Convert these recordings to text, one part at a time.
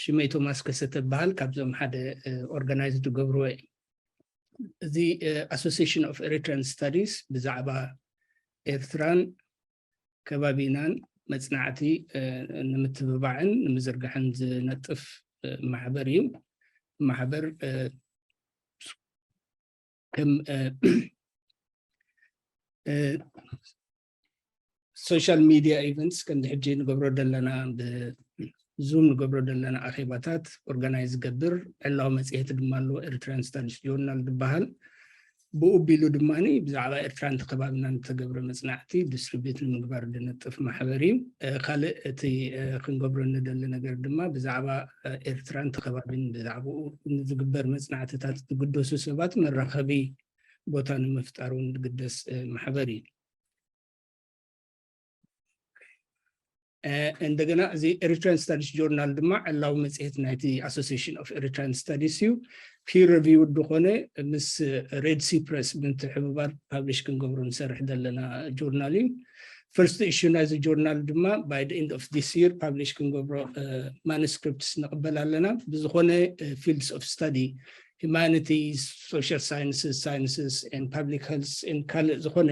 ሽመይ ቶማስ ከሰተ በሃል ካብዞም ሓደ ኦርጋናይዝ ዝገብርዎ እዩ። እዚ ኣሶሲሽን ኦፍ ኤሪትራን ስታዲስ ብዛዕባ ኤርትራን ከባቢናን መፅናዕቲ ንምትብባዕን ንምዝርጋሕን ዝነጥፍ ማሕበር እዩ። ማሕበር ከም ሶሻል ሚድያ ኢቨንትስ ከምዚ ሕጂ ንገብሮ ዘለና ብዙም ንገብሮ ዘለና ኣኼባታት ኦርጋናይዝ ዝገብር ዕላዊ መፅሄት ድማ ኣለዎ፣ ኤርትራን ስታዲስ ጆርናል ዝበሃል። ብኡ ቢሉ ድማ ብዛዕባ ኤርትራን ተከባብናን ዝተገብረ መፅናዕቲ ዲስትሪቢዩት ንምግባር ዝነጥፍ ማሕበር እዩ። ካልእ እቲ ክንገብሮ ንደሊ ነገር ድማ ብዛዕባ ኤርትራን ተከባቢን ብዛዕባኡ ንዝግበር መፅናዕትታት ዝግደሱ ሰባት መራኸቢ ቦታ ንምፍጣር እውን ዝግደስ ማሕበር እዩ። እንደገና እዚ ኤሪትራን ስታዲስ ጆርናል ድማ ዕላዊ መፅሄት ናይቲ ኣሶሲሽን ኦፍ ኤሪትራን ስታዲስ እዩ። ፒር ሪቪውድ ዝኾነ ምስ ሬድ ሲ ፕረስ ብምትሕብባር ፓብሊሽ ክንገብሮ ንሰርሕ ዘለና ጆርናል እዩ። ፈርስት ኢሹ ናይዚ ጆርናል ድማ by the end of this year ፓብሊሽ ክንገብሮ ማኑስክሪፕትስ ንቕበል ኣለና። ብዝኾነ ፊልድስ ኦፍ ስታዲ humanities፣ social sciences፣ sciences and public health and ካልእ ዝኾነ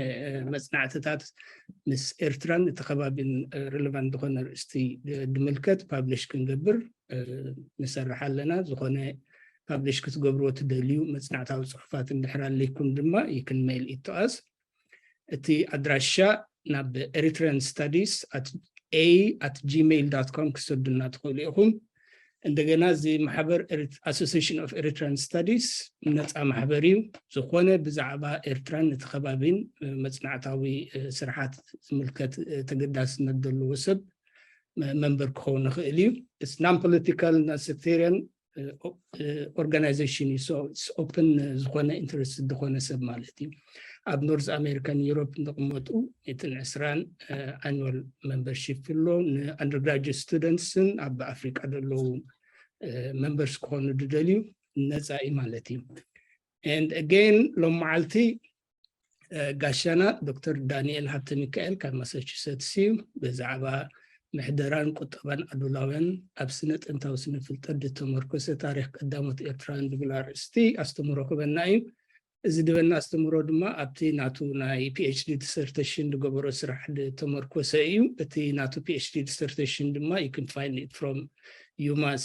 መፅናዕትታት ምስ ኤርትራን እቲ ከባቢን ሪሌቫንት ዝኾነ ርእስቲ ድምልከት ፓብሊሽ ክንገብር ንሰርሕ ኣለና። ዝኾነ ፓብሊሽ ክትገብርዎ ትደልዩ መፅናዕታዊ ፅሑፋት እንድሕር ኣለይኩም ድማ you can mail it to us። እቲ ኣድራሻ ናብ Eritrean Studies at A at gmail dot com ክሰዱልና ትኽእሉ ኢኹም። እንደገና እዚ ማሕበር ኣሶሲሽን ኦፍ ኤሪትራን ስታዲስ ነፃ ማሕበር እዩ። ዝኾነ ብዛዕባ ኤርትራን እቲ ከባቢን መፅናዕታዊ ስርሓት ዝምልከት ተገዳስነት ዘለዎ ሰብ መንበር ክኸውን ይኽእል እዩ። ናን ፖለቲካል ናን ሴክቴሪያን ኦርጋናይዜሽን እዩ። ኦፕን ዝኾነ ኢንትረስት ዝኾነ ሰብ ማለት እዩ። ኣብ ኖርዝ ኣሜሪካን ዩሮፕ ንቕመጡ ሚእትን ዕስራን ኣኑዋል መንበርሺፕ ኣሎ። ንኣንደርግራጁዌት ስቱደንትስን ኣብ ኣፍሪቃ ዘለዉ መንበርስ ክኾኑ ዝደልዩ ነፃ እዩ ማለት እዩ። And again ሎም መዓልቲ ጋሻና ዶክተር ዳንኤል ሃብተ ሚካኤል ካብ ማሳቹሰትስ እዩ። ብዛዕባ ምሕደራን ቁጠባን ኣዱላውያን ኣብ ስነ ጥንታዊ ስነ ፍልጠት ዝተመርኮሰ ታሪኽ ቀዳሞት ኤርትራውያን ዝብል ኣርእስቲ ኣስተምህሮ ክበና እዩ። እዚ ድበና ኣስተምህሮ ድማ ኣብቲ ናቱ ናይ ፒኤችዲ ዲሰርቴሽን ዝገበሮ ስራሕ ዝተመርኮሰ እዩ። እቲ ናቱ ፒኤችዲ ዲሰርቴሽን ድማ you can find it from ዩማስ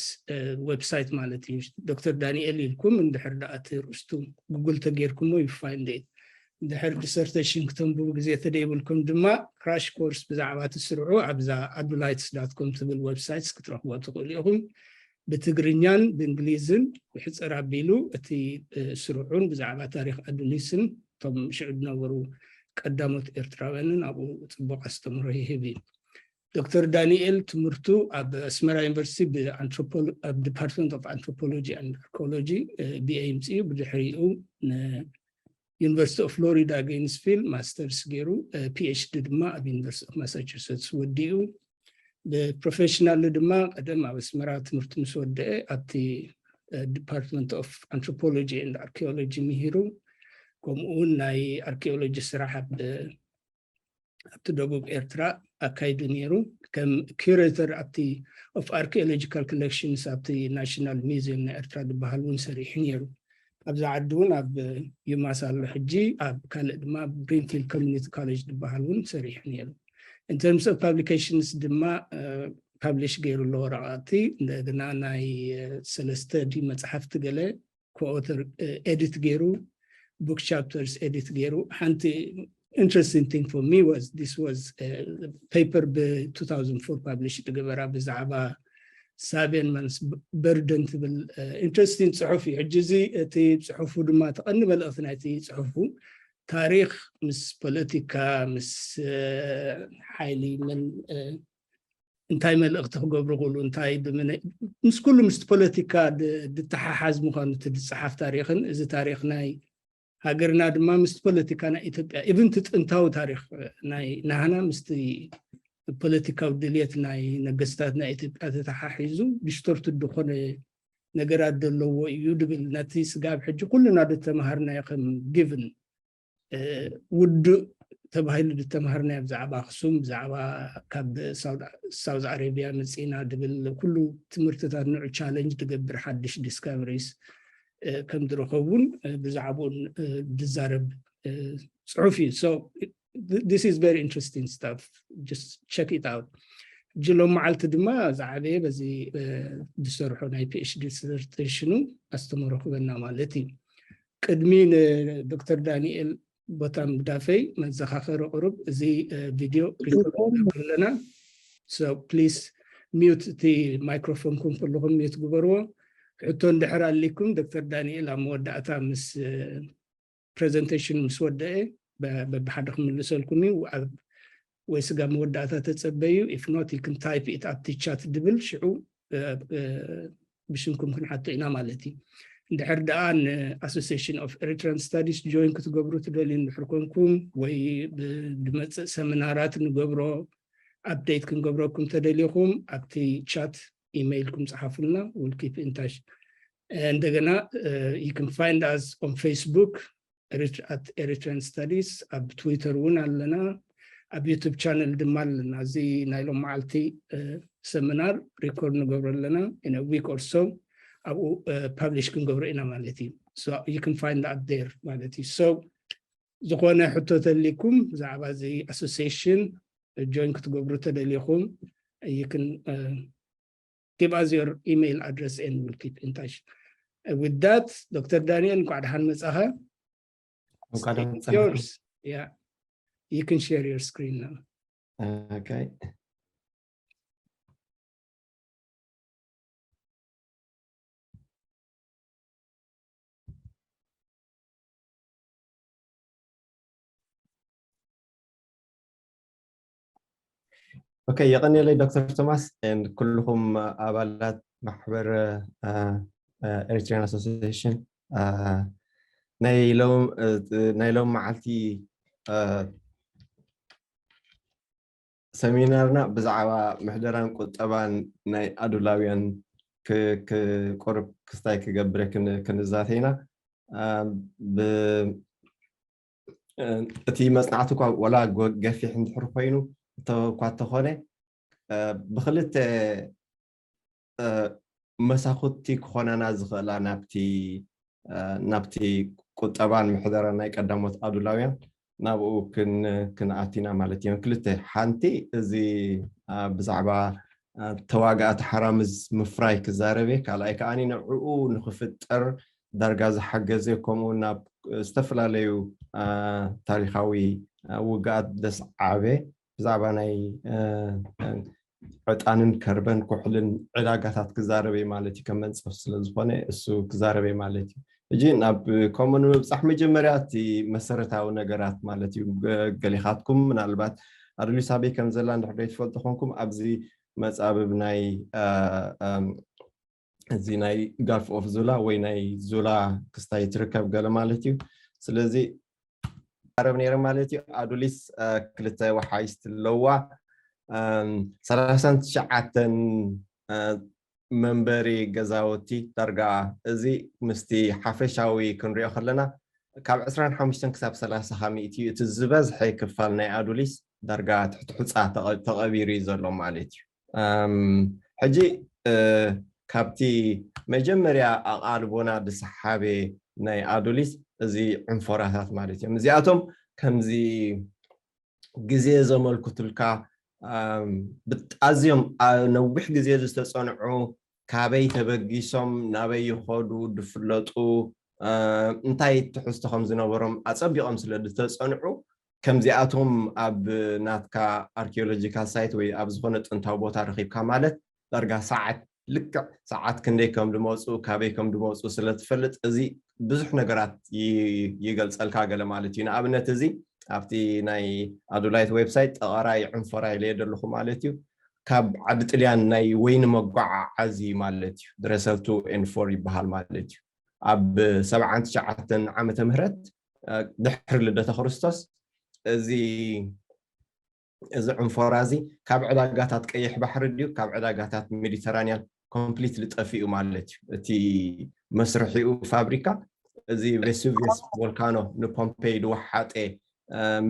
ዌብሳይት ማለት እዩ። ዶክተር ዳንኤል ኢልኩም እንድሕር ደኣ እቲ ርእስቱ ጉግል ተጌርኩሞ you find it። እንድሕር ዲሰርቴሽን ክተንብቡ ግዜ ተደይብልኩም ድማ ክራሽ ኮርስ ብዛዕባ እቲ ስርሑ ኣብዛ ኣዱላይትስ ዳት ኮም ትብል ዌብሳይትስ ክትረኽቦ ትኽእሉ ኢኹም። ብትግርኛን ብእንግሊዝን ብሕፅር ኣቢሉ እቲ ስርሑን ብዛዕባ ታሪኽ ኣዱሊስን እቶም ሽዑ ዝነበሩ ቀዳሞት ኤርትራውያንን ኣብኡ ፅቡቕ ኣስተምህሮ ይህብ እዩ። ዶክተር ዳንኤል ትምህርቱ ኣብ ኣስመራ ዩኒቨርሲቲ ኣብ ዲፓርትመንት ኦፍ ኣንትሮፖሎጂ ኣንድ ኣርኪኦሎጂ ቢኤ ይምፅኡ። ብድሕሪኡ ዩኒቨርሲቲ ኦፍ ፍሎሪዳ ገይንስቪል ማስተርስ ገይሩ ፒኤችዲ ድማ ኣብ ዩኒቨርሲቲ ኦፍ ማሳቹሰትስ ወዲኡ። ብፕሮፌሽናል ድማ ቀደም ኣብ ኣስመራ ትምህርቲ ምስ ወደአ ኣብቲ ዲፓርትመንት ኦፍ ኣንትሮፖሎጂ ኤንድ ኣርኪኦሎጂ ምሂሩ። ከምኡ እውን ናይ ኣርኪኦሎጂ ስራሕ ኣብ ኣብቲ ደቡብ ኤርትራ ኣካይዱ ነይሩ። ከም ኩሬተር ኣብቲ ኦፍ ኣርኪኦሎጂካል ኮሌክሽንስ ኣብቲ ናሽናል ሚውዚየም ናይ ኤርትራ ዝበሃል እውን ሰሪሑ ነይሩ። ኣብዚ ዓዲ እውን ኣብ ዩማስ ኣሎ ሕጂ፣ ኣብ ካልእ ድማ ብሪንፊልድ ኮሚኒቲ ኮሌጅ ዝበሃል እውን ሰሪሑ ነይሩ። In terms of publications ድማ ፓብሊሽ ገይሩ ኣሎ ወረቓቕቲ። እንደገና ናይ ሰለስተ ዲ መፅሓፍቲ ገለ ኮኦተር ኤዲት ገይሩ፣ ቡክ ቻፕተርስ ኤዲት ገይሩ። ሓንቲ interesting thing for me was this was paper ብ two thousand four ፓብሊሽ ዝገበራ ብዛዕባ ሳቤን ማንስ በርደን ትብል ኢንትረስቲንግ ፅሑፍ እዩ። ሕጂ እዚ እቲ ፅሑፉ ድማ ተቐኒ መልእኽቲ ናይቲ ፅሑፉ ታሪኽ ምስ ፖለቲካ ምስ ሓይሊ መን እንታይ መልእኽቲ ክገብሩ ክእሉ እንታይ ብምነ ምስ ኩሉ ምስቲ ፖለቲካ ድ- ድተሓሓዝ ምዃኑ እቲ ዝፀሓፍ ታሪኽን እዚ ታሪኽ ናይ ሃገርና ድማ ምስቲ ፖለቲካ ናይ ኢትዮጵያ ኢቭን እቲ ጥንታዊ ታሪኽ ናይ ናህና ምስቲ ፖለቲካዊ ድልየት ናይ ነገስታት ናይ ኢትዮጵያ ተተሓሒዙ ዲስቶርትድ ዝኾነ ነገራት ዘለዎ እዩ ድብል። ነቲ ስጋብ ሕጂ ኩልና ዝተምሃርናዮ ከም ጊቭን ውዱእ ተባሂሉ ዝተምሃርናዮ ብዛዕባ ኣክሱም፣ ብዛዕባ ካብ ሳውዝ ኣረቢያ መፂና ድብል ኩሉ ትምህርትታት ንዑ ቻለንጅ ትገብር ሓድሽ ዲስካቨሪስ ከም ዝረኸቡን ብዛዕባኡን ዝዛረብ ፅሑፍ እዩ። So this is very interesting stuff. Just check it out. ሕጂ ሎም መዓልቲ ድማ ዝዓበየ በዚ ዝሰርሖ ናይ ፒኤችዲ ዲሰርቴሽኑ ኣስተምህሮ ክበና ማለት እዩ። ቅድሚ ንዶክተር ዳንኤል ቦታ ምግዳፈይ መዘኻኸሪ ቁሩብ፣ እዚ ቪድዮ ሪኮርድ ኣለና። So please ሚዩት፣ እቲ ማይክሮፎንኩም ኩልኹም ሚዩት ግበርዎ። ሕቶ እንድሕር ኣሊኩም ዶክተር ዳንኤል ኣብ መወዳእታ ምስ ፕሬዘንቴሽን ምስ ወደአ በብሓደ ክምልሰልኩም እዩ። ወይ ስጋ መወዳእታ ተጸበዩ። If not you can type it ኣብቲ ቻት ድብል ሽዑ ብሽምኩም ክንሓቶ ኢና ማለት እዩ። እንድሕር ደኣ ን Association of Eritrean Studies ጆይን ክትገብሩ ትደልዩ እንድሕር ኮንኩም ወይ ብመጽእ ሰሚናራት ንገብሮ ኣፕዴት ክንገብረኩም ተደሊኹም ኣብቲ ቻት ኢሜይልኩም ጸሓፉልና። We'll keep in touch። እንደገና you can find us on Facebook at Eritrean Studies፣ ኣብ ትዊተር እውን ኣለና፣ ኣብ ዩቱብ ቻነል ድማ ኣለና። እዚ ናይ ሎም መዓልቲ ሰሚናር ሪኮርድ ንገብሮ ኣለና። In a week or so ኣብኡ ፓብሊሽ ክንገብሮ ኢና ማለት እዩ። You can find us there ማለት እዩ። So ዝኾነ ሕቶ ተሊኩም ብዛዕባ እዚ ኣሶሲሽን ጆይን ክትገብሩ ተደሊኹም you can give us your email address and we'll keep in touch. With that, ዶክተር ዳንኤል እንኳዕ ደሓን መጻኻ። እንኳዕ ደሓን Stage is yours. Yeah, you can share your screen now. Okay. Okay፣ የቐንየለይ ዶክተር ቶማስ and ኩልኹም ኣባላት ማሕበር ኤሪትሪያን ኣሶሲሽን። ናይ ሎም መዓልቲ ሰሚናርና ብዛዕባ ምሕደራን ቁጠባን ናይ ኣዱላውያን ክቁርብ ክስታይ ክገብረ ክንዛተ ኢና። እቲ መፅናዕቲ እኳ ወላ ገፊሕ እንድሕር ኮይኑ እኳ ተኾነ ብክልተ መሳኹቲ ክኾናና ዝኽእላ ናብቲ ናብቲ ቁጠባን ምሕደራን ናይ ቀዳሞት ኣዱላውያን ናብኡ ክንኣቲና ማለት እዮም። ክልተ፣ ሓንቲ እዚ ብዛዕባ ተዋጋእቲ ሓራምዝ ምፍራይ ክዛረብ እየ። ካልኣይ ከኣ ንዕኡ ንክፍጠር ዳርጋ ዝሓገዘ፣ ከምኡ ናብ ዝተፈላለዩ ታሪኻዊ ውግኣት ደስዓበ ብዛዕባ ናይ ዕጣንን ከርበን ኩሕልን ዕዳጋታት ክዛረበ ማለት እዩ። ከም መንፀፍ ስለዝኾነ እሱ ክዛረበ ማለት እዩ። እጂ ናብ ከምኡ ንምብፃሕ መጀመርያ እቲ መሰረታዊ ነገራት ማለት እዩ። ገሊኻትኩም ምናልባት ኣዱሊስ ኣበይ ከም ዘላ እንድሕር ዘይትፈልጡ ኮንኩም ኣብዚ መፃብብ ናይ እዚ ናይ ጋልፍ ኦፍ ዙላ ወይ ናይ ዙላ ክስታይ ትርከብ ገለ ማለት እዩ። ስለዚ ቀረብ ነይረ ማለት እዩ። ኣዱሊስ ክልተ ወሓይስቲ ኣለዋ። ሰላሳን ትሽዓተን መንበሪ ገዛውቲ ዳርጋ እዚ ምስቲ ሓፈሻዊ ክንሪኦ ከለና ካብ ዕስራን ሓሙሽተን ክሳብ ሰላሳ ካብ ሚእቲ እዩ። እቲ ዝበዝሐ ክፋል ናይ ኣዱሊስ ዳርጋ ትሕቲ ሑፃ ተቐቢሩ እዩ ዘሎ ማለት እዩ። ሕጂ ካብቲ መጀመርያ ኣቓልቦና ዝሰሓበ ናይ ኣዱሊስ እዚ ዕንፎራታት ማለት እዮም። እዚኣቶም ከምዚ ግዜ ዘመልክቱልካ ኣዝዮም ነዊሕ ግዜ ዝተፀንዑ፣ ካበይ ተበጊሶም ናበይ ይኸዱ ዝፍለጡ፣ እንታይ ትሕዝቶ ከም ዝነበሮም ኣፀቢቖም ስለ ዝተፀንዑ ከምዚኣቶም ኣብ ናትካ ኣርኪኦሎጂካል ሳይት ወይ ኣብ ዝኾነ ጥንታዊ ቦታ ረኺብካ ማለት ዳርጋ ሰዓት ልክዕ ሰዓት ክንደይ ከም ዝመፁ ካበይ ከም ዝመፁ ስለ ትፈልጥ እዚ ብዙሕ ነገራት ይገልፀልካ ገለ ማለት እዩ። ንኣብነት እዚ ኣብቲ ናይ ኣዱላይት ዌብሳይት ጠቐራይ ዕንፎራ ኢለየ ዘለኹ ማለት እዩ። ካብ ዓዲ ጥልያን ናይ ወይኒ መጓዓዓዚ ማለት እዩ። ድረሰል ቱ ኤን ፎር ይበሃል ማለት እዩ። ኣብ ሰብዓን ትሽዓተን ዓመተ ምህረት ድሕሪ ልደተ ክርስቶስ እዚ እዚ ዕንፎራ እዚ ካብ ዕዳጋታት ቀይሕ ባሕሪ ድዩ ካብ ዕዳጋታት ሜዲተራንያን ኮምፕሊትሊ ጠፊኡ ማለት እዩ። እቲ መስርሒኡ ፋብሪካ እዚ ቬሱቪየስ ቮልካኖ ንፖምፔይ ዝወሓጠ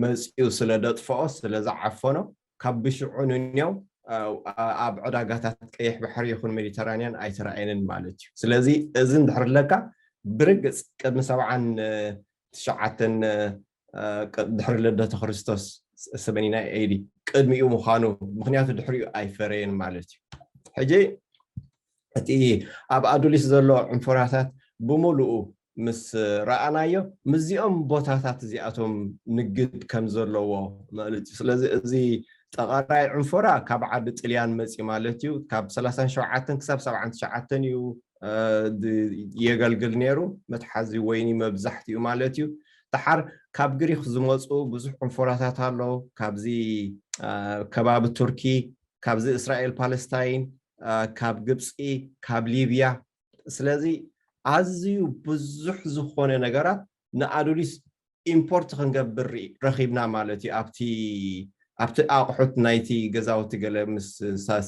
መፂኡ ስለ ደጥፈኦ ስለ ዝዓፈኖ ካብ ብሽዑ ንንያው ኣብ ዕዳጋታት ቀይሕ ባሕሪ ይኹን ሜዲተራንያን ኣይተረኣየንን ማለት እዩ። ስለዚ እዚ እንድሕር ኣለካ ብርግፅ ቅድሚ ሰብዓን ትሽዓተን ድሕሪ ልደተ ክርስቶስ ሰበኒና ኤዲ ቅድሚኡ ምዃኑ፣ ምክንያቱ ድሕሪኡ ኣይፈረየን ማለት እዩ። ሕጂ እቲ ኣብ ኣዱሊስ ዘሎ ዕንፎራታት ብምሉኡ ምስ ረኣናዮ ምስዚኦም ቦታታት እዚኣቶም ንግድ ከም ዘለዎ ማለት እዩ። ስለዚ እዚ ጠቐራይ ዕንፎራ ካብ ዓዲ ጥልያን መፂ ማለት እዩ። ካብ ሰላሳን ሸውዓተን ክሳብ ሰብዓን ትሽዓተን እዩ የገልግል ነይሩ። መትሓዚ ወይኒ መብዛሕትኡ ማለት እዩ። ደሓር ካብ ግሪክ ዝመፁ ብዙሕ ዕንፎራታት ኣሎ። ካብዚ ከባቢ ቱርኪ፣ ካብዚ እስራኤል ፓለስታይን፣ ካብ ግብፂ፣ ካብ ሊብያ። ስለዚ ኣዝዩ ብዙሕ ዝኾነ ነገራት ንኣዱሊስ ኢምፖርት ክንገብር ረኺብና ማለት እዩ። ኣብቲ ኣብቲ ኣቑሑት ናይቲ ገዛውቲ ገለ ምስ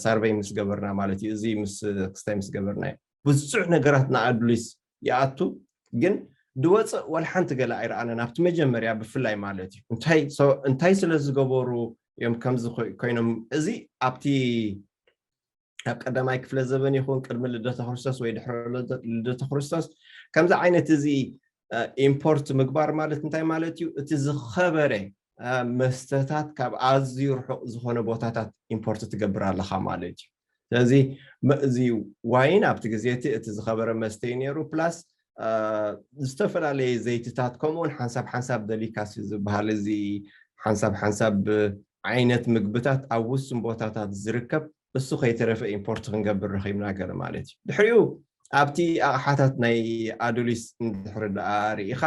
ሳርቨይ ምስ ገበርና ማለት እዩ። እዚ ምስ ክስታይ ምስ ገበርና እዩ ብዙሕ ነገራት ንኣዱሊስ ይኣቱ፣ ግን ድወፅእ ዋላ ሓንቲ ገለ ኣይረኣናን ኣብቲ መጀመርያ ብፍላይ ማለት እዩ። እንታይ ስለ ዝገበሩ እዮም ከምዚ ኮይኖም? እዚ ኣብቲ ኣብ ቀዳማይ ክፍለ ዘበን ይኹን ቅድሚ ልደተ ክርስቶስ ወይ ድሕሪ ልደተ ክርስቶስ ከምዚ ዓይነት እዚ ኢምፖርት ምግባር ማለት እንታይ ማለት እዩ? እቲ ዝኸበረ መስተታት ካብ ኣዝዩ ርሑቕ ዝኾነ ቦታታት ኢምፖርት ትገብር ኣለኻ ማለት እዩ። ስለዚ እዚ ዋይን ኣብቲ ግዜ እቲ እቲ ዝኸበረ መስተ እዩ ነይሩ። ፕላስ ዝተፈላለየ ዘይትታት ከምኡውን ሓንሳብ ሓንሳብ ደሊካሲ ዝበሃል እዚ ሓንሳብ ሓንሳብ ዓይነት ምግብታት ኣብ ውሱን ቦታታት ዝርከብ እሱ ከይተረፈ ኢምፖርት ክንገብር ረኺብና ገለ ማለት እዩ። ድሕሪኡ ኣብቲ ኣቕሓታት ናይ ኣዱሊስ እንድሕሪ ደኣ ርኢኻ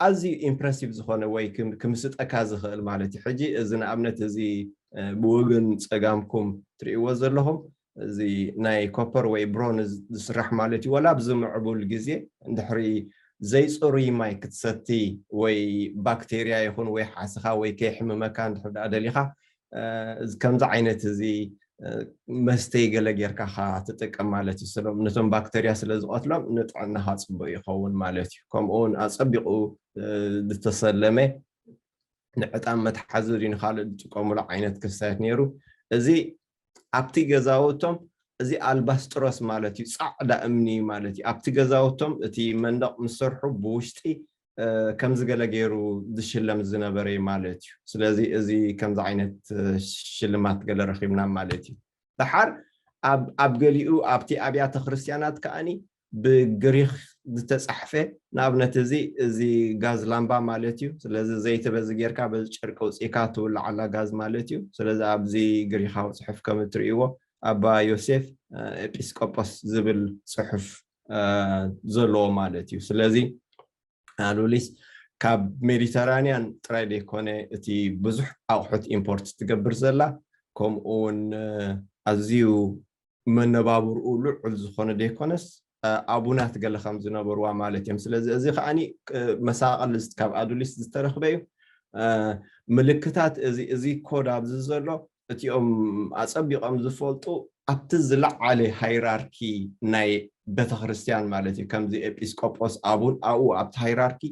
ኣዝዩ ኢምፕረሲቭ ዝኾነ ወይ ክምስጠካ ዝኽእል ማለት እዩ። ሕጂ እዚ ንኣብነት እዚ ብወገን ፀጋምኩም ትርእይዎ ዘለኹም እዚ ናይ ኮፐር ወይ ብሮን ዝስራሕ ማለት እዩ። ወላ ኣብዚ ምዕቡል ግዜ እንድሕሪ ዘይፅሩይ ማይ ክትሰቲ ወይ ባክቴርያ ይኹን ወይ ሓስኻ ወይ ከይሕምመካ እንድሕር ደኣ ደሊኻ ከምዚ ዓይነት እዚ መስተይ ገለ ጌርካ ካ ትጥቀም ማለት እዩ። ስለ ነቶም ባክተርያ ስለ ዝቐትሎም ንጥዕናኻ ፅቡቅ ይኸውን ማለት እዩ። ከምኡውን ኣፀቢቑ ዝተሰለመ ንዕጣን መትሓዚ ድዩ ንካልእ ዝጥቀሙሉ ዓይነት ክስታያት ነይሩ። እዚ ኣብቲ ገዛውቶም እዚ ኣልባስጥሮስ ማለት እዩ፣ ፃዕዳ እምኒ ማለት እዩ። ኣብቲ ገዛውቶም እቲ መንደቕ ምስ ሰርሑ ብውሽጢ ከምዚ ገለ ገይሩ ዝሽለም ዝነበረ እዩ ማለት እዩ። ስለዚ እዚ ከምዚ ዓይነት ሽልማት ገለ ረኺብና ማለት እዩ። ደሓር ኣብ ገሊኡ ኣብቲ ኣብያተ ክርስትያናት ከኣኒ ብግሪክ ዝተፃሕፈ ንኣብነት እዚ እዚ ጋዝ ላምባ ማለት እዩ። ስለዚ ዘይቲ በዚ ጌርካ በዚ ጨርቂ ኣውፂእካ ትውልዓላ ጋዝ ማለት እዩ። ስለዚ ኣብዚ ግሪካዊ ፅሑፍ ከም እትርእይዎ ኣባ ዮሴፍ ኤጲስቆጶስ ዝብል ፅሑፍ ዘለዎ ማለት እዩ። ስለዚ ኣሉሊስ ካብ ሜዲተራንያን ጥራይ ዘይኮነ እቲ ብዙሕ ኣቑሑት ኢምፖርት ትገብር ዘላ ከምኡ እውን ኣዝዩ መነባብርኡ ልዑል ዝኾነ ዘይኮነስ ኣቡናት ገለ ከም ዝነበርዋ ማለት እዮም። ስለዚ እዚ ከዓኒ መሳቕል ካብ ኣዱሊስ ዝተረኽበ እዩ። ምልክታት እዚ እዚ ኮድ ኣብዚ ዘሎ እቲኦም ኣጸቢቖም ዝፈልጡ ኣብቲ ዝለዓለ ሃይራርኪ ናይ ቤተክርስትያን ማለት እዩ። ከምዚ ኤጲስቆጶስ ኣቡን ኣብኡ ኣብቲ ሃይራርኪ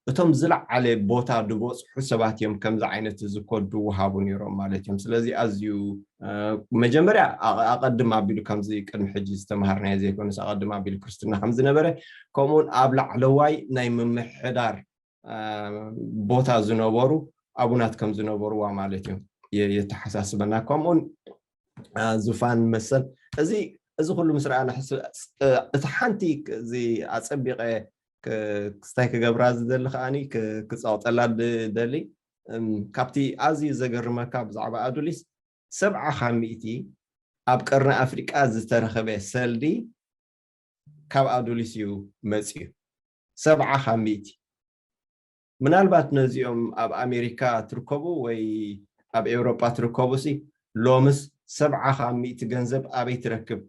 እቶም ዝለዓለ ቦታ ዝበፅሑ ሰባት እዮም ከምዚ ዓይነት እዚ ኮድ ዝወሃቡ ነይሮም ማለት እዮም። ስለዚ ኣዝዩ መጀመርያ ኣቐድም ኣቢሉ ከምዚ ቅድሚ ሕጂ ዝተምሃርናዮ ዘይኮነስ ኣቐድም ኣቢሉ ክርስትና ከምዝነበረ ከምኡውን ኣብ ላዕለዋይ ናይ ምምሕዳር ቦታ ዝነበሩ ኣቡናት ከም ዝነበርዋ ማለት እዩ የተሓሳስበና። ከምኡን ዙፋን መሰል እዚ እዚ ኩሉ ምስ ረኣና እቲ ሓንቲ እዚ ኣፀቢቐ ክስታይ ክገብራ ዝደሊ ከዓኒ ክፀቕጠላ ደሊ ካብቲ ኣዝዩ ዘገርመካ ብዛዕባ ኣዱሊስ ሰብዓ ካብ ሚእቲ ኣብ ቀርኒ ኣፍሪቃ ዝተረኸበ ሰልዲ ካብ ኣዱሊስ እዩ መፅዩ። ሰብዓ ካብ ሚእቲ ምናልባት ነዚኦም ኣብ ኣሜሪካ ትርከቡ ወይ ኣብ ኤውሮጳ ትርከቡ ሲ ሎምስ ሰብዓ ካብ ሚእቲ ገንዘብ ኣበይ ትረክብ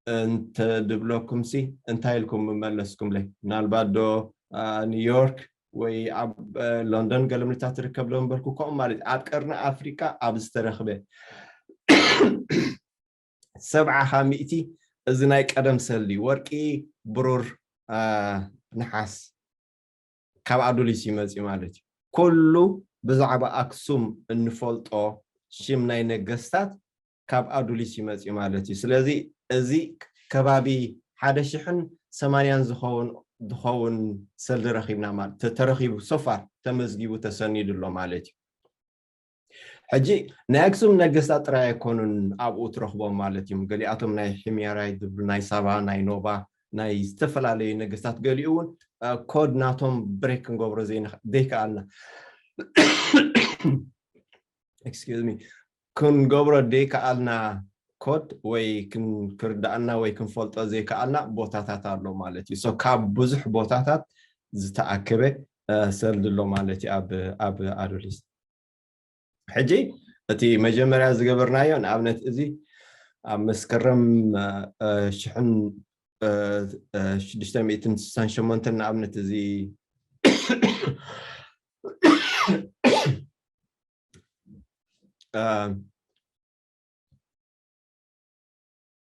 እንተድብለኩም ሲ እንታይ ኢልኩም ምመለስኩም ለይ? ምናልባት ዶ ኒውዮርክ ወይ ኣብ ሎንደን ገለምልታ ትርከብ ዶ ምበልኩ ከምኡ ማለት ኣብ ቀርኒ ኣፍሪካ ኣብ ዝተረኽበ ሰብዓ ካብ ሚእቲ እዚ ናይ ቀደም ሰልዲ ወርቂ ብሩር ነሓስ ካብ ኣዱሊስ ይመፅእ ማለት እዩ። ኩሉ ብዛዕባ ኣክሱም እንፈልጦ ሽም ናይ ነገስታት ካብ ኣዱሊስ ይመጽእ ማለት እዩ። ስለዚ እዚ ከባቢ ሓደ ሽሕን ሰማንያን ዝኸውን ዝኸውን ሰልዲ ረኺብና ማለት ተ- ተረኺቡ ሶፋር ተመዝጊቡ ተሰኒዱ ኣሎ ማለት እዩ። ሕጂ ናይ ኣክሱም ነገስታት ጥራይ ኣይኮኑን ኣብኡ ትረኽቦም ማለት እዮም። ገሊኣቶም ናይ ሕምያራይ ዝብሉ ናይ ሳባ ናይ ኖባ ናይ ዝተፈላለዩ ነገስታት ገሊኡ እውን ኮድ ናቶም ብሬክ ክንገብሮ ዘይንኽ- ዘይከኣልና excuse me ክንገብሮ ዘይከኣልና ኮድ ወይ ክን- ክርዳእና ወይ ክንፈልጦ ዘይከኣልና ቦታታት ኣሎ ማለት እዩ። So ካብ ብዙሕ ቦታታት ዝተኣከበ ሰልዲ ኣሎ ማለት እዩ ኣብ ኣብ ኣዱሊስ። ሕጂ እቲ መጀመርያ ዝገበርናዮ ንኣብነት እዚ ኣብ መስከረም ሽሕን ሽዱሽተ ሚእትን ስሳን ሸሞንተን ንኣብነት እዚ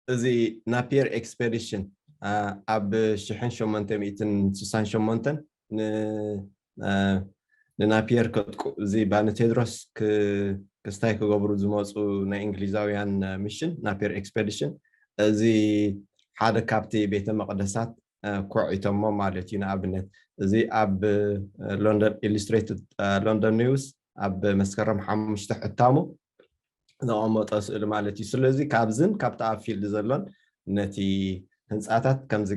እዚ ናፒየር ኤክስፔዲሽን ኣብ ሽሕን ሸሞንተ ሚእትን ስሳን ሸሞንተን ንናፒየር ከጥቁ እዚ ባንቴድሮስ ክስታይ ክገብሩ ዝመፁ ናይ እንግሊዛውያን ሚሽን ናፒየር ኤክስፔዲሽን እዚ ሓደ ካብቲ ቤተ መቅደሳት ኮዒቶሞ ማለት እዩ። ንኣብነት እዚ ኣብ ሎንደን ኢሉስትሬትድ ሎንደን ኒውስ ኣብ መስከረም ሓሙሽተ ሕታሙ ዘቐመጦ ስእሊ ማለት እዩ። ስለዚ ካብዝን ካብቲ ኣብ ፊልድ ዘሎን ነቲ ህንፃታት ከምዚ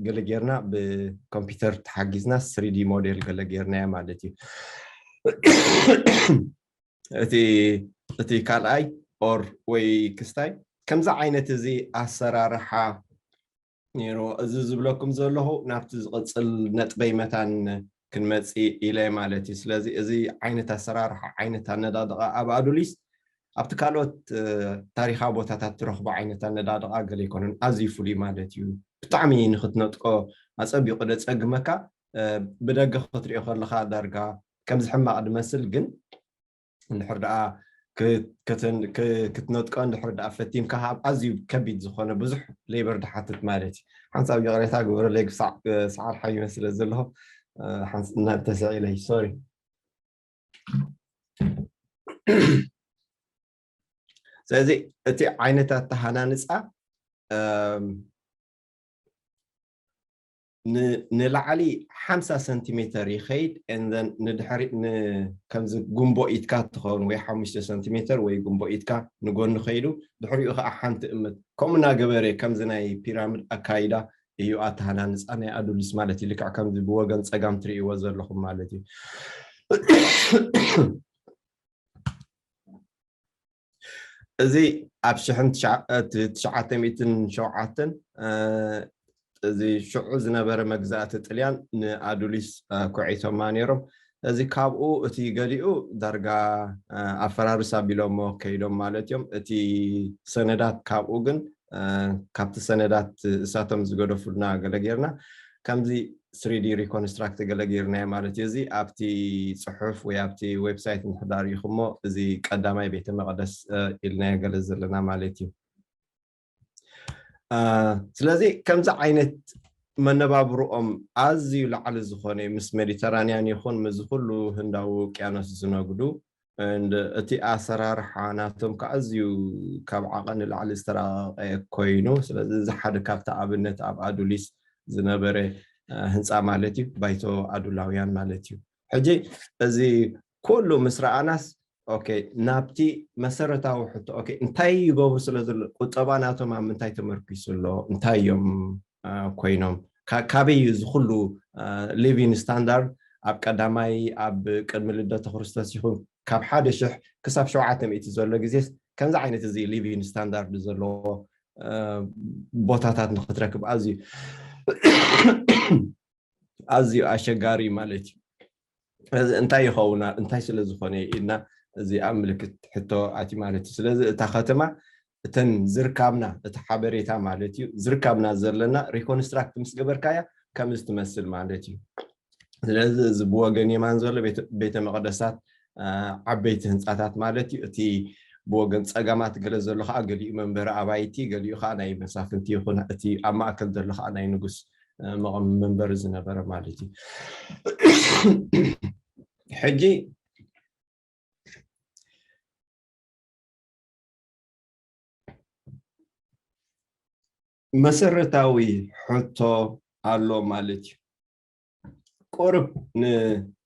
ገለ ጌርና ብኮምፒውተር ተሓጊዝና ስሪዲ ሞዴል ገለ ጌርናዮ ማለት እዩ። እቲ እቲ ካልኣይ ኦር ወይ ክስታይ ከምዚ ዓይነት እዚ ኣሰራርሓ ነይሩ። እዚ ዝብለኩም ዘለኹ ናብቲ ዝቕፅል ነጥበይ መታን ክንመፅእ ኢለ ማለት እዩ። ስለዚ እዚ ዓይነት ኣሰራርሓ ዓይነት ኣነዳድቓ ኣብ ኣዱሊስ ኣብቲ ካልኦት ታሪካዊ ቦታታት ትረኽቦ ዓይነት ኣነዳድቓ ገለ ኣይኮነን። ኣዝዩ ፍሉይ ማለት እዩ። ብጣዕሚ ንክትነጥቆ ኣፀቢቑ ደፀግመካ። ብደገ ክትሪኦ ከለካ ዳርጋ ከምዚ ሕማቕ ድመስል ግን እንድሕር ደኣ ክትነጥቀ እንድሕር ደኣ ፈቲምካ ካብ ኣዝዩ ከቢድ ዝኾነ ብዙሕ ሌበር ድሓትት ማለት እዩ። ሓንሳብ ይቕሬታ ግበረለይ ክሳዕ ሰዓት ሓሚመ ስለ ዘለኹ ሓንስ እናተሰዒለይ ሶሪ። ስለዚ እቲ ዓይነት ኣተሃናንፃ ንላዕሊ ሓምሳ ሰንቲሜተር ይኸይድ። ንድሕሪ ከምዚ ጉንቦ ኢድካ ትኸውን ወይ ሓሙሽተ ሰንቲሜተር ወይ ጉንቦ ኢድካ ንጎኒ ከይዱ ድሕሪኡ ከዓ ሓንቲ እምት ከምኡ እናገበረ ከምዚ ናይ ፒራሚድ ኣካይዳ እዩ ኣተሃናንፃ ናይ ኣዱሊስ ማለት እዩ። ልክዕ ከምዚ ብወገን ፀጋም ትርእይዎ ዘለኹም ማለት እዩ። እዚ ኣብ ሽሕን ትሽዓተ ሚእትን ሸውዓተን እዚ ሽዑ ዝነበረ መግዛእቲ ጥልያን ንኣዱሊስ ኩዒቶማ ነይሮም። እዚ ካብኡ እቲ ገሊኡ ዳርጋ ኣፈራርስ ኣቢሎሞ ከይዶም ማለት እዮም። እቲ ሰነዳት ካብኡ ግን ካብቲ ሰነዳት እሳቶም ዝገደፉልና ገለ ጌርና ከምዚ ስሪዲ ሪኮንስትራክት ገለ ጌርናዮ ማለት እዩ። እዚ ኣብቲ ፅሑፍ ወይ ኣብቲ ዌብሳይት እንድሕር ሪኢኹሞ እዚ ቀዳማይ ቤተ መቅደስ ኢልናዮ ገለ ዘለና ማለት እዩ። ስለዚ ከምዚ ዓይነት መነባብርኦም ኣዝዩ ላዕሊ ዝኾነ ምስ ሜዲተራንያን ይኹን ምስዚ ኩሉ ህንዳዊ ውቅያኖስ ዝነግዱ እቲ ኣሰራርሓ ናቶም ከዓ ኣዝዩ ካብ ዓቐን ንላዕሊ ዝተራቐቐ ኮይኑ ስለዚ እዚ ሓደ ካብቲ ኣብነት ኣብ ኣዱሊስ ዝነበረ ህንፃ ማለት እዩ። ባይቶ ኣዱላውያን ማለት እዩ። ሕጂ እዚ ኩሉ ምስ ረኣናስ ኦኬ ናብቲ መሰረታዊ ሕቶ ኦኬ እንታይ ይገብሩ ስለ ዘሎ ቁጠባ ናቶም ኣብ ምንታይ ተመርኪሱ ኣሎ እንታይ እዮም ኮይኖም ካበይ እዩ እዚ ኩሉ ሊቪን ስታንዳርድ ኣብ ቀዳማይ ኣብ ቅድሚ ልደተ ክርስቶስ ይኹን ካብ ሓደ ሽሕ ክሳብ ሸውዓተ ሚእቲ ዘሎ ግዜስ ከምዚ ዓይነት እዚ ሊቪን ስታንዳርድ ዘለዎ ቦታታት ንክትረክብ ኣዝዩ ኣዝዩ ኣሸጋሪ ማለት እዩ። እዚ እንታይ ይኸውን እንታይ ስለ ዝኾነ ኢልና እዚ ኣብ ምልክት ሕቶ ኣቲ ማለት እዩ። ስለዚ እታ ከተማ እተን ዝርካብና እቲ ሓበሬታ ማለት እዩ ዝርካብና ዘለና ሪኮንስትራክት ምስ ገበርካያ ከምዚ ትመስል ማለት እዩ። ስለዚ እዚ ብወገን የማን ዘሎ ቤተ መቅደሳት ዓበይቲ ህንፃታት ማለት እዩ። እቲ ብወገን ፀጋማት ገለ ዘሎ ከዓ ገሊኡ መንበሪ ኣባይቲ ገሊኡ ከዓ ናይ መሳፍንቲ ይኹን እቲ ኣብ ማእከል ዘሎ ከዓ ናይ ንጉስ መቐም መንበሪ ዝነበረ ማለት እዩ። ሕጂ መሰረታዊ ሕቶ ኣሎ ማለት እዩ። ቁርብ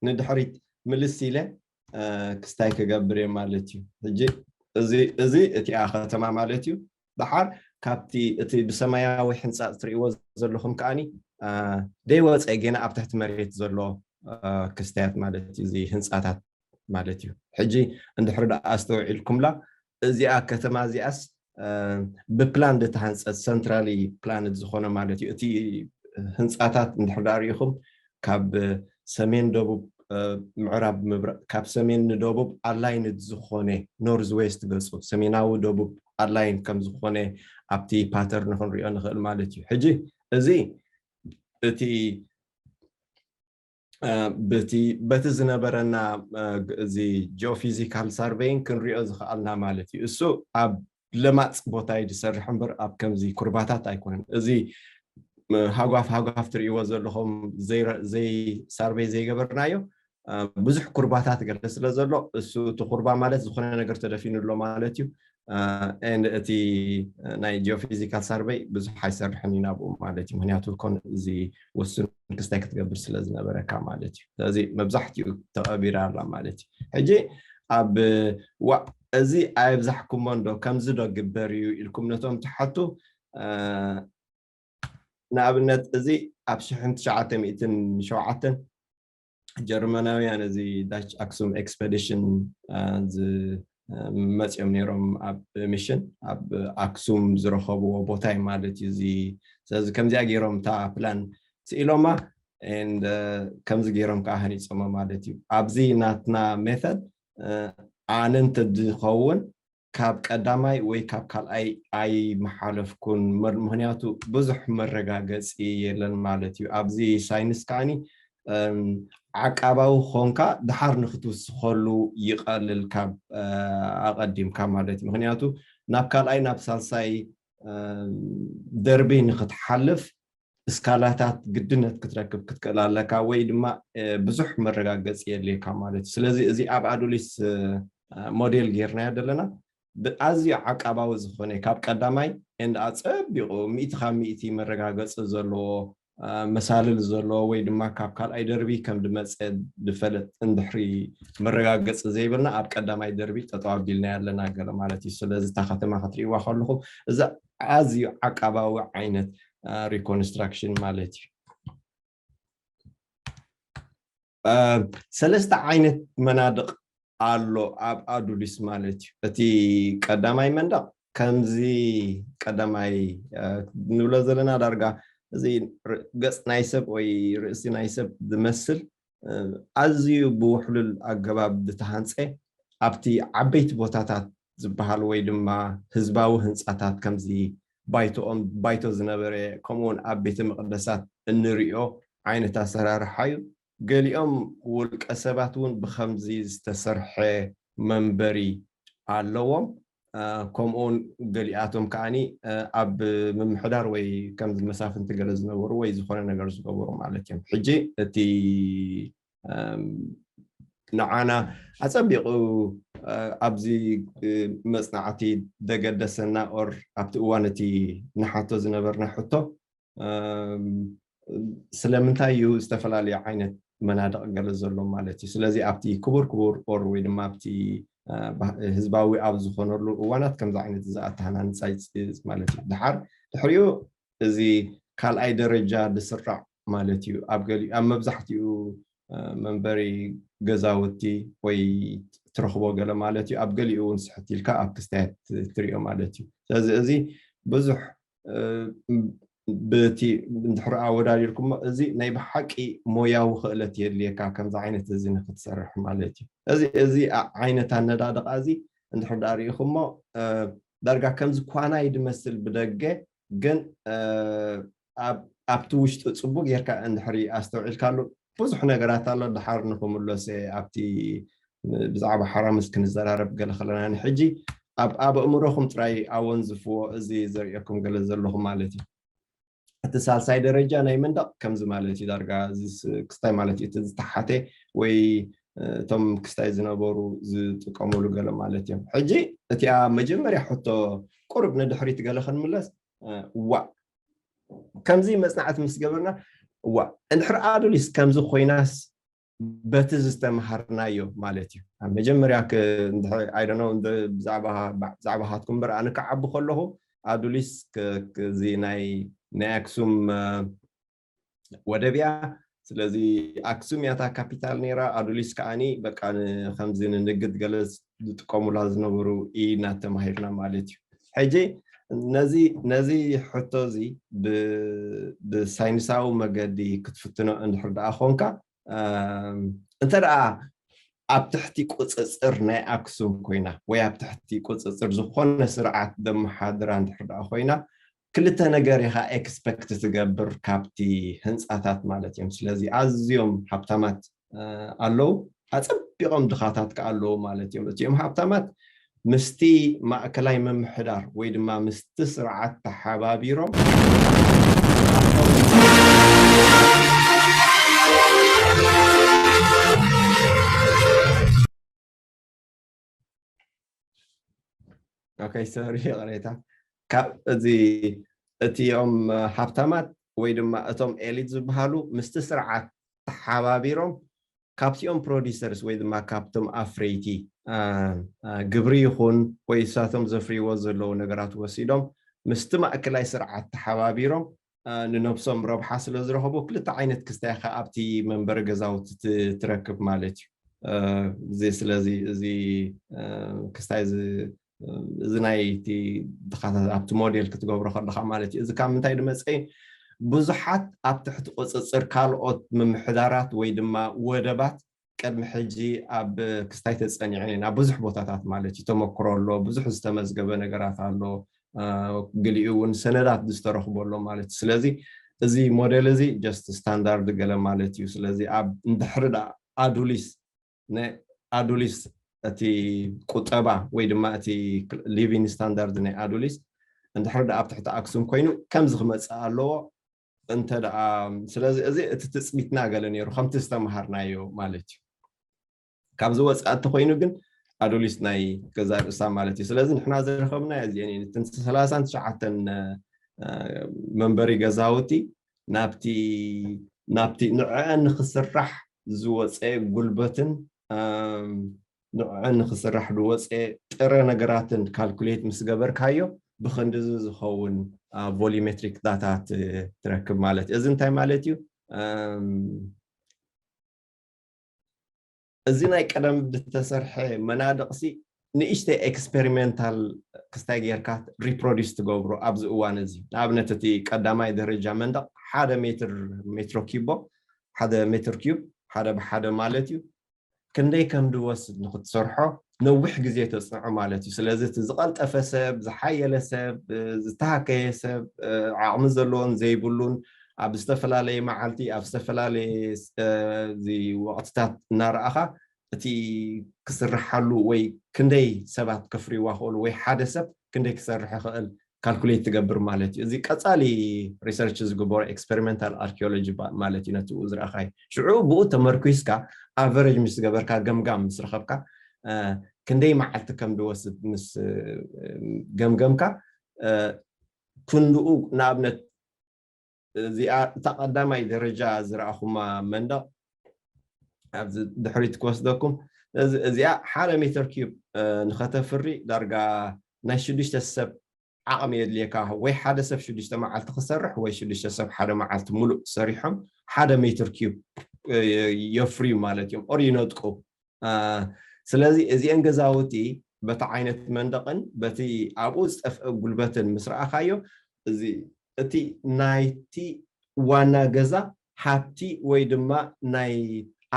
ንድሕሪት ምልስ ኢለ ክስታይ ክገብር እየ ማለት እዩ። ሕጂ እዚ እቲኣ ከተማ ማለት እዩ። ደሓር ካብቲ እቲ ብሰማያዊ ሕንፃ እትርእይዎ ዘለኹም ከዓኒ ደይወፀ ገና ኣብ ትሕቲ መሬት ዘሎ ክስታያት ማለት እዩ። እዚ ህንፃታት ማለት እዩ። ሕጂ እንድሕሪ ደኣ ኣስተውዒልኩምላ እዚኣ ከተማ እዚኣስ ብፕላን ዝተሃንፀት ሰንትራሊ ፕላንድ ዝኾነ ማለት እዩ። እቲ ህንፃታት እንድሕር ደኣ ርኢኹም ካብ ሰሜን ደቡብ ምዕራብ ምብራቕ ካብ ሰሜን ንደቡብ ኣላይንድ ዝኾነ ኖርዝ ዌስት ገፁ ሰሜናዊ ደቡብ ኣላይን ከም ዝኾነ ኣብቲ ፓተርን ክንሪኦ ንኽእል ማለት እዩ። ሕጂ እዚ እቲ በቲ ዝነበረና እዚ ጂኦፊዚካል ሳርቬይን ክንሪኦ ዝኽኣልና ማለት እዩ። እሱ ኣብ ለማፅ ቦታ እዩ ዝሰርሕ እምበር ኣብ ከምዚ ኩርባታት ኣይኮነን። እዚ ሃጓፍ ሃጓፍ ትርእይዎ ዘለኹም ሳርቬይ ዘይገበርናዮ ብዙሕ ኩርባታት ገለ ስለ ዘሎ እሱ እቲ ኩርባ ማለት ዝኾነ ነገር ተደፊኑ ኣሎ ማለት እዩ። እቲ ናይ ጂኦፊዚካል ሳርቬይ ብዙሕ ኣይሰርሕን እዩ ናብኡ ማለት እዩ። ምክንያቱ ኮን እዚ ውሱን ክስታይ ክትገብር ስለ ዝነበረካ ማለት እዩ። ስለዚ መብዛሕትኡ ተቐቢራ ኣላ ማለት እዩ። ሕጂ ኣብ ዋ እዚ ኣየብዛሕኩሞ እንዶ ከምዚ ዶ ግበር እዩ ኢልኩም ነቶም ትሓቱ ንኣብነት እዚ ኣብ ሽሕን ትሽዓተ ሚእትን ሸውዓተን ጀርመናውያን እዚ ዳች ኣክሱም ኤክስፐዲሽን መፂኦም ነይሮም ኣብ ሚሽን ኣብ ኣክሱም ዝረኸብዎ ቦታ እዩ ማለት እዩ። እዚ ስለዚ ከምዚኣ ገይሮም እታ ፕላን ስኢሎማ ከምዚ ገይሮም ከዓ ሃኒፆሞ ማለት እዩ። ኣብዚ ናትና ሜተድ ኣነ እንተዝኸውን ካብ ቀዳማይ ወይ ካብ ካልኣይ ኣይመሓለፍኩን። ምክንያቱ ብዙሕ መረጋገፂ የለን ማለት እዩ። ኣብዚ ሳይንስ ከዓኒ ዓቃባዊ ኮንካ ድሓር ንክትውስኸሉ ይቐልል ካብ ኣቐዲምካ ማለት እዩ። ምክንያቱ ናብ ካልኣይ ናብ ሳልሳይ ደርቢ ንክትሓልፍ እስካላታት ግድነት ክትረክብ ክትክእል ኣለካ ወይ ድማ ብዙሕ መረጋገፂ የድልየካ ማለት እዩ። ስለዚ እዚ ኣብ ኣዱሊስ ሞዴል ጌርናዮ ዘለና ኣዝዩ ዓቃባዊ ዝኾነ ካብ ቀዳማይ እንድ ኣፀቢቑ ሚእቲ ካብ ሚእቲ መረጋገፂ ዘለዎ መሳልል ዘለዎ ወይ ድማ ካብ ካልኣይ ደርቢ ከም ድመፀ ድፈለጥ እንድሕሪ መረጋገፂ ዘይብልና ኣብ ቀዳማይ ደርቢ ጠጠው ኣቢልና ያለና ገለ ማለት እዩ። ስለዚ እታ ከተማ ክትርእይዋ ከለኹም እዚ ኣዝዩ ዓቃባዊ ዓይነት ሪኮንስትራክሽን ማለት እዩ። ሰለስተ ዓይነት መናድቕ ኣሎ ኣብ ኣዱሊስ ማለት እዩ። እቲ ቀዳማይ መንደቕ ከምዚ ቀዳማይ ንብሎ ዘለና ዳርጋ እዚ ገፅ ናይ ሰብ ወይ ርእሲ ናይ ሰብ ዝመስል ኣዝዩ ብውሕሉል ኣገባብ ዝተሃንፀ ኣብቲ ዓበይቲ ቦታታት ዝበሃል ወይ ድማ ህዝባዊ ህንፃታት ከምዚ ባይቶኦም ባይቶ ዝነበረ ከምኡውን ኣብ ቤተ መቅደሳት እንሪኦ ዓይነት ኣሰራርሓ እዩ። ገሊኦም ውልቀ ሰባት እውን ብከምዚ ዝተሰርሐ መንበሪ ኣለዎም። ከምኡውን ገሊኣቶም ከዓኒ ኣብ ምምሕዳር ወይ ከምዚ መሳፍንቲ ገለ ዝነበሩ ወይ ዝኾነ ነገር ዝገበሩ ማለት እዮም። ሕጂ እቲ ንዓና ኣፀቢቑ ኣብዚ መፅናዕቲ ደገደሰና ኦር ኣብቲ እዋን እቲ ንሓቶ ዝነበርና ሕቶ ስለምንታይ እዩ ዝተፈላለዩ ዓይነት መናድቕ ገለ ዘሎ ማለት እዩ። ስለዚ ኣብቲ ክቡር ክቡር ኦር ወይ ድማ ኣብቲ ህዝባዊ ኣብ ዝኾነሉ እዋናት ከምዚ ዓይነት እዚ ኣተሃናንፃ ማለት እዩ። ድሓር ድሕሪኡ እዚ ካልኣይ ደረጃ ዝስራዕ ማለት እዩ። ኣብ ገሊኡ ኣብ መብዛሕትኡ መንበሪ ገዛውቲ ወይ ትረኽቦ ገለ ማለት እዩ። ኣብ ገሊኡ እውን ስሕት ኢልካ ኣብ ክስታያት ትሪኦ ማለት እዩ። ስለዚ እዚ ብዙሕ ብቲ እንድሕር ኣወዳዲርኩሞ እዚ ናይ ብሓቂ ሞያዊ ክእለት የድልየካ ከምዚ ዓይነት እዚ ንክትሰርሕ ማለት እዩ። እዚ እዚ ዓይነት ኣነዳድቃ እዚ እንድሕር ዳ ርኢኹሞ ዳርጋ ከምዚ ኳናይ ድመስል ብደገ ግን ኣብቲ ውሽጢ ፅቡቅ ጌርካ እንድሕሪ ኣስተውዒልካሉ ብዙሕ ነገራት ኣሎ። ድሓር ንክምለሰ ኣብቲ ብዛዕባ ሓራምዝ ክንዘራረብ ገለ ከለና ንሕጂ ኣብ ኣእምሮኹም ጥራይ ኣወንዝፍዎ እዚ ዘርእየኩም ገለ ዘለኹ ማለት እዩ። እቲ ሳልሳይ ደረጃ ናይ መንደቕ ከምዚ ማለት እዩ። ዳርጋ ክስታይ ማለት እዩ። እቲ ዝተሓተ ወይ እቶም ክስታይ ዝነበሩ ዝጥቀሙሉ ገለ ማለት እዮም። ሕጂ እቲኣ መጀመርያ ሕቶ ቁርብ ንድሕሪት ገለ ክንምለስ ዋ ከምዚ መፅናዕቲ ምስ ገበርና፣ እዋ፣ እንድሕር ኣዱሊስ ከምዚ ኮይናስ በቲ ዝተምሃርናዮ ማለት እዩ። ኣብ መጀመርያ ክ- እንድሕር- I don't know፣ እንደ- ብዛዕባ ብዛዕባኻትኩም እምበር፣ ኣነ ክዓቢ ከለኹ ኣዱሊስ ክ- ክ- እዚ ናይ ናይ ኣክሱም እ፣ ወደብ እያ። ስለዚ ኣክሱም እያ እታ ካፒታል ነይራ። ኣዱሊስ ከዓኒ በቃ ን- ከምዚ ንንግድ ገለ ዝጥቀሙላ ዝነበሩ ኢና ተማሂርና ማለት እዩ። ሕጂ ነዚ ነዚ ሕቶ እዚ ብ- ብሳይንሳዊ መገዲ ክትፍትኖ እንድሕር ደኣ ኮንካ፣ እም፣ እንተ ደኣ ኣብ ትሕቲ ቁፅፅር ናይ ኣክሱም ኮይና ወይ ኣብ ትሕቲ ቁፅፅር ዝኾነ ስርዓት ደመሓድራ እንድሕር ደኣ ኮይና፣ ክልተ ነገር ኢኻ ኤክስፐክት ትገብር ካብቲ ህንፃታት ማለት እዮም። ስለዚ ኣዝዮም ሃብታማት እ፣ ኣለዉ፣ ኣፀቢቖም ድኻታት ከ ኣለዉ ማለት እዮም። እቲኦም ሃብታማት ምስቲ ማእከላይ ምምሕዳር ወይ ድማ ምስቲ ስርዓት ተሓባቢሮም ኦኬ፣ ሶሪ፣ ይቕሬታ። ካብ እዚ እቲኦም ሃብታማት ወይ ድማ እቶም ኤሊት ዝበሃሉ ምስቲ ስርዓት ተሓባቢሮም ካብቲኦም ፕሮዲሰርስ ወይ ድማ ካብቶም ኣፍረይቲ አ፣ አ፣ ግብሪ ይኹን ወይ እሳቶም ዘፍርይዎ ዘለዉ ነገራት ወሲዶም ምስቲ ማእከላይ ስርዓት ተሓባቢሮም አ፣ ንነብሶም ረብሓ ስለ ዝረኸቡ ክልተ ዓይነት ክስታይ ኢኻ ኣብቲ መንበሪ ገዛውቲ ት- ትረክብ ማለት እዩ። አ፣ እዚ ስለዚ እዚ አ፣ ክስታይ እዚ እዚ ናይ እቲ ድኻታት ኣብቲ ሞዴል ክትገብሮ ከለኻ ማለት እዩ። እዚ ካብ ምንታይ ዝመፀ እዩ? ብዙሓት ኣብ ትሕቲ ቁፅፅር ካልኦት ምምሕዳራት ወይ ድማ ወደባት ቅድሚ ሕጂ ኣብ ክስታይ ተፀኒዐን እየን። ኣብ ብዙሕ ቦታታት ማለት እዩ ተመክሮ ኣሎ፣ ብዙሕ ዝተመዝገበ ነገራት ኣሎ፣ አ፣ ገሊኡ እውን ሰነዳት ዝተረኽቦ ኣሎ ማለት እዩ። ስለዚ እዚ ሞዴል እዚ ጀስት ስታንዳርድ ገለ ማለት እዩ። ስለዚ ኣብ እንድሕሪ ደኣ ኣዱሊስ ናይ ኣዱሊስ እቲ ቁጠባ ወይ ድማ እቲ ሊቪንግ ስታንዳርድ ናይ ኣዱሊስ እንድሕር ደኣ ኣብ ትሕቲ ኣክሱም ኮይኑ ከምዚ ክመፅእ ኣለዎ እንተ ደኣ ስለዚ እዚ እቲ ትፅቢትና ገለ ነይሩ ከምቲ ዝተምሃርናዮ ማለት እዩ። ካብዚ ወፃኢ እንተኮይኑ ግን ኣዱሊስ ናይ ገዛ ርእሳ ማለት እዩ። ስለዚ ንሕና ዝረኸብና እዚአን እየን እተን ሰላሳን ትሽዓተን እ፣ መንበሪ ገዛውቲ ናብቲ ናብቲ ንዕአን ንክስራሕ ዝወፀ ጉልበትን እም፣ ንዕአን ንክስራሕ ዝወፀ ጥረ ነገራትን ካልኩሌት ምስ ገበርካዮ ብክንድዚ ዝኸውን ቮሊሜትሪክ ዳታ ትረክብ ማለት እዩ። እዚ እንታይ ማለት እዩ? እም፣ እዚ ናይ ቀደም ዝተሰርሐ መናድቕሲ ንእሽተይ ኤክስፐሪሜንታል ክስታይ ጌርካ ሪፕሮዲስ ትገብሮ ኣብዚ እዋን እዚ። ንኣብነት እቲ ቀዳማይ ደረጃ መንደቕ ሓደ ሜትር ሜትሮ ኪቦ ሓደ ሜትር ኪዩብ ሓደ ብሓደ ማለት እዩ። ክንደይ ከም ዝወስድ ንክትሰርሖ ነዊሕ ግዜ ተፅንዖ ማለት እዩ። ስለዚ እቲ ዝቐልጠፈ ሰብ፣ ዝሓየለ ሰብ፣ ዝተሃከየ ሰብ፣ ዓቕሚ ዘለዎን ዘይብሉን ኣብ ዝተፈላለየ መዓልቲ ኣብ ዝተፈላለየ ወቕትታት እናረኣኻ እቲ ክስርሓሉ ወይ ክንደይ ሰባት ከፍርይዋ ክእሉ ወይ ሓደ ሰብ ክንደይ ክሰርሕ ይኽእል ካልኩሌት ትገብር ማለት እዩ። እዚ ቀፃሊ ሪሰርች ዝግበሮ ኤክስፐሪመንታል ኣርኪኦሎጂ ማለት እዩ። ነቲ ዝረኣኻይ ሽዑ ብኡ ተመርኩስካ ኣቨሬጅ ምስ ገበርካ ገምጋም ምስ ረኸብካ ክንደይ መዓልቲ ከም ዝወስድ ምስ ገምገምካ ክንድኡ ንኣብነት እዚኣ እታ ቀዳማይ ደረጃ ዝረኣኹማ መንደቕ ኣብዚ ድሕሪት ክወስደኩም እዚኣ ሓደ ሜትር ኪዩብ ንኸተፍሪ ዳርጋ ናይ ሽዱሽተ ሰብ ዓቕሚ የድልየካ ወይ ሓደ ሰብ ሽዱሽተ መዓልቲ ክሰርሕ ወይ ሽዱሽተ ሰብ ሓደ መዓልቲ ሙሉእ ሰሪሖም ሓደ ሜትር ኪዩብ የፍርዩ ማለት እዮም ኦር ይነጥቁ ስለዚ እዚአን ገዛውቲ በቲ ዓይነት መንደቕን በቲ ኣብኡ ዝጠፍአ ጉልበትን ምስ ረኣኻዮ እዚ እቲ ናይቲ ዋና ገዛ ሃብቲ ወይ ድማ ናይ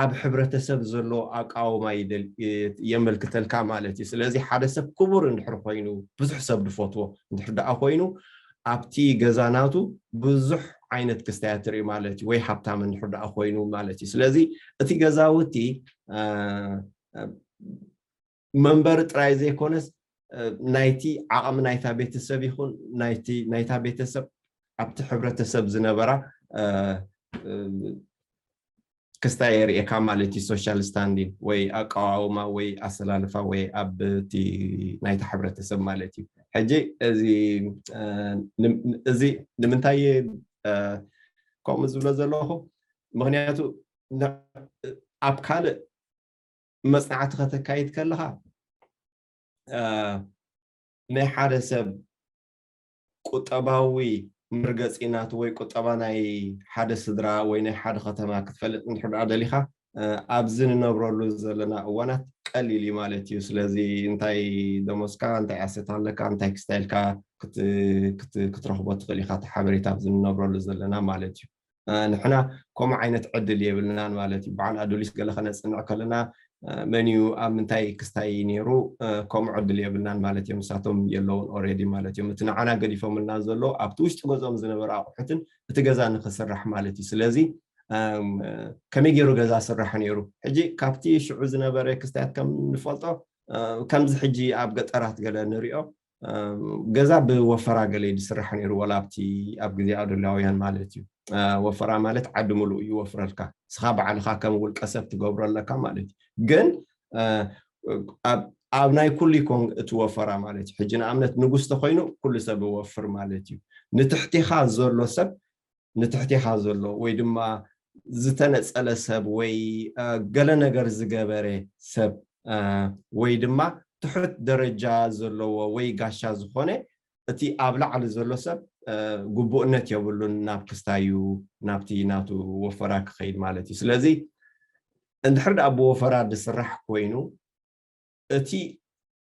ኣብ ሕብረተሰብ ዘሎ ኣቃውማ የመልክተልካ ማለት እዩ። ስለዚ ሓደ ሰብ ክቡር እንድሕር ኮይኑ ብዙሕ ሰብ ዝፈትዎ እንድሕር ደኣ ኮይኑ ኣብቲ ገዛ ናቱ ብዙሕ ዓይነት ክስታያት ትርኢ ማለት እዩ ወይ ሃብታም እንድሕር ደኣ ኮይኑ ማለት እዩ። ስለዚ እቲ ገዛውቲ መንበሪ ጥራይ ዘይኮነስ ናይቲ ዓቕሚ ናይቲ ቤተሰብ ይኹን ናይቲ ናይቲ ቤተሰብ ኣብቲ ሕብረተሰብ ዝነበራ ክስታይ የርእየካ ማለት እዩ። ሶሻል ስታንዲንግ ወይ ኣቀዋውማ ወይ ኣሰላልፋ ወይ ኣብቲ ናይቲ ሕብረተሰብ ማለት እዩ። ሕጂ እዚ እዚ ንምንታይ ከምኡ ዝብሎ ዘለኹ? ምክንያቱ ኣብ ካልእ መፅናዕቲ ከተካይድ ከለካ ናይ ሓደ ሰብ ቁጠባዊ መርገፂ ናቱ ወይ ቁጠባ ናይ ሓደ ስድራ ወይ ናይ ሓደ ከተማ ክትፈልጥ እንድሕር ደኣ ደሊካ ኣብዚ ንነብረሉ ዘለና እዋናት ቀሊል እዩ ማለት እዩ። ስለዚ እንታይ ደሞዝካ፣ እንታይ ኣሰት ኣለካ፣ እንታይ ክስታይልካ ክትረኽቦ ትኽእል ኢካ እቲ ሓበሬታ ኣብዚ ንነብረሉ ዘለና ማለት እዩ። ንሕና ከምኡ ዓይነት ዕድል የብልናን ማለት እዩ። በዓል ኣዱሊስ ገለ ከነፅንዕ ከለና መን እዩ ኣብ ምንታይ ክስታይ ነይሩ ከምኡ ዕድል የብልናን ማለት እዮም። ንሳቶም የለውን ኦሬዲ ማለት እዮም። እቲ ንዓና ገዲፎምልና ዘሎ ኣብቲ ውሽጢ ገዝኦም ዝነበረ ኣቑሑትን እቲ ገዛ ንክስራሕ ማለት እዩ። ስለዚ ከመይ ገይሩ ገዛ ስራሕ ነይሩ? ሕጂ ካብቲ ሽዑ ዝነበረ ክስታያት ከም ንፈልጦ ከምዚ ሕጂ ኣብ ገጠራት ገለ ንሪኦ ገዛ ብወፈራ ገለ ዝስራሕ ነይሩ፣ ወላ ኣብቲ ኣብ ግዜ ኣዶላውያን ማለት እዩ። ወፈራ ማለት ዓዲ ሙሉእ ይወፍረልካ፣ ስኻ ባዕልኻ ከም ውልቀ ሰብ ትገብሮ ኣለካ ማለት እዩ። ግን ኣብ ናይ ኩሉ ይኮን እቲ ወፈራ ማለት እዩ። ሕጂ ንኣብነት ንጉስ ተኮይኑ ኩሉ ሰብ ይወፍር ማለት እዩ። ንትሕቲኻ ዘሎ ሰብ ንትሕቲኻ ዘሎ ወይ ድማ ዝተነፀለ ሰብ ወይ ገለ ነገር ዝገበረ ሰብ ወይ ድማ ትሑት ደረጃ ዘለዎ ወይ ጋሻ ዝኾነ እቲ ኣብ ላዕሊ ዘሎ ሰብ ግቡእነት የብሉን ናብ ክስታዩ ናብቲ ናቱ ወፈራ ክኸይድ ማለት እዩ። ስለዚ እንድሕር ደኣ ብወፈራ ዝስራሕ ኮይኑ እቲ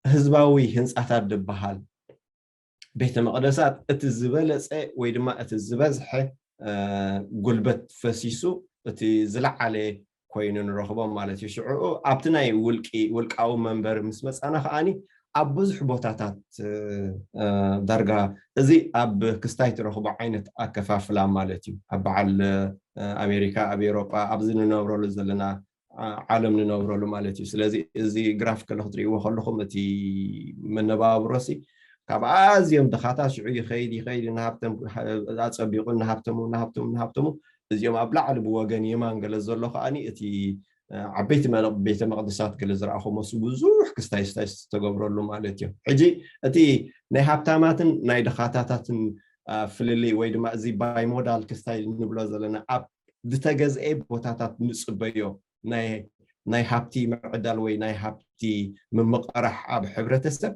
ህዝባዊ ህንፃታት ዝበሃል ቤተ መቕደሳት እቲ ዝበለፀ ወይ ድማ እቲ ዝበዝሐ ጉልበት ፈሲሱ እቲ ዝለዓለ ኮይኑ ንረኽቦ ማለት እዩ። ሽዑ ኣብቲ ናይ ውልቂ ውልቃዊ መንበሪ ምስ መፃና ከዓኒ ኣብ ብዙሕ ቦታታት ዳርጋ እዚ ኣብ ክስታይ ትረኽቦ ዓይነት ኣከፋፍላ ማለት እዩ። ኣብ በዓል ኣሜሪካ፣ ኣብ ኤሮጳ፣ ኣብዚ ንነብረሉ ዘለና ዓለም ንነብረሉ ማለት እዩ። ስለዚ እዚ ግራፍ ከለ ክትርእይዎ ከለኹም እቲ መነባብሮሲ ካብ ኣዝዮም ድኻታት ሽዑ ይኸይድ ይኸይድ ናሃብቶም ኣፀቢቑ ናሃብተሙ ናሃብተሙ ናሃብተሙ እዚኦም ኣብ ላዕሊ ብወገን የማን ገለ ዘሎ ከዓኒ እቲ ዓበይቲ ቤተ መቕደሳት ገለ ዝረኣኹ መሱ ብዙሕ ክስታይ ስታይ ዝተገብረሉ ማለት እዩ። ሕጂ እቲ ናይ ሃብታማትን ናይ ድኻታታትን ፍልልይ ወይ ድማ እዚ ባይ ሞዳል ክስታይ ንብሎ ዘለና ኣብ ዝተገዝኤ ቦታታት ንፅበዮ ናይ ሃብቲ ምዕዳል ወይ ናይ ሃብቲ ምምቕራሕ ኣብ ሕብረተሰብ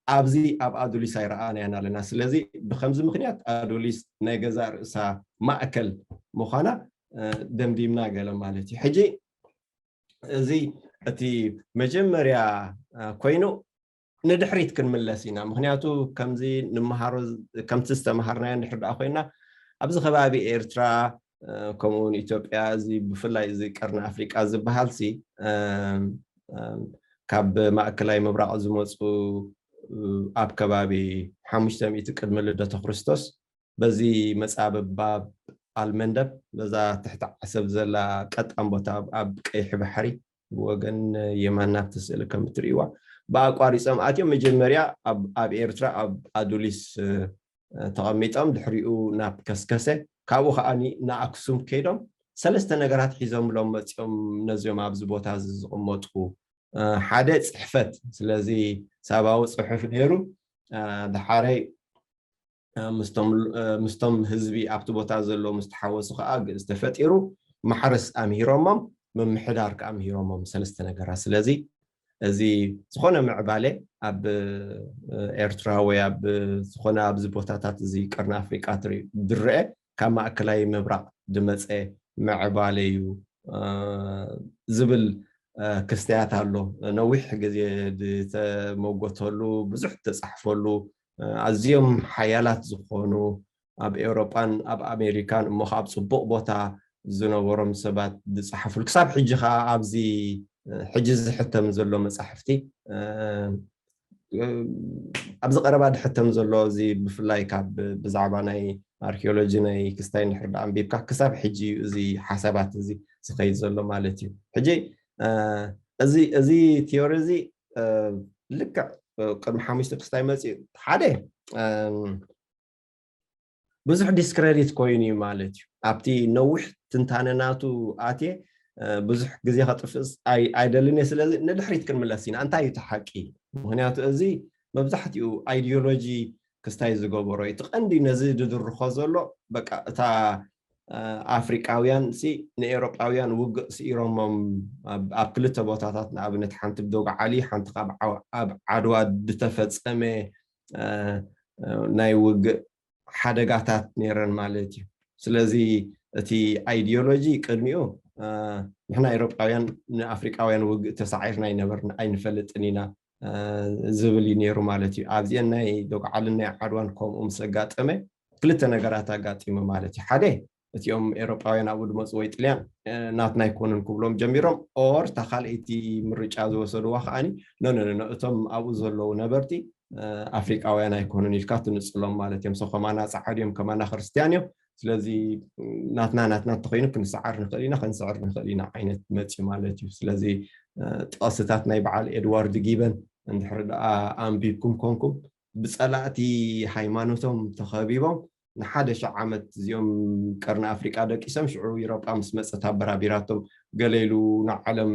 ኣብዚ ኣብ ኣዱሊስ ኣይረኣናያን ኣለና። ስለዚ ብከምዚ ምክንያት ኣዱሊስ ናይ ገዛእ ርእሳ ማእከል ምዃና ደምዲምና ገለ ማለት እዩ። ሕጂ እዚ እቲ መጀመርያ ኮይኑ ንድሕሪት ክንምለስ ኢና። ምክንያቱ ከምዚ ንምሃሮ ከምቲ ዝተምሃርናዮ እንድሕር ደኣ ኮይና ኣብዚ ከባቢ ኤርትራ ከምኡውን ኢትዮጵያ እዚ ብፍላይ እዚ ቀርኒ ኣፍሪቃ ዝበሃል ሲ ካብ ማእከላይ ምብራቕ ዝመፁ ኣብ ከባቢ ሓሙሽተ ሚእቲ ቅድሚ ልደተ ክርስቶስ በዚ መፃብብ ባብ ኣልመንደብ በዛ ትሕቲ ዓሰብ ዘላ ቀጣን ቦታ ኣብ ቀይሒ ባሕሪ ብወገን የማን ናብቲ ስእሊ ከም እትርእይዋ ብኣቋሪፆም ኣትዮም መጀመርያ ኣብ ኤርትራ ኣብ ኣዱሊስ ተቐሚጦም ድሕሪኡ ናብ ከስከሰ ካብኡ ከዓ ንኣክሱም ከይዶም ሰለስተ ነገራት ሒዞምሎም መፂኦም ነዚኦም ኣብዚ ቦታ እዚ ዝቕመጡ ሓደ ፅሕፈት ስለዚ ሳባዊ ፅሑፍ ነይሩ ድሓረይ ምስቶም ህዝቢ ኣብቲ ቦታ ዘለዉ ምስ ተሓወሱ ከዓ ግእዝ ተፈጢሩ ማሕረስ ኣምሂሮሞም ምምሕዳር ከዓ ኣምሂሮሞም ሰለስተ ነገራት ስለዚ እዚ ዝኾነ ምዕባለ ኣብ ኤርትራ ወይ ኣብ ዝኾነ ኣብዚ ቦታታት እዚ ቀርኒ ኣፍሪቃ ዝረአ ካብ ማእከላይ ምብራቕ ዝመፀ ምዕባለ እዩ ዝብል ክስተያት ኣሎ። ነዊሕ ግዜ ዝተመጎተሉ ብዙሕ ዝተፃሕፈሉ ኣዝዮም ሓያላት ዝኾኑ ኣብ ኤውሮጳን ኣብ ኣሜሪካን እሞ ከዓ ኣብ ፅቡቕ ቦታ ዝነበሮም ሰባት ዝፀሓፉሉ ክሳብ ሕጂ ከዓ ኣብዚ ሕጂ ዝሕተም ዘሎ መፃሕፍቲ ኣብዚ ቀረባ ዝሕተም ዘሎ እዚ ብፍላይ ካብ ብዛዕባ ናይ ኣርኪኦሎጂ ናይ ክስታይ እንድሕር ደኣ ኣንቢብካ ክሳብ ሕጂ እዩ እዚ ሓሳባት እዚ ዝኸይድ ዘሎ ማለት እዩ። ሕጂ እዚ እዚ ቲዮሪ እዚ ልክዕ ቅድሚ ሓሙሽተ ክስታይ መፅኡ ሓደ ብዙሕ ዲስክረዲት ኮይኑ እዩ ማለት እዩ። ኣብቲ ነዊሕ ትንታነ ናቱ ኣትየ ብዙሕ ግዜ ከጥፍእ ኣይደልን እየ። ስለዚ ንድሕሪት ክንምለስ ኢና። እንታይ እዩ እቲ ሓቂ? ምክንያቱ እዚ መብዛሕትኡ ኣይዲዮሎጂ ክስታይ ዝገበሮ እዩ። እቲ ቀንዲ ነዚ ዝድርኾ ዘሎ በቃ እታ ኣፍሪቃውያን ሲ ንኤውሮጳውያን ውግእ ስኢሮሞም ኣብ ክልተ ቦታታት፣ ንኣብነት ሓንቲ ብዶግ ዓሊ፣ ሓንቲ ካብ ኣብ ዓድዋ ዝተፈጸመ ናይ ውግእ ሓደጋታት ነይረን ማለት እዩ። ስለዚ እቲ ኣይዲዮሎጂ ቅድሚኡ ንሕና ኤውሮጳውያን ንኣፍሪቃውያን ውግእ ተሳዒርና ኣይነበርን፣ ኣይንፈልጥን ኢና ዝብል እዩ ነይሩ ማለት እዩ። ኣብዚአን ናይ ዶግዓልን ናይ ዓድዋን ከምኡ ምስ ኣጋጠመ ክልተ ነገራት ኣጋጢሙ ማለት እዩ። ሓደ እቲኦም ኤውሮጳውያን ኣብኡ ድመፁ ወይ ጥልያን ናትና ኣይኮኑን ክብሎም ጀሚሮም ኦር እታ ካልኣይቲ ምርጫ ዝወሰድዋ ከዓኒ ኖ ኖ ኖ እቶም ኣብኡ ዘለዉ ነበርቲ ኣፍሪቃውያን ኣይኮኑን ኢልካ ትንፅሎም ማለት እዮም። ሰው ከማና ፃዓድ እዮም፣ ከማና ክርስትያን እዮም። ስለዚ ናትና ናትና እንተኮይኑ ክንሰዓር ንኽእል ኢና፣ ክንስዕር ንኽእል ኢና ዓይነት መፂ ማለት እዩ። ስለዚ ጥቕስታት ናይ በዓል ኤድዋርድ ጊበን እንድሕር ደኣ ኣንቢብኩም ኮንኩም ብፀላእቲ ሃይማኖቶም ተኸቢቦም ንሓደ ሸሕ ዓመት እዚኦም ቀርኒ ኣፍሪቃ ደቂሶም ሽዑ ኢሮጳ ምስ መፀት ኣበራቢራቶም ገለ ኢሉ ንዓለም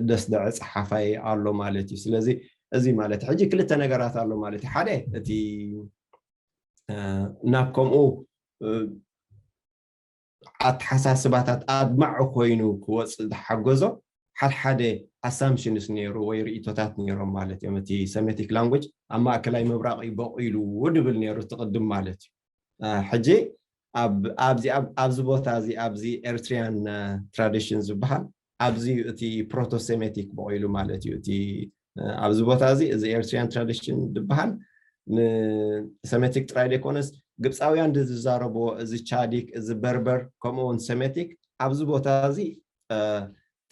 ደስደዐ ፀሓፋይ ኣሎ ማለት እዩ። ስለዚ እዚ ማለት ሕጂ ክልተ ነገራት ኣሎ ማለት እዩ። ሓደ እቲ ናብ ከምኡ ኣተሓሳስባታት ኣድማዒ ኮይኑ ክወፅእ ዝሓገዞ ሓድሓደ ኣሳምሽንስ ነይሩ ወይ ርእቶታት ነይሮም ማለት እዮም። እቲ ሰሜቲክ ላንጉጅ ኣብ ማእከላይ ምብራቕ እዩ በቑሉ ድብል ነይሩ እቲ ቅድም ማለት እዩ። ሕጂ ኣብዚ ቦታ እዚ ኣብዚ ኤርትሪያን ትራዲሽን ዝበሃል ኣብዚ እቲ ፕሮቶሴሜቲክ በቑሉ ማለት እዩ። እቲ ኣብዚ ቦታ እዚ እዚ ኤርትሪያን ትራዲሽን ዝበሃል ንሰሜቲክ ጥራይ ዘይኮነስ ግብፃውያን ዝዛረብዎ እዚ ቻዲክ እዚ በርበር ከምኡ እውን ሰሜቲክ ኣብዚ ቦታ እዚ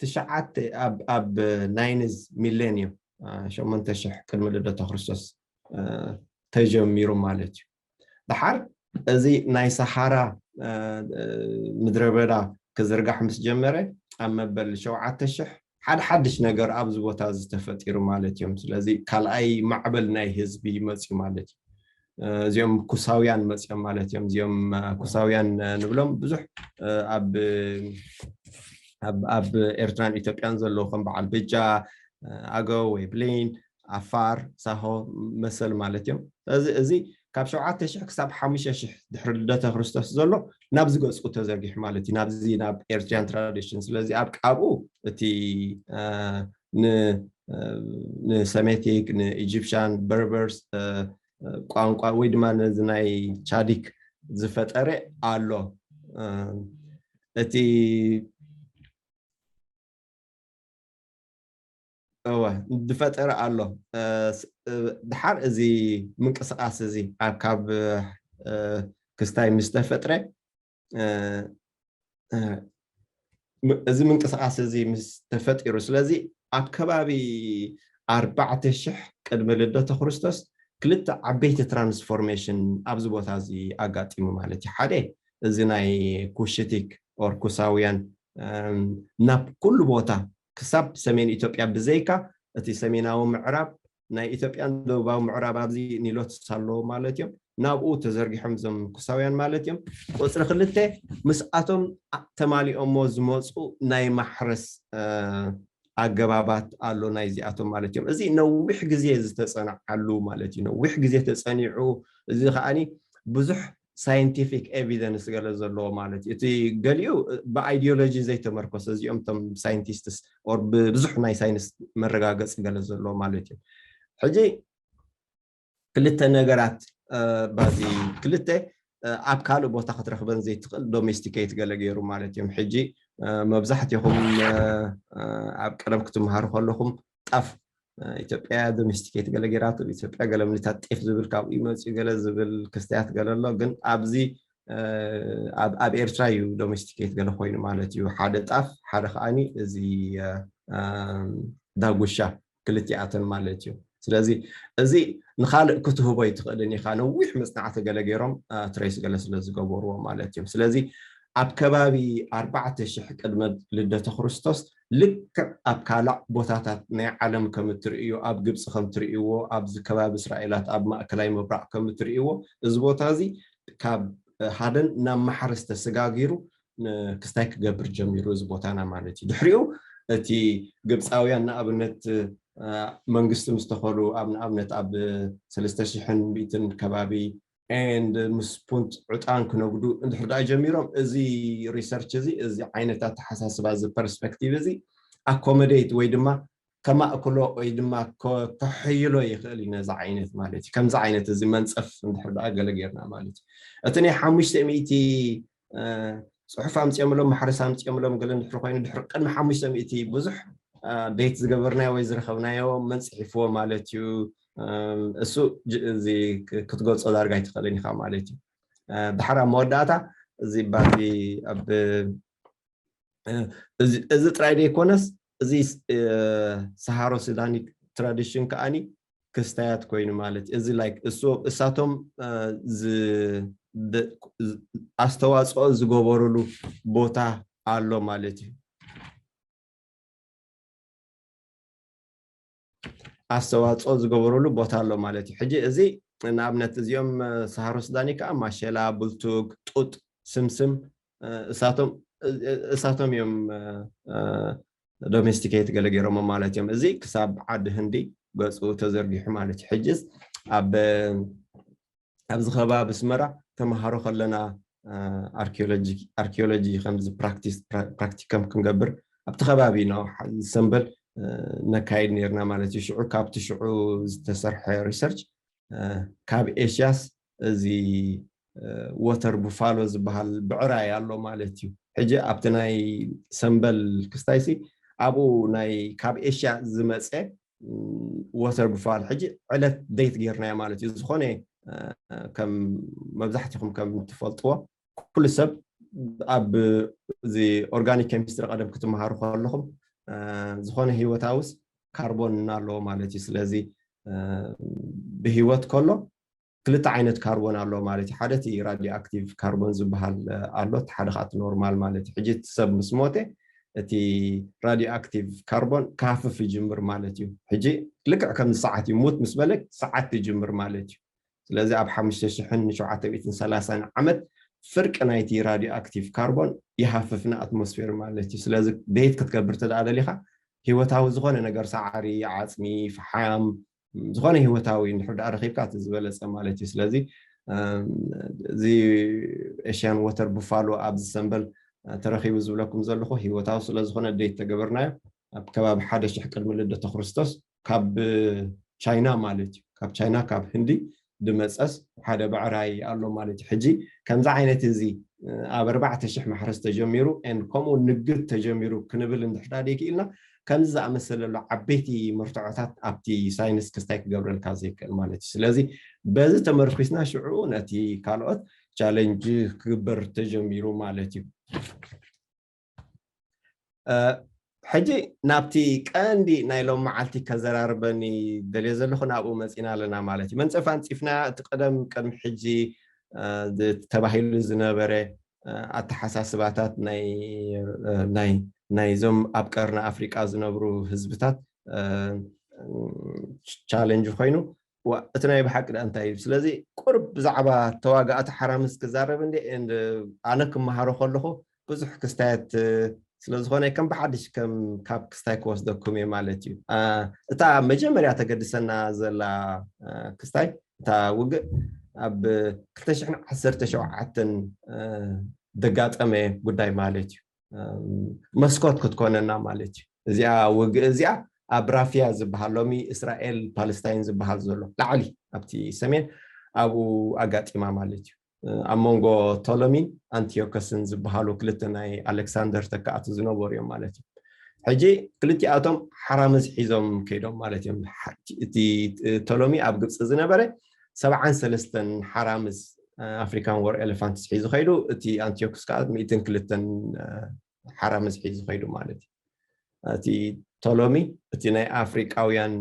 ትሽዓተ ኣብ ናይንዝ ሚሌኒየም ሸሞንተ ሽሕ ቅድሚ ልደተ ክርስቶስ ተጀሚሩ ማለት እዩ። ደሓር እዚ ናይ ሰሃራ ምድረ በዳ ክዝርጋሕ ምስ ጀመረ ኣብ መበል ሸውዓተ ሽሕ ሓደ ሓድሽ ነገር ኣብዚ ቦታ እዚ ተፈጢሩ ማለት እዮም። ስለዚ ካልኣይ ማዕበል ናይ ህዝቢ መፅዩ ማለት እዩ። እዚኦም ኩሳውያን መፅዮም ማለት እዮም። እዚኦም ኩሳውያን ንብሎም ብዙሕ ኣብ ኤርትራን ኢትዮጵያን ዘለዉ ከም በዓል ብጃ፣ ኣገው ወይ ብሌን፣ ኣፋር፣ ሳሆ መሰል ማለት እዮም። ስለዚ እዚ ካብ ሸውዓተ ሽሕ ክሳብ ሓሙሽተ ሽሕ ድሕሪ ልደተ ክርስቶስ ዘሎ ናብዚ ገፁ ተዘርጊሑ ማለት እዩ፣ ናብዚ ናብ ኤርትሪያን ትራዲሽን። ስለዚ ኣብ ኣብኡ እቲ ንሰሜቲክ ንኢጂፕሽያን በርበርስ ቋንቋ ወይ ድማ ነዚ ናይ ቻዲክ ዝፈጠረ ኣሎ። እቲ እወ ዝፈጠረ ኣሎ። ድሓር እዚ ምንቅስቃስ እዚ ኣብ ካብ ክስታይ ምስ ተፈጥረ እዚ ምንቅስቃስ እዚ ምስ ተፈጢሩ፣ ስለዚ ኣብ ከባቢ ኣርባዕተ ሽሕ ቅድሚ ልደተ ክርስቶስ ክልተ ዓበይቲ ትራንስፎርሜሽን ኣብዚ ቦታ እዚ ኣጋጢሙ ማለት እዩ። ሓደ እዚ ናይ ኩሽቲክ ኦር ኩሳውያን ናብ ኩሉ ቦታ ክሳብ ሰሜን ኢትዮጵያ ብዘይካ እቲ ሰሜናዊ ምዕራብ ናይ ኢትዮጵያን ደቡባዊ ምዕራብ ኣብዚ ኒሎትስ ኣለዎ ማለት እዮም። ናብኡ ተዘርጊሖም እዞም ኩሳውያን ማለት እዮም። ቁፅሪ ክልተ ምስኣቶም ተማሊኦሞ ዝመፁ ናይ ማሕረስ ኣገባባት ኣሎ ናይዚኣቶም ማለት እዮም። እዚ ነዊሕ ግዜ ዝተፀናዓሉ ማለት እዩ። ነዊሕ ግዜ ተፀኒዑ እዚ ከዓኒ ብዙሕ ሳይንቲፊክ ኤቪደንስ ገለ ዘለዎ ማለት እዩ። እቲ ገሊኡ ብኣይዲዮሎጂ ዘይተመርኮሰ እዚኦም ቶም ሳይንቲስትስ ኦር ብብዙሕ ናይ ሳይንስ መረጋገፂ ገለ ዘለዎ ማለት እዩ። ሕጂ ክልተ ነገራት ባዚ ክልተ ኣብ ካልእ ቦታ ክትረኽበን ዘይትኽእል ዶሜስቲኬት ገለ ገይሩ ማለት እዮም። ሕጂ መብዛሕትኹም ኣብ ቀደም ክትመሃሩ ከለኹም ጣፍ ኢትዮጵያ ዶሜስቲኬት ገለ ገይራቶ ኢትዮጵያ ገለ ምኒታት ጤፍ ዝብል ካብኡ ይመፅኡ ገለ ዝብል ክስተያት ገለ ኣሎ። ግን ኣብዚ ኣብ ኤርትራ እዩ ዶሜስቲኬት ገለ ኮይኑ ማለት እዩ። ሓደ ጣፍ ሓደ ከዓኒ እዚ ዳጉሻ ክልቲኣተን ማለት እዩ። ስለዚ እዚ ንኻልእ ክትህቦ ኣይትኽእልን ኢኻ። ነዊሕ መፅናዕቲ ገለ ገይሮም ትሬስ ገለ ስለ ዝገበርዎ ማለት እዮም። ስለዚ ኣብ ከባቢ ኣርባዕተ ሽሕ ቅድመ ልደተ ክርስቶስ ልክዕ ኣብ ካልእ ቦታታት ናይ ዓለም ከም እትርእዩ ኣብ ግብፂ ከም ትርእይዎ ኣብዚ ከባቢ እስራኤላት ኣብ ማእከላይ ምብራቕ ከም እትርእይዎ እዚ ቦታ እዚ ካብ ሃደን ናብ ማሕረስ ተሰጋጊሩ ክስታይ ክገብር ጀሚሩ እዚ ቦታና ማለት እዩ። ድሕሪኡ እቲ ግብፃውያን ንኣብነት መንግስቲ ምስ ተኸሉ ኣብ ንኣብነት ኣብ ሰለስተ ሽሕን ሚእትን ከባቢ and ምስ ፑንት ዕጣን ክነግዱ እንድሕር ደኣ ጀሚሮም፣ እዚ research እዚ፣ እዚ ዓይነት ኣተሓሳስባ፣ እዚ perspective እዚ accommodate ወይ ድማ ከማእክሎ ወይ ድማ ከሕይሎ ይኽእል እዩ ነዚ ዓይነት ማለት እዩ። ከምዚ ዓይነት እዚ መንፀፍ እንድሕር ደኣ ገለ ጌርና ማለት እዩ። እቲ ናይ ሓሙሽተ ሚእቲ ፅሑፍ ኣምፅኦምሎም፣ ማሕረስ ኣምፅኦምሎም ገለ እንድሕር ኮይኑ፣ ድሕሪ ቅድሚ ሓሙሽተ ሚእቲ ብዙሕ date ዝገበርናዮ ወይ ዝረኸብናዮ መን ፅሒፍዎ ማለት እዩ። እሱ እዚ ክትገልፆ ዳርጋ ኣይትኽእልን ኢኻ ማለት እዩ። ድሓር ኣብ መወዳእታ እዚ ባቲ ኣብ እዚ ጥራይ ዘይኮነስ፣ እዚ ሰሃሮ ሱዳኒ tradition ከኣኒ ክስታያት ኮይኑ ማለት እዩ። እዚ like እሱ እሳቶም ኣስተዋፅኦ ዝገበሩሉ ቦታ ኣሎ ማለት እዩ። ኣስተዋፅኦ ዝገበሩሉ ቦታ ኣሎ ማለት እዩ። ሕጂ እዚ ንኣብነት እዚኦም ሰሃሮ ሱዳኒ ከዓ ማሸላ፣ ቡልቱግ፣ ጡጥ፣ ስምስም እሳቶም እዮም domesticate ገለ ገይሮሞ ማለት እዮም። እዚ ክሳብ ዓዲ ህንዲ ገፁ ተዘርጊሑ ማለት እዩ። ሕጅስ ኣብ ኣብዚ ከባቢ ኣስመራ ተምሃሮ ከለና ኣርኪኦሎጂ ከምዚ ፕራክቲስ ፕራክቲከም ክንገብር ኣብቲ ከባቢ ነው ሰንበል ነካይድ ነርና ማለት እዩ። ሽዑ ካብቲ ሽዑ ዝተሰርሐ research ካብ ኤሽያስ እዚ ወተር ቡፋሎ ዝበሃል ብዕራይ ኣሎ ማለት እዩ። ሕጂ ኣብቲ ናይ ሰንበል ክስታይሲ ኣብኡ ናይ ካብ ኤሽያ ዝመፀ ወተር ቡፋሎ ሕጂ ዕለት date ጌርናዮ ማለት እዩ። ዝኾነ ከም መብዛሕትኹም ከም ትፈልጥዎ ኩሉ ሰብ ኣብ እዚ organic chemistry ቀደም ክትመሃሩ ከለኹም ዝኾነ ህይወታውስ ካርቦን ኣለዎ ማለት እዩ። ስለዚ ብህይወት ከሎ ክልተ ዓይነት ካርቦን ኣሎ ማለት እዩ። ሓደ እቲ ራዲዮ ኣክቲቭ ካርቦን ዝበሃል ኣሎ፣ እቲ ሓደ ከዓ እቲ ኖርማል ማለት እዩ። ሕጂ እቲ ሰብ ምስ ሞተ እቲ ራዲዮ ኣክቲቭ ካርቦን ክሃፍፍ ይጅምር ማለት እዩ። ሕጂ ልክዕ ከምዚ ሰዓት እዩ፣ ሙት ምስ በለ ሰዓት ይጅምር ማለት እዩ። ስለዚ ኣብ ሓሙሽተ ሽሕን ሸውዓተ ሚእትን ሰላሳን ዓመት ፍርቂ ናይቲ ራዲዮ ኣክቲቭ ካርቦን ይሃፍፍ ንኣትሞስፌር ማለት እዩ። ስለዚ date ክትገብር ተደኣ ደሊኻ ህይወታዊ ዝኾነ ነገር፣ ሳዕሪ፣ ዓፅሚ፣ ፈሓም፣ ዝኾነ ህይወታዊ እንድሕር ደኣ ረኺብካ እቲ ዝበለፀ ማለት እዩ። ስለዚ እዚ ኤሽያን ወተር ቡፋሎ ኣብዚ ሰንበል ተረኺቡ ዝብለኩም ዘለኹ ህይወታዊ ስለዝኾነ date ተገበርናዮ ኣብ ከባቢ ሓደ ሽሕ ቅድሚ ልደተ ክርስቶስ ካብ ቻይና ማለት እዩ። ካብ ቻይና ካብ ህንዲ ድመፀስ ሓደ ብዕራይ ኣሎ ማለት እዩ። ሕጂ ከምዚ ዓይነት እዚ ኣብ ኣርባዕተ ሽሕ ማሕረስ ተጀሚሩ and ከምኡ ንግድ ተጀሚሩ ክንብል እንድሕር ደኣ ክኢልና ከምዚ ዝኣመሰለ ኣሎ ዓበይቲ መርትዖታት ኣብቲ ሳይንስ ክስታይ ክገብረልካ ዘይክእል ማለት እዩ። ስለዚ በዚ ተመርኩስና ሽዑ ነቲ ካልኦት ቻለንጅ ክግበር ተጀሚሩ ማለት እዩ። ሕጂ ናብቲ ቀንዲ ናይ ሎም መዓልቲ ከዘራርበኒ ደልየ ዘለኹ ናብኡ መፂና ኣለና ማለት እዩ። መንፀፍ ኣንፂፍና እቲ ቀደም ቅድሚ ሕጂ ተባሂሉ ዝነበረ ኣተሓሳስባታት ናይ ናይዞም ኣብ ቀርኒ ኣፍሪቃ ዝነብሩ ህዝብታት ቻለንጅ ኮይኑ እቲ ናይ ብሓቂ ዳ እንታይ እዩ? ስለዚ ቁርብ ብዛዕባ ተዋጋእቲ ሓራምዝ ክዛረብ እንደ ኣነ ክመሃሮ ከለኹ ብዙሕ ክስታያት ስለዝኾነ ከም ብሓድሽ ከም ካብ ክስታይ ክወስደኩም እየ ማለት እዩ። እታ መጀመርያ ተገድሰና ዘላ ክስታይ እታ ውግእ ኣብ ክልተ ሽሕን ዓሰርተ ሸውዓተን ደጋጠመ ጉዳይ ማለት እዩ። መስኮት ክትኮነና ማለት እዩ። እዚኣ ውግእ እዚኣ ኣብ ራፊያ ዝበሃል ሎሚ እስራኤል ፓለስታይን ዝበሃል ዘሎ ላዕሊ ኣብቲ ሰሜን ኣብኡ ኣጋጢማ ማለት እዩ። ኣብ መንጎ ቶሎሚን ኣንቲዮከስን ዝበሃሉ ክልተ ናይ ኣሌክሳንደር ተካእቲ ዝነበሩ እዮም ማለት እዩ። ሕጂ ክልቲኣቶም ሓራምዝ ሒዞም ከይዶም ማለት እዮም። እቲ ቶሎሚ ኣብ ግብፂ ዝነበረ ሰብዓን ሰለስተን ሓራምዝ ኣፍሪካን ወር ኤሌፋንትስ ሒዙ ከይዱ፣ እቲ ኣንቲዮክስ ከዓ ሚእትን ክልተን ሓራምዝ ሒዙ ከይዱ ማለት እዩ። እቲ ቶሎሚ እቲ ናይ ኣፍሪቃውያን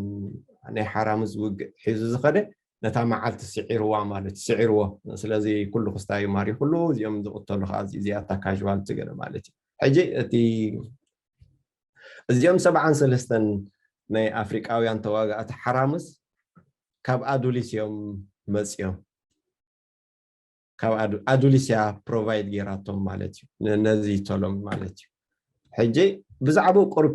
ናይ ሓራምዝ ውግእ ሒዙ ዝኸደ ነታ መዓልቲ ስዒርዋ ማለት ስዒርዎ። ስለዚ ኩሉ ክስታዩ ማሪኹሉ እዚኦም ዝቕተሉ ከዓ እዚኣታ ካዥዋልቲ ገለ ማለት እዩ። ሕጂ እቲ እዚኦም ሰብዓን ሰለስተን ናይ ኣፍሪቃውያን ተዋጋእቲ ሓራምዝ ካብ ኣዱሊስ እዮም መፅዮም። ካብ ኣዱሊስ እያ ፕሮቫይድ ጌራቶም ማለት እዩ ነዚ ቶሎም ማለት እዩ። ሕጂ ብዛዕባኡ ቁሩብ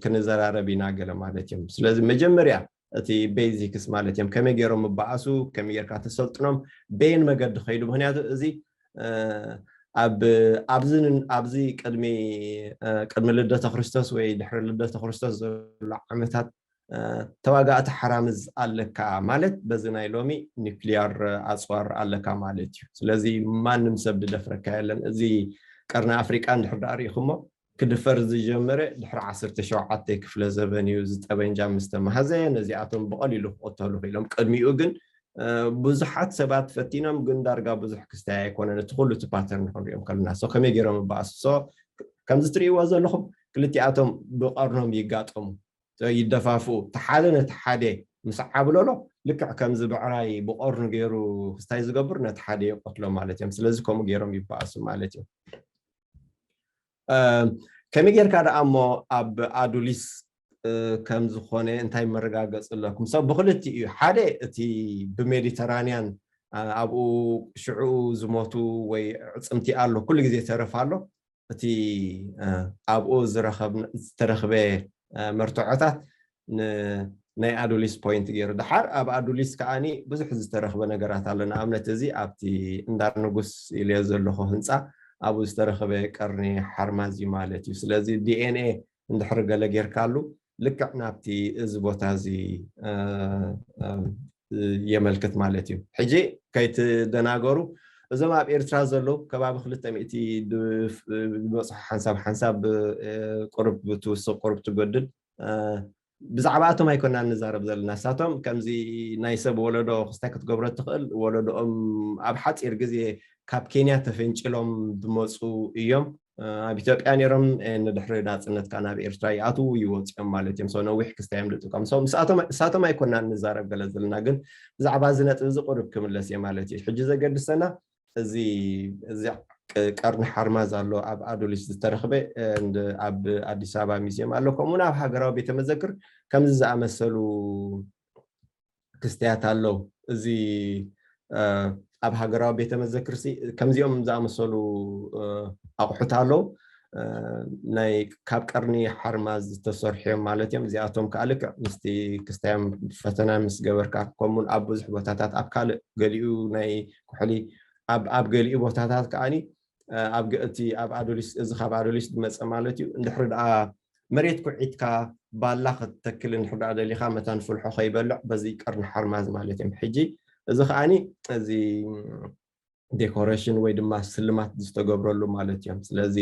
ክንዘራረብ ኢና ገለ ማለት እዮም። ስለዚ መጀመርያ እቲ ቤዚክስ ማለት እዮም፣ ከመይ ገይሮም ምበኣሱ፣ ከመይ ጌርካ ተሰልጥኖም፣ በየን መገዲ ከይዱ። ምክንያቱ እዚ ኣብዚ ቅድሚ ቅድሚ ልደተ ክርስቶስ ወይ ድሕሪ ልደተ ክርስቶስ ዘሎ ዓመታት ተዋጋእቲ ሓራምዝ ኣለካ ማለት በዚ ናይ ሎሚ ኒክሊያር ኣፅዋር ኣለካ ማለት እዩ። ስለዚ ማንም ሰብ ዝደፍረካ የለን። እዚ ቀርኒ ኣፍሪቃ እንድሕር ደኣ ርኢኹሞ ክድፈር ዝጀመረ ድሕሪ ዓሰርተ ሸውዓተ ክፍለ ዘበን እዩ። እዚ ጠበንጃ ምስ ተማሃዘ ነዚኣቶም ብቐሊሉ ክቕተሉ ክኢሎም። ቅድሚኡ ግን ብዙሓት ሰባት ፈቲኖም፣ ግን ዳርጋ ብዙሕ ክስታይ ኣይኮነን። እቲ ኩሉ እቲ ፓተርን ክንሪኦም ከለና ሶ ከመይ ገይሮም ይበኣሱ? ሶ ከምዚ ትርእይዎ ዘለኹም ክልቲኣቶም ብቐርኖም ይጋጠሙ፣ ይደፋፍኡ። እቲ ሓደ ነቲ ሓደ ምስ ዓብለሎ ልክዕ ከምዚ ብዕራይ ብቐርኑ ገይሩ ክስታይ ዝገብር ነቲ ሓደ ይቐትሎ ማለት እዮም። ስለዚ ከምኡ ገይሮም ይበኣሱ ማለት እዮም። ከመይ ጌርካ ደኣ እሞ ኣብ ኣዱሊስ ከም ዝኾነ እንታይ መረጋገፂ ኣለኩም? ሰብ ብክልቲ እዩ። ሓደ እቲ ብሜዲተራንያን ኣብኡ ሽዑ ዝሞቱ ወይ ዕፅምቲ ኣሎ፣ ኩሉ ግዜ ተረፍ ኣሎ። እቲ ኣብኡ ዝተረኽበ መርትዖታት ናይ ኣዱሊስ ፖይንት ገይሩ። ደሓር ኣብ ኣዱሊስ ከዓኒ ብዙሕ ዝተረኽበ ነገራት ኣሎ። ንኣብነት እዚ ኣብቲ እንዳ ንጉስ ኢልዮ ዘለኹ ህንፃ ኣብኡ ዝተረኽበ ቀርኒ ሓርማዝ እዩ ማለት እዩ። ስለዚ ዲኤንኤ እንድሕር ገለ ጌርካሉ ልክዕ ናብቲ እዚ ቦታ እዚ የመልክት ማለት እዩ። ሕጂ ከይትደናገሩ፣ እዞም ኣብ ኤርትራ ዘለዉ ከባቢ ክልተ ሚእቲ ዝበፅሑ ሓንሳብ ሓንሳብ ቁርብ ትውስቕ ቁርብ ትጎድል ብዛዕባኣቶም ኣይኮናን ንዛረብ ዘለና። ንሳቶም ከምዚ ናይ ሰብ ወለዶ ክስታይ ክትገብሮ ትኽእል፣ ወለዶኦም ኣብ ሓፂር ግዜ ካብ ኬንያ ተፈንጭሎም ዝመፁ እዮም። ኣብ ኢትዮጵያ ነይሮም ንድሕሪ ናፅነት ከዓ ናብ ኤርትራ ይኣትዉ ይወፅኦም ማለት እዮም። ሰው ነዊሕ ክስታዮም ዝጥቀም ሰው ንሳቶም ኣይኮናን ንዛረብ ገለ ዘለና፣ ግን ብዛዕባ እዚ ነጥቢ እዚ ቁርብ ክምለስ እየ ማለት እዩ። ሕጂ ዘገድሰና እዚ እዚ ቀርኒ ሓርማዝ ኣሎ ኣብ ኣዱሊስ ዝተረኽበ፣ ኣብ ኣዲስ ኣበባ ሚዚየም ኣሎ። ከምኡውን ኣብ ሃገራዊ ቤተ መዘክር ከምዚ ዝኣመሰሉ ክስተያት ኣለዉ። እዚ ኣብ ሃገራዊ ቤተ መዘክርሲ ከምዚኦም ዝኣመሰሉ ኣቑሑት ኣለዉ። ናይ ካብ ቀርኒ ሓርማዝ ዝተሰርሑ እዮም ማለት እዮም። እዚኣቶም ከዓ ልክዕ ምስቲ ክስታዮም ፈተና ምስ ገበርካ፣ ከምኡውን ኣብ ብዙሕ ቦታታት ኣብ ካልእ ገሊኡ ናይ ኩሕሊ ኣብ ገሊኡ ቦታታት ከዓኒ ኣብ እቲ ኣብ ኣዶሊስ፣ እዚ ካብ ኣዶሊስ ዝመፀ ማለት እዩ። እንድሕሪ ደኣ መሬት ኩዒትካ ባላ ክትተክል እንድሕር ደኣ ደሊኻ መታን ፍልሖ ከይበልዕ በዚ ቀርኒ ሓርማዝ ማለት እዮም። ሕጂ እዚ ከዓኒ እዚ ዴኮሬሽን ወይ ድማ ስልማት ዝተገብረሉ ማለት እዮም። ስለዚ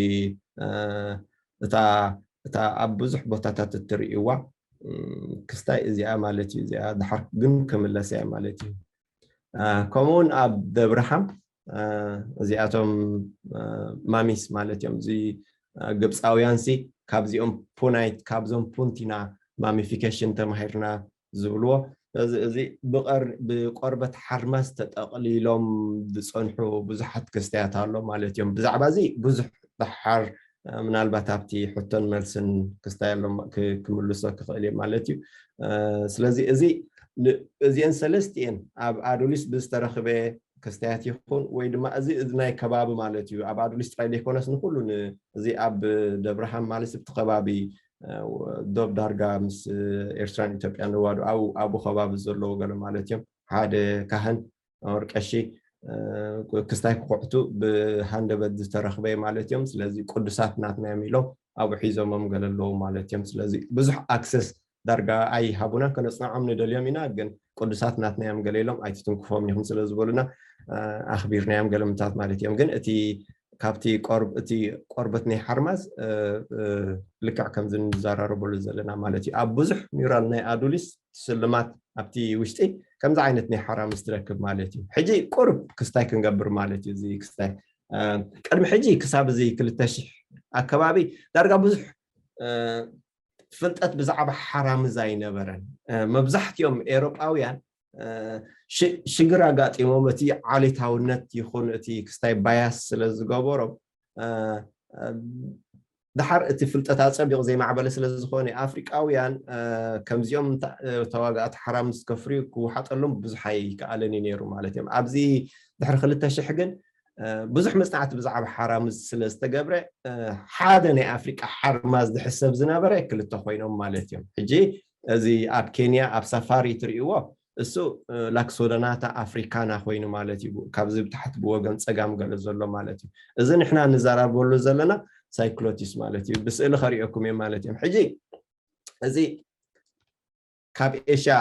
እታ እታ ኣብ ብዙሕ ቦታታት እትርእይዋ ክስታይ እዚኣ ማለት እዩ። እዚኣ ድሓር ግን ክምለስ እያ ማለት እዩ። ከምኡውን ኣብ ደብረሃም እዚኣቶም ማሚስ ማለት እዮም። እዚ ግብፃውያን ሲ ካብዚኦም ፑናይት ካብዞም ፑንቲና ማሚፊኬሽን ተማሂርና ዝብልዎ። ስለዚ እዚ ብቆርበት ሓርማዝ ተጠቕሊሎም ዝፀንሑ ብዙሓት ክስተያት ኣሎ ማለት እዮም። ብዛዕባ እዚ ብዙሕ ደሓር ምናልባት ኣብቲ ሕቶን መልስን ክስታይ ኣሎ ክምልሶ ክኽእል እየ ማለት እዩ። ስለዚ እዚ እዚአን ሰለስቲአን ኣብ ኣዱሊስ ብዝተረኽበ ክስተያት ይኹን ወይ ድማ እዚ ናይ ከባቢ ማለት እዩ። ኣብ ኣዱሊስ ጥራይ ዘይኮነስ ንኩሉ እዚ ኣብ ደብረሃም ማለት እቲ ከባቢ ዶብ ዳርጋ ምስ ኤርትራን ኢትዮጵያን ንዋዱ ኣብኡ ከባቢ ዘለዎ ገለ ማለት እዮም። ሓደ ካህን ወርቀሺ ክስታይ ክኩዕቱ ብሃንደበት ዝተረኽበ ማለት እዮም። ስለዚ ቅዱሳት ናትና እዮም ኢሎም ኣብኡ ሒዞሞም ገለ ኣለዉ ማለት እዮም። ስለዚ ብዙሕ ኣክሰስ ዳርጋ ኣይሃቡና፣ ከነፅንዖም ንደልዮም ኢና፣ ግን ቅዱሳት ናትና እዮም ገለ ኢሎም ኣይትትንክፎም ኢኹም ስለ ዝበሉና ኣኽቢርናዮም ገለ ምታት ማለት እዮም። ግን እቲ ካብቲ እቲ ቆርበት ናይ ሓርማዝ ልክዕ ከምዚ ንዘራረበሉ ዘለና ማለት እዩ። ኣብ ብዙሕ ሚውራል ናይ ኣዱሊስ ስልማት ኣብቲ ውሽጢ ከምዚ ዓይነት ናይ ሓራምዝ ትረክብ ማለት እዩ። ሕጂ ቁርብ ክስታይ ክንገብር ማለት እዩ። እዚ ክስታይ ቅድሚ ሕጂ ክሳብ እዚ ክልተ ሽሕ ኣከባቢ ዳርጋ ብዙሕ ፍልጠት ብዛዕባ ሓራምዝ ኣይነበረን። መብዛሕትኦም ኤሮጳውያን ሽግር ኣጋጢሞም እቲ ዓሌታውነት ይኹን እቲ ክስታይ ባያስ ስለ ዝገበሮም ድሓር እቲ ፍልጠት ኣፀቢቑ ዘይማዕበለ ስለ ዝኾነ ኣፍሪቃውያን ከምዚኦም ተዋጋእቲ ሓራምዝ ከፍርዩ ክወሓጠሎም ብዙሕ ኣይከኣለን እዩ ነይሩ ማለት እዮም። ኣብዚ ድሕሪ ክልተ ሽሕ ግን ብዙሕ መፅናዕቲ ብዛዕባ ሓራምዝ ስለ ዝተገብረ ሓደ ናይ ኣፍሪቃ ሓርማዝ ዝሕሰብ ዝነበረ ክልተ ኮይኖም ማለት እዮም። ሕጂ እዚ ኣብ ኬንያ ኣብ ሳፋሪ ትርእይዎ፣ እሱ ላክሶደናታ ኣፍሪካና ኮይኑ ማለት እዩ። ካብዚ ብታሕቲ ብወገን ፀጋም ገለ ዘሎ ማለት እዩ። እዚ ንሕና ንዘራርበሉ ዘለና ሳይክሎቲስ ማለት እዩ። ብስእሊ ከሪኦኩም እዮም ማለት እዮም። ሕጂ እዚ ካብ ኤሽያ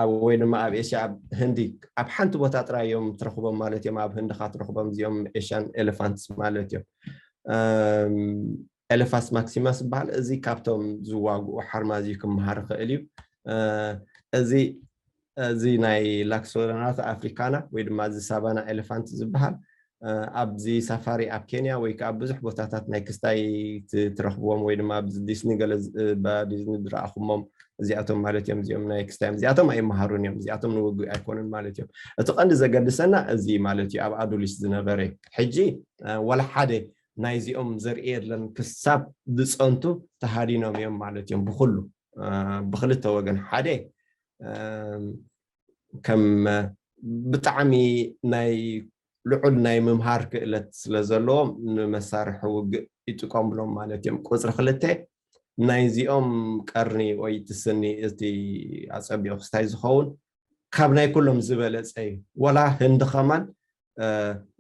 ኣብ ወይ ድማ ኣብ ኤሽያ ኣብ ህንዲ ኣብ ሓንቲ ቦታ ጥራይ እዮም ትረኽቦም ማለት እዮም። ኣብ ህንዲ ካ ትረኽቦም እዚኦም ኤሽያን ኤሌፋንትስ ማለት እዮም። ኤሌፋስ ማክሲማስ ዝበሃል እዚ ካብቶም ዝዋግኡ ሓርማዝ እዩ ክመሃር ይኽእል እዩ። እዚ እዚ ናይ ላክሶደናታ ኣፍሪካና ወይ ድማ እዚ ሳቫና ኤሌፋንት ዝበሃል ኣብዚ ሳፋሪ ኣብ ኬንያ ወይ ከዓ ብዙሕ ቦታታት ናይ ክስታይ ትረኽብዎም ወይ ድማ ኣብዚ ዲስኒ ገለ ዲስኒ ዝረኣኹሞም እዚኣቶም ማለት እዮም። እዚኦም ናይ ክስታይ እዮም። እዚኣቶም ኣይመሃሩን እዮም። እዚኣቶም ንውግእ ኣይኮኑን ማለት እዮም። እቲ ቀንዲ ዘገድሰና እዚ ማለት እዩ። ኣብ ኣዱሊስ ዝነበረ ሕጂ ወላ ሓደ ናይዚኦም ዘርኢ የለን። ክሳብ ዝፀንቱ ተሃዲኖም እዮም ማለት እዮም። ብኩሉ ብክልተ ወገን ሓደ ከም ብጣዕሚ ናይ ልዑል ናይ ምምሃር ክእለት ስለ ዘለዎም ንመሳርሒ ውግእ ይጥቀምሎም ማለት እዮም። ቁፅሪ ክልተ ናይዚኦም ቀርኒ ወይ እቲ ስኒ እቲ ኣፀቢቑ ክስታይ ዝኸውን ካብ ናይ ኩሎም ዝበለፀ እዩ። ወላ ህንዲ ከማን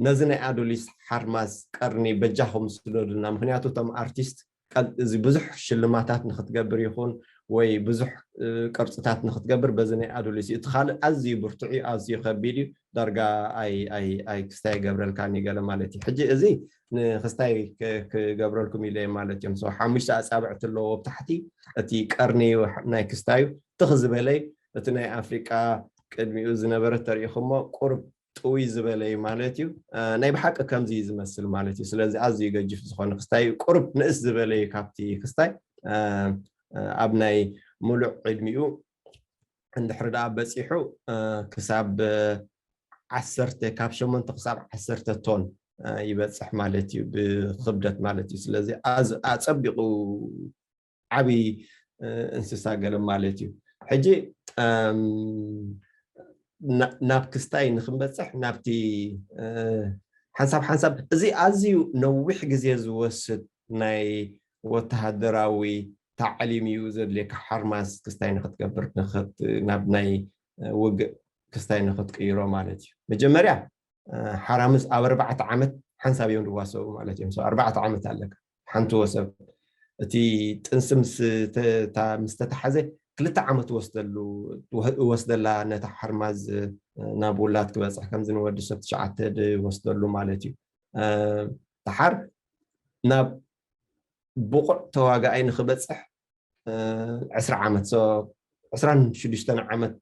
ነዚ ናይ ኣዱሊስ ሓርማዝ ቀርኒ በጃኹም ስደዱልና። ምክንያቱ እቶም ኣርቲስት እዚ ብዙሕ ሽልማታት ንክትገብር ይኹን ወይ ብዙሕ ቅርፅታት ንክትገብር በዚ ናይ ኣዱሊስ እቲ ካልእ ኣዝዩ ብርቱዕ እዩ፣ ኣዝዩ ከቢድ እዩ። ዳርጋ ኣይ ክስታይ ይገብረልካን እዩ ገለ ማለት እዩ። ሕጂ እዚ ንክስታይ ክገብረልኩም ኢለ ማለት እዮም። ሓሙሽተ ኣፃብዕቲ ኣለዎ ኣብ ታሕቲ። እቲ ቀርኒ ናይ ክስታዩ ትኽ ዝበለይ እቲ ናይ ኣፍሪቃ ቅድሚኡ ዝነበረ ተሪኢኹሞ ቁርብ ጥውይ ዝበለ እዩ ማለት እዩ። ናይ ብሓቂ ከምዚ እዩ ዝመስል ማለት እዩ። ስለዚ ኣዝዩ ገጅፍ ዝኾነ ክስታይ እዩ። ቁርብ ንእስ ዝበለ እዩ ካብቲ ክስታይ ኣብ ናይ ሙሉእ ዕድሚኡ እንድሕሪ ደኣ በፂሑ ክሳብ ዓሰርተ ካብ ሸሞንተ ክሳብ ዓሰርተ ቶን ይበፅሕ ማለት እዩ ብክብደት ማለት እዩ። ስለዚ ኣፀቢቑ ዓብይ እንስሳ ገለ ማለት እዩ። ሕጂ ናብ ክስታይ ንክንበፅሕ ናብቲ ሓንሳብ ሓንሳብ እዚ ኣዝዩ ነዊሕ ግዜ ዝወስድ ናይ ወተሃደራዊ ታዕሊም እዩ ዘድልየካ። ሓርማዝ ክስታይ ንክትገብር ናብ ናይ ውግእ ክስታይ ንክትቅይሮ ማለት እዩ። መጀመርያ ሓራምዝ ኣብ ኣርባዕተ ዓመት ሓንሳብ እዮም ዝዋሰቡ ማለት እዮም። ኣርባዕተ ዓመት ኣለካ ሓንቲ ወሰብ እቲ ጥንሲ ምስ ተታሓዘ ክልተ ዓመት ወስደሉ ወስደላ ነታ ሓርማዝ ናብ ውላድ ክበፅሕ ከምዚ ንወዲ ሰብ ትሽዓተ ወስደሉ ማለት እዩ። ተሓር ናብ ብቑዕ ተዋጋኣይ ንክበፅሕ ዕስራ ዓመት ዕስራን ሽዱሽተን ዓመት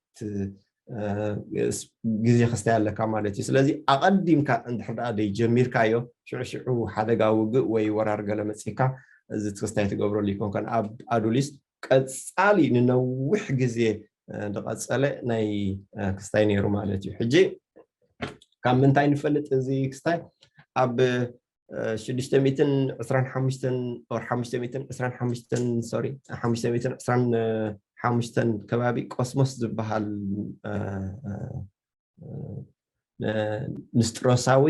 ግዜ ክስታይ ኣለካ ማለት እዩ። ስለዚ ኣቐዲምካ እንድሕር ደኣ ደይ ጀሚርካዮ ሽዑ ሽዑ ሓደጋ ውግእ ወይ ወራር ገለ መፂካ እዚ ክስታይ ትገብረሉ ይኮንከን። ኣብ ኣዱሊስ ቀፃሊ ንነዊሕ ግዜ ዝቐፀለ ናይ ክስታይ ነይሩ ማለት እዩ። ሕጂ ካብ ምንታይ ንፈልጥ እዚ ክስታይ ኣብ ሽዱሽተ ሚእትን ዕስራን ሓሙሽተን or ሓሙሽተ ሚእትን ዕስራን ሓሙሽተን sorry ሓሙሽተ ሚእትን ዕስራን ሓሙሽተን ከባቢ ቆስሞስ ዝበሃል ንስጥሮሳዊ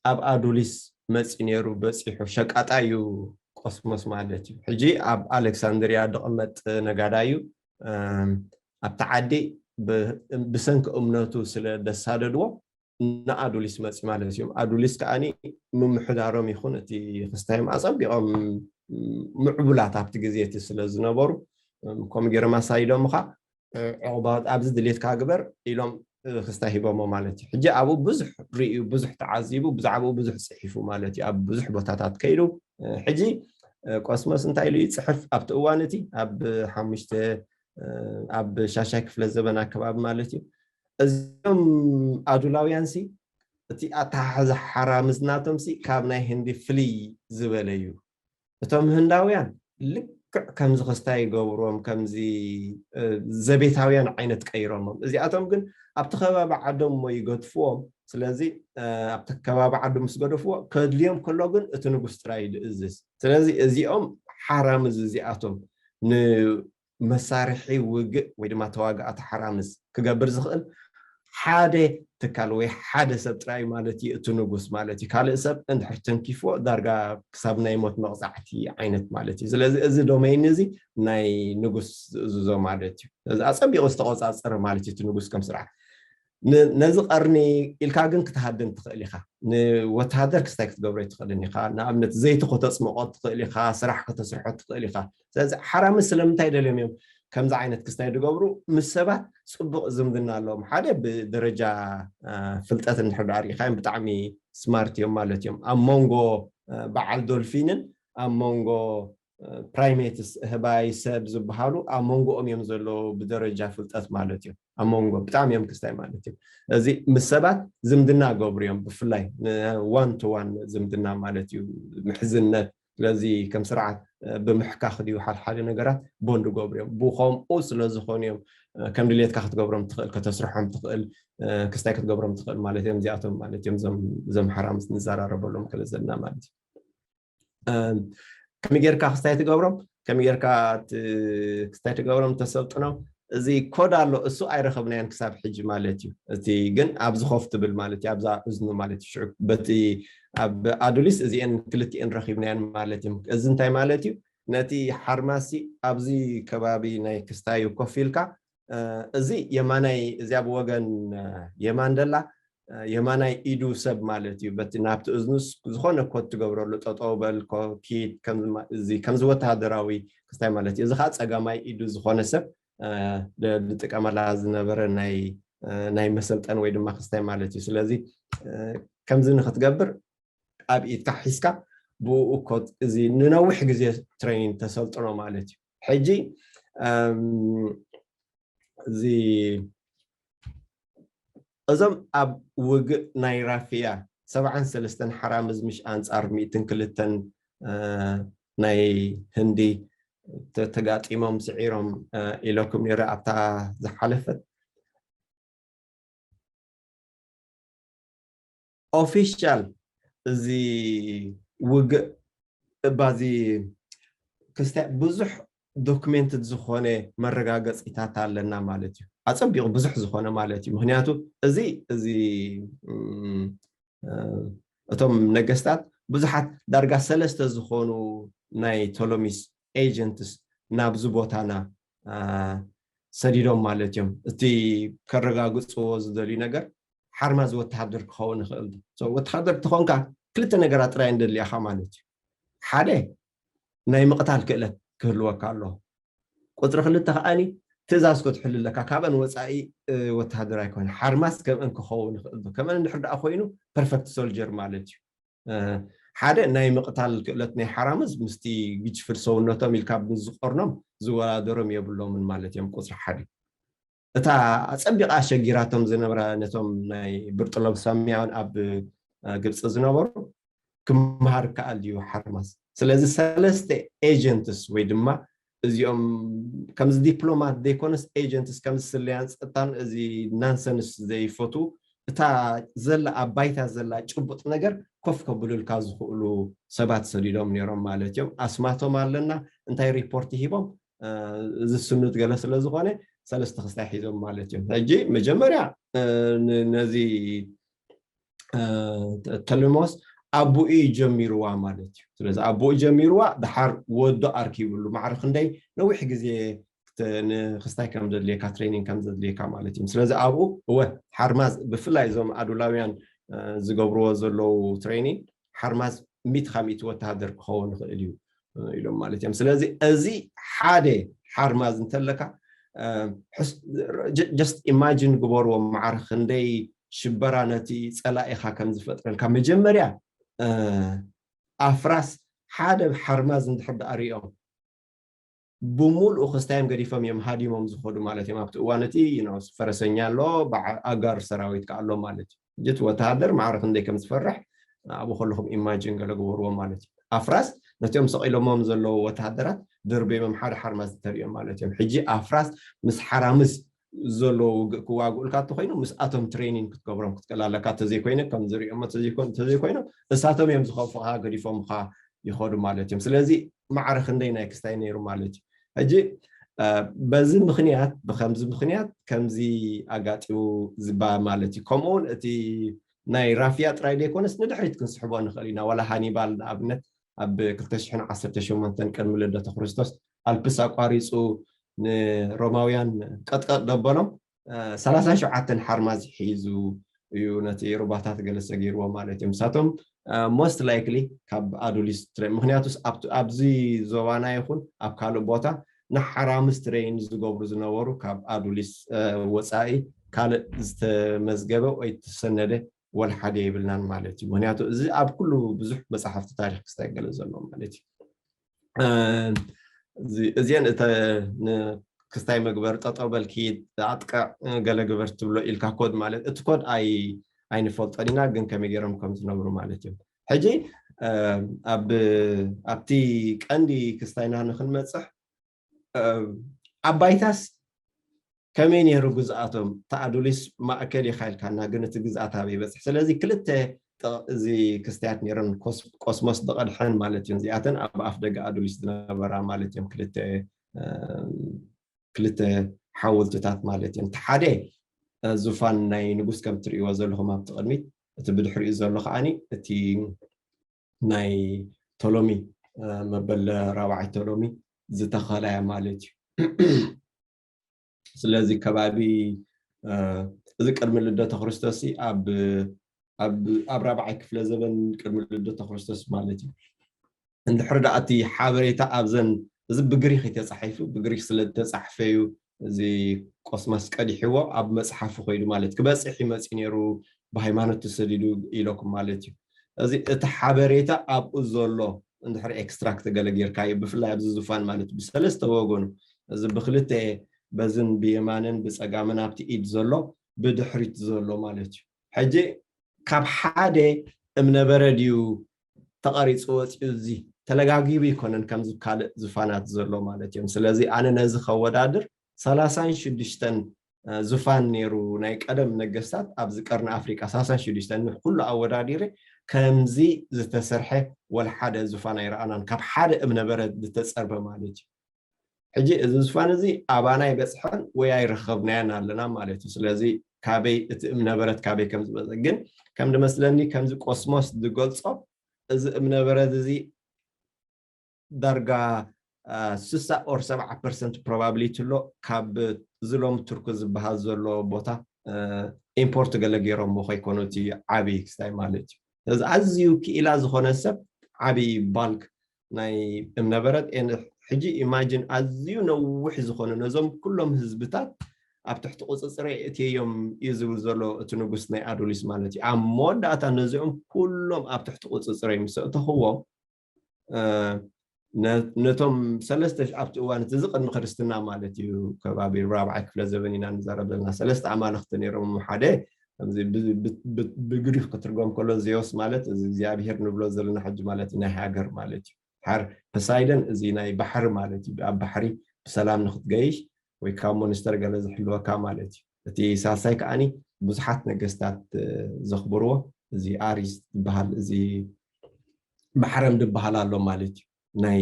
ኣብ ኣዱሊስ መፂ ነይሩ በፂሑ ሸቃጣ እዩ። ቆስሞስ ማለት እዩ። ሕጂ ኣብ ኣሌክሳንድሪያ ዝቕመጥ ነጋዳይ እዩ። ኣብቲ ዓዲ ብሰንኪ እምነቱ ስለ ደሳደድዎ ንኣዱሊስ መፂ ማለት እዮም። ኣዱሊስ ከዓኒ ምምሕዳሮም ይኹን እቲ ክስታዮም ኣፀቢቖም ምዕቡላት ኣብቲ ግዜ እቲ ስለ ዝነበሩ ከምኡ ገይሮም ኣሳይዶምኻ ዕቑባ ኣብዚ ድሌትካ ግበር ኢሎም ክስታይ ሂቦሞ ማለት እዩ። ሕጂ ኣብኡ ብዙሕ ርእዩ፣ ብዙሕ ተዓዚቡ፣ ብዛዕባኡ ብዙሕ ፅሒፉ ማለት እዩ። ኣብ ብዙሕ ቦታታት ከይዱ ሕጂ ቆስሞስ እንታይ ኢሉ ይፅሕፍ ኣብቲ እዋን እቲ ኣብ ሓሙሽተ ኣብ ሻሻይ ክፍለ ዘበን ኣከባቢ ማለት እዩ። እዚኦም ኣዱላውያን ሲ እቲ ኣተሓሕዛ ሓራምዝ ናቶም ሲ ካብ ናይ ህንዲ ፍልይ ዝበለ እዩ። እቶም ህንዳውያን ልክዕ ከምዚ ክስታይ ይገብርዎም ከምዚ ዘቤታውያን ዓይነት ቀይሮሞም። እዚኣቶም ግን ኣብቲ ከባቢ ዓዶም እሞ ይገድፍዎም። ስለዚ ኣብቲ ከባቢ ዓዶም ምስ ገደፍዎ ከድልዮም ከሎ ግን እቲ ንጉስ ጥራይ እዩ ዝእዝዝ። ስለዚ እዚኦም ሓራምዝ እዚኣቶም ን መሳርሒ ውግእ ወይ ድማ ተዋጋእቲ ሓራምዝ ክገብር ዝኽእል ሓደ ትካል ወይ ሓደ ሰብ ጥራይ ማለት እዩ እቲ ንጉስ ማለት እዩ። ካልእ ሰብ እንድሕር ተንኪፎ ዳርጋ ክሳብ ናይ ሞት መቕፃዕቲ ዓይነት ማለት እዩ። ስለዚ እዚ ዶሜን እዚ ናይ ንጉስ ዝእዝዞ ማለት እዩ። ስለዚ ኣፀቢቑ ዝተቆፃፀረ ማለት እዩ እቲ ንጉስ ከም ስርዓት። ነዚ ቀርኒ ኢልካ ግን ክትሃድን ትኽእል ኢኻ። ንወተሃደር ክስታይ ክትገብሮ ኣይትኽእልን ኢኻ። ንኣብነት ዘይቲ ከተፅምቖ ትኽእል ኢኻ፣ ስራሕ ከተስርሖ ትኽእል ኢኻ። ስለዚ ሓራምዝ ስለምንታይ ደልዮም እዮም ከምዚ ዓይነት ክስታይ ዝገብሩ? ምስ ሰባት ፅቡቕ ዝምድና ኣለዎም። ሓደ ብደረጃ ፍልጠት እንድሕር ዳኣ ርኢኻዮም ብጣዕሚ ስማርት እዮም ማለት እዮም። ኣብ መንጎ በዓል ዶልፊንን ኣብ መንጎ ፕራይሜትስ፣ ህባይ ሰብ ዝበሃሉ ኣብ መንጎኦም እዮም ዘለዉ ብደረጃ ፍልጠት ማለት እዩ። ኣብ መንጎ ብጣዕሚ እዮም ክስታይ ማለት እዩ። እዚ ምስ ሰባት ዝምድና ገብሩ እዮም፣ ብፍላይ ዋን ቱ ዋን ዝምድና ማለት እዩ፣ ምሕዝነት። ስለዚ ከም ስርዓት ብምሕካኽ ድዩ ሓድሓደ ነገራት ቦንድ ገብሩ እዮም። ብኸምኡ ስለ ዝኾኑ እዮም ከም ድሌትካ ክትገብሮም ትኽእል፣ ከተስርሖም ትኽእል፣ ክስታይ ክትገብሮም ትኽእል ማለት እዮም። እዚኣቶም ማለት እዮም እዞም ሓራምዝ ንዘራረበሎም ከለ ዘለና ማለት እዩ። ከመይ ጌርካ ክስታይ ትገብሮም፣ ከመይ ጌርካ ክስታይ ትገብሮም፣ ተሰልጥኖም። እዚ ኮድ ኣሎ፣ እሱ ኣይረኸብናዮን ክሳብ ሕጂ ማለት እዩ። እቲ ግን ኣብዚ ኮፍ ትብል ማለት እዩ፣ ኣብዛ እዝኑ ማለት እዩ። ሽዑ በቲ ኣብ ኣዱሊስ እዚአን ክልቲአን ረኺብናየን ማለት እዩ። እዚ እንታይ ማለት እዩ? ነቲ ሓርማሲ ኣብዚ ከባቢ ናይ ክስታዩ ኮፍ ኢልካ እዚ የማናይ፣ እዚኣ ብወገን የማን ደላ የማናይ ኢዱ ሰብ ማለት እዩ። በቲ ናብቲ እዝኑስ ዝኾነ ኮድ ትገብረሉ፣ ጠጠው በል፣ ኪድ፣ ከምዚ ወተሃደራዊ ክስታይ ማለት እዩ። እዚ ከዓ ፀጋማይ ኢዱ ዝኾነ ሰብ ዝጥቀመላ ዝነበረ ናይ መሰልጠን ወይ ድማ ክስታይ ማለት እዩ። ስለዚ ከምዚ ንክትገብር ኣብ ኢድካ ሒዝካ ብኡ ኮድ እዚ ንነዊሕ ግዜ ትሬኒንግ ተሰልጥኖ ማለት እዩ። ሕጂ እዚ እዞም ኣብ ውግእ ናይ ራፊያ ሰብዓን ሰለስተን ሓራምዝ ምሽ ኣንጻር ሚእትን ክልተን ናይ ህንዲ ተጋጢሞም ስዒሮም ኢለኩም ነይረ ኣብታ ዝሓለፈት። ኦፊሻል እዚ ውግእ እባዚ ክስታይ ብዙሕ ዶክሜንትድ ዝኾነ መረጋገፂታት ኣለና ማለት እዩ። ኣፀቢቑ ብዙሕ ዝኾነ ማለት እዩ። ምክንያቱ እዚ እዚ እቶም ነገስታት ብዙሓት ዳርጋ ሰለስተ ዝኾኑ ናይ ቶሎሚስ ኤጀንትስ ናብዚ ቦታና ሰዲዶም ማለት እዮም። እቲ ከረጋግፅዎ ዝደልዩ ነገር ሓርማዝ ወተሃደር ክኸውን ይኽእል። ወተሃደር ተኾንካ ክልተ ነገራት ጥራይ እንደልያኻ ማለት እዩ። ሓደ ናይ ምቕታል ክእለት ክህልወካ ኣለዎ። ቁፅሪ ክልተ ከዓኒ ትእዛዝ ክትሕሉ ኣለካ። ካብአን ወፃኢ ወተሃደር ኣይኮነ። ሓርማዝ ከምአን ክኸውን ይኽእል። ከምአን እንድሕር ደኣ ኮይኑ ፐርፈክት ሶልጀር ማለት እዩ። ሓደ ናይ ምቕታል ክእለት ናይ ሓራምዝ ምስቲ ግጅፍል ሰውነቶም ኢልካ ምስ ዝቆርኖም ዝወዳደሮም የብሎምን ማለት እዮም። ቁፅሪ ሓደ እታ ኣፀቢቓ ኣሸጊራቶም ዝነብራ ነቶም ናይ ብርጥሎም ሳሚያውን ኣብ ግብፂ ዝነበሩ ክመሃር ከኣል ድዩ ሓርማዝ? ስለዚ ሰለስተ ኤጀንትስ ወይ ድማ እዚኦም ከምዚ ዲፕሎማት ዘይኮነስ ኤጀንትስ ከምዚ ስለያን ፀጥታን እዚ ናንሰንስ ዘይፈቱ እታ ዘላ ኣብ ባይታ ዘላ ጭቡጥ ነገር ኮፍ ከብሉልካ ዝኽእሉ ሰባት ሰዲዶም ነይሮም ማለት እዮም። ኣስማቶም ኣለና እንታይ ሪፖርት ሂቦም እዚ ስኑት ገለ ስለ ዝኾነ ሰለስተ ክስታይ ሒዞም ማለት እዮም። ሕጂ መጀመርያ ነዚ ተልሞስ ኣቦኡ እዩ ጀሚርዋ ማለት እዩ። ስለዚ ኣቦኡ ጀሚርዋ ድሓር ወዶ ኣርኪብሉ ማዕረ ክንደይ ነዊሕ ግዜ ንክስታይ ከም ዘድልየካ ትሬኒንግ ከም ዘድልየካ ማለት እዩ። ስለዚ ኣብኡ እወ ሓርማዝ ብፍላይ እዞም ኣዱላውያን ዝገብርዎ ዘለዉ ትሬኒንግ ሓርማዝ ሚት ካብ ሚእቲ ወተሃደር ክኸውን ይኽእል እዩ ኢሎም ማለት እዮም። ስለዚ እዚ ሓደ ሓርማዝ እንተለካ ጀስት ኢማጂን ግበርዎ ማዕረ ክንደይ ሽበራ ነቲ ፀላኢኻ ከም ዝፈጥረልካ። መጀመርያ ኣፍራስ ሓደ ሓርማዝ እንድሕር ደኣ ሪኦም ብሙሉኡ ክስታዮም ገዲፎም እዮም ሃዲሞም ዝኸዱ ማለት እዮም። ኣብቲ እዋን እቲ ፈረሰኛ ኣሎ፣ ኣጋር ሰራዊት ከዓ ኣሎ ማለት እዩ። ጅት ወተሃደር ማዕረ ክንደይ ከም ዝፈርሕ ኣብኡ ከለኹም ኢማጂን ገለ ግበርዎ ማለት እዩ። ኣፍራስ ነቲኦም ሰቒሎሞም ዘለዉ ወተሃደራት ደርቢሞም ሓደ ሓርማዝ እንተሪኦም ማለት እዮም። ሕጂ ኣፍራስ ምስ ሓራምዝ ዘለዉ ውግእ ክዋግኡልካ እንተኮይኑ ምስኣቶም ትሬኒንግ ክትገብሮም ክትክእል ኣለካ። ተዘይኮይነ ከም ዝሪኦሞ ተዘይኮይኖም እሳቶም እዮም ዝኸፉኻ ገዲፎምኻ ይኸዱ ማለት እዮም። ስለዚ ማዕረ ክንደይ ናይ ክስታይ ነይሩ ማለት እዩ። ሕጂ በዚ ምክንያት ብከምዚ ምክንያት ከምዚ ኣጋጢሙ ዝባ ማለት እዩ። ከምኡውን እቲ ናይ ራፊያ ጥራይ ዘይኮነስ ንድሕሪት ክንስሕቦ ንኽእል ኢና። ዋላ ሃኒባል ንኣብነት ኣብ ክልተ ሽሕን ዓሰርተ ሸሞንተን ቅድሚ ልደተ ክርስቶስ ኣልፕስ ኣቋሪፁ ንሮማውያን ቀጥቀጥ ደበሎም ሰላሳን ሸውዓተን ሓርማዝ ሒዙ እዩ ነቲ ሩባታት ገለ ሰጊርዎ ማለት እዮም። ንሳቶም most likely ካብ ኣዱሊስ ትረ ምክንያቱስ ኣብዚ ዞባና ይኹን ኣብ ካልእ ቦታ ንሓራምስ ትሬን ዝገብሩ ዝነበሩ ካብ ኣዱሊስ ወፃኢ ካልእ ዝተመዝገበ ወይ ዝተሰነደ ወላ ሓደ የብልናን ማለት እዩ። ምክንያቱ እዚ ኣብ ኩሉ ብዙሕ መፅሓፍቲ ታሪክ ክስታይ ገለ ዘሎ ማለት እዩ። እዚአን ክስታይ መግበር ጠጠው በል ኪድ ኣጥቅዕ ገለ ግበር ትብሎ ኢልካ ኮድ ማለት እቲ ኮድ ኣይንፈልጦን ኢና፣ ግን ከመይ ገይሮም ከም ዝነብሩ ማለት እዮም። ሕጂ ኣብቲ ቀንዲ ክስታይና ንክንመፅሕ ኣብ ባይታስ ከመይ ነይሩ ግዝኣቶም? ተኣዱሊስ ማእከል ኢኻ ኢልካና፣ ግን እቲ ግዝኣት ኣበይ ይበፅሕ? ስለዚ ክልተ እዚ ክስታያት ነይረን፣ ቆስሞስ ዝቐድሐን ማለት እዮም። እዚኣተን ኣብ ኣፍ ደገ ኣዱሊስ ዝነበራ ማለት እዮም። ክልተ ክልተ ሓወልትታት ማለት እዮም። እቲ ሓደ ዙፋን ናይ ንጉስ ከም ትርእይዎ ዘለኹም ኣብቲ ቅድሚት፣ እቲ ብድሕሪኡ ዘሎ ከዓኒ እቲ ናይ ቶሎሚ መበል ራብዓይ ቶሎሚ ዝተኸላያ ማለት እዩ። ስለዚ ከባቢ እዚ ቅድሚ ልደተ ክርስቶስ ኣብ ራብዓይ ክፍለ ዘበን ቅድሚ ልደተ ክርስቶስ ማለት እዩ። እንድሕር ደኣ እቲ ሓበሬታ ኣብዘን እዚ ብግሪክ እዩ ተፃሒፉ፣ ብግሪክ ስለ ዝተፃሕፈ እዩ እዚ ቆስማስ ቀዲሕዎ ኣብ መፅሓፉ ኮይዱ ማለት ክበፅሕ ይመፅእ ነይሩ ብሃይማኖት ተሰዲዱ ኢለኩም ማለት እዩ። እዚ እቲ ሓበሬታ ኣብኡ ዘሎ እንድሕር ኤክስትራክት ገለ ጌርካ እዩ ብፍላይ ኣብዚ ዙፋን ማለት ብሰለስተ ወገኑ እዚ ብክልተ በዝን ብየማንን ብፀጋምን ኣብቲ ኢድ ዘሎ ብድሕሪት ዘሎ ማለት እዩ። ሕጂ ካብ ሓደ እምነበረድ እዩ ተቐሪፁ ወፂኡ። እዚ ተለጋጊቡ ይኮነን ከምዚ ካልእ ዙፋናት ዘሎ ማለት እዮም። ስለዚ ኣነ ነዚ ከወዳድር ሰላሳን ሽዱሽተን ዙፋን ነይሩ ናይ ቀደም ነገስታት ኣብዚ ቀርኒ ኣፍሪቃ ሰላሳን ሽዱሽተን ኩሉ ኣወዳዲረ ከምዚ ዝተሰርሐ ወላ ሓደ ዙፋን ኣይረኣናን፣ ካብ ሓደ እምነበረድ ዝተፀርበ ማለት እዩ። ሕጂ እዚ ዙፋን እዚ ኣባና ኣይበፅሐን ወይ ኣይረኸብናያን ኣለና ማለት እዩ። ስለዚ ካበይ እቲ እምነበረድ ካበይ ከም ዝመፀ ግን ከም ድመስለኒ ከምዚ ቆስሞስ ዝገልፆ እዚ እምነበረድ እዚ ዳርጋ ስሳ ኦር ሰብዓ ፐርሰንት ፕሮባብሊቲ ኣሎ ካብ ዝሎም ቱርክ ዝበሃል ዘሎ ቦታ ኢምፖርት ገለ ገይሮሞ ከይኮኑ እቲ ዓብዪ ክስታይ ማለት እዩ። ስለዚ ኣዝዩ ክኢላ ዝኾነ ሰብ ዓብዪ ባልክ ናይ እምነበረድ ሕጂ ኢማጂን ኣዝዩ ነዊሕ ዝኾነ ነዞም ኩሎም ህዝብታት ኣብ ትሕቲ ቁፅፅረይ እትየዮም እዩ ዝብል ዘሎ እቲ ንጉስ ናይ ኣዱሊስ ማለት እዩ። ኣብ መወዳእታ ነዚኦም ኩሎም ኣብ ትሕቲ ቁፅፅረይ ምስ ኣእተኽዎም ነቶም ሰለስተ ኣብቲ እዋን እቲ እዚ ቅድሚ ክርስትና ማለት እዩ ከባቢ ራብዓይ ክፍለ ዘበን ኢና ንዛረብ ዘለና ሰለስተ ኣማልኽቲ ነይሮም ሓደ ከምዚ ብግሪክ ክትርጎም ከሎ ዜዮስ ማለት እዚ እግዚኣብሄር ንብሎ ዘለና ሕጂ ማለት ናይ ሃገር ማለት እዩ። ሓር ፖሳይደን እዚ ናይ ባሕሪ ማለት እዩ። ኣብ ባሕሪ ብሰላም ንክትገይሽ ወይ ካብ ሞንስተር ገለ ዝሕልወካ ማለት እዩ። እቲ ሳልሳይ ከዓኒ ብዙሓት ነገስታት ዘኽብርዎ እዚ ኣሪስ ዝበሃል እዚ ማሕረም ዝበሃል ኣሎ ማለት እዩ። ናይ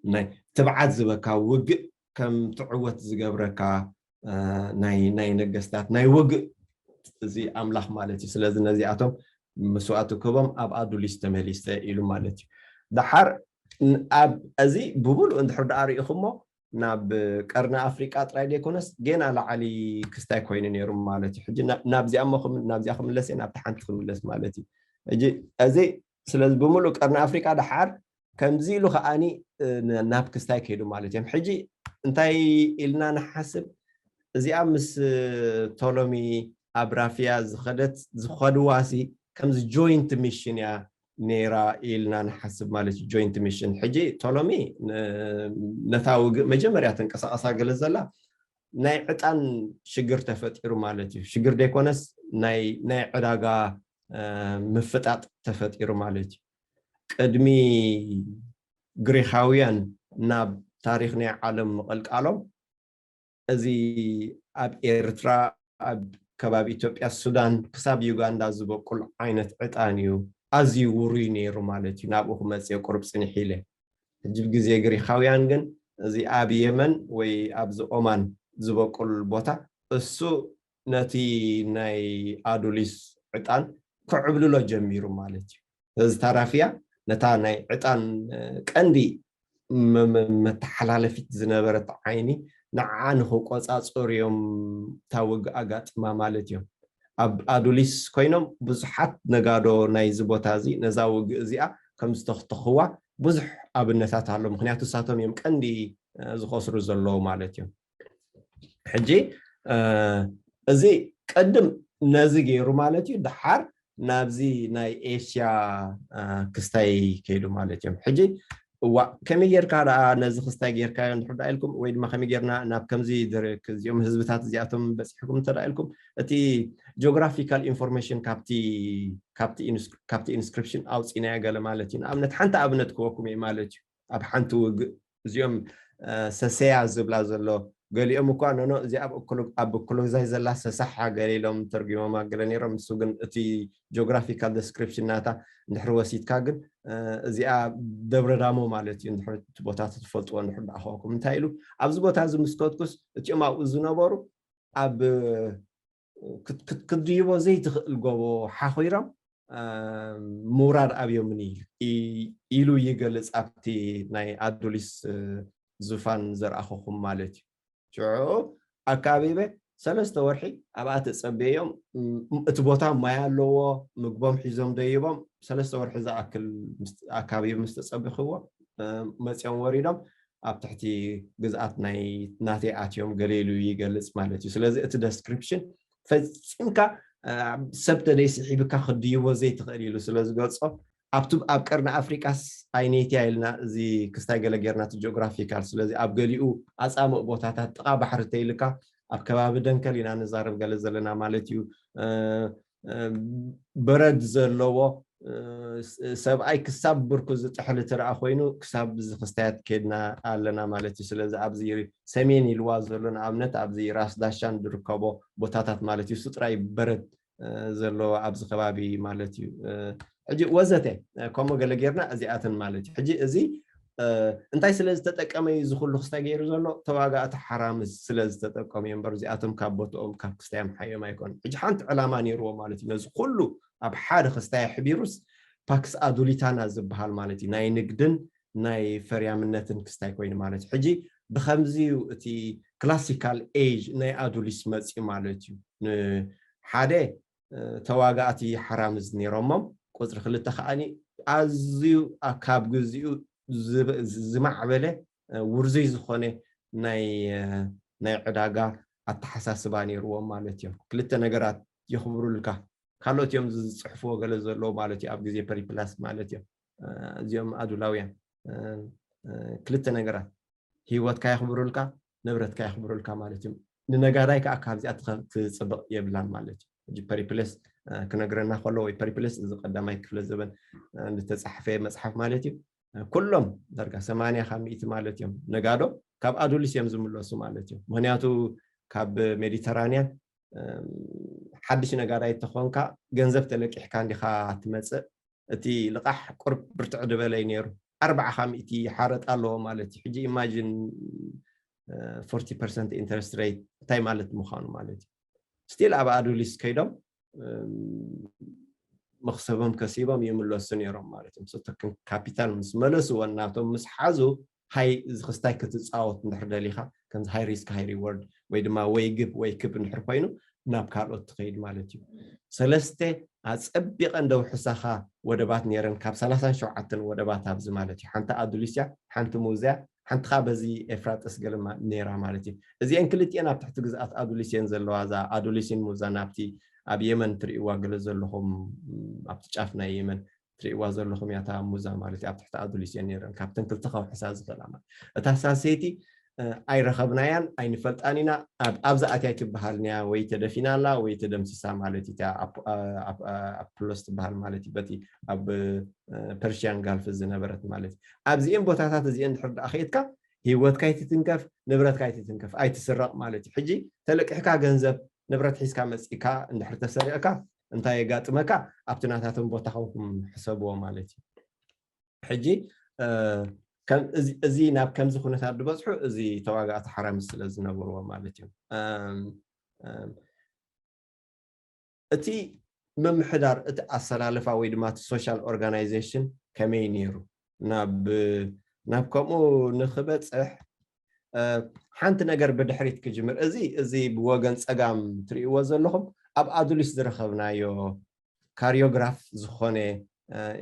ናይ ትብዓት ዝበካ ውግእ ከም ትዕወት ዝገብረካ ናይ ናይ ነገስታት ናይ ውግእ እዚ ኣምላኽ ማለት እዩ። ስለዚ ነዚኣቶም መስዋእቲ ክህቦም ኣብ ኣዱሊስ ተመሊሰ ኢሉ ማለት እዩ። ደሓር ኣብ እዚ ብምሉእ እንድሕር ደኣ ርኢኹሞ ናብ ቀርኒ ኣፍሪቃ ጥራይ ዘይኮነስ ጌና ላዕሊ ክስታይ ኮይኑ ነይሩ ማለት እዩ። ሕጂ ናብዚኣ ናብዚኣ ክምለስ እየ ናብቲ ሓንቲ ክምለስ ማለት እዩ። ሕጂ እዚ ስለዚ ብምሉእ ቀርኒ ኣፍሪቃ ደሓር ከምዚ ኢሉ ከዓኒ ናብ ክስታይ ከይዱ ማለት እዮም። ሕጂ እንታይ ኢልና ንሓስብ እዚኣ ምስ ቶሎሚ ኣብ ራፊያ ዝኸደት ዝኸድዋሲ ከምዚ ጆይንት ሚሽን እያ ነይራ ኢልና ንሓስብ ማለት እዩ። ጆይንት ሚሽን ሕጂ ቶሎሚ ነታ ውግእ መጀመርያ ተንቀሳቐሳ ገለ ዘላ ናይ ዕጣን ሽግር ተፈጢሩ ማለት እዩ። ሽግር ዘይኮነስ ናይ ዕዳጋ ምፍጣጥ ተፈጢሩ ማለት እዩ። ቅድሚ ግሪኻውያን ናብ ታሪኽ ናይ ዓለም ምቕልቃሎም እዚ ኣብ ኤርትራ ኣብ ከባቢ ኢትዮጵያ ሱዳን ክሳብ ዩጋንዳ ዝበቁል ዓይነት ዕጣን እዩ ኣዝዩ ውሩይ ነይሩ ማለት እዩ። ናብኡ ክመፅእ ቁሩብ ፅንሕ ኢለ ሕጂ ግዜ ግሪኻውያን ግን እዚ ኣብ የመን ወይ ኣብዚ ኦማን ዝበቁል ቦታ እሱ ነቲ ናይ ኣዱሊስ ዕጣን ክዕብልሎ ጀሚሩ ማለት እዩ። እዚ ታራፍያ ነታ ናይ ዕጣን ቀንዲ መተሓላለፊት ዝነበረት ዓይኒ ንዓ ንክቆፃፀሩ እዮም እታ ውግእ ኣጋጢማ ማለት እዮም። ኣብ ኣዱሊስ ኮይኖም ብዙሓት ነጋዶ ናይዚ ቦታ እዚ ነዛ ውግእ እዚኣ ከም ዝተኽተኽዋ ብዙሕ ኣብነታት ኣሎ። ምክንያቱ እሳቶም እዮም ቀንዲ ዝኸስሩ ዘለዉ ማለት እዮም። ሕጂ እዚ ቅድም ነዚ ገይሩ ማለት እዩ። ድሓር ናብዚ ናይ ኤሽያ ክስታይ ከይዱ ማለት እዮም። ሕጂ እዋ ከመይ ጌርካ ደኣ ነዚ ክስታይ ጌርካዮ እንድሕር ደኣ ኢልኩም ወይ ድማ ከመይ ጌርና ናብ ከምዚ እዚኦም ህዝብታት እዚኣቶም በፂሕኩም እንተ ደኣ ኢልኩም እቲ geographical information ካብቲ ኢንስክሪፕሽን ኣውፂናዮ ገለ ማለት እዩ። ንኣብነት ሓንቲ ኣብነት ክወኩም እየ ማለት እዩ። ኣብ ሓንቲ ውግእ እዚኦም ሰሰያ ዝብላ ዘሎ ገሊኦም እኳ ኖኖ እዚ ኣብ እኮሎዛይ ዘላ ሰሳሓ ገለ ኢሎም ተርጉሞማ ገለ ነይሮም። ንሱ ግን እቲ geographical description ናታ እንድሕር ወሲድካ ግን እዚኣ ደብረ ዳሞ ማለት እዩ። እንድሕር እቲ ቦታ ትፈልጥዎ እንድሕር ደኣ ኮንኩም እንታይ ኢሉ ኣብዚ ቦታ እዚ ምስ ከድኩስ እቲኦም ኣብኡ ዝነበሩ ኣብ ክትድይቦ ዘይትኽእል ጎቦ ሓኺሮም ምውራድ ኣብዮምኒ ኢሉ ይገልፅ ኣብቲ ናይ ኣዱሊስ ዙፋን ዘርኣኸኹም ማለት እዩ። ሽዑ ኣካቢበ ሰለስተ ወርሒ ኣብኣ ተፀበዮም። እቲ ቦታ ማይ ኣለዎ፣ ምግቦም ሒዞም ደይቦም ሰለስተ ወርሒ ዝኣክል ኣካቢቡ ምስ ተፀብኽዎ መፅኦም ወሪዶም ኣብ ትሕቲ ግዝኣት ናይ ናተይ ኣትዮም ገለ ኢሉ ይገልፅ ማለት እዩ። ስለዚ እቲ ደስክሪፕሽን ፈፂምካ ሰብ ተደይስሒብካ ክድይቦ ዘይትኽእል ኢሉ ስለ ዝገልፆ ኣብቱ ኣብ ቀርኒ ኣፍሪቃስ ኣይነይትያ ኢልና እዚ ክስታይ ገለ ጌርና እቲ ጂኦግራፊካል። ስለዚ ኣብ ገሊኡ ኣፃምእ ቦታታት ጥቓ ባሕሪ ተይልካ ኣብ ከባቢ ደንከል ኢና ንዛረብ ገለ ዘለና ማለት እዩ። በረድ ዘለዎ ሰብኣይ ክሳብ ብርኩ ዝጥሕል ትረኣ ኮይኑ ክሳብ እዚ ክስታያት ከድና ኣለና ማለት እዩ። ስለዚ ኣብዚ ሰሜን ኢልዋ ዘሎ ንኣብነት ኣብዚ ራስ ዳሻን ዝርከቦ ቦታታት ማለት እዩ። እሱ ጥራይ በረድ ዘለዎ ኣብዚ ከባቢ ማለት እዩ። ሕጂ ወዘተ ከምኡ ገለ ጌርና እዚኣተን ማለት እዩ። ሕጂ እዚ እንታይ ስለ ዝተጠቀመ እዩ እዚ ኩሉ ክስታይ ገይሩ ዘሎ? ተዋጋእቲ ሓራምዝ ስለ ዝተጠቀሙ እዮም እምበር እዚኣቶም ካብ ቦትኦም ካብ ክስታዮም ሓዮም ኣይኮኑን። ሕጂ ሓንቲ ዕላማ ነይርዎ ማለት እዩ። ነዚ ኩሉ ኣብ ሓደ ክስታይ ኣሕቢሩስ ፓክስ ኣዱሊታና ዝበሃል ማለት እዩ ናይ ንግድን ናይ ፈርያምነትን ክስታይ ኮይኑ ማለት እዩ። ሕጂ ብከምዚ እዩ እቲ ክላሲካል ኤጅ ናይ ኣዱሊስ መፅዩ ማለት እዩ። ሓደ ተዋጋእቲ ሓራምዝ ነይሮሞም፣ ቁፅሪ ክልተ ከዓኒ ኣዝዩ ካብ ግዚኡ ዝማዕበለ ውርዙይ ዝኾነ ናይ ዕዳጋ ኣተሓሳስባ ነይርዎም ማለት እዮም። ክልተ ነገራት የኽብሩልካ። ካልኦት እዮም ዝፅሕፍዎ ገለ ዘለዎ ማለት እዩ ኣብ ግዜ ፐሪፕላስ ማለት እዮም። እዚኦም ኣዱላውያን ክልተ ነገራት ህይወትካ የኽብሩልካ፣ ንብረትካ የኽብሩልካ ማለት እዩ። ንነጋዳይ ከዓ ካብዚኣ ትፅብቕ የብላን ማለት እዩ። ሕጂ ፐሪፕለስ ክነግረና ከሎ ወይ ፐሪፕለስ እዚ ቀዳማይ ክፍለ ዘበን ዝተፃሕፈ መፅሓፍ ማለት እዩ። ኩሎም ዳርጋ ሰማንያ ካብ ሚእቲ ማለት እዮም ነጋዶ ካብ ኣዱሊስ እዮም ዝምለሱ ማለት እዩ። ምክንያቱ ካብ ሜዲተራንያን ሓድሽ ነጋዳይ ተኾንካ ገንዘብ ተለቂሕካ እንዲኻ ትመፅእ። እቲ ልቓሕ ቁርብ ብርትዕ ዝበለ እዩ ነይሩ። ኣርባዓ ካብ ሚእቲ ሓረጥ ኣለዎ ማለት እዩ። ሕጂ ኢማጂን ፎርቲ ፐርሰንት ኢንተረስት ሬት እንታይ ማለት ምዃኑ ማለት እዩ። ስቲል ኣብ ኣዱሊስ ከይዶም መኽሰቦም ከሲቦም ይምለሱ ነይሮም ማለት እዮም። ሰቶክን ካፒታል ምስ መለስዎ እናቶም ምስ ሓዙ ሃይ ዝኽስታይ ክትፃወት እንድሕር ደሊኻ ከምዚ ሃይ ሪስክ ሃይ ሪወርድ ወይ ድማ ወይ ግብ ወይ ክብ እንድሕር ኮይኑ ናብ ካልኦት ትኸይድ ማለት እዩ። ሰለስተ ኣፀቢቐን ደውሕሳኻ ወደባት ነይረን ካብ ሰላሳን ሸውዓተን ወደባት ኣብዚ ማለት እዩ። ሓንቲ ኣዱሊስያ፣ ሓንቲ ሙዝያ፣ ሓንቲ ከዓ በዚ ኤፍራጥስ ገለማ ነይራ ማለት እዩ። እዚአን ክልቲአን ኣብ ትሕቲ ግዝኣት ኣዱሊስየን ዘለዋ እዛ ኣዱሊስን ሙዛ ናብቲ ኣብ የመን ትርእይዋ ገለ ዘለኹም ኣብቲ ጫፍ ናይ የመን ትርእይዋ ዘለኹም እያ እታ ሙዛ ማለት እዩ። ኣብ ትሕቲ ኣዱሊስየን ነይረን ካብተን ክልተ ከውሕሳ ዝኽእላ ማለት እታ ሳንሰይቲ ኣይረኸብናያን ኣይንፈልጣን ኢና። ኣብዛ ኣትያ ኣይትበሃልንያ ወይ ተደፊና ኣላ ወይ ተደምሲሳ ማለት እዩ። ኣፖሎስ ትበሃል ማለት እዩ በቲ ኣብ ፐርሽያን ጋልፍ ዝነበረት ማለት እዩ። ኣብዚኤን ቦታታት እዚኤን ድሕር ደኣ ከየትካ ህይወትካ ኣይትትንከፍ፣ ንብረትካ ኣይትትንከፍ፣ ኣይትስረቕ ማለት እዩ። ሕጂ ተለቂሕካ ገንዘብ ንብረት ሒዝካ መፂእካ እንድሕር ተሰሪቕካ እንታይ የጋጥመካ? ኣብቲ ናታቶም ቦታ ኮንኩም ሕሰብዎ ማለት እዩ። ሕጂ ከም እዚ እዚ ናብ ከምዚ ኩነታት ዝበፅሑ እዚ ተዋጋእቲ ሓራ ምስ ስለ ዝነበርዎ ማለት እዩ። እም፣ እም፣ እቲ ምምሕዳር፣ እቲ ኣሰላልፋ ወይ ድማ እቲ ሶሻል ኦርጋናይዜሽን ከመይ ነይሩ ናብ ናብ ከምኡ ንክበፅሕ፣ እ፣ ሓንቲ ነገር ብድሕሪት ክጅምር። እዚ እዚ ብወገን ፀጋም ትርእይዎ ዘለኹም ኣብ ኣዱሊስ ዝረኸብናዮ ካሪዮግራፍ ዝኾነ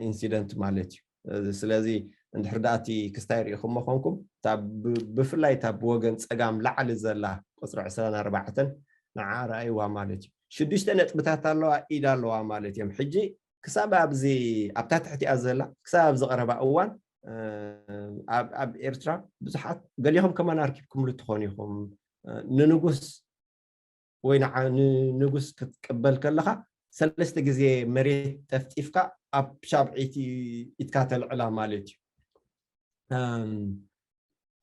ኢንሲደንት ማለት እዩ። ስለዚ እንድሕር ደኣ እቲ ክስታይ ርኢኹሞ ኾንኩም፣ እታ ብ- ብፍላይ እታ ብወገን ፀጋም ላዕሊ ዘላ ቁፅሪ ዕስራን ኣርባዕተን ንዓ ረኣይዋ ማለት እዩ። ሽዱሽተ ነጥብታት ኣለዋ፣ ኢድ ኣለዋ ማለት እዮም። ሕጂ ክሳብ ኣብዚ ኣብታ ትሕቲኣ ዘላ ክሳብ ኣብዚ ቀረባ እዋን ኣብ ኣብ ኤርትራ ብዙሓት ገሊኹም ከማን ኣርኪብኩምሉ ትኾኑ ኢኹም። ንንጉስ ወይ ንዓ- ንንጉስ ክትቅበል ከለኻ ሰለስተ ግዜ መሬት ጠፍጢፍካ ኣብ ሻብዒቲ ኢድካ ተልዕላ ማለት እዩ።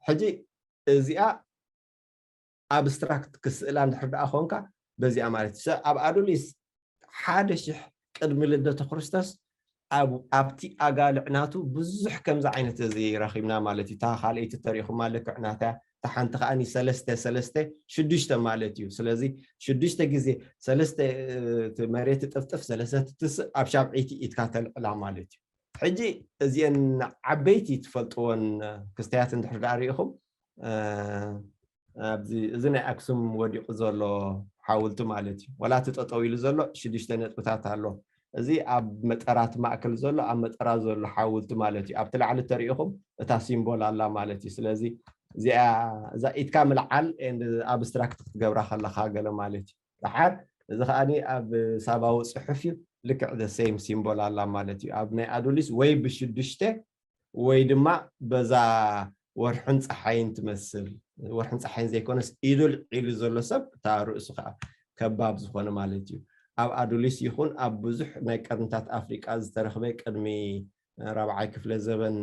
ሕጂ እዚኣ ኣብስትራክት ክስእላ እንድሕር ደኣ ኮንካ በዚኣ ማለት እዩ። ኣብ ኣዱሊስ ሓደ ሽሕ ቅድሚ ልደተ ክርስቶስ ኣብቲ ኣጋልዕ ናቱ ብዙሕ ከምዚ ዓይነት እዚ ረኺብና ማለት እዩ። እታ ካልኣይቲ ተሪኹማ ልክዕ ናታ፣ እታ ሓንቲ ከዓኒ ሰለስተ ሰለስተ ሽዱሽተ ማለት እዩ። ስለዚ ሽዱሽተ ግዜ ሰለስተ መሬት ጥፍጥፍ ሰለስተ ትስእ ኣብ ሻብዒይቲ ኢድካ ተልዕላ ማለት እዩ። ሕጂ እዚአን ዓበይቲ ትፈልጥዎን ክስተያት እንድሕር ደኣ ርኢኹም ኣብዚ እዚ ናይ ኣክሱም ወዲቑ ዘሎ ሓውልቲ ማለት እዩ። ዋላ እቲ ጠጠው ኢሉ ዘሎ ሽዱሽተ ነጥብታት ኣሎ። እዚ ኣብ መጠራት ማእከል ዘሎ ኣብ መጠራ ዘሎ ሓውልቲ ማለት እዩ። ኣብቲ ላዕሊ ተሪኢኹም እታ ሲምቦል ኣላ ማለት እዩ። ስለዚ እዚኣ እዛ ኢድካ ምልዓል ኣብስትራክት ክትገብራ ከለካ ገለ ማለት እዩ። ደሓር እዚ ከዓኒ ኣብ ሳባዊ ፅሑፍ እዩ። ልክዕ the same ሲምቦል ኣላ ማለት እዩ። ኣብ ናይ ኣዱሊስ ወይ ብሽዱሽተ ወይ ድማ በዛ ወርሕን ፀሓይን ትመስል፣ ወርሕን ፀሓይን ዘይኮነስ ኢዱ ልዒሉ ዘሎ ሰብ እታ ርእሱ ከዓ ከባብ ዝኾነ ማለት እዩ። ኣብ ኣዱሊስ ይኹን ኣብ ብዙሕ ናይ ቀርንታት ኣፍሪቃ ዝተረኽበ ቅድሚ ራብዓይ ክፍለ ዘበን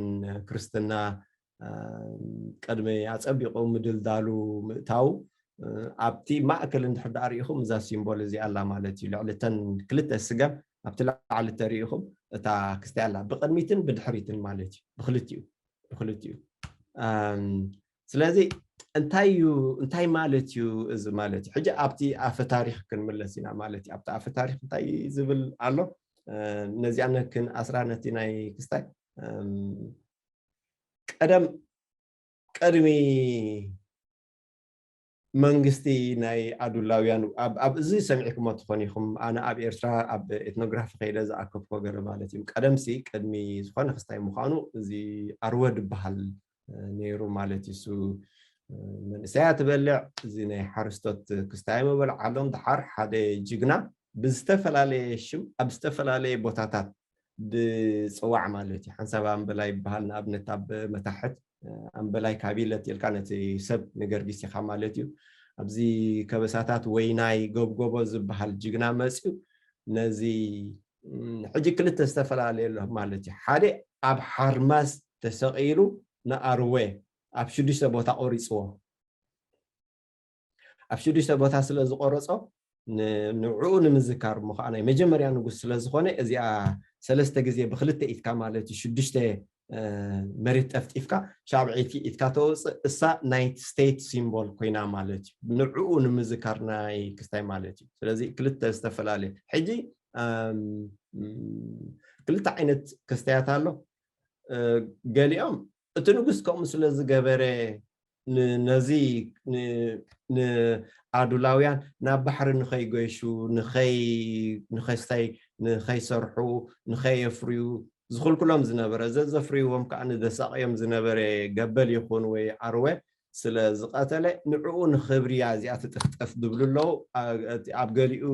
ክርስትና ቅድሚ ኣጸቢቑ ምድልዳሉ ምእታው ኣብቲ ማእከል እንድሕር ደኣ ርኢኹም እዛ ሲምቦል እዚኣ ኣላ ማለት እዩ። ልዕሊ እተን ክልተ ስገም ኣብቲ ላዕሊ ተሪኢኹም እታ ክስታይ ኣላ ብቕድሚትን ብድሕሪትን ማለት እዩ። ብክልቲኡ ብክልቲኡ ስለዚ እንታይ እዩ እንታይ ማለት እዩ እዚ ማለት እዩ። ሕጂ ኣብቲ ኣፈ ታሪክ ክንምለስ ኢና ማለት እዩ። ኣብቲ ኣፈ ታሪክ እንታይ ዝብል ኣሎ ነዚኣ ነክን ኣስራ ነቲ ናይ ክስታይ ቀደም ቅድሚ መንግስቲ ናይ ኣዱላውያን ኣብ እዚ ሰሚዕኩሞ ትኾን ኢኹም። ኣነ ኣብ ኤርትራ ኣብ ኤትኖግራፊ ከይደ ዝኣከብኮ ገለ ማለት እዩ። ቀደምሲ ቅድሚ ዝኾነ ክስታይ ምዃኑ እዚ ኣርወ ድበሃል ነይሩ ማለት እዩ። እሱ መንእሰያ ትበልዕ እዚ ናይ ሓርስቶት ክስታይ ምበልዓሎም። ደሓር ሓደ ጅግና ብዝተፈላለየ ሽም ኣብ ዝተፈላለየ ቦታታት ብፅዋዕ ማለት እዩ። ሓንሳብ ኣምበላይ ይበሃል። ንኣብነት ኣብ መታሕት ኣምበላይ ካቢለት ኢልካ ነቲ ሰብ ንገርጊስ ኢኻ ማለት እዩ። ኣብዚ ከበሳታት ወይናይ ገብጎቦ ዝበሃል ጅግና መፅዩ ነዚ ሕጂ ክልተ ዝተፈላለየ ኣሎ ማለት እዩ። ሓደ ኣብ ሓርማዝ ተሰቒሉ ንኣርወ ኣብ ሽዱሽተ ቦታ ቆሪፅዎ። ኣብ ሽዱሽተ ቦታ ስለ ዝቆረፆ ንዕኡ ንምዝካር እሞ ከዓ ናይ መጀመርያ ንጉስ ስለ ዝኾነ እዚኣ ሰለስተ ግዜ ብክልተ ኢትካ ማለት እዩ ሽዱሽተ መሬት ጠፍጢፍካ ሻብዒቲ ኢትካ ተውፅእ እሳ ናይ ስቴት ሲምቦል ኮይና ማለት እዩ። ንዕኡ ንምዝካር ናይ ክስታይ ማለት እዩ። ስለዚ ክልተ ዝተፈላለየ ሕጂ ክልተ ዓይነት ክስተያት ኣሎ። ገሊኦም እቲ ንጉስ ከምኡ ስለ ዝገበረ ነዚ ንኣዱላውያን ናብ ባሕሪ ንኸይገሹ ንኸስታይ ንኸይሰርሑ ንኸየፍርዩ ዝኽልክሎም ዝነበረ ዘዘፍርይዎም ከዓ ንዘሳቕዮም ዝነበረ ገበል ይኹን ወይ ዓርወ ስለ ዝቐተለ ንዕኡ ንኽብሪ እያ እዚኣ ትጥፍጠፍ ዝብሉ ኣለዉ። ኣብ ገሊኡ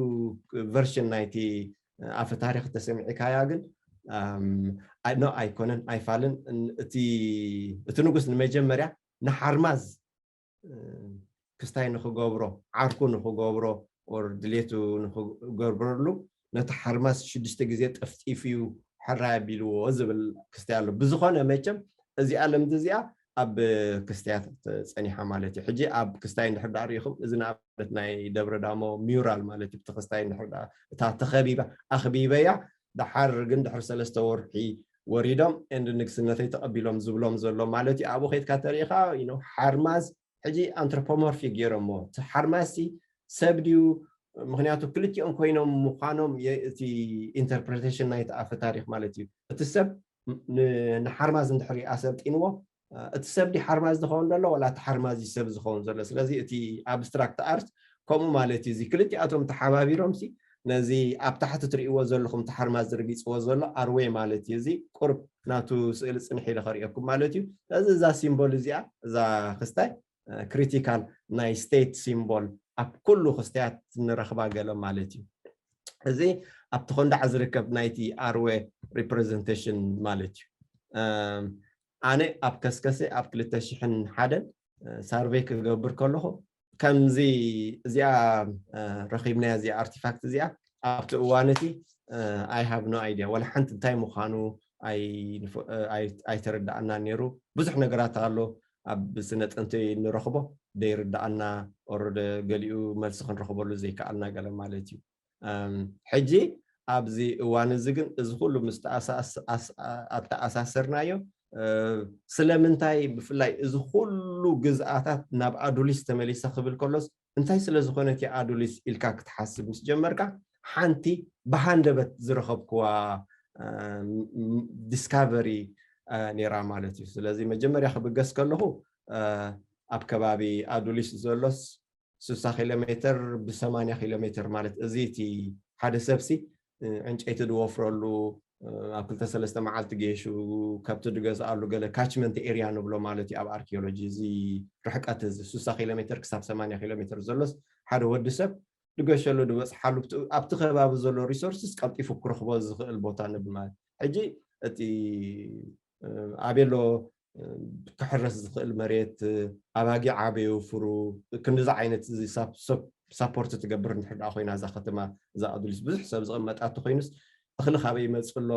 ቨርሽን ናይቲ ኣፈ ታሪክ ተሰሚዕካያ ግን ኖ ኣይኮነን ኣይፋልን። እቲ ንጉስ ንመጀመርያ ንሓርማዝ ክስታይ ንክገብሮ ዓርኩ ንክገብሮ ኦር ድሌቱ ንክገብረሉ ነቲ ሓርማዝ ሽዱሽተ ግዜ ጠፍጢፉ እዩ ሕራይ ኣቢልዎ ዝብል ክስታይ ኣሎ። ብዝኾነ መቸም እዚኣ ለምዲ እዚኣ ኣብ ክስታያት ፀኒሓ ማለት እዩ። ሕጂ ኣብ ክስታይ እንድሕር ዳኣ ርኢኹም እዚ ንኣብነት ናይ ደብረ ዳሞ ሚውራል ማለት እዩ። ብቲ ክስታይ እንድሕር ዳኣ እታ ተኸቢባ ኣኽቢበያ ደሓር ግን ድሕሪ ሰለስተ ወርሒ ወሪዶም and ንግስነተይ ተቐቢሎም ዝብሎም ዘሎ ማለት እዩ። ኣብኡ ከይድካ ተሪኢኻ you know ሓርማዝ ሕጂ ኣንትሮፖሞርፊክ ገይሮሞ። እቲ ሓርማዝ ሲ ሰብ ድዩ? ምክንያቱ ክልቲኦም ኮይኖም ምዃኖም የ- እቲ ኢንተርፕሬቴሽን ናይቲ ኣፈ ታሪክ ማለት እዩ። እቲ ሰብ ን- ንሓርማዝ እንድሕሪ ኣሰልጢንዎ እቲ ሰብ ዲ ሓርማዝ ዝኸውን ዘሎ ዋላ እቲ ሓርማዝ እዩ ሰብ ዝኸውን ዘሎ? ስለዚ እቲ ኣብስትራክት ኣርት ከምኡ ማለት እዩ። እዚ ክልቲኣቶም ተሓባቢሮም ሲ ነዚ ኣብ ታሕቲ ትርእይዎ ዘለኹም እቲ ሓርማዝ ዝርጊፅዎ ዘሎ ኣርዌ ማለት እዩ። እዚ ቁርብ ናቱ ስእሊ ፅንሕ ኢለ ከርእየኩም ማለት እዩ። ስለዚ እዛ ሲምቦል እዚኣ እዛ ክስታይ ክሪቲካል ናይ ስቴት ሲምቦል ኣብ ኩሉ ክስተያት ንረኽባ ገለ ማለት እዩ። እዚ ኣብቲ ኮንዳዕ ዝርከብ ናይቲ ኣርዌ ሪፕሬዘንቴሽን ማለት እዩ። ኣነ ኣብ ከስከሰ ኣብ ክልተ ሽሕን ሓደን ሳርቬይ ክገብር ከለኹ ከምዚ እዚኣ ረኺብናያ እዚኣ ኣርቲፋክት እዚኣ ኣብቲ እዋን እቲ I have no idea ዋላ ሓንቲ እንታይ ምዃኑ ኣይተረዳኣና ነይሩ። ብዙሕ ነገራት ኣሎ ኣብ ስነ ጥንቲ ንረኽቦ ደይርዳኣና ኦረደ ገሊኡ መልሲ ክንረኽበሉ ዘይከኣልና ገለ ማለት እዩ። ሕጂ ኣብዚ እዋን እዚ ግን እዚ ኩሉ ምስ ኣተኣሳሰርናዮ ስለምንታይ ብፍላይ እዚ ኩሉ ግዝኣታት ናብ ኣዱሊስ ተመሊሰ ክብል ከሎስ እንታይ ስለ ዝኾነት ኣዱሊስ ኢልካ ክትሓስብ ምስ ጀመርካ ሓንቲ ብሃንደበት ዝረኸብክዋ ዲስካቨሪ ነይራ ማለት እዩ። ስለዚ መጀመርያ ክብገስ ከለኹ ኣብ ከባቢ ኣዱሊስ ዘሎስ ስሳ ኪሎ ሜትር ብሰማንያ ኪሎ ሜትር ማለት እዚ እቲ ሓደ ሰብሲ ዕንጨይቲ ድወፍረሉ ኣብ ክልተ ሰለስተ መዓልቲ ገይሹ ከብቲ ድገዝኣሉ ገለ ካችመንት ኤርያ ንብሎ ማለት እዩ። ኣብ ኣርኪኦሎጂ እዚ ርሕቀት እዚ ስሳ ኪሎ ሜትር ክሳብ ሰማንያ ኪሎ ሜትር ዘሎስ ሓደ ወዲ ሰብ ድገሸሉ ድበፅሓሉ ኣብቲ ከባቢ ዘሎ ሪሶርስስ ቀልጢፉ ክረኽቦ ዝኽእል ቦታ ንብል ማለት ሕጂ እቲ ኣቤሎ ክሕረስ ዝኽእል መሬት ኣባጊዕ ዓበዩ ፍሩ ክንዲዚ ዓይነት ሳፖርት ትገብር እንድሕር ደኣ ኮይና እዛ ከተማ እዛ ኣዱሊስ ብዙሕ ሰብ ዝቕመጣ እንተኮይኑስ እኽሊ ካበይ ይመፅእ ኣሎ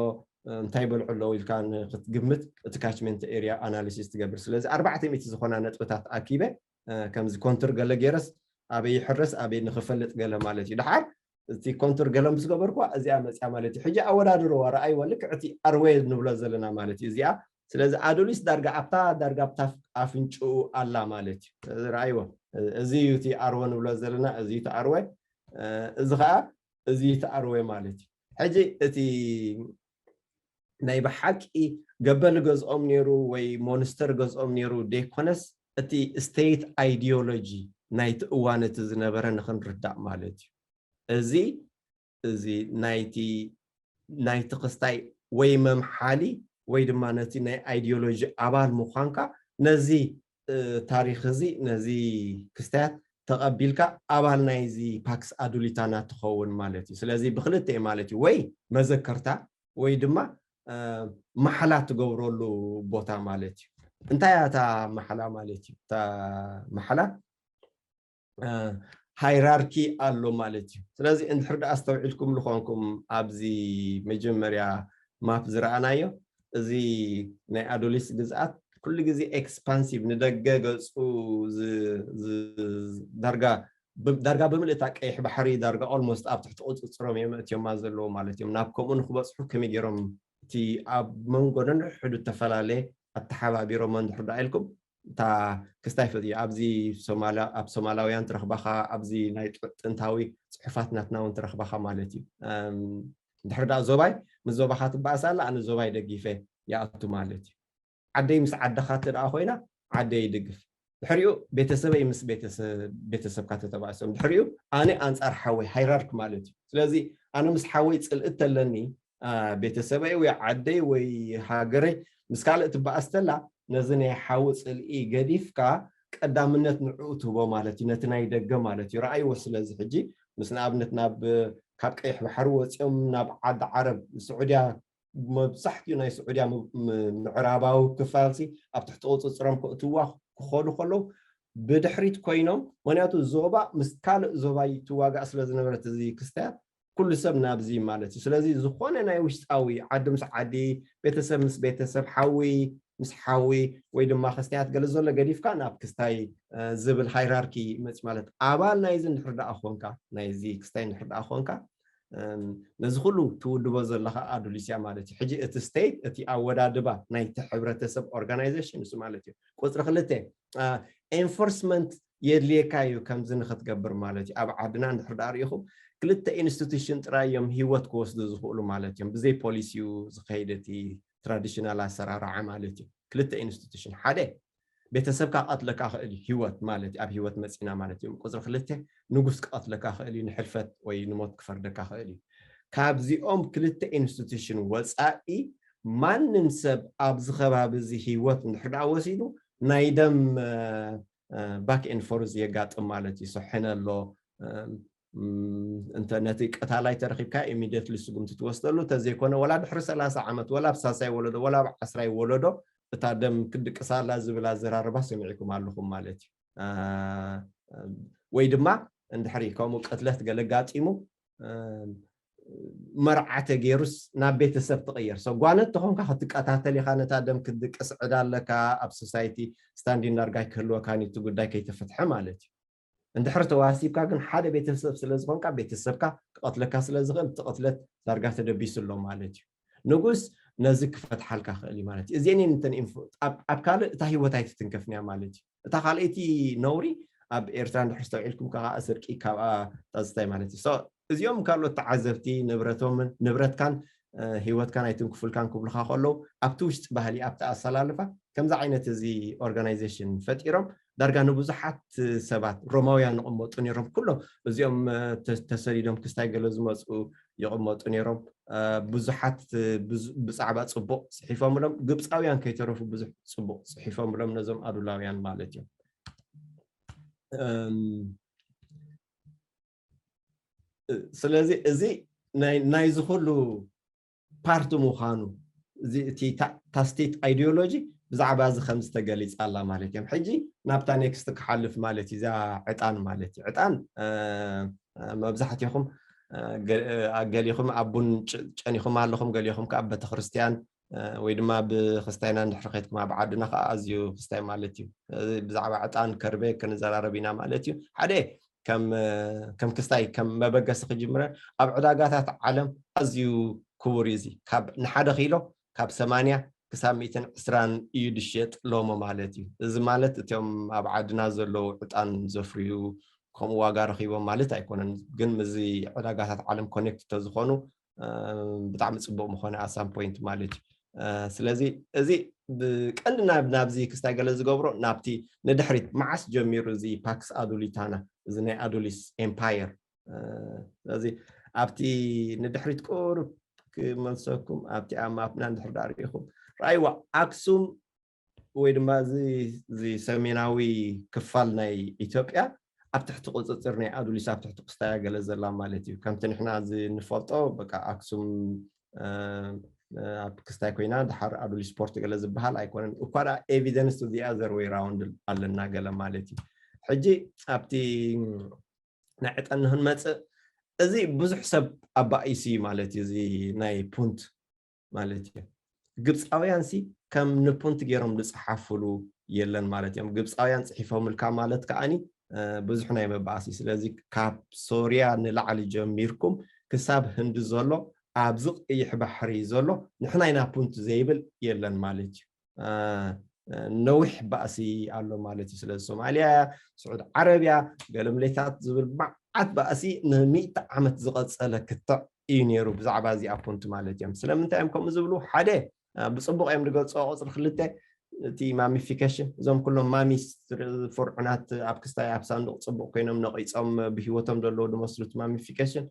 እንታይ በልዑ ኣለዉ ኢልካ ንክትግምት እቲ ካችመንት ኤርያ ኣናሊሲስ ትገብር። ስለዚ ኣርባዕተ ሚእቲ ዝኾና ነጥብታት ኣኪበ ከምዚ ኮንትር ገለ ገይረስ ኣበይ ይሕረስ ኣበይ ንክፈልጥ ገለ ማለት እዩ። ድሓር እቲ ኮንቱር ገለ ምስ ገበርኳ እዚኣ መፅያ ማለት እዩ። ሕጂ ኣወዳድርዋ ረኣይዋ ልክዕ እቲ ኣርዌ ንብሎ ዘለና ማለት እዩ እዚኣ። ስለዚ ኣዱሊስ ዳርጋ ኣብታ ዳርጋ ኣብታ ኣፍንጭኡ ኣላ ማለት እዩ። ረኣይዎ እዚ እዩ እቲ ኣርወ ንብሎ ዘለና እዚ እቲ ኣርወ እዚ ከዓ እዚ እቲ ኣርወ ማለት እዩ። ሕጂ እቲ ናይ ብሓቂ ገበል ገዝኦም ነይሩ ወይ ሞንስተር ገዝኦም ነይሩ ደይኮነስ እቲ ስቴት ኣይዲዮሎጂ ናይቲ እዋን እቲ ዝነበረ ንክንርዳእ ማለት እዩ። እዚ እዚ ናይቲ ናይቲ ክስታይ ወይ መምሓሊ ወይ ድማ ነቲ ናይ ኣይዲዮሎጂ ኣባል ምዃንካ ነዚ ታሪክ እዚ ነዚ ክስታያት ተቐቢልካ ኣባል ናይዚ ፓክስ ኣዱሊታና ትኸውን ማለት እዩ። ስለዚ ብክልተ ማለት እዩ ወይ መዘከርታ ወይ ድማ ማሓላ ትገብረሉ ቦታ ማለት እዩ። እንታይ እያ እታ ማሓላ ማለት እዩ? እታ ማሓላ ሃይራርኪ ኣሎ ማለት እዩ። ስለዚ እንድሕር ደኣ ኣስተውዒልኩም ዝኾንኩም ኣብዚ መጀመርያ ማፕ ዝረኣናዮ እዚ ናይ ኣዶሊስ ግዝኣት ኩሉ ግዜ ኤክስፓንሲቭ ንደገ ገፁ ዳርጋ ዳርጋ ብምልእታ ቀይሕ ባሕሪ ዳርጋ ኦልሞስት ኣብ ትሕቲ ቁፅፅሮም እዮም እትዮማ ዘለዉ ማለት እዮም። ናብ ከምኡ ንክበፅሑ ከመይ ገይሮም እቲ ኣብ መንጎ ነንሕዱ ዝተፈላለየ ኣተሓባቢሮም እንድሕር ደኣ ኢልኩም እታ ክስታይ ፈት ኣብዚ ኣብ ሶማላውያን ትረኽባኻ ኣብዚ ናይ ጥንታዊ ፅሑፋት ናትና እውን ትረኽባኻ ማለት እዩ። እንድሕር ደኣ ዞባይ ምስ ዞባኻ ትበኣስ ኣላ ኣነ ዞባይ ደጊፈ ይኣቱ ማለት እዩ። ዓደይ ምስ ዓድኻ እተ ደኣ ኮይና ዓደይ ይድግፍ ድሕሪኡ ቤተሰበይ ምስ ቤተሰብካ ተተባእሶም ድሕሪኡ ኣነ ኣንፃር ሓወይ ሃይራርክ ማለት እዩ። ስለዚ ኣነ ምስ ሓወይ ፅልእት ተለኒ ቤተሰበይ ወይ ዓደይ ወይ ሃገረይ ምስ ካልእ ትበኣስ ተላ ነዚ ናይ ሓዊ ፅልኢ ገዲፍካ ቀዳምነት ንዕኡ ትህቦ ማለት እዩ። ነቲ ናይ ደገ ማለት እዩ። ረኣይዎ ስለዚ ሕጂ ምስ ንኣብነት ናብ ካብ ቀይሕ ባሕሪ ወፂኦም ናብ ዓዲ ዓረብ ስዑድያ መብዛሕትኡ ናይ ስዑድያ ምዕራባዊ ክፋልሲ ኣብ ትሕቲ ቁፅፅሮም ከእትዋ ክኾኑ ከለዉ ብድሕሪት ኮይኖም ምክንያቱ ዞባ ምስ ካልእ ዞባ ትዋጋእ ስለ ዝነበረት እዚ ክስታያት ኩሉ ሰብ ናብዚ ማለት እዩ። ስለዚ ዝኾነ ናይ ውሽጣዊ ዓዲ ምስ ዓዲ ቤተሰብ ምስ ቤተሰብ ሓዊ ምስ ሓዊ ወይ ድማ ክስታያት ገለ ዘሎ ገዲፍካ ናብ ክስታይ ዝብል ሃይራርኪ መፂ ማለት ኣባል ናይዚ እንድሕር ደኣ ኮንካ ናይዚ ክስታይ እንድሕር ደኣ ኮንካ ነዚ ኩሉ ትውድቦ ዘለካ ኣዱሊስያ ማለት እዩ። ሕጂ እቲ ስቴት፣ እቲ ኣወዳድባ ናይቲ ሕብረተሰብ ኦርጋናይዜሽን እሱ ማለት እዩ። ቁፅሪ ክልተ፣ ኤንፎርስመንት የድልየካ እዩ ከምዚ ንክትገብር ማለት እዩ። ኣብ ዓድና እንድሕር ዳኣ ሪኢኹም ክልተ ኢንስቲቱሽን ጥራይ እዮም ህይወት ክወስዱ ዝኽእሉ ማለት እዮም። ብዘይ ፖሊሲ እዩ ዝኸይድ እቲ ትራዲሽናል ኣሰራርዓ ማለት እዩ። ክልተ ኢንስቲቱሽን፣ ሓደ ቤተሰብካ ክቐትለካ ክእል እዩ፣ ህይወት ማለት እዩ። ኣብ ህይወት መፂና ማለት እዩ። ቁፅሪ ክልተ ንጉስ ክቐትለካ ክእል እዩ፣ ንሕልፈት ወይ ንሞት ክፈርደካ ክእል እዩ። ካብዚኦም ክልተ ኢንስቲቱሽን ወፃኢ ማንም ሰብ ኣብዚ ከባቢ እዚ ህይወት እንድሕር ደኣ ወሲዱ ናይ ደም ባክ ኤንድ ፎርዝ የጋጥም ማለት እዩ። ሰሕነ ኣሎ እንተ ነቲ ቀታላይ ተረኺብካ ኢሚዲየትሊ ስጉምቲ ትወስደሉ፣ ተዘይኮነ ወላ ድሕሪ ሰላሳ ዓመት ወላ ኣብ ሳሳይ ወለዶ ወላ ኣብ ዓስራይ ወለዶ እታ ደም ክድቅሳላ ዝብል ኣዘራርባ ሰሚዕኩም ኣለኹም ማለት እዩ። ወይ ድማ እንድሕሪ ከምኡ ቅትለት ገለ ጋጢሙ መርዓ ተገይሩስ ናብ ቤተሰብ ትቕየር። ሰው ጓነት ተኾንካ ክትቀታተል ኢኻ፣ ነታ ደም ክትድቅስ ዕዳ ኣለካ፣ ኣብ ሶሳይቲ ስታንዲን ዳርጋ ክህልወካ እቲ ጉዳይ ከይተፈትሐ ማለት እዩ። እንድሕር ተዋሲብካ ግን ሓደ ቤተሰብ ስለ ዝኾንካ ቤተሰብካ ክቐትለካ ስለ ዝኽእል እቲ ቅትለት ዳርጋ ተደቢሱ ኣሎ ማለት እዩ። ንጉስ ነዚ ክፈትሓልካ ክእል እዩ ማለት እዩ። እዚአን እየን እተን ኢንፎ-፣ ኣብ፣ ኣብ ካልእ እታ ህይወት ኣይትትንከፍንያ ማለት እዩ። እታ ካልኣይቲ ነውሪ ኣብ ኤርትራ እንድሕር ዝተውዒልኩም ከዓ ስርቂ ካብኣ ጣዝታይ ማለት እዩ። So እዚኦም ካልኦት ተዓዘብቲ ንብረቶምን ንብረትካን ህይወትካን ኣይትንክፉልካን ክብሉካ ከለዉ ኣብቲ ውሽጢ ባህሊ ኣብቲ ኣሰላልፋ ከምዚ ዓይነት እዚ ኦርጋናይዜሽን ፈጢሮም ዳርጋ ንብዙሓት ሰባት ሮማውያን ይቕመጡ ነይሮም። ኩሎም እዚኦም ተሰዲዶም ክስታይ ገለ ዝመፁ ይቕመጡ ነይሮም። ብዙሓት ብዛዕባ ፅቡቕ ፅሒፎምሎም፣ ግብፃውያን ከይተረፉ ብዙሕ ፅቡቕ ፅሒፎምሎም ነዞም ኣዱላውያን ማለት እዮም። ስለዚ እዚ ናይዚ ኩሉ ፓርቲ ምዃኑ እዚ እቲ ታስቴት ኣይዲዮሎጂ ብዛዕባ እዚ ከምዚ ተገሊፃ ኣላ ማለት እዮም። ሕጂ ናብታ ኔክስት ክሓልፍ ማለት እዩ። እዛ ዕጣን ማለት እዩ። ዕጣን መብዛሕትኹም ገሊኹም ኣብ ቡን ጨኒኹም ኣለኹም፣ ገሊኹም ከዓ ቤተክርስትያን ወይ ድማ ብክስታይና እንድሕር ከይድኩም ኣብ ዓድና ከዓ ኣዝዩ ክስታይ ማለት እዩ። ብዛዕባ ዕጣን ከርቤ ክንዘራረብ ኢና ማለት እዩ። ሓደ ከም ክስታይ ከም መበገሲ ክጅምረ ኣብ ዕዳጋታት ዓለም ኣዝዩ ክቡር እዩ። እዚ ካብ ንሓደ ኪሎ ካብ ሰማንያ ክሳብ ሚእትን ዕስራን እዩ ድሸጥ ሎሞ ማለት እዩ። እዚ ማለት እቶም ኣብ ዓድና ዘለዉ ዕጣን ዘፍርዩ ከምኡ ዋጋ ረኺቦም ማለት ኣይኮነን፣ ግን ምስዚ ዕዳጋታት ዓለም ኮኔክት ተዝኾኑ ብጣዕሚ ፅቡቅ ምኾነ ኣሳም ፖይንት ማለት እዩ። ስለዚ እዚ ብቀንዲ ናብዚ ክስታይ ገለ ዝገብሮ ናብቲ ንድሕሪት መዓስ ጀሚሩ እዚ ፓክስ ኣዱሊታና እዚ ናይ ኣዱሊስ ኤምፓየር። ስለዚ ኣብቲ ንድሕሪት ቁሩብ ክመልሰኩም ኣብቲ ኣብ ማፕና እንድሕር ዳኣ ርኢኹም ረኣይዋ ኣክሱም ወይ ድማ እዚ ሰሜናዊ ክፋል ናይ ኢትዮጵያ ኣብ ትሕቲ ቁፅፅር ናይ ኣዱሊስ ኣብ ትሕቲ ክስታያ ገለ ዘላ ማለት እዩ። ከምቲ ንሕና እዚ ንፈልጦ በቃ ኣክሱም ኣብ ክስታይ ኮይና ድሓር ኣዱሊስ ፖርት ገለ ዝበሃል ኣይኮነን። እኳ ደኣ ኤቪደንስ ቱ ዚ ኣዘር ወይ ራውንድ ኣለና ገለ ማለት እዩ። ሕጂ ኣብቲ ናይ ዕጠን ንክንመፅእ እዚ ብዙሕ ሰብ ኣባኢሱ እዩ ማለት እዩ። እዚ ናይ ፑንት ማለት እዩ። ግብፃውያን ሲ ከም ንፑንት ገይሮም ዝፀሓፍሉ የለን ማለት እዮም። ግብፃውያን ፅሒፎምልካ ማለት ከዓኒ ብዙሕ ናይ መባኣሲ። ስለዚ ካብ ሶርያ ንላዕሊ ጀሚርኩም ክሳብ ህንዲ ዘሎ ኣብዚ ቀይሕ ባሕሪ ዘሎ ንሕና ኢና ፑንት ዘይብል የለን ማለት እዩ። ነዊሕ ባእሲ ኣሎ ማለት እዩ። ስለዚ ሶማልያ፣ ስዑድ ዓረብያ፣ ገለ ምሌታት ዝብል መዓት ባእሲ ንሚእቲ ዓመት ዝቐፀለ ክትዕ እዩ ነይሩ ብዛዕባ እዚኣ ፖንት ማለት እዮም። ስለምንታይ እዮም ከምኡ ዝብሉ? ሓደ ብፅቡቕ እዮም ዝገልፅኦ። ቁፅሪ ክልተ እቲ ማሚፊኬሽን፣ እዞም ኩሎም ማሚስ ፍርዑናት ኣብ ክስታይ ኣብ ሳንዱቕ ፅቡቕ ኮይኖም ነቒፆም ብሂወቶም ዘለዉ ዝመስሉት ማሚፊኬሽን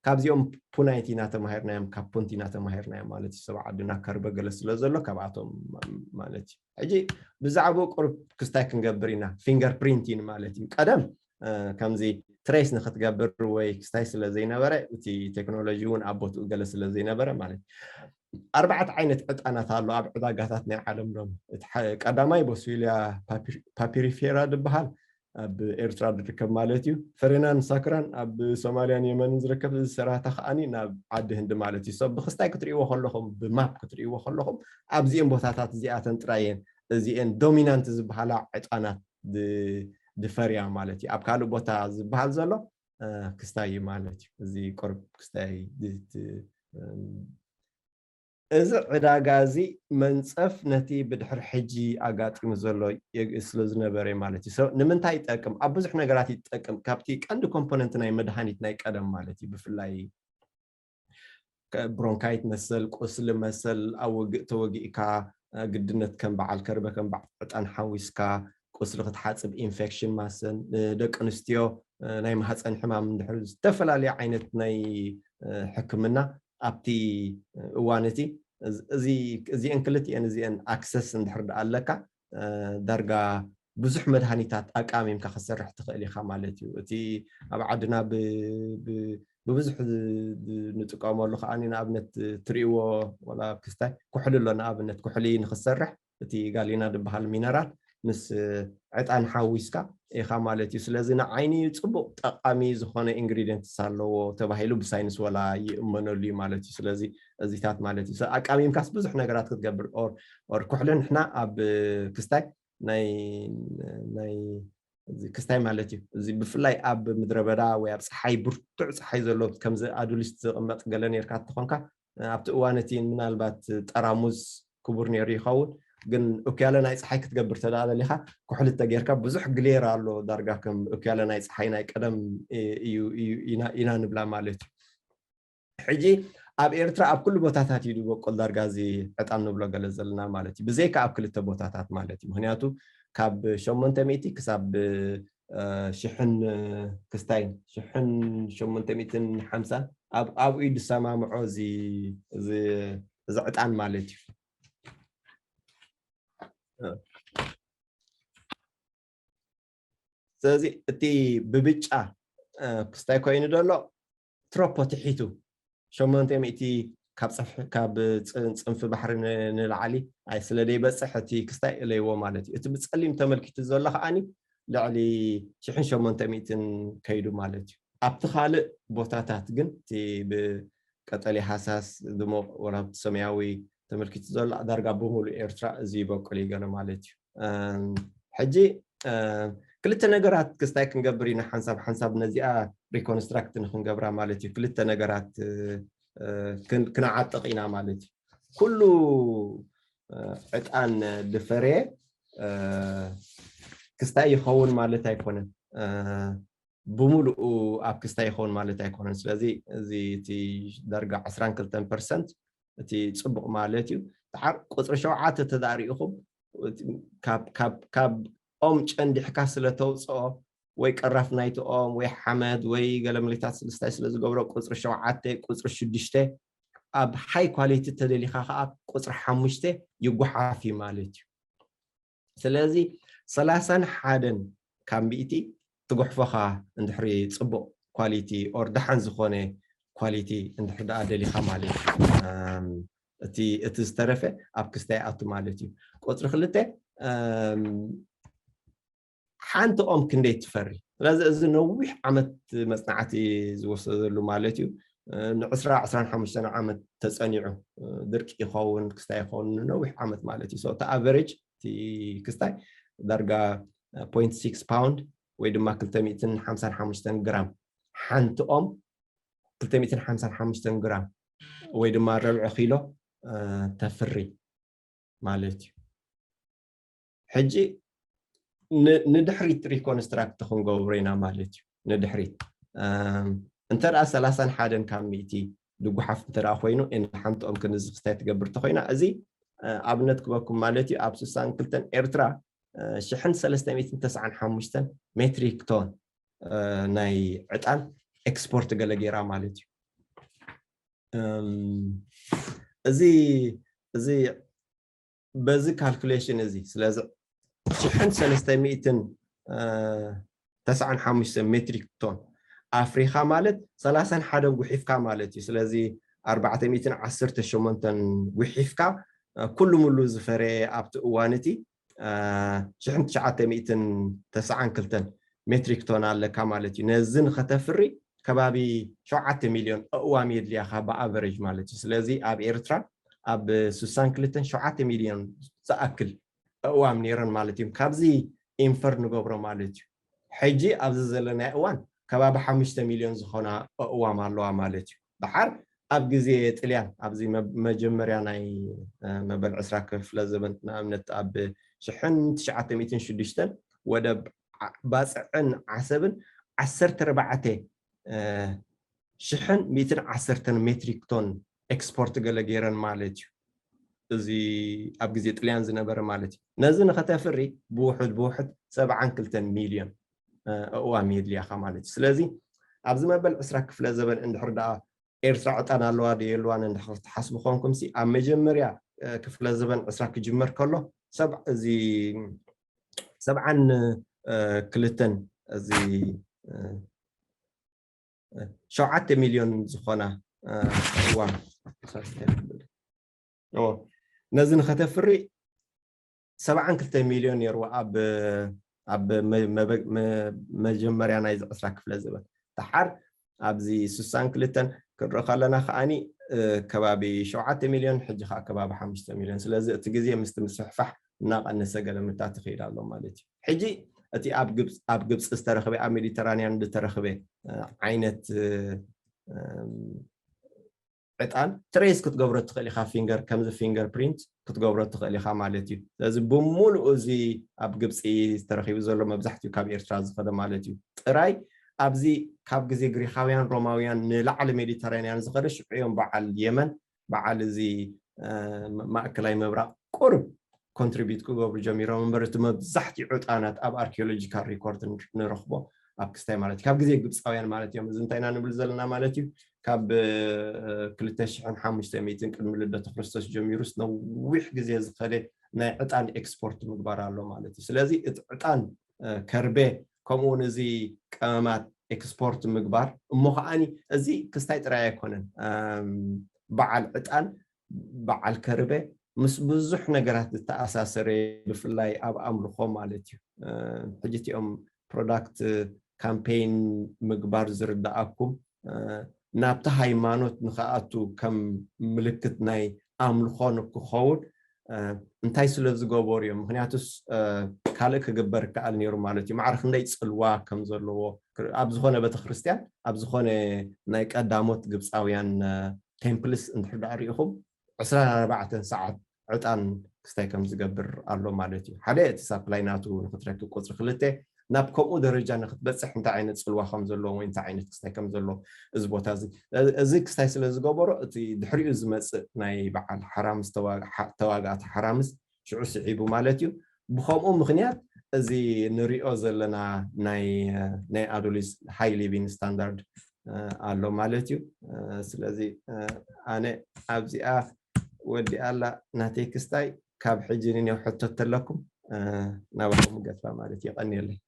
ካብዚኦም ፑናይቲ ኢና ተማሂርናዮም፣ ካብ ፑንቲ ኢና ተማሂርናዮም ማለት እዩ። ሰብ ዓድና ከርበ ገለ ስለ ዘሎ ካብኣቶም ማለት እዩ። ሕጂ ብዛዕባኡ ቁሩብ ክስታይ ክንገብር ኢና። ፊንገር ፕሪንቲን ማለት እዩ። ቀደም ከምዚ ትሬስ ንክትገብር ወይ ክስታይ ስለ ዘይነበረ እቲ ቴክኖሎጂ እውን ኣብ ቦትኡ ገለ ስለ ዘይነበረ ማለት እዩ። ኣርባዕተ ዓይነት ዕጣናት ኣሎ ኣብ ዕዳጋታት ናይ ዓለም ሎም። ቀዳማይ ቦስዊልያ ፓፒሪፌራ ዝበሃል ኣብ ኤርትራ ዝርከብ ማለት እዩ። ፈሬናን ሳክራን ኣብ ሶማልያን የመንን ዝርከብ፣ እዚ ሰራታ ከዓኒ ናብ ዓዲ ህንዲ ማለት እዩ። ሰብ ብክስታይ ክትርእይዎ ከለኹም፣ ብማፕ ክትርእይዎ ከለኹም ኣብዚኤን ቦታታት እዚኣተን ጥራየን እዚኤን ዶሚናንት ዝበሃላ ዕጣናት ዝፈርያ ማለት እዩ። ኣብ ካልእ ቦታ ዝበሃል ዘሎ ክስታይ እዩ ማለት እዩ። እዚ ቁሩብ ክስታይ እዚ ዕዳጋ እዚ መንፀፍ ነቲ ብድሕሪ ሕጂ ኣጋጢሙ ዘሎ ስለ ዝነበረ ማለት እዩ። ንምንታይ ይጠቅም? ኣብ ብዙሕ ነገራት ይጠቅም። ካብቲ ቀንዲ ኮምፖነንት ናይ መድሃኒት ናይ ቀደም ማለት እዩ። ብፍላይ ብሮንካይት መሰል፣ ቁስሊ መሰል፣ ኣብ ውግእ ተወጊእካ ግድነት ከም በዓል ከርበ ከም በዓል ዕጣን ሓዊስካ ቁስሊ ክትሓፅብ፣ ኢንፌክሽን ማሰን፣ ደቂ ኣንስትዮ ናይ ማህፀን ሕማም እንድሕር ዝተፈላለዩ ዓይነት ናይ ሕክምና ኣብቲ እዋን እቲ እዚአን ክልቲአን እዚአን ኣክሰስ እንድሕር ደኣ ኣለካ ዳርጋ ብዙሕ መድሃኒታት ኣቃሚምካ ክትሰርሕ ትኽእል ኢኻ ማለት እዩ። እቲ ኣብ ዓድና ብብዙሕ ንጥቀመሉ ከዓ ንኣብነት ትሪእዎ ወላ ክስታይ ኩሕሊ ኣሎ ንኣብነት ኩሕሊ ንክትሰርሕ እቲ ጋሊና ዝበሃል ሚነራል ምስ ዕጣን ሓዊስካ ኢኻ ማለት እዩ። ስለዚ ንዓይኒ እዩ ፅቡቅ ጠቃሚ ዝኾነ ኢንግሪዲየንትስ ኣለዎ ተባሂሉ ብሳይንስ ወላ ይእመነሉ እዩ ማለት እዩ። ስለዚ እዚታት ማለት እዩ ኣቃሚምካስ ብዙሕ ነገራት ክትገብር ኦር ኩሕሊ ንሕና ኣብ ክስታይ ናይ ናይ ክስታይ ማለት እዩ። እዚ ብፍላይ ኣብ ምድረ በዳ ወይ ኣብ ፀሓይ ብርቱዕ ፀሓይ ዘሎ ከምዚ ኣዱሊስት ዝቕመጥ ገለ ነርካ ትኾንካ ኣብቲ እዋን እቲ ምናልባት ጠራሙዝ ክቡር ነይሩ ይኸውን ግን እኩያለ ናይ ፀሓይ ክትገብር ተደኣ ደሊኻ ኩሕሊ ተጌርካ ብዙሕ ግሌር ኣሎ ዳርጋ ከም እኩያለ ናይ ፀሓይ ናይ ቀደም እዩ ኢና ንብላ ማለት እዩ። ሕጂ ኣብ ኤርትራ ኣብ ኩሉ ቦታታት እዩ ዝበቁል ዳርጋ እዚ ዕጣን ንብሎ ገለ ዘለና ማለት እዩ። ብዘይካ ኣብ ክልተ ቦታታት ማለት እዩ። ምክንያቱ ካብ ሸሞንተ ሚእቲ ክሳብ ሽሕን ክስታይን ሽሕን ሸሞንተ ሚእትን ሓምሳን ኣብኡ እዩ ዝሰማምዖ እዚ ዕጣን ማለት እዩ። ስለዚ እቲ ብብጫ ክስታይ ኮይኑ ዘሎ ትሮፖ ትሒቱ ሸሞንተ ሚእቲ ካብ ፅፍሒ ካብ ፅንፊ ባሕሪ ንላዕሊ ኣይ ስለ ዘይበፅሕ እቲ ክስታይ እለይዎ ማለት እዩ። እቲ ብፀሊም ተመልኪቱ ዘሎ ከዓኒ ልዕሊ ሽሕን ሸሞንተ ሚእትን ከይዱ ማለት እዩ። ኣብቲ ካልእ ቦታታት ግን እቲ ብቀጠልያ ሃሳስ ድሙቕ ወላ ሰማያዊ ተመልኪቱ ዘሎ ዳርጋ ብምሉእ ኤርትራ እዚ ይበቁል እዩ ገለ ማለት እዩ። ሕጂ ክልተ ነገራት ክስታይ ክንገብር ኢና ሓንሳብ ሓንሳብ ነዚኣ ሪኮንስትራክት ንክንገብራ ማለት እዩ። ክልተ ነገራት ክንዓጥቕ ኢና ማለት እዩ። ኩሉ ዕጣን ድፈረየ ክስታይ ይኸውን ማለት ኣይኮነን። ብምሉኡ ኣብ ክስታይ ይኸውን ማለት ኣይኮነን። ስለዚ እዚ እቲ ዳርጋ ዕስራን ክልተን ፐርሰንት እቲ ፅቡቕ ማለት እዩ። ድሓር ቁፅሪ ሸውዓተ ተዳሪእኹም ካብ ኦም ጨንዲሕካ ስለ ተውፅኦ ወይ ቀራፍ ናይቲ ኦም ወይ ሓመድ ወይ ገለ ምልክታት ስልስታይ ስለ ዝገብሮ ቁፅሪ ሸውዓተ ቁፅሪ ሽዱሽተ ኣብ ሃይ ኳሊቲ ተደሊኻ ከዓ ቁፅሪ ሓሙሽተ ይጓሓፍ እዩ ማለት እዩ። ስለዚ ሰላሳን ሓደን ካብ ሚእቲ ትጉሕፈኻ እንድሕሪ ፅቡቕ ኳሊቲ ኦር ደሓን ዝኾነ ኳሊቲ እንድሕር ደኣ ደሊኻ ማለት እዩ። እቲ ዝተረፈ ኣብ ክስታይ ኣቱ ማለት እዩ። ቁፅሪ ክልተ ሓንቲ ኦም ክንደይ ትፈሪ? ስለዚ እዚ ነዊሕ ዓመት መፅናዕቲ ዝወሰደሉ ማለት እዩ። ንዕስራ ዕስራን ሓሙሽተን ዓመት ተፀኒዑ ድርቂ ይኸውን ክስታይ ይኸውን ንነዊሕ ዓመት ማለት እዩ። እቲ ኣቨሬጅ እቲ ክስታይ ዳርጋ ፖይንት ሲክስ ፓውንድ ወይ ድማ ክልተ ሚእትን ሓምሳን ሓሙሽተን ግራም ሓንቲ ኦም ክልተ ሚእትን ሓምሳን ሓሙሽተን ግራም ወይ ድማ ረብዒ ኪሎ ተፍሪ ማለት እዩ። ሕጂ ንድሕሪት ሪኮንስትራክት ክንገብሮ ኢና ማለት እዩ። ንድሕሪት እንተ ደኣ ሰላሳን ሓደን ካብ ሚእቲ ድጉሓፍ እንተ ደኣ ኮይኑ ሓንቲ ኦም ክንዚ ክስታይ ትገብር እንተኮይና እዚ ኣብነት ክበኩም ማለት እዩ ኣብ ስሳን ክልተን ኤርትራ ሽሕን ሰለስተ ሚእትን ተስዓን ሓሙሽተን ሜትሪክ ቶን ናይ ዕጣን ኤክስፖርት ገለ ጌራ ማለት እዩ። እዚ እዚ በዚ ካልኩሌሽን እዚ ስለዚ ሽሕን ሰለስተ ሚእትን ተስዓን ሓሙሽተ ሜትሪክ ቶን ኣፍሪኻ ማለት ሰላሳን ሓደን ጉሒፍካ ማለት እዩ። ስለዚ ኣርባዕተ ሚእትን ዓሰርተ ሸሞንተን ጉሒፍካ ኩሉ ሙሉ ዝፈረየ ኣብቲ እዋን እቲ ሽሕን ትሽዓተ ሚእትን ተስዓን ክልተን ሜትሪክ ቶን ኣለካ ማለት እዩ። ነዚ ንኸተፍሪ ከባቢ ሸውዓተ ሚልዮን ኣእዋም የድልያኻ ብኣቨሬጅ ማለት እዩ። ስለዚ ኣብ ኤርትራ ኣብ ስሳን ክልተን ሸውዓተ ሚልዮን ዝኣክል ኣእዋም ነይረን ማለት እዩ። ካብዚ ኢንፈር ንገብሮ ማለት እዩ። ሕጂ ኣብዚ ዘለናዮ እዋን ከባቢ ሓሙሽተ ሚልዮን ዝኾና ኣእዋም ኣለዋ ማለት እዩ። ደሓር ኣብ ግዜ ጥልያን ኣብዚ መ- መጀመርያ ናይ እ፣ መበል ዕስራ ክፍለ ዘበን ንኣብነት ኣብ ሽሕን ትሽዓተ ሚእትን ሽዱሽተን ወደብ ዓ- ባጽዕን ዓሰብን ዓሰርተ ኣርባዕተ እ፣ ሽሕን ሚእትን ዓሰርተን ሜትሪክ ቶን ኤክስፖርት ገለ ገይረን ማለት እዩ። እዚ ኣብ ግዜ ጥልያን ዝነበረ ማለት እዩ። ነዚ ንኸተፍሪ ብውሑድ ብውሑድ ሰብዓን ክልተን ሚልዮን እ፣ ኣእዋም የድልያኻ ማለት እዩ። ስለዚ ኣብዚ መበል ዕስራ ክፍለ ዘበን እንድሕር ደኣ ኤርትራ ዕጣን ኣለዋ ዶ የልዋን እንድሕር ትሓስቡ ኮንኩም ሲ ኣብ መጀመርያ እ፣ ክፍለ ዘበን ዕስራ ክጅመር ከሎ ሰብ እዚ ሰብዓን እ፣ ክልተን እዚ እ፣ እ፣ ሸውዓተ ሚልዮን ዝኾና እ፣ እዋ ኦ፣ ነዚ ንኸተፍሪ ሰብዓን ክልተ ሚልዮን ነይርዎ ኣብ ኣብ መ- መበ- መ- መጀመርያ ናይዚ ዕስራ ክፍለ ዘበን። ደሓር ኣብዚ ስሳን ክልተን ክንርኢ ከለና ከዓኒ እ፣ ከባቢ ሸውዓተ ሚልዮን፣ ሕጂ ከዓ ከባቢ ሓሙሽተ ሚልዮን። ስለዚ እቲ ግዜ ምስቲ ምስፍሕፋሕ እናቐነሰ ገለ ምታት ይኽእል ኣሎ ማለት እዩ። ሕጂ እቲ ኣብ ግብፅ ኣብ ግብፂ ዝተረኽበ ኣብ ሜዲተራንያን ዝተረኽበ እ፣ ዓይነት እ፣ እም፣ ዕጣን ትሬስ ክትገብሮ ትኽእል ኢኻ። ፊንገር ከምዚ ፊንገር ፕሪንት ክትገብሮ ትኽእል ኢኻ ማለት እዩ። ስለዚ ብምሉኡ እዚ ኣብ ግብፂ ተረኺቡ ዘሎ መብዛሕትኡ ካብ ኤርትራ ዝኸደ ማለት እዩ። ጥራይ ኣብዚ ካብ ግዜ ግሪኻውያን ሮማውያን ንላዕሊ ሜዲተራንያን ዝኸደ ሽዑ እዮም በዓል የመን በዓል እዚ እ፣ ማእከላይ ምብራቕ ቁሩብ ኮንትሪቢዩት ክገብሩ ጀሚሮም እምበር እቲ መብዛሕትኡ ዕጣናት ኣብ ኣርኪኦሎጂካል ሪኮርድ ንረኽቦ ኣብ ክስታይ ማለት እዩ ካብ ግዜ ግብፃውያን ማለት እዮም። እዚ እንታይ ኢና ንብል ዘለና ማለት እዩ ካብ እ፣ ክልተ ሽሕን ሓሙሽተ ሚእትን ቅድሚ ልደተ ክርስቶስ ጀሚሩስ ነዊሕ ግዜ ዝኸደ ናይ ዕጣን ኤክስፖርት ምግባር ኣሎ ማለት እዩ። ስለዚ እቲ ዕጣን እ፣ ከርቤ ከምኡ እውን እዚ ቀመማት ኤክስፖርት ምግባር እሞ ከዓኒ እዚ ክስታይ ጥራይ ኣይኮነን እም፣ በዓል ዕጣን በዓል ከርቤ ምስ ብዙሕ ነገራት ዝተኣሳሰረ ብፍላይ ኣብ ኣምልኾ ማለት እዩ። እ፣ ሕጂ እቲኦም ፕሮዳክት ካምፔይን ምግባር ዝርዳኣኩም እ፣ ናብቲ ሃይማኖት ንክኣቱ ከም ምልክት ናይ ኣምልኾ ንክኸውን እ፣ እንታይ ስለ ዝገበሩ እዮም? ምክንያቱስ እ፣ ካልእ ክግበር ይከኣል ነይሩ ማለት እዩ። ማዕረ ክንደይ ፅልዋ ከም ዘለዎ ኣብ ዝኾነ ቤተክርስትያን ኣብ ዝኾነ ናይ ቀዳሞት ግብፃውያን እ፣ ቴምፕልስ እንድሕር ደኣ ሪኢኹም ዕስራን ኣርባዕተን ሰዓት ዕጣን ክስታይ ከም ዝገብር ኣሎ ማለት እዩ። ሓደ እቲ ሳፕላይ ናቱ ንክትረክብ ቁፅሪ ክልተ ናብ ከምኡ ደረጃ ንክትበፅሕ እንታይ ዓይነት ፅልዋ ከም ዘለዎ ወይ እንታይ ዓይነት ክስታይ ከም ዘለዎ እዚ ቦታ እዚ እዚ ክስታይ ስለ ዝገበሮ እቲ ድሕሪኡ ዝመፅእ ናይ በዓል ሓራምስ ተዋ- ሓ- ተዋጋእቲ ሓራምስ ሽዑ ስዒቡ ማለት እዩ። ብከምኡ ምክንያት እዚ ንሪኦ ዘለና ናይ ናይ ኣዶሊስ ሃይ ሊቪንግ ስታንዳርድ ኣሎ ማለት እዩ። ስለዚ ኣነ ኣብዚኣ ወዲኣ ኣላ ናተይ ክስታይ። ካብ ሕጂ ንኔው ሕቶ ተለኩም ናባኹም ገፋ ማለት እዩ። የቐንየለይ።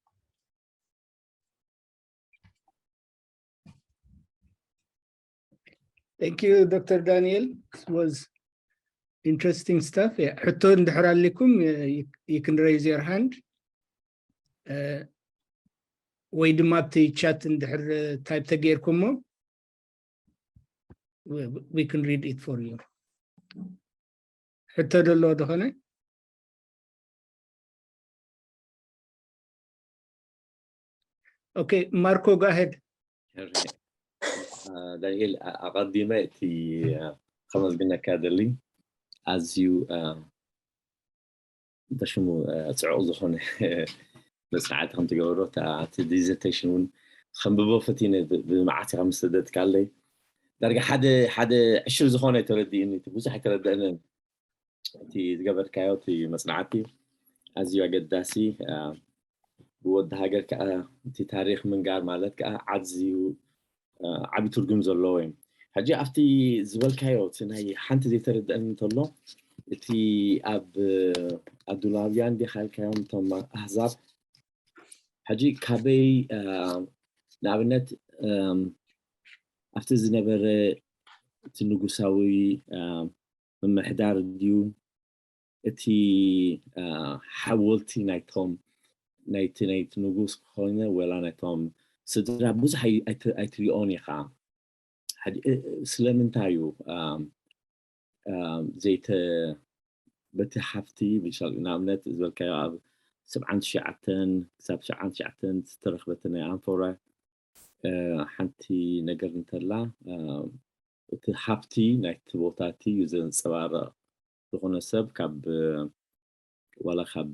Thank you, Doctor Daniel. This was interesting stuff. ሕቶ እንድሕር ኣሊኩም you can raise your hand ወይ ድማ ኣብቲ ቻት እንድሕር ታይፕ ተገይርኩሞ we can read it for you. ሕቶ ደሎ ዝኾነ? Okay, Marco, go ahead. ዳንኤል፣ ኣቐዲመ እቲ ከመስግነካ ደሊ ኣዝዩ እንተሽሙ ፅዑቕ ዝኾነ መፅናዕቲ ከም ትገብሮ እቲ ዲዘርቴሽን እውን ከንብቦ ፈቲነ ብመዓት ኢኻ ምስ ተደጥካለይ ዳርጋ ሓደ ሓደ ዕሽር ዝኾነ ተረዲእኒ፣ ብዙሕ ኣይተረደእንን። እቲ ዝገበርካዮ እቲ መፅናዕቲ ኣዝዩ ኣገዳሲ፣ ብወዲ ሃገር ከዓ እቲ ታሪክ ምንጋር ማለት ከዓ ኣዝዩ ዓቢ ትርጉም ዘለዎ እዩ። ሕጂ ኣብቲ ዝበልካዮ እቲ ናይ ሓንቲ ዘይተረድአኒ እንተሎ እቲ ኣብ ኣዱላውያን ዲኻ ኢልካዮም እቶም ኣህዛብ ሕጂ ካበይ ንኣብነት ኣብቲ ዝነበረ እቲ ንጉሳዊ ምምሕዳር ድዩ እቲ ሓወልቲ ናይቶም ናይቲ ናይቲ ንጉስ ክኾነ ወላ ናይቶም ስድራ ብዙሕ ኣይትሪኦን ኢኻ። ስለምንታይ እዩ ዘይተ በቲ ሃፍቲ ንኣብነት ዝበልካዮ ኣብ ሰብዓን ትሽዓተን ክሳብ ሰብዓን ትሽዓተን ዝተረኽበቲ ናይ ኣንፎራ ሓንቲ ነገር እንተላ እቲ ሃብቲ ናይቲ ቦታ እቲ እዩ ዘንፀባርቕ። ዝኾነ ሰብ ካብ ዋላ ካብ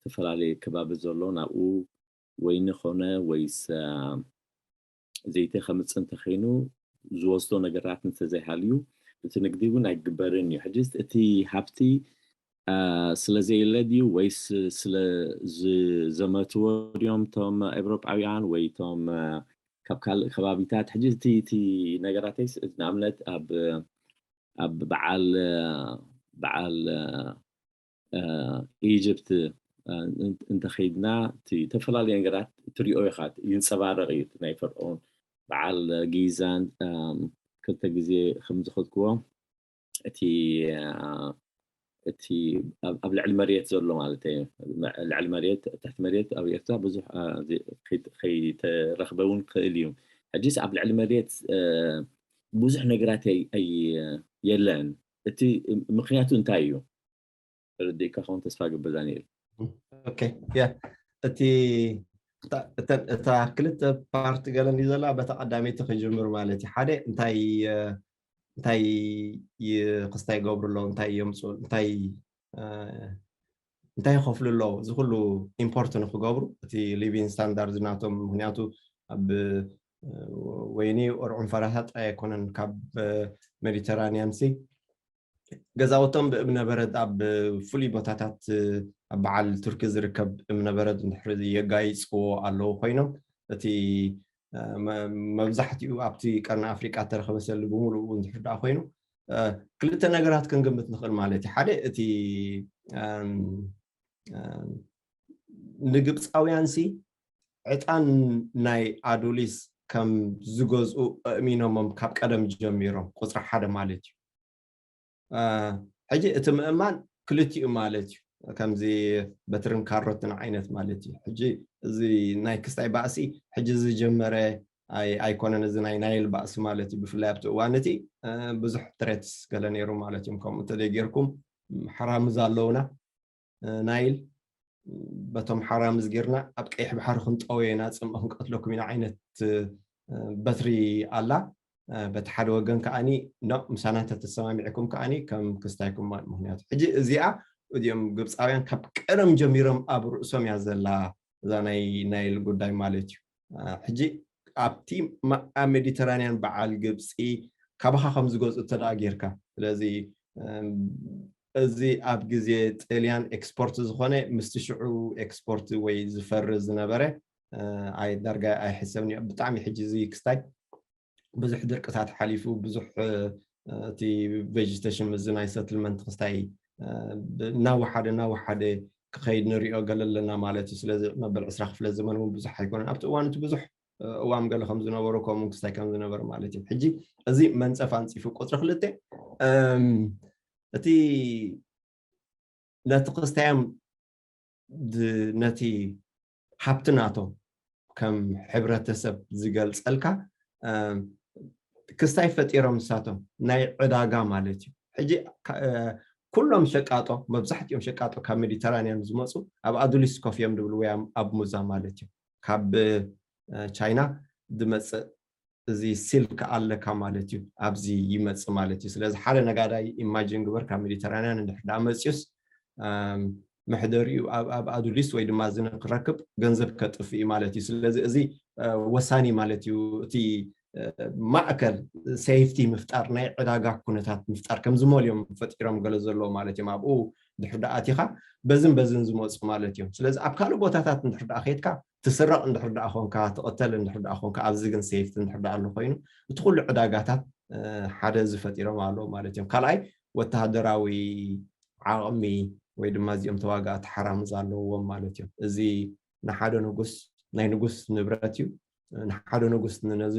ዝተፈላለየ ከባቢ ዘሎ ናብኡ ወይኒ ኾነ ወይስ ዘይቲ ከምፅእ እንተኸይኑ ዝወስዶ ነገራት እንተዘይሃልዩ እቲ ንግዲ እውን ኣይግበርን እዩ። ሕጂ እቲ ሃብቲ ስለዘየለ ድዩ ወይስ ስለ ዝዘመትዎ ድዮም እቶም ኤውሮጳውያን ወይ እቶም ካብ ካልእ ከባቢታት? ሕጂ እቲ እቲ ነገራተይስ ንኣብነት ኣብ ኣብ በዓል በዓል ኢጅፕት እንተኸይድና እቲ ዝተፈላለዩ ነገራት ትሪኦ ኢኻ፣ ይንፀባረቕ እዩ። ናይ ፈርኦን በዓል ጊዛን ክልተ ግዜ ከምዝኸድክዎ እቲ እቲ ኣብ ልዕሊ መሬት ዘሎ ማለት እዩ። ልዕሊ መሬት ትሕቲ መሬት ኣብ ኤርትራ ብዙሕ ከይተረኽበ እውን ክእል እዩ። ሕጂስ ኣብ ልዕሊ መሬት ብዙሕ ነገራት የለን። እቲ ምክንያቱ እንታይ እዩ? ተረዲእካ ከውን ተስፋ ግብር ዳንኤል። ኦኬ ያ እቲ እታ ክልተ ፓርቲ ገለ እንዲ ዘላ በታ ቀዳመይቲ ክጅምር ማለት እዩ። ሓደ እንታይ እንታይ ክስታይ ይገብሩ ኣለዉ፣ እንታይ የምፅኡ፣ እንታይ እንታይ ይኸፍሉ ኣለዉ፣ እዚ ኩሉ ኢምፖርት ንክገብሩ እቲ ሊቪንግ ስታንዳርድ ናቶም። ምክንያቱ ኣብ ወይኒ ኦርዑን ፈራሳጥ ኣይኮነን፣ ካብ ሜዲተራኒያን ሲ ገዛውቶም ብእብነበረድ ኣብ ፍሉይ ቦታታት ኣብ በዓል ቱርኪ ዝርከብ እብነበረድ እንድሕር የጋይፅዎ ኣለዉ ኮይኖም እቲ መብዛሕትኡ ኣብቲ ቀርኒ ኣፍሪቃ እተረኸበ ሰሊ ብምሉኡ እንድሕር ደኣ ኮይኑ ክልተ ነገራት ክንግምት ንኽእል ማለት እዩ። ሓደ እቲ ንግብፃውያን ሲ ዕጣን ናይ ኣዱሊስ ከም ዝገዝኡ ኣእሚኖሞም ካብ ቀደም ጀሚሮም ቁፅሪ ሓደ ማለት እዩ። ሕጂ እቲ ምእማን ክልቲኡ ማለት እዩ። ከምዚ በትርን ካሮትን ዓይነት ማለት እዩ። ሕጂ እዚ ናይ ክስታይ ባእሲ ሕጂ ዝጀመረ ኣይኮነን። እዚ ናይ ናይል ባእሲ ማለት እዩ። ብፍላይ ኣብቲ እዋን እቲ ብዙሕ ትሬትስ ገለ ነይሩ ማለት እዮም። ከምኡ እንተደይ ጌርኩም ሓራምዝ ኣለውና ናይል በቶም ሓራምዝ ጌርና ኣብ ቀይሕ ባሕሪ ክንጠወየና ፅምኦ ክንቀትለኩም ኢና ዓይነት በትሪ ኣላ። በቲ ሓደ ወገን ከዓኒ ኖ ምሳና እንተተሰማሚዕኩም ከዓኒ ከም ክስታይኩም ማለት ምክንያቱ ሕጂ እዚኣ እዚኦም ግብፃውያን ካብ ቀደም ጀሚሮም ኣብ ርእሶም እያ ዘላ እዛ ናይ ናይል ጉዳይ ማለት እዩ። ሕጂ ኣብቲ ኣብ ሜዲተራንያን በዓል ግብፂ ካባኻ ከም ዝገዝኡ እተደኣ ጌርካ ስለዚ እዚ ኣብ ግዜ ጥልያን ኤክስፖርት ዝኾነ ምስቲ ሽዑ ኤክስፖርት ወይ ዝፈሪ ዝነበረ ኣይ ዳርጋ ኣይሕሰብን እዩ። ብጣዕሚ ሕጂ እዚ ክስታይ ብዙሕ ድርቅታት ሓሊፉ ብዙሕ እቲ ቬጅተሽን ምዚ ናይ ሰትልመንት ክስታይ እናወሓደ እናወሓደ ክኸይድ ንሪኦ ገለ ኣለና ማለት እዩ። ስለዚ መበል ዕስራ ክፍለ ዘመን እውን ብዙሕ ኣይኮነን። ኣብቲ እዋን እቲ ብዙሕ እዋም ገለ ከም ዝነበሩ ከምኡ ክስታይ ከም ዝነበረ ማለት እዩ። ሕጂ እዚ መንፀፍ ኣንፂፉ ቁፅሪ ክልተ እቲ ነቲ ክስታዮም ነቲ ሃብቲ ናቶም ከም ሕብረተሰብ ዝገልፀልካ ክስታይ ፈጢሮም ንሳቶም ናይ ዕዳጋ ማለት እዩ። ሕጂ ኩሎም ሸቃጦ መብዛሕትኦም ሸቃጦ ካብ ሜዲተራንያን ዝመፁ ኣብ ኣዱሊስ ኮፍ እዮም ድብሉ ወይ ኣብ ሙዛ ማለት እዩ። ካብ ቻይና ዝመፅእ እዚ ሲልክ ኣለካ ማለት እዩ። ኣብዚ ይመፅእ ማለት እዩ። ስለዚ ሓደ ነጋዳይ ኢማጂን ግበር ካብ ሜዲተራንያን እንድሕር ደኣ መፅዩስ ምሕደሪኡ ኣብ ኣዱሊስ ወይ ድማ እዚ ንክረክብ ገንዘብ ከጥፍ እዩ ማለት እዩ። ስለዚ እዚ ወሳኒ ማለት እዩ። እቲ ማእከል ሴፍቲ ምፍጣር ናይ ዕዳጋ ኩነታት ምፍጣር ከምዚ ሞል እዮም ፈጢሮም ገለ ዘለዎ ማለት እዮም። ኣብኡ ድሕር ደኣ ኣቲኻ በዝን በዝን ዝመፁ ማለት እዮም። ስለዚ ኣብ ካልእ ቦታታት እንድሕር ደኣ ከድካ ትስረቕ እንድሕር ደኣ ኾንካ ትቕተል እንድሕር ደኣ ኾንካ ኣብዚ ግን ሴፍቲ እንድሕር ደኣ ኣሎ ኮይኑ እቲ ኩሉ ዕዳጋታት ሓደ ዝፈጢሮም ኣለዉ ማለት እዮም። ካልኣይ ወተሃደራዊ ዓቕሚ ወይ ድማ እዚኦም ተዋጋእቲ ሓራምዝ ኣለዎም ማለት እዮም። እዚ ንሓደ ንጉስ ናይ ንጉስ ንብረት እዩ። ንሓደ ንጉስ ነዚ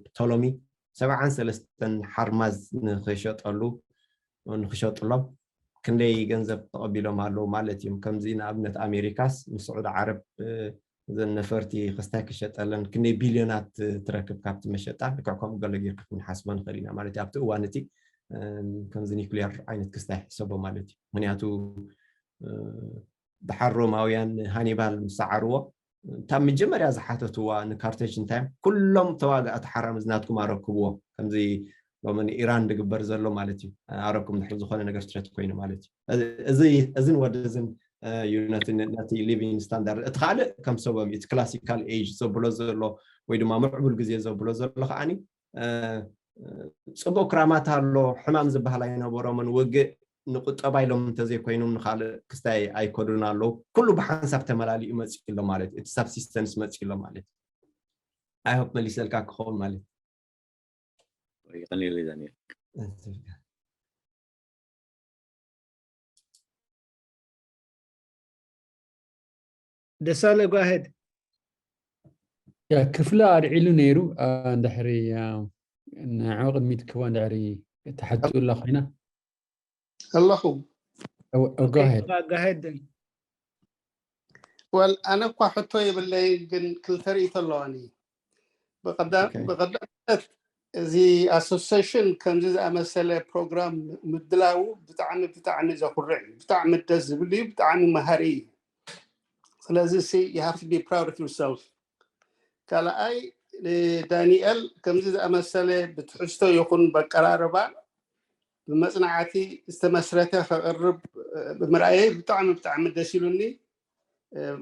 ፕቶሎሚ ሰብዓን ሰለስተን ሓርማዝ ንክሸጠሉ ንክሸጥሎም ክንደይ ገንዘብ ተቐቢሎም ኣለዉ ማለት እዮም። ከምዚ ንኣብነት ኣሜሪካስ ንስዑዲ ዓረብ እዘን ነፈርቲ ክስታይ ክሸጠለን ክንደይ ቢልዮናት ትረክብ ካብቲ መሸጣ። ልክዕ ከምኡ ገለ ጌርካ ክንሓስቦ ንኽእል ኢና ማለት እዩ። ኣብቲ እዋን እቲ ከምዚ ኒክሊየር ዓይነት ክስታይ ሕሰቦ ማለት እዩ። ምክንያቱ ድሓር ሮማውያን ሃኒባል ምስ ሰዓርዎ እታ መጀመርያ ዝሓተትዋ ንካርቴጅ እንታይ እዮም? ኩሎም ተዋጋእቲ ሓራምዝ ናትኩም ኣረክብዎ። ከምዚ ሎሚ ንኢራን ዝግበር ዘሎ ማለት እዩ። ኣረኩም ድሕሪ ዝኾነ ነገር ትረት ኮይኑ ማለት እዩ። እዚ እዚ ንወዲ እዝን ዩነቲ ነቲ ሊቪንግ ስታንዳርድ እቲ ካልእ ከም ሰቦም እቲ ክላሲካል ኤጅ ዘብሎ ዘሎ ወይ ድማ ምዕቡል ግዜ ዘብሎ ዘሎ ከዓኒ ጽቡቅ ክራማት ኣሎ። ሕማም ዝበሃል ኣይነበሮምን። ውግእ ንቁጠባ ኢሎም እንተዘይኮይኖም ንካልእ ክስታይ ኣይከዱን ኣለዉ። ኩሉ ብሓንሳብ ተመላሊኡ መፂኡ ኣሎ ማለት እዩ። እቲ ሳብሲስተንስ መፂኡ ኣሎ ማለት እዩ። ኣይሆፕ መሊሰልካ ክኸውን ማለት ይቀኒሉ ዳንኤል። ደሳለ ጓሄድ ያ ክፍለ ኣድዒሉ ነይሩ። እንድሕሪ ንዕኡ ቅድሚት ክህቦ እንድሕሪ ተሓትኡ ኣላ ኮይና ኣለኹ። ጓሄድ ጓሄድ ወል ኣነ እኳ ሕቶ የብለይ፣ ግን ክልተ ርእይቶ ኣለዋኒ። ብቐዳምነት እዚ ኣሶሴሽን ከምዚ ዝኣመሰለ ፕሮግራም ምድላው ብጣዕሚ ብጣዕሚ ዘኩርዕ እዩ። ብጣዕሚ ደስ ዝብል እዩ። ብጣዕሚ መሃሪ እዩ። ስለዚ ሲ you have to be proud of yourself። ካልኣይ ዳንኤል ከምዚ ዝኣመሰለ ብትሕዝቶ ይኹን በቀራርባ ብመፅናዕቲ ዝተመስረተ ከቕርብ ብምርኣየይ ብጣዕሚ ብጣዕሚ ደስ ኢሉኒ።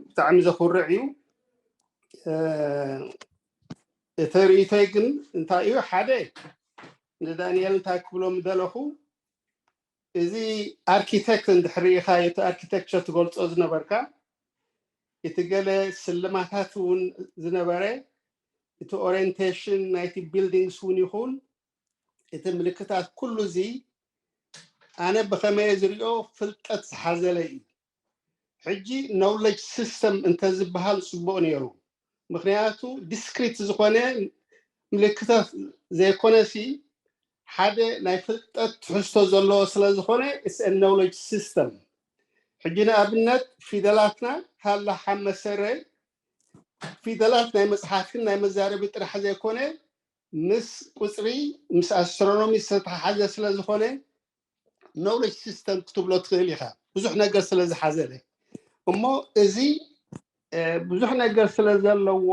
ብጣዕሚ ዘኩርዕ እዩ። እቲ ርእይቶይ ግን እንታይ እዩ? ሓደ ንዳንኤል እንታይ ክብሎ ምደለኹ፣ እዚ ኣርኪቴክት እንድሕር ርኢኻዮ፣ እቲ ኣርኪቴክቸር ትገልጾ ዝነበርካ፣ እቲ ገለ ስልማታት እውን ዝነበረ፣ እቲ ኦሪየንቴሽን ናይቲ ቢልዲንግስ እውን ይኹን፣ እቲ ምልክታት ኩሉ እዚ ኣነ ብኸመየ ዝሪኦ ፍልጠት ዝሓዘለ እዩ። ሕጂ ኖውለጅ ሲስተም እንተዝበሃል ፅቡቕ ነይሩ። ምክንያቱ ዲስክሪት ዝኾነ ምልክታት ዘይኮነሲ ሓደ ናይ ፍልጠት ትሕዝቶ ዘለዎ ስለ ዝኾነ it's a knowledge system። ሕጂ ንኣብነት ፊደላትና ሃላ ሓመሰረ ፊደላት ናይ መፅሓፍን ናይ መዛረቢ ጥራሕ ዘይኮነ ምስ ቁፅሪ ምስ ኣስትሮኖሚ ዝተተሓሓዘ ስለ ዝኾነ ኖውለጅ ሲስተም ክትብሎ ትኽእል ኢኻ። ብዙሕ ነገር ስለ ዝሓዘለ እሞ እዚ ብዙሕ ነገር ስለ ዘለዎ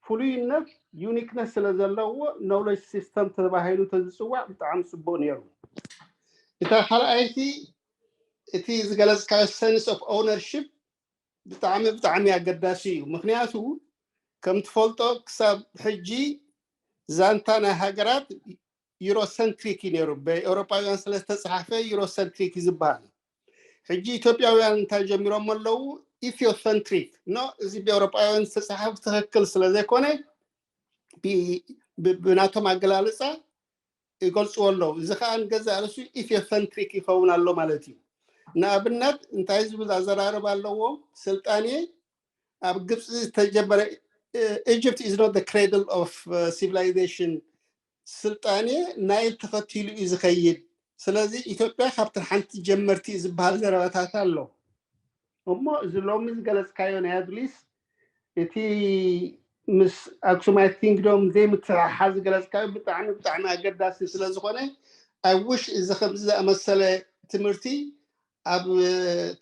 ፍሉይነት ዩኒክነስ ስለ ዘለዎ ኖውለጅ ሲስተም ተባሂሉ ተዝፅዋዕ ብጣዕሚ ፅቡቅ ነይሩ። እታ ካልኣይቲ እቲ ዝገለፅካዮ ሰንስ ኦፍ ኦውነርሽፕ ብጣዕሚ ብጣዕሚ ኣገዳሲ እዩ። ምክንያቱ ከም ትፈልጦ ክሳብ ሕጂ ዛንታ ናይ ሃገራት ዩሮሰንትሪክ እዩ ነይሩ። ብኤውሮጳውያን ስለ ዝተፅሓፈ ዩሮሰንትሪክ እዩ ዝበሃል። ሕጂ ኢትዮጵያውያን እንታይ ጀሚሮም ኣለዉ? ኢትዮሰንትሪክ ኖ፣ እዚ ብኤውሮጳውያን ዝተፅሓፈ ትኽክል ስለ ዘይኮነ ብናቶም ኣገላልፃ ይገልፅዎ ኣለዉ። እዚ ከዓ ንገዛእ ርእሱ ኢትዮሰንትሪክ ይኸውን ኣሎ ማለት እዩ። ንኣብነት እንታይ ዝብል ኣዘራርባ ኣለዎም? ስልጣኔ ኣብ ግብፂ ዝተጀመረ Egypt is not the cradle of civilization፣ ስልጣኔ ናይል ተኸቲሉ እዩ ዝኸይድ። ስለዚ ኢትዮጵያ ካብተን ሓንቲ ጀመርቲ እዩ ዝበሃል ዘረባታት ኣሎ። እሞ እዚ ሎሚ ዝገለፅካዮ ናይ ኣድሊስ እቲ ምስ ኣክሱማይት ኪንግዶም ዘይምትሕሓዝ ዝገለፅካዮ ብጣዕሚ ብጣዕሚ ኣገዳሲ ስለ ዝኾነ I wish እዚ ከምዚ ዝኣመሰለ ትምህርቲ ኣብ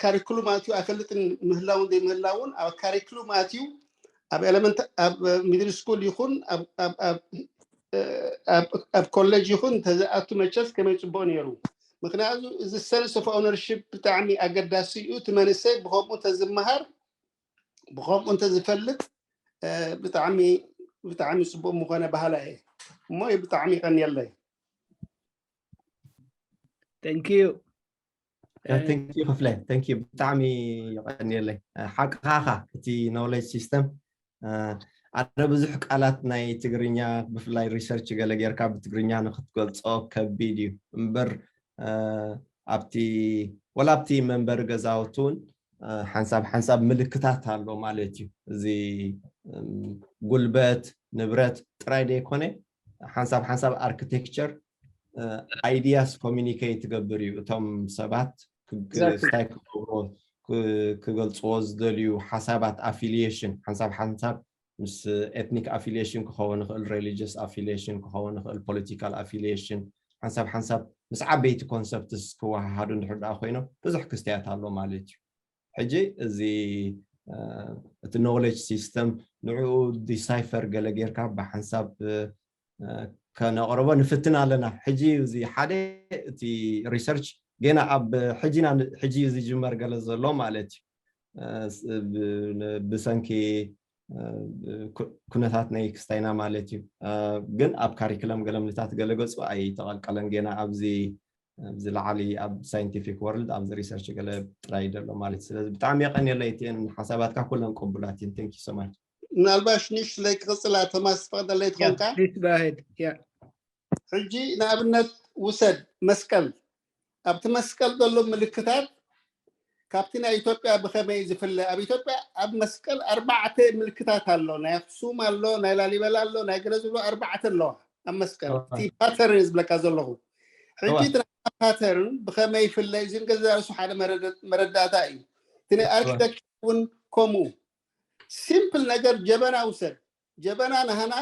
ካሪክሉም ኣትዩ ኣይፈልጥን ምህላውን ዘይምህላውን ኣብ ካሪክሉም ኣትዩ ኣብ ኤለመንት ኣብ ሚድል ስኩል ይኹን ኣብ ኮሌጅ ይኹን ተዝኣቱ መቸስ ከመይ ፅቡቅ ነይሩ። ምክንያቱ እዚ ሰንስ ኦፍ ኦነርሽፕ ብጣዕሚ ኣገዳሲ እዩ። እቲ መንእሰይ ብከምኡ እንተዝመሃር ብከምኡ እንተዝፈልጥ ብጣዕሚ ብጣዕሚ ፅቡቅ ምኾነ ባህላ እየ እሞ ብጣዕሚ ይቀንየለይ። Thank you። Thank you ክፍለ thank you ብጣዕሚ ይቀንየለይ። ሓቅኻ እቲ ኖውሌጅ ሲስተም ኣነ ብዙሕ ቃላት ናይ ትግርኛ ብፍላይ ሪሰርች ገለ ጌርካ ብትግርኛ ንክትገልፆ ከቢድ እዩ እምበር ኣብቲ ወላ ኣብቲ መንበሪ ገዛውቲ እውን ሓንሳብ ሓንሳብ ምልክታት ኣሎ ማለት እዩ። እዚ ጉልበት ንብረት ጥራይ ዘይኮነ ሓንሳብ ሓንሳብ ኣርክቴክቸር ideas communicate ትገብር እዩ። እቶም ሰባት እንታይ ክገብርዎ ክገልፅዎ ዝደልዩ ሓሳባት affiliation ሓንሳብ ሓንሳብ ምስ ethnic affiliation ክኸውን ይኽእል፣ religious affiliation ክኸውን ይኽእል፣ political affiliation ሓንሳብ ሓንሳብ ምስ ዓበይቲ ኮንሰፕትስ ክወሃሃዱ እንድሕር ደኣ ኮይኖም ብዙሕ ክስተያት ኣሎ ማለት እዩ። ሕጂ እዚ እቲ knowledge system ንዕኡ decipher ገለ ጌርካ ብሓንሳብ ከነቕርቦ ንፍትን ኣለና። ሕጂ እዚ ሓደ እቲ research ገና ኣብ ሕጂ ሕጂ ዝጅመር ገለ ዘሎ ማለት እዩ። ብሰንኪ ኩነታት ናይ ክስታይና ማለት እዩ። ግን ኣብ ካሪክለም ገለምልታት ገለ ገፁ ኣይተቐልቀለን ገና ኣብዚ ዝለዓሊ ኣብ scientific world ኣብዚ research ገለ ጥራይ ዘሎ ማለት እዩ። ስለዚ ብጣዕሚ የቐንየለይ እቲን ሓሳባትካ ኩለን ቅቡላት እየን። Thank you so much። ምናልባሽ ንእሽትለይ ክቕፅላ ቶማስ ትፈቕደለይ ትኾንካ? Please go ahead. Yeah. ሕጂ ንኣብነት ውሰድ መስቀል ኣብቲ መስቀል ዘሎ ምልክታት ካብቲ ናይ ኢትዮጵያ ብኸመይ ዝፍለ? ኣብ ኢትዮጵያ ኣብ መስቀል ኣርባዕተ ምልክታት ኣሎ። ናይ ኣክሱም ኣሎ፣ ናይ ላሊበላ ኣሎ፣ ናይ ገለ ዝብሎ ኣርባዕተ ኣለዋ ኣብ መስቀል። እቲ pattern ዝብለካ ዘለኹ ሕጂ እቲ ናይ pattern ብኸመይ ይፍለ? እዚ ንገዛ ርእሱ ሓደ መረዳእታ እዩ። እቲ ናይ architecture እውን ከምኡ። Simple ነገር ጀበና ውሰድ። ጀበና ናህና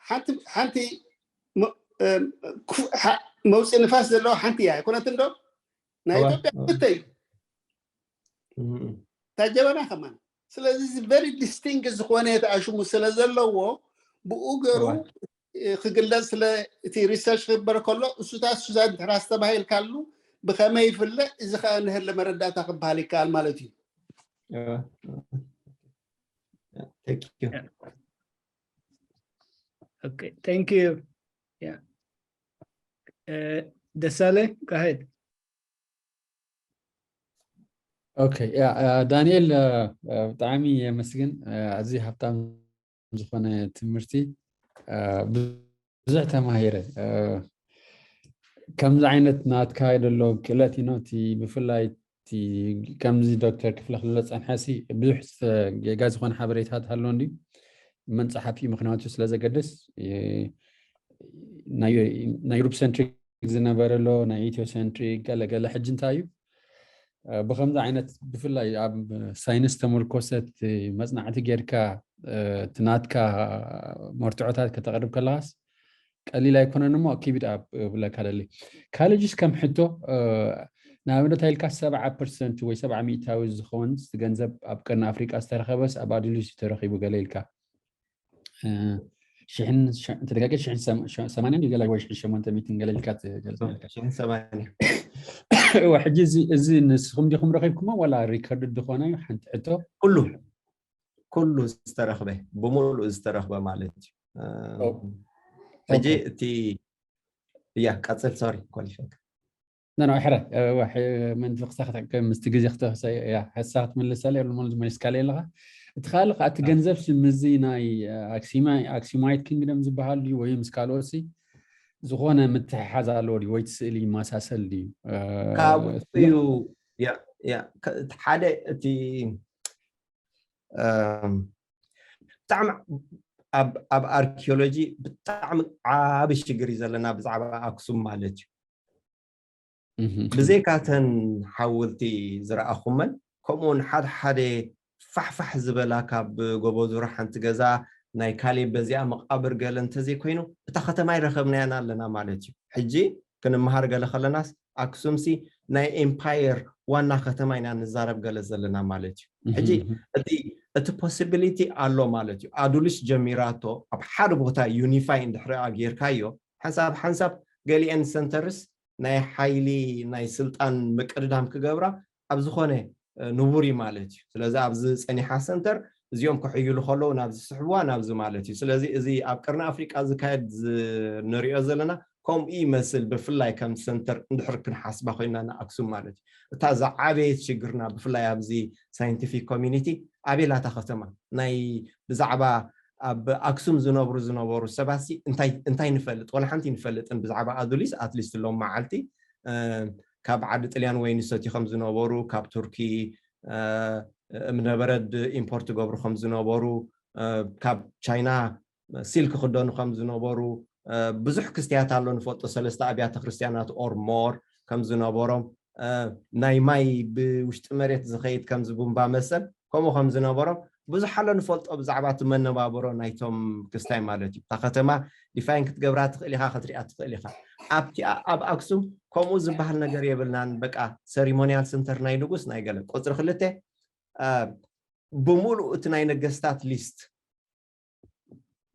ሓንቲ ሓንቲ መውፅኢ ንፋስ ዘለዋ ሓንቲ እያ ኣይኮነትን ዶ? ናይ ኢትዮጵያ ክልተ እዩ እታ ጀበና ከማን። ስለዚ እዚ very distinct ዝኾነ ተኣሽሙ ስለ ዘለዎ ብኡ ገይሩ ክግለፅ ስለ እቲ research ክግበር ከሎ እሱታት ሱዛን ድሕር ኣስተባሂልካሉ ብኸመይ ይፍለ እዚ ከዓ ንህለ መረዳእታ ክበሃል ይከኣል ማለት እዩ። Thank you. Okay, thank you. Yeah. Uh, Desale, go ahead. Okay, yeah, uh, ዳንኤል ብጣዕሚ የመስግን። ኣዝዩ ሃብታም ዝኾነ ትምህርቲ ብዙሕ ተማሂረ። ከምዚ ዓይነት ናትካ ደሎ ክእለት ዩ እቲ ብፍላይ ከምዚ ዶክተር ክፍለ ክልሎ ፀንሐሲ ብዙሕ ጌጋ ዝኾነ ሓበሬታት ኣሎ እንዲ መን ፀሓፊ ምክንያቱ ስለ ዘገድስ ናይ Europe centric ዝነበረ ኣሎ ናይ Ethiocentric ገለገለ ሕጂ እንታይ እዩ ብከምዚ ዓይነት ብፍላይ ኣብ ሳይንስ ተመርኮሰ መፅናዕቲ ጌርካ እቲ ናትካ መርትዖታት ከተቕርብ ከለኻስ ቀሊል ኣይኮነን እሞ keep it up እብለካ ደሊ። ካልእ just ከም ሕቶ ንኣብነት ኢልካ ሰብዓ ፐርሰንት ወይ ሰብዓ ሚእታዊ ዝኸውን ገንዘብ ኣብ ቀርኒ ኣፍሪቃ ዝተረኸበስ ኣብ ኣዱሊስ ተረኺቡ ገለ ኢልካ ሽሕን ተደጋገ ሽሕን ሰማንያን ገለ ወይ ሽሕን ሸሞንተ ሚእትን ገለ ኢልካ ትገልጽ ሕጂ እዚ ንስኹም ዲኹም ረኺብኩሞ ዋላ recorded ዝኾነ ሓንቲ ሕቶ ኩሉ ኩሉ ዝተረኽበ ብምሉእ ዝተረኽበ ማለት እዩ። ሕጂ እቲ እያ ቀፅል sorry qualified ኖ ሕረ ምንቲ ክሳክተቀ ምስቲ ግዜ ክተክሰ እያ ሕሳ ክትምልሰለ የብሉ ዝመሊስካለ ኣለካ። እቲ ካልእ ከዓ እቲ ገንዘብ ሲ ምዚ ናይ ኣክሲማይት ኪንግደም ዝበሃል ድዩ ወይ ምስ ካልኦት ሲ ዝኾነ ምትሕሓዝ ኣለዎ ድዩ ወይ እቲ ስእሊ ይመሳሰል ድዩ? ካብኡ እዩ ሓደ እቲ ብጣዕሚ ኣብ ኣርኪኦሎጂ ብጣዕሚ ዓቢ ሽግር እዩ ዘለና ብዛዕባ ኣክሱም ማለት እዩ። ብዘይካተን ሓወልቲ ዝረኣኹመን ከምኡውን ሓደ ሓደ ፋሕፋሕ ዝበላ ካብ ጎቦ ዙራ ሓንቲ ገዛ ናይ ካሌብ በዚኣ መቃብር ገለ እንተዘይኮይኑ እታ ከተማ ይረኸብናያን ኣለና ማለት እዩ። ሕጂ ክንመሃር ገለ ከለናስ ኣክሱምሲ ናይ empire ዋና ከተማ ኢና ንዛረብ ገለ ዘለና ማለት እዩ። ሕጂ እቲ እቲ possibility ኣሎ ማለት እዩ። ኣዱሊስ ጀሚራቶ ኣብ ሓደ ቦታ unify እንድሕር ጌርካዮ ሓንሳብ ሓንሳብ ገሊአን centers ናይ ሓይሊ ናይ ስልጣን ምቅድዳም ክገብራ ኣብ ዝኾነ ንቡር እዩ ማለት እዩ። ስለዚ ኣብዚ ፀኒሓ center እዚኦም ክሕይሉ ከለዉ ናብዚ ስሕብዋ ናብዚ ማለት እዩ። ስለዚ እዚ ኣብ ቀርኒ ኣፍሪቃ ዝካየድ ንሪኦ ዘለና ከምኡ ይመስል ብፍላይ ከም center እንድሕር ክንሓስባ ኮይንና ንኣክሱም ማለት እዩ። እታ ዝዓበየት ሽግርና ብፍላይ ኣብዚ scientific community ኣበይ ኣላ እታ ከተማ ናይ ብዛዕባ ኣብ ኣክሱም ዝነብሩ ዝነበሩ ሰባት እንታይ እንታይ ንፈልጥ ዋላ ሓንቲ ንፈልጥን ብዛዕባ ኣዱሊስ ኣትሊስት ሎም መዓልቲ ካብ ዓዲ ጥልያን ወይኒ ሰትዩ ከም ዝነበሩ ካብ ቱርኪ እምነበረድ ኢምፖርት ገብሩ ከም ዝነበሩ ካብ ቻይና ሲልክ ክደኑ ከም ዝነበሩ ብዙሕ ክስትያት ኣሎ ንፈልጦ ሰለስተ ኣብያተ ክርስትያናት or more ከም ዝነበሮም ናይ ማይ ብውሽጢ መሬት ዝኸይድ ከምዚ ቡምባ መሰል ከምኡ ከም ዝነበሮም ብዙሕ ኣሎ ንፈልጦ ብዛዕባ እቲ መነባብሮ ናይቶም ክስታይ ማለት እዩ። እታ ከተማ ዲፋይን ክትገብራ ትኽእል ኢኻ፣ ክትሪኣ ትኽእል ኢኻ። ኣብቲ ኣብ ኣክሱም ከምኡ ዝበሃል ነገር የብልናን። በቃ ሰርሞኒያል ሰንተር ናይ ንጉስ ናይ ገለ ቁፅሪ ክልተ ብምሉእ እቲ ናይ ነገስታት ሊስት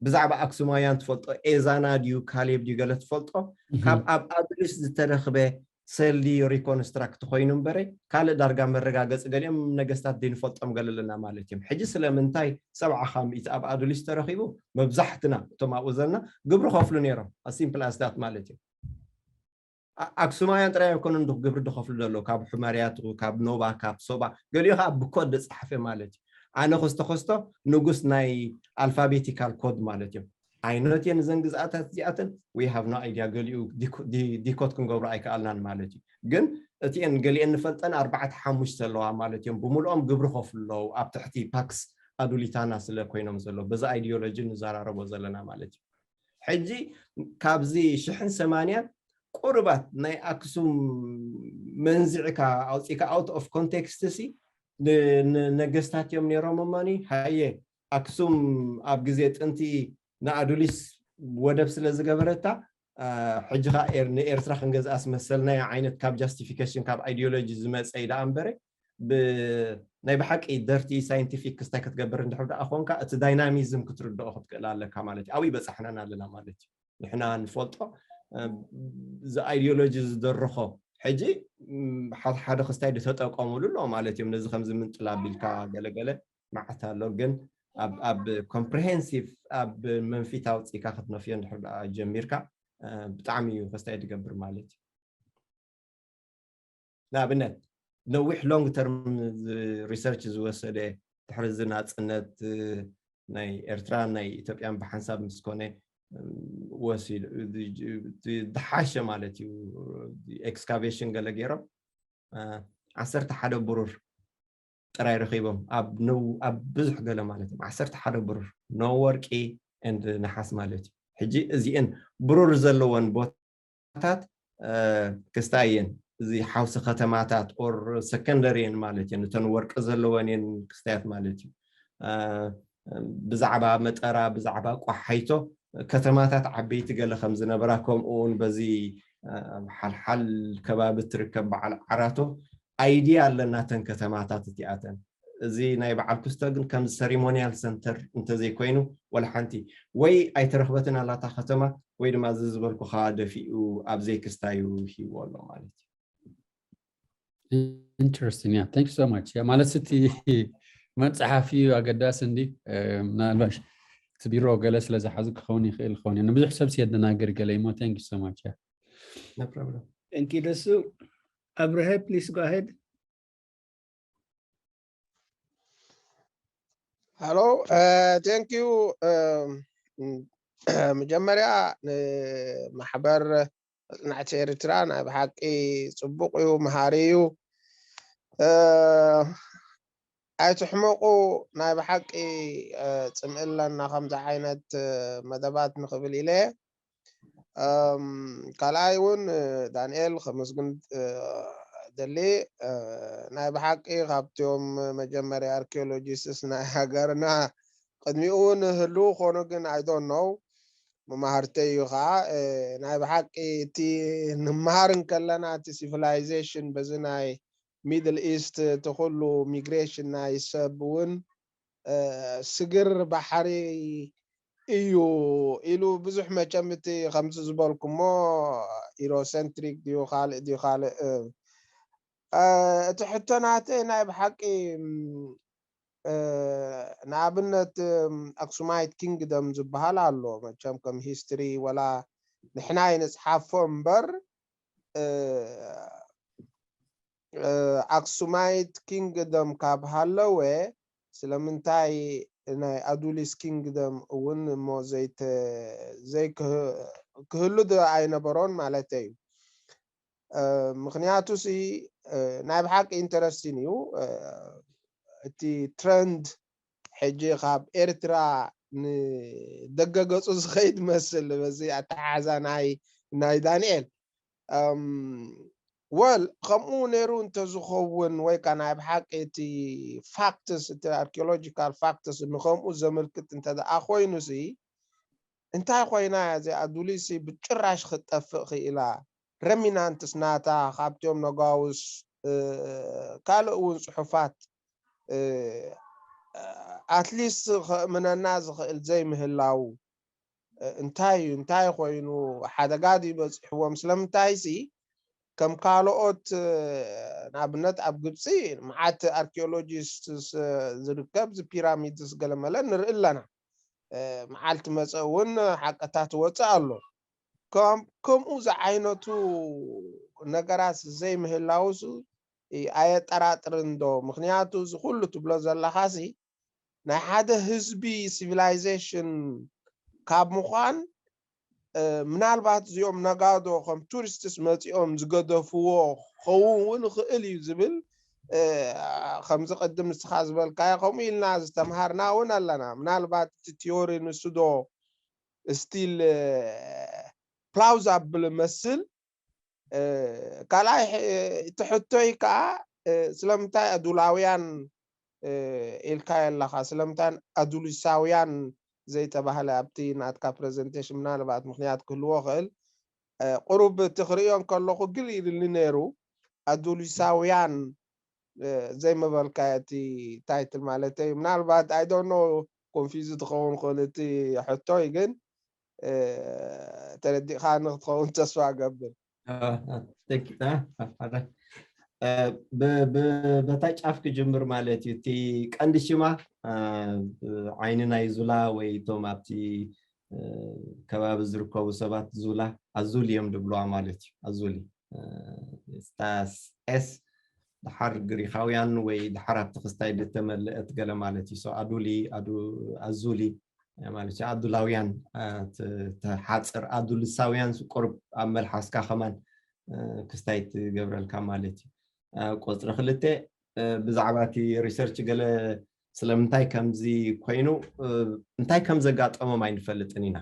ብዛዕባ ኣክሱማውያን ትፈልጦ? ኤዛና ድዩ ካሌብ ድዩ ገለ ትፈልጦ? ካብ ኣብ ኣዱሊስ ዝተረኽበ ሰልዲ ሪኮንስትራክት ኮይኑ እምበረ ካልእ ዳርጋ መረጋገፂ ገሊኦም ነገስታት ዘይንፈልጦም ገለ ኣለና ማለት እዮም። ሕጂ ስለምንታይ ሰብዓ ካብ ሚእቲ ኣብ ኣዱሊስ ተረኺቡ? መብዛሕትና እቶም ኣብኡ ዘለና ግብሪ ከፍሉ ነይሮም። ኣሲምፕል ኣስዳት ማለት እዩ። ኣክሱማውያን ጥራይ ኣይኮኑን ግብሪ ዝኸፍሉ ዘለዉ፣ ካብ ሑመርያ ትኹ ካብ ኖባ ካብ ሶባ፣ ገሊኡ ከዓ ብኮድ ዝፀሓፈ ማለት እዩ። ኣነ ክስቶ ከስቶ ንጉስ ናይ ኣልፋቤቲካል ኮድ ማለት እዮም። ኣይነትየን እዘን ግዝኣታት እዚኣተን ወይ ሃቭ ኖ ኣይድያ፣ ገሊኡ ዲኮት ክንገብሮ ኣይከኣልናን ማለት እዩ። ግን እቲአን ገሊአን ንፈልጠን ኣርባዕተ ሓሙሽተ ኣለዋ ማለት እዮም። ብምልኦም ግብሪ ከፍሉ ኣለዉ ኣብ ትሕቲ ፓክስ ኣዱሊታና ስለ ኮይኖም ዘለዉ፣ በዚ ኣይዲዮሎጂ ንዘራረቦ ዘለና ማለት እዩ። ሕጂ ካብዚ ሽሕን ሰማንያን ቁርባት ናይ ኣክሱም መንዚዕካ ኣውፂእካ ኣውት ኦፍ ኮንቴክስት ሲ ነገስታት እዮም ነይሮም እሞኒ ሃየ ኣክሱም ኣብ ግዜ ጥንቲ ንኣዱሊስ ወደብ ስለ ዝገበረታ ሕጂ ካ ንኤርትራ ክንገዝኣስ መሰልናዮ ዓይነት ካብ ጃስቲፊኬሽን ካብ ኣይዲዮሎጂ ዝመፀ እዩ ደኣ እምበረ ናይ ብሓቂ ደርቲ ሳይንቲፊክ ክስታይ ክትገብር እንድሕር ደኣ ኮንካ እቲ ዳይናሚዝም ክትርድኦ ክትክእል ኣለካ ማለት እዩ። ኣብይ በፃሕናን ኣለና ማለት እዩ። ንሕና ንፈልጦ እዚ ኣይዲዮሎጂ ዝደረኾ ሕጂ ሓደ ክስታይ ዝተጠቀሙሉ ኣሎ ማለት እዮም። ነዚ ከምዚ ምንጥል ኣቢልካ ገለገለ መዓት ኣሎ፣ ግን ኣብ ኮምፕሪሄንሲቭ ኣብ መንፊት ኣውፅኢካ ክትነፍዮ እንድሕር ደኣ ጀሚርካ ብጣዕሚ እዩ ክስታይ ትገብር ማለት እዩ። ንኣብነት ነዊሕ ሎንግ ተርም ሪሰርች ዝወሰደ ድሕሪ እዚ ናፅነት ናይ ኤርትራ ናይ ኢትዮጵያን ብሓንሳብ ምስ ኮነ ወሲዱ ዝሓሸ ማለት እዩ። ኤክስካቬሽን ገለ ገይሮም ዓሰርተ ሓደ ብሩር ጥራይ ረኺቦም ኣብ ብዙሕ ገለ ማለት እዮም። ዓሰርተ ሓደ ብሩር ኖ ወርቂ ኤንድ ነሓስ ማለት እዩ። ሕጂ እዚአን ብሩር ዘለወን ቦታ ታት ክስታይ እየን። እዚ ሓውሲ ከተማታት ኦር ሰከንደሪ እየን ማለት እየን። እተን ወርቂ ዘለወን እየን ክስታያት ማለት እዩ። ብዛዕባ መጠራ ብዛዕባ ቋሓይቶ ከተማታት ዓበይቲ ገለ ከም ዝነበራ ከምኡ እውን በዚ ሓልሓል ከባቢ ትርከብ በዓል ዓራቶ ኣይድያ ኣለና ተን ከተማታት እቲኣተን እዚ ናይ በዓል ክስቶ ግን ከም ሰርሞኒያል ሰንተር እንተዘይኮይኑ ወላ ሓንቲ ወይ ኣይተረኽበትን ኣላታ ከተማ ወይ ድማ እዚ ዝበልኩኻ ደፊኡ ኣብ ዘይክስታዩ ሂዎ ኣሎ ማለት እዩ። Interesting, yeah, thank you so much. ማለት እቲ መፅሓፍ እዩ ኣገዳሲ እንዲ ምናልባሽ እቲ ቢሮ ገለ ስለ ዝሓዙ ክኸውን ይኽእል ክኸውን ንብዙሕ ሰብ ስየደናገር ገለ እሞ thank you so much. No problem. Thank you ደሱ። ኣብርሀ please go ahead. Hello, thank you. መጀመርያ ንማሕበር መፅናዕቲ ኤርትራ ናይ ብሓቂ ፅቡቕ እዩ፣ መሃሪ እዩ። ኣይትሕመቑ፣ ናይ ብሓቂ ፅምኢ ኣለና ከምዚ ዓይነት መደባት ንኽብል ኢለ። ካልኣይ እውን ዳንኤል ከመስግን ደሊ ናይ ብሓቂ ካብቶም መጀመርያ ኣርኪኦሎጂስትስ ናይ ሃገርና ቅድሚኡ እውን ህልው ኮኑ ግን ኣይዶን ነው መማህርተይ እዩ ከዓ ናይ ብሓቂ እቲ ንመሃር እንከለና እቲ ሲቪላይዜሽን በዚ ናይ ሚድል ኢስት እቲ ኩሉ ሚግሬሽን ናይ ሰብ እውን ስግር ባሕሪ እዩ ኢሉ ብዙሕ መቸም እቲ ከምዚ ዝበልኩሞ ኢሮሰንትሪክ ድዩ ካልእ ድዩ ካልእ እቲ ሕቶ ናተይ ናይ ብሓቂ ንኣብነት ኣክሱማይት ኪንግደም ዝበሃል ኣሎ መቸም ከም ሂስትሪ ወላ ንሕና ይንፅሓፎ እምበር ኣክሱማይት ኪንግደም ካብ ሃለወ ስለምንታይ ናይ ኣዱሊስ ኪንግደም እውን እሞ ዘይክህሉ ዶ ኣይነበሮን ማለተይ እዩ። ምክንያቱ ሲ ናይ ብሓቂ ኢንተረስቲን እዩ እቲ ትረንድ ሕጂ ካብ ኤርትራ ንደገ ገፁ ዝኸይድ መስል በዚ ኣተሓዛ ናይ ናይ ዳንኤል ወል ከምኡ ነይሩ እንተዝኸውን ወይ ከዓ ናይ ብሓቂ እቲ ፋክትስ እቲ ኣርኪኦሎጂካል ፋክትስ ንከምኡ ዘመልክት እንተደኣ ኮይኑሲ እንታይ ኮይና እዚኣ ዱሊሲ ብጭራሽ ክትጠፍእ ክኢላ ረሚናንትስ ናታ ካብቶም ነጋውስ ካልእ እውን ፅሑፋት ኣትሊስት ከእምነና ዝኽእል ዘይምህላው እንታይ እዩ? እንታይ ኮይኑ ሓደጋ ድዩ በፂሕዎም? ስለምንታይሲ ከም ካልኦት ንኣብነት ኣብ ግብፂ መዓት ኣርኪኦሎጂስት ዝርከብ ፒራሚድስ ገለመለ ንርኢ ኣለና። መዓልቲ መፀ እውን ሓቀታት ወፅእ ኣሎ። ከምኡ ዝዓይነቱ ነገራት ዘይምህላውሱ ኣየጠራጥርን ዶ? ምክንያቱ እዚ ኩሉ ትብሎ ዘለኻሲ ናይ ሓደ ህዝቢ ሲቪላይዜሽን ካብ ምዃን ምናልባት እዚኦም ነጋዶ ከም ቱሪስትስ መፂኦም ዝገደፍዎ ክኸውን እውን ይኽእል እዩ ዝብል ከምዚ ቅድም ንስኻ ዝበልካዮ ከምኡ ኢልና ዝተምሃርና እውን ኣለና። ምናልባት እቲ ቲዮሪ ንሱ ዶ ስቲል ፕላውዛብል መስል ካልኣይ እቲ ሕቶይ ከዓ ስለምንታይ ኣዱላውያን ኢልካ ኣለኻ? ስለምንታይ ኣዱሊሳውያን ዘይተባህለ ኣብቲ ናትካ ፕሬዘንቴሽን? ምናልባት ምክንያት ክህልዎ ክእል። ቁሩብ እቲ ክርእዮ ከለኹ ግር ኢልኒ ነይሩ። ኣዱሊሳውያን ዘይመበልካ እቲ ታይትል ማለት እዩ። ምናልባት ኣይ ዶንት ኖ ኮንፊዝ ትኸውን ክእል እቲ ሕቶይ ግን ተረዲእካ ንክትኸውን ተስፋ እገብር። በታ ጫፍ ክጅምር ማለት እዩ። እቲ ቀንዲ ሽማ ዓይኒ ናይ ዙላ ወይ እቶም ኣብቲ ከባቢ ዝርከቡ ሰባት ዙላ ኣዙሊ እዮም ድብለዋ ማለት እዩ። ኣዙሊ ስታስ ኤስ ድሓር ግሪኻውያን ወይ ድሓር ኣብቲ ክስታይ ዝተመልአት ገለ ማለት እዩ። ኣዱሊ ኣዙሊ ማለት ኣዱላውያን ተሓፅር ኣዱልሳውያን ቁርብ ኣብ መልሓስካ ከማን ክስታይ ትገብረልካ ማለት እዩ። ቁፅሪ ክልተ ብዛዕባ እቲ ሪሰርች ገለ ስለምንታይ ከምዚ ኮይኑ እንታይ ከም ዘጋጠሞም ኣይንፈልጥን ኢና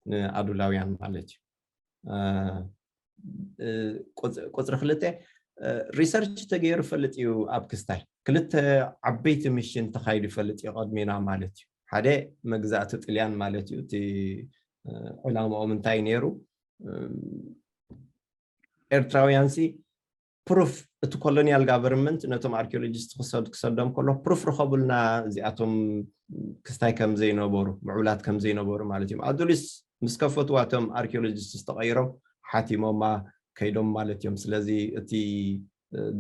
ንኣዱላውያን ማለት እዩ። ቁፅሪ ክልተ ሪሰርች ተገይሩ ፈልጥ እዩ ኣብ ክስታይ ክልተ ዓበይቲ ሚሽን ተካይዱ ይፈልጥ እዩ ቀድሜና ማለት እዩ። ሓደ መግዛእቲ ጥልያን ማለት እዩ እቲ ዕላማኦም እንታይ ነይሩ ኤርትራውያን ሲ ፕሩፍ እቲ ኮሎኒያል ጋቨርንመንት ነቶም ኣርኪኦሎጂስት ክሰድ ክሰዶም ከሎ ፕሩፍ ርኸቡልና እዚኣቶም ክስታይ ከም ዘይነበሩ ምዕቡላት ከም ዘይነበሩ ማለት እዮም። ኣዱሊስ ምስ ከፈትዋ እቶም ኣርኪኦሎጂስት ዝተቐይሮም ሓቲሞማ ከይዶም ማለት እዮም። ስለዚ እቲ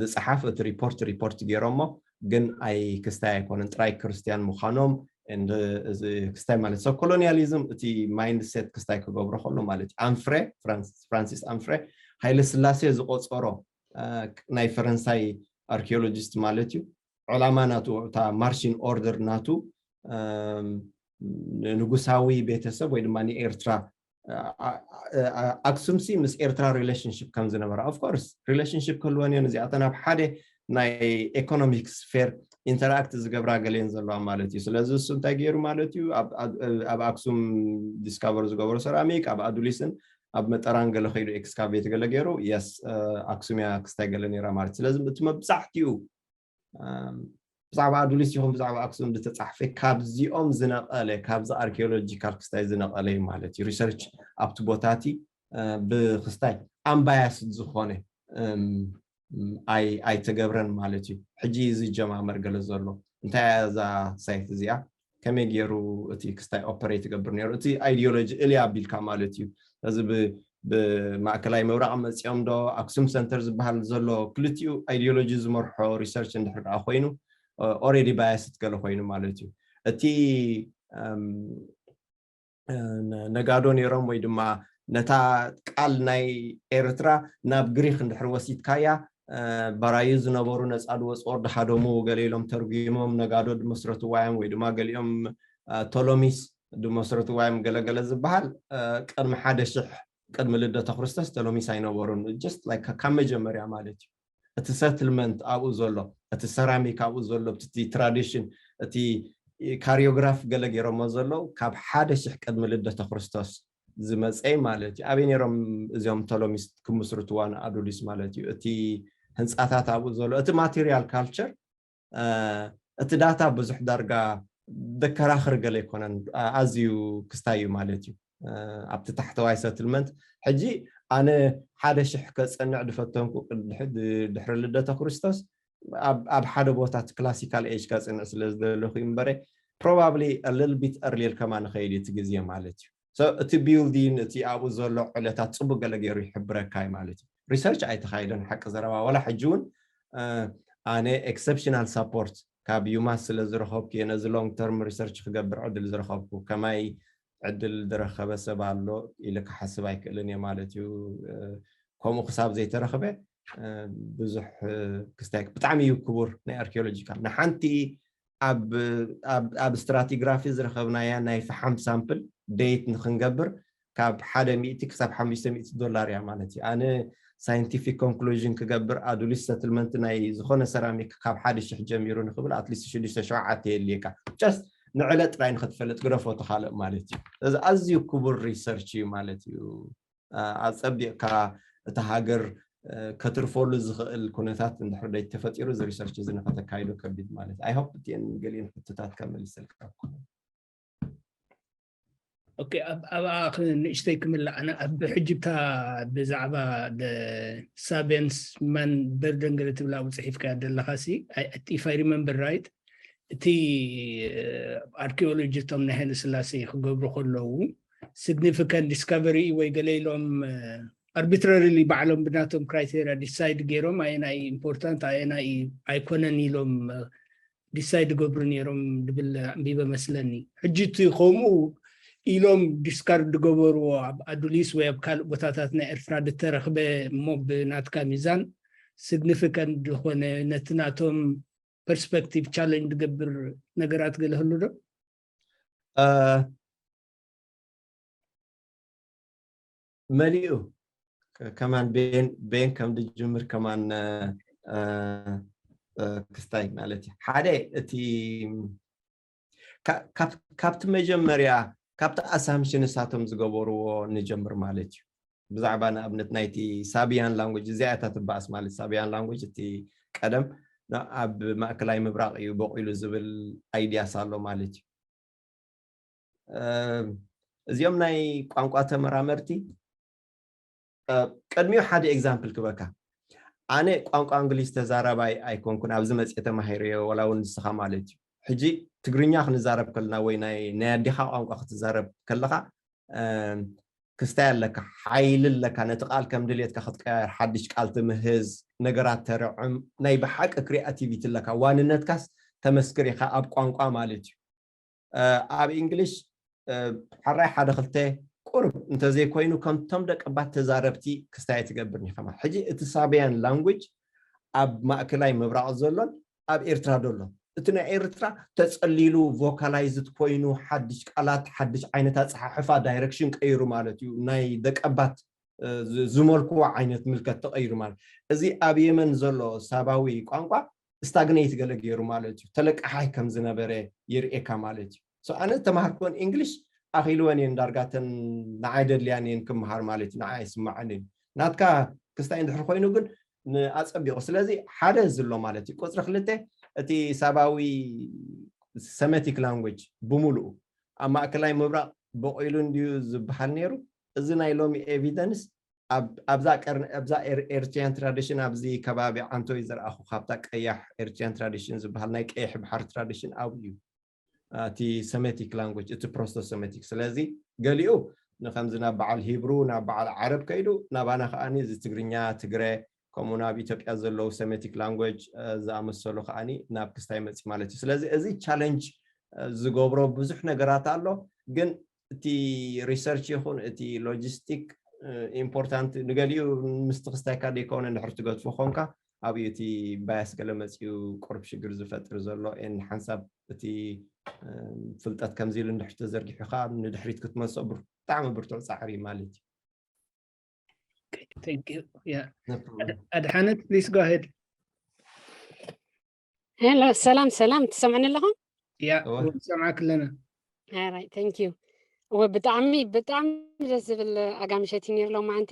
ዝፀሓፍ እቲ ሪፖርት ሪፖርት ገይሮሞ ግን ኣይ ክስታይ ኣይኮነን ጥራይ ክርስቲያን ምዃኖም ክስታይ ማለት ሰብ ኮሎኒያሊዝም እቲ ማይንድሴት ክስታይ ክገብሮ ከሎ ማለት እዩ። ኣንፍሬ ፍራንሲስ ኣንፍሬ ሃይለ ስላሴ ዝቆፀሮ ናይ ፈረንሳይ ኣርኪኦሎጂስት ማለት እዩ። ዕላማ ናቱ እታ ማርቺን ኦርደር ናቱ ንጉሳዊ ቤተሰብ ወይ ድማ ንኤርትራ ኣክሱም ሲ ምስ ኤርትራ ሪሌሽንሽፕ ከም ዝነበራ ኦፍኮርስ ሪሌሽንሽፕ ክህልወን እዮን እዚኣተን ኣብ ሓደ ናይ ኤኮኖሚክ ስፌር ኢንተራክት ዝገብራ ገሌን ዘለዋ ማለት እዩ። ስለዚ እሱ እንታይ ገይሩ ማለት እዩ ኣብ ኣክሱም ዲስካቨር ዝገበሩ ሰራሚክ ኣብ ኣዱሊስን ኣብ መጠራን ገለ ከይዱ ኤክስካቬት ገለ ገይሩ የስ ኣክሱም እያ ክስታይ ገለ ነይራ ማለት ስለዚ እቲ መብዛሕትኡ ብዛዕባ ኣዱሊስ ይኹን ብዛዕባ ኣክሱም ዝተፃሕፈ ካብዚኦም ዝነቐለ ካብዚ ኣርኪኦሎጂካል ክስታይ ዝነቐለ እዩ ማለት እዩ። ሪሰርች ኣብቲ ቦታ እቲ ብክስታይ ኣምባያስድ ዝኾነ ኣይተገብረን ማለት እዩ። ሕጂ ዝጀማመር ገለ ዘሎ እንታይ እያ እዛ ሳይት እዚኣ ከመይ ገይሩ እቲ ክስታይ ኦፐሬት ይገብር ነይሩ እቲ ኣይዲዮሎጂ እልያ ኣቢልካ ማለት እዩ። እዚ ብማእከላይ ምብራቕ መፂኦም ዶ ኣክሱም ሰንተር ዝበሃል ዘሎ ክልቲኡ ኣይዲዮሎጂ ዝመርሖ ሪሰርች እንድሕር ደኣ ኮይኑ ኦሬዲ ባያስት ገለ ኮይኑ ማለት እዩ። እቲ ነጋዶ ነይሮም ወይ ድማ ነታ ቃል ናይ ኤርትራ ናብ ግሪክ እንድሕር ወሲድካያ ባራዩ ዝነበሩ ነፃ ድወፅኦ ድሃደሙ ገለ ኢሎም ተርጉሞም ነጋዶ ድመስረትዋ እዮም ወይ ድማ ገሊኦም ቶሎሚስ ድመስረትዋ እዮም ገለገለ ዝበሃል ቅድሚ ሓደ ሽሕ ቅድሚ ልደተ ክርስቶስ ቶሎሚስ ኣይነበሩን። ጀስት ላይክ ካብ መጀመርያ ማለት እዩ። እቲ ሰትልመንት ኣብኡ ዘሎ እቲ ሰራሚክ ኣብኡ ዘሎ እቲ ትራዲሽን እቲ ካሪዮግራፍ ገለ ገይሮሞ ዘለዉ ካብ ሓደ ሽሕ ቅድሚ ልደተ ክርስቶስ ዝመፀይ ማለት እዩ። ኣበይ ነይሮም እዚኦም ቶሎሚስ ክምስርትዋ ንኣዱሊስ ማለት እዩ። እቲ ህንፃታት ኣብኡ ዘሎ እቲ ማቴሪያል ካልቸር እቲ ዳታ ብዙሕ ዳርጋ ደከራኽር ገለ ኣይኮነን። ኣዝዩ ክስታይ እዩ ማለት እዩ። ኣብቲ ታሕተዋይ ሰትልመንት ሕጂ ኣነ ሓደ ሽሕ ከፀንዕ ድፈተንኩ ድሕሪ ልደተ ክርስቶስ ኣብ ሓደ ቦታ እቲ classical age ከፅንዕ ስለ ዝደለኹ እምበረ፣ probably a little bit earlier ከማ ንኸይድ እቲ ግዜ ማለት እዩ። So እቲ building፣ እቲ ኣብኡ ዘሎ ዕለታት ፅቡቅ ገለ ገይሩ ይሕብረካ እዩ ማለት እዩ። Research ኣይተኻየደን ሓቂ ዘረባ፣ ዋላ ሕጂ እውን ኣነ exceptional support ካብ ዩማስ ስለ ዝረኸብኩ እየ ነዚ long term research ክገብር ዕድል ዝረኸብኩ። ከማይ ዕድል ዝረኸበ ሰብ ኣሎ ኢለ ክሓስብ ኣይክእልን እየ ማለት እዩ። ከምኡ ክሳብ ዘይተረኽበ ብዙሕ ክስታይ ብጣዕሚ እዩ ክቡር ናይ ኣርኪኦሎጂካል። ንሓንቲ ኣብ stratigraphy ዝረኸብናያ ናይ ፈሓም ሳምፕል date ንክንገብር ካብ ሓደ ሚእቲ ክሳብ ሓሙሽተ ሚእቲ ዶላር እያ ማለት እዩ። ኣነ scientific conclusion ክገብር ኣዱሊስ ሰትልመንት ናይ ዝኾነ ሰራሚክ ካብ ሓደ ሽሕ ጀሚሩ ንክብል ኣትሊስት ሽዱሽተ ሸውዓተ የድልየካ። Just ንዕለ ጥራይ ንክትፈልጥ ግደፎ እቲ ካልእ ማለት እዩ። እዚ ኣዝዩ ክቡር ሪሰርች እዩ ማለት እዩ። ኣጸቢቕካ እቲ ሃገር ከትርፈሉ ዝኽእል ኩነታት እንድሕር ደይተፈጢሩ እዚ ሪሰርች እዚ ንኸተካይዶ ከቢድ ማለት። I hope እቲአን ገሊአን ሕቶታት ከመልሰልካ ክኾን። ኦኬ፣ ኣብኣ ንእሽተይ ክምላእ ኣነ ኣብ ሕጅብታ ብዛዕባ ሳቤንስ ማን በርደን ገለ ትብል ኣብኡ ፅሒፍካ ዘለኻ ሲ if I remember right እቲ ኣርኪኦሎጂ እቶም ናይ ሃይለ ስላሴ ክገብሩ ከለዉ significant discovery ወይ ገለ ኢሎም arbitrarily ባዕሎም ብናቶም criteria decide ገይሮም ኣየናይ important ኣየናይ ኣይኮነን ኢሎም decide ገብሩ ነይሮም ድብል ኣንቢበ መስለኒ። ሕጂ እቲ ከምኡ ኢሎም discard ዝገበርዎ ኣብ ኣዱሊስ ወይ ኣብ ካልእ ቦታታት ናይ ኤርትራ ዝተረኽበ እሞ ብናትካ ሚዛን significant ዝኾነ ነቲ ናቶም perspective challenge ዝገብር ነገራት ገለ ህሉ ዶ? መሊኡ ከማን ቤን ከም ድጅምር ከማን ክስታይ ማለት እዩ። ሓደ እቲ ካብቲ መጀመርያ ካብቲ ኣሳምሽን እሳቶም ዝገበርዎ ንጀምር ማለት እዩ። ብዛዕባ ንኣብነት ናይቲ ሳቢያን ላንጉጅ እዚኣ እታ ትበኣስ ማለት ሳቢያን ላንጉጅ እቲ ቀደም ኣብ ማእከላይ ምብራቕ እዩ በቂሉ ዝብል ኣይድያስ ኣሎ ማለት እዩ። እዚኦም ናይ ቋንቋ ተመራመርቲ ቅድሚኡ ሓደ example ክበካ። ኣነ ቋንቋ እንግሊዝ ተዛራባይ ኣይኮንኩን፣ ኣብዚ መፅየ ተማሂረዮ፣ ዋላ እውን ንስኻ ማለት እዩ። ሕጂ ትግርኛ ክንዛረብ ከለና ወይ ናይ ኣዲኻ ቋንቋ ክትዛረብ ከለኻ ክስታይ ኣለካ፣ ሓይሊ ኣለካ፣ ነቲ ቃል ከም ድሌትካ ክትቀያየር፣ ሓድሽ ቃል ትምህዝ፣ ነገራት ተርዕም፣ ናይ ብሓቂ creativity ኣለካ፣ ዋንነትካስ ተመስክር ኢኻ ኣብ ቋንቋ ማለት እዩ። ኣብ እንግሊሽ ሓራይ ሓደ ክልተ ቁርብ እንተዘይኮይኑ ከምቶም ደቀባት ተዛረብቲ ክስታይ ትገብር ኒኸማ። ሕጂ እቲ ሳቢያን ላንጉጅ ኣብ ማእከላይ ምብራቕ ዘሎን ኣብ ኤርትራ ዘሎን፣ እቲ ናይ ኤርትራ ተጸሊሉ vocalized ኮይኑ ሓድሽ ቃላት ሓድሽ ዓይነት ኣጸሓሕፋ direction ቀይሩ ማለት እዩ። ናይ ደቀባት ዝመልክዎ ዓይነት ምልከት ተቐይሩ ማለት። እዚ ኣብ የመን ዘሎ ሳባዊ ቋንቋ stagnate ገለ ገይሩ ማለት እዩ። ተለቃሓይ ከም ዝነበረ የርእየካ ማለት እዩ። ኣነ ተማሃርክወን እንግሊሽ ኣኺልወን እየን ዳርጋተን ንዓይ ደድልያን እየን ክምሃር ማለት እዩ። ንዓይ ኣይስማዓን እዩ። ናትካ ክስታይ እንድሕር ኮይኑ ግን ንኣጸቢቑ። ስለዚ ሓደ እዚ ኣሎ ማለት እዩ። ቁፅሪ ክልተ እቲ ሳባዊ ሰሜቲክ ላንጉጅ ብምሉኡ ኣብ ማእከላይ ምብራቕ በቂሉ እንድዩ ዝበሃል ነይሩ። እዚ ናይ ሎሚ ኤቪደንስ ኣብዛ ቀርኒ ኣብዛ ኤርትሪያን ትራዲሽን ኣብዚ ከባቢ ዓንቶ እዩ ዝረኣኹ። ካብታ ቀያሕ ኤርትሪያን ትራዲሽን ዝበሃል ናይ ቀይሕ ባሕሪ ትራዲሽን ኣብኡ እዩ። እቲ ሰሜቲክ ላንጉጅ እቲ ፕሮስቶ ሰሜቲክ። ስለዚ ገሊኡ ንከምዚ ናብ በዓል ሂብሩ ናብ በዓል ዓረብ ከይዱ ናባና ከዓኒ እዚ ትግርኛ ትግረ ከምኡ ናብ ኢትዮጵያ ዘለዉ ሰሜቲክ ላንጉጅ ዝኣመሰሉ ከዓኒ ናብ ክስታይ መፂ ማለት እዩ። ስለዚ እዚ ቻለንጅ ዝገብሮ ብዙሕ ነገራት ኣሎ። ግን እቲ ሪሰርች ይኹን እቲ ሎጂስቲክ ኢምፖርታንት ንገሊኡ ምስቲ ክስታይካ ዘይኮነ እንድሕር ትገድፎ ኮንካ ኣብኡ እቲ ባያስ ገለ መፂኡ ቁርብ ሽግር ዝፈጥር ዘሎ ን ሓንሳብ እቲ ፍልጠት ከምዚ ኢሉ እንድሕር ተዘርጊሑ ከዓ ንድሕሪት ክትመልሶ ብጣዕሚ ብርቱዕ ፃዕሪ ማለት እዩ። ኣድሓነት please go ahead። ሄሎ ሰላም ሰላም፣ ትሰምዕኒ ኣለኹም? ያ ንሰምዓክ ኣለና። Alright, thank you። እወ ብጣዕሚ ብጣዕሚ ደስ ዝብል ኣጋምሸት እዩ ነይሩ ሎማዓንቲ።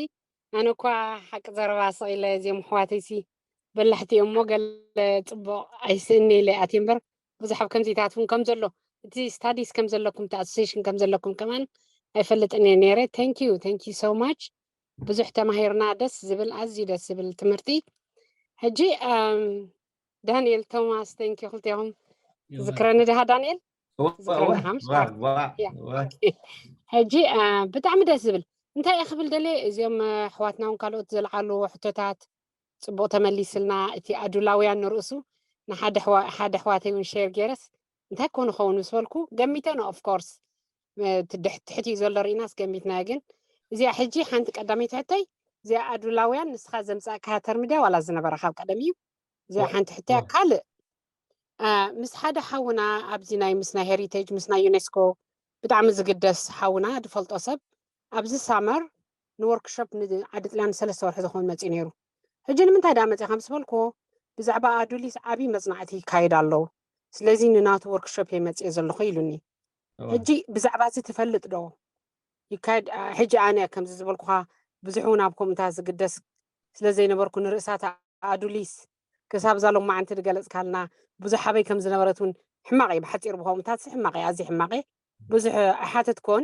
ኣነ እኳ ሓቂ ዘረባ ስቕ ኢለ እዚኦም ኣሕዋተይሲ በላሕቲ እዮም እሞ ገለ ፅቡቕ ኣይስእኒ ኢለ ኣትየ እምበር ብዙሕ ኣብ ከምዚታት እውን ከም ዘሎ እቲ ስታዲስ ከም ዘለኩም እቲ ኣሶሴሽን ከም ዘለኩም ከማን ኣይፈልጥን እየ ነይረ። Thank you, thank you so much። ብዙሕ ተማሂርና። ደስ ዝብል ኣዝዩ ደስ ዝብል ትምህርቲ። ሕጂ ዳንኤል ቶማስ፣ thank you ክልቴኹም። ዝክረኒ ድሃ ዳንኤል? ዝክረኒ ሓምሽ ያ። ሕጂ ብጣዕሚ ደስ ዝብል እንታይ እየ ክብል ደለ፣ እዚኦም ኣሕዋትና እውን ካልኦት ዘልዓሉ ሕቶታት ጽቡቕ ተመሊስልና። እቲ ኣዱላውያን ንርእሱ ንሓደ ኣሕዋተይ እውን ሸር ገይረስ እንታይ ኮን ኸውን ምስ በልኩ ገሚተ ነው። Of course ትሕቲ ዘሎ ርኢናስ ገሚትና። ግን እዚኣ ሕጂ ሓንቲ ቀዳመይቲ ሕቶይ፣ እዚኣ ኣዱላውያን ንስኻ ዘምጻእካ ተርም ድያ ዋላ ዝነበረ ካብ ቀደም እዩ? እዚኣ ሓንቲ ሕቶያ። ካልእ ምስ ሓደ ሓውና ኣብዚ ናይ ምስ ናይ ሄሪቴጅ ምስ ናይ ዩኔስኮ ብጣዕሚ ዝግደስ ሓውና ዝፈልጦ ሰብ ኣብዚ ሳመር ንወርክሾፕ ንዓዲ ጥልያን ሰለስተ ወርሒ ዝኸውን መፅኡ ነይሩ። ሕጂ ንምንታይ ዳ መፅእኻ ምስ በልኩዎ ብዛዕባ ኣዱሊስ ዓብዪ መፅናዕቲ ይካየድ ኣሎ፣ ስለዚ ንናቱ ወርክሾፕ እየ መፅእ ዘለኹ ኢሉኒ። ሕጂ ብዛዕባ እዚ ትፈልጥ ዶ? ይካየድ ሕጂ ኣነ ከምዚ ዝበልኩኻ ብዙሕ እውን ኣብ ከምኡታት ዝግደስ ስለ ዘይነበርኩ ንርእሳት ኣዱሊስ ክሳብ እዛ ሎማዓንቲ ዝገለፅካልና ብዙሕ ኣበይ ከም ዝነበረት እውን ሕማቕ እዩ። ብሓፂሩ ብኸምኡታት ሕማቕ እዩ፣ ኣዝዩ ሕማቕ እዩ። ብዙሕ ኣይሓተትኩን፣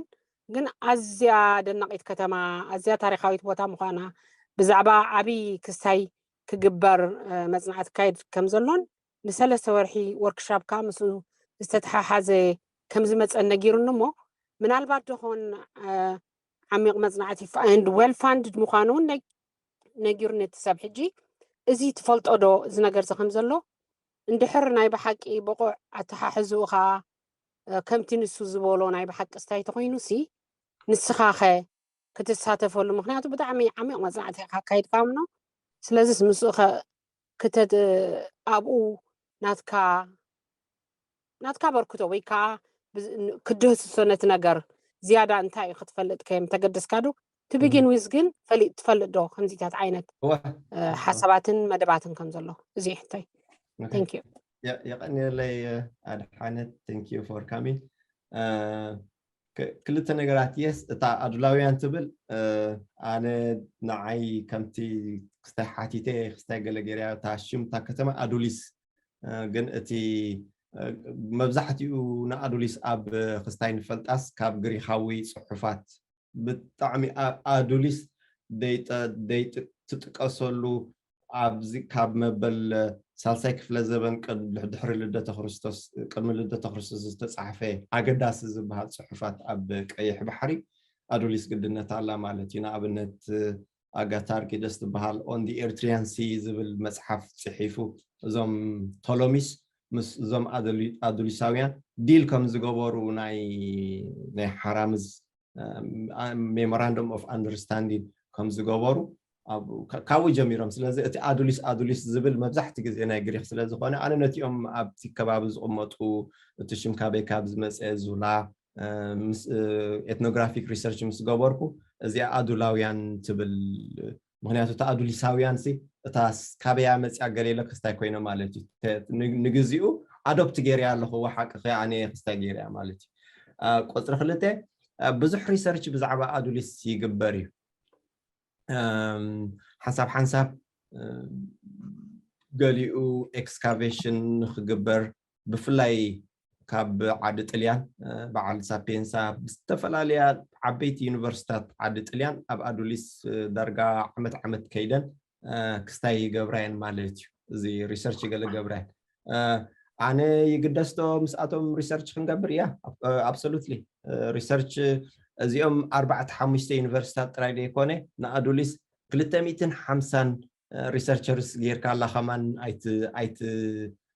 ግን ኣዝያ ደናቒት ከተማ፣ ኣዝያ ታሪኻዊት ቦታ ምዃና፣ ብዛዕባ ዓብዪ ክስታይ ክግበር መፅናዕቲ ክካየድ ከም ዘሎን ንሰለስተ ወርሒ ወርክሻፕ ከዓ ምስኡ ዝተተሓሓዘ ከም ዝመፀን ነጊሩኒ። እሞ ምናልባት ዶ ኸውን ዓሚቕ መፅናዕቲ and well funded ምዃኑ እውን ነጊሩኒ እቲ ሰብ። ሕጂ እዚ ትፈልጦ ዶ እዚ ነገር እዚ ከም ዘሎ? እንድሕር ናይ ብሓቂ ብቑዕ ኣተሓሕዝኡ ከዓ ከምቲ ንሱ ዝበሎ ናይ ብሓቂ ስታይ ተኾይኑ ሲ ንስኻ ኸ ክትሳተፈሉ? ምክንያቱ ብጣዕሚ ዓሚቕ መፅናዕቲ ኢኻ ኣካይድካ እምኖ። ስለዚስ ምስኡ ኸ ክተ ኣብኡ ናትካ ናትካ በርክቶ ወይ ከዓ ክድህስሶ ነቲ ነገር ዝያዳ እንታይ እዩ ክትፈልጥ ከም ተገደስካ ዶ? To begin with ግን ፈሊጥ ትፈልጥ ዶ ከምዚታት ዓይነት ሓሳባትን መደባትን ከም ዘሎ? እዚ ሕቶይ። Thank you። የቐንየለይ ኣድሓነት። Thank you for coming። ክልተ ነገራት። የስ፣ እታ ኣዱላውያን ትብል ኣነ ንዓይ ከምቲ ክስታይ ሓቲተ ክስታይ ገለ ገይረያ እታ ሽም እታ ከተማ ኣዱሊስ፣ ግን እቲ መብዛሕትኡ ንኣዱሊስ ኣብ ክስታይ ንፈልጣስ ካብ ግሪኻዊ ጽሑፋት ብጣዕሚ ኣዱሊስ ትጥቀሰሉ ኣብዚ ካብ መበል ሳልሳይ ክፍለ ዘበን ድሕሪ ልደተ ክርስቶስ ቅድሚ ልደተ ክርስቶስ ዝተጻሕፈ ኣገዳሲ ዝበሃል ጽሑፋት ኣብ ቀይሕ ባሕሪ ኣዱሊስ ግድነት ኣላ ማለት እዩ። ንኣብነት ኣጋታ ኣርኪደስ ትበሃል On the Erythraean Sea ዝብል መጽሓፍ ጽሒፉ እዞም ቶሎሚስ ምስ እዞም ኣዱሊሳውያን ዲል ከም ዝገበሩ ናይ ናይ ሓራምዝ Memorandum of Understanding ከም ዝገበሩ ካብኡ ጀሚሮም። ስለዚ እቲ ኣዱሊስ ኣዱሊስ ዝብል መብዛሕቲ ግዜ ናይ ግሪክ ስለ ዝኾነ ኣነ ነቲኦም ኣብቲ ከባቢ ዝቕመጡ እቲ ሽም ካበይ ካብ ዝመፀ ዙላ ኤትኖግራፊክ ሪሰርች ምስ ገበርኩ እዚኣ ኣዱላውያን ትብል። ምክንያቱ እቲ ኣዱሊሳውያን ሲ እታ ካበያ መፅያ ገሌለ ክስታይ ኮይነ ማለት እዩ። ንግዚኡ ኣዶፕት ገይርያ ኣለኹ ሓቂ ከኣነ ክስታይ ገይርያ ማለት እዩ። ቁፅሪ ክልተ ብዙሕ ሪሰርች ብዛዕባ ኣዱሊስ ይግበር እዩ። ሓንሳብ ሓንሳብ ገሊኡ ኤክስካቬሽን ንክግበር ብፍላይ ካብ ዓዲ ጥልያን በዓል ሳፔንሳ ብዝተፈላለያ ዓበይቲ ዩኒቨርሲታት ዓዲ ጥልያን ኣብ ኣዱሊስ ዳርጋ ዓመት ዓመት ከይደን ክስታይ ይገብራየን ማለት እዩ። እዚ ሪሰርች ገለ ገብራየን ኣነ ይግደስቶ ምስኣቶም ሪሰርች ክንገብር እያ። ኣብሶሉትሊ ሪሰርች እዚኦም ኣርባዕተ ሓሙሽተ ዩኒቨርሲታት ጥራይ ዘይኮነ ንኣዱሊስ ክልተ ሚእትን ሓምሳን ሪሰርቸርስ ጌርካ ኣላ ከማን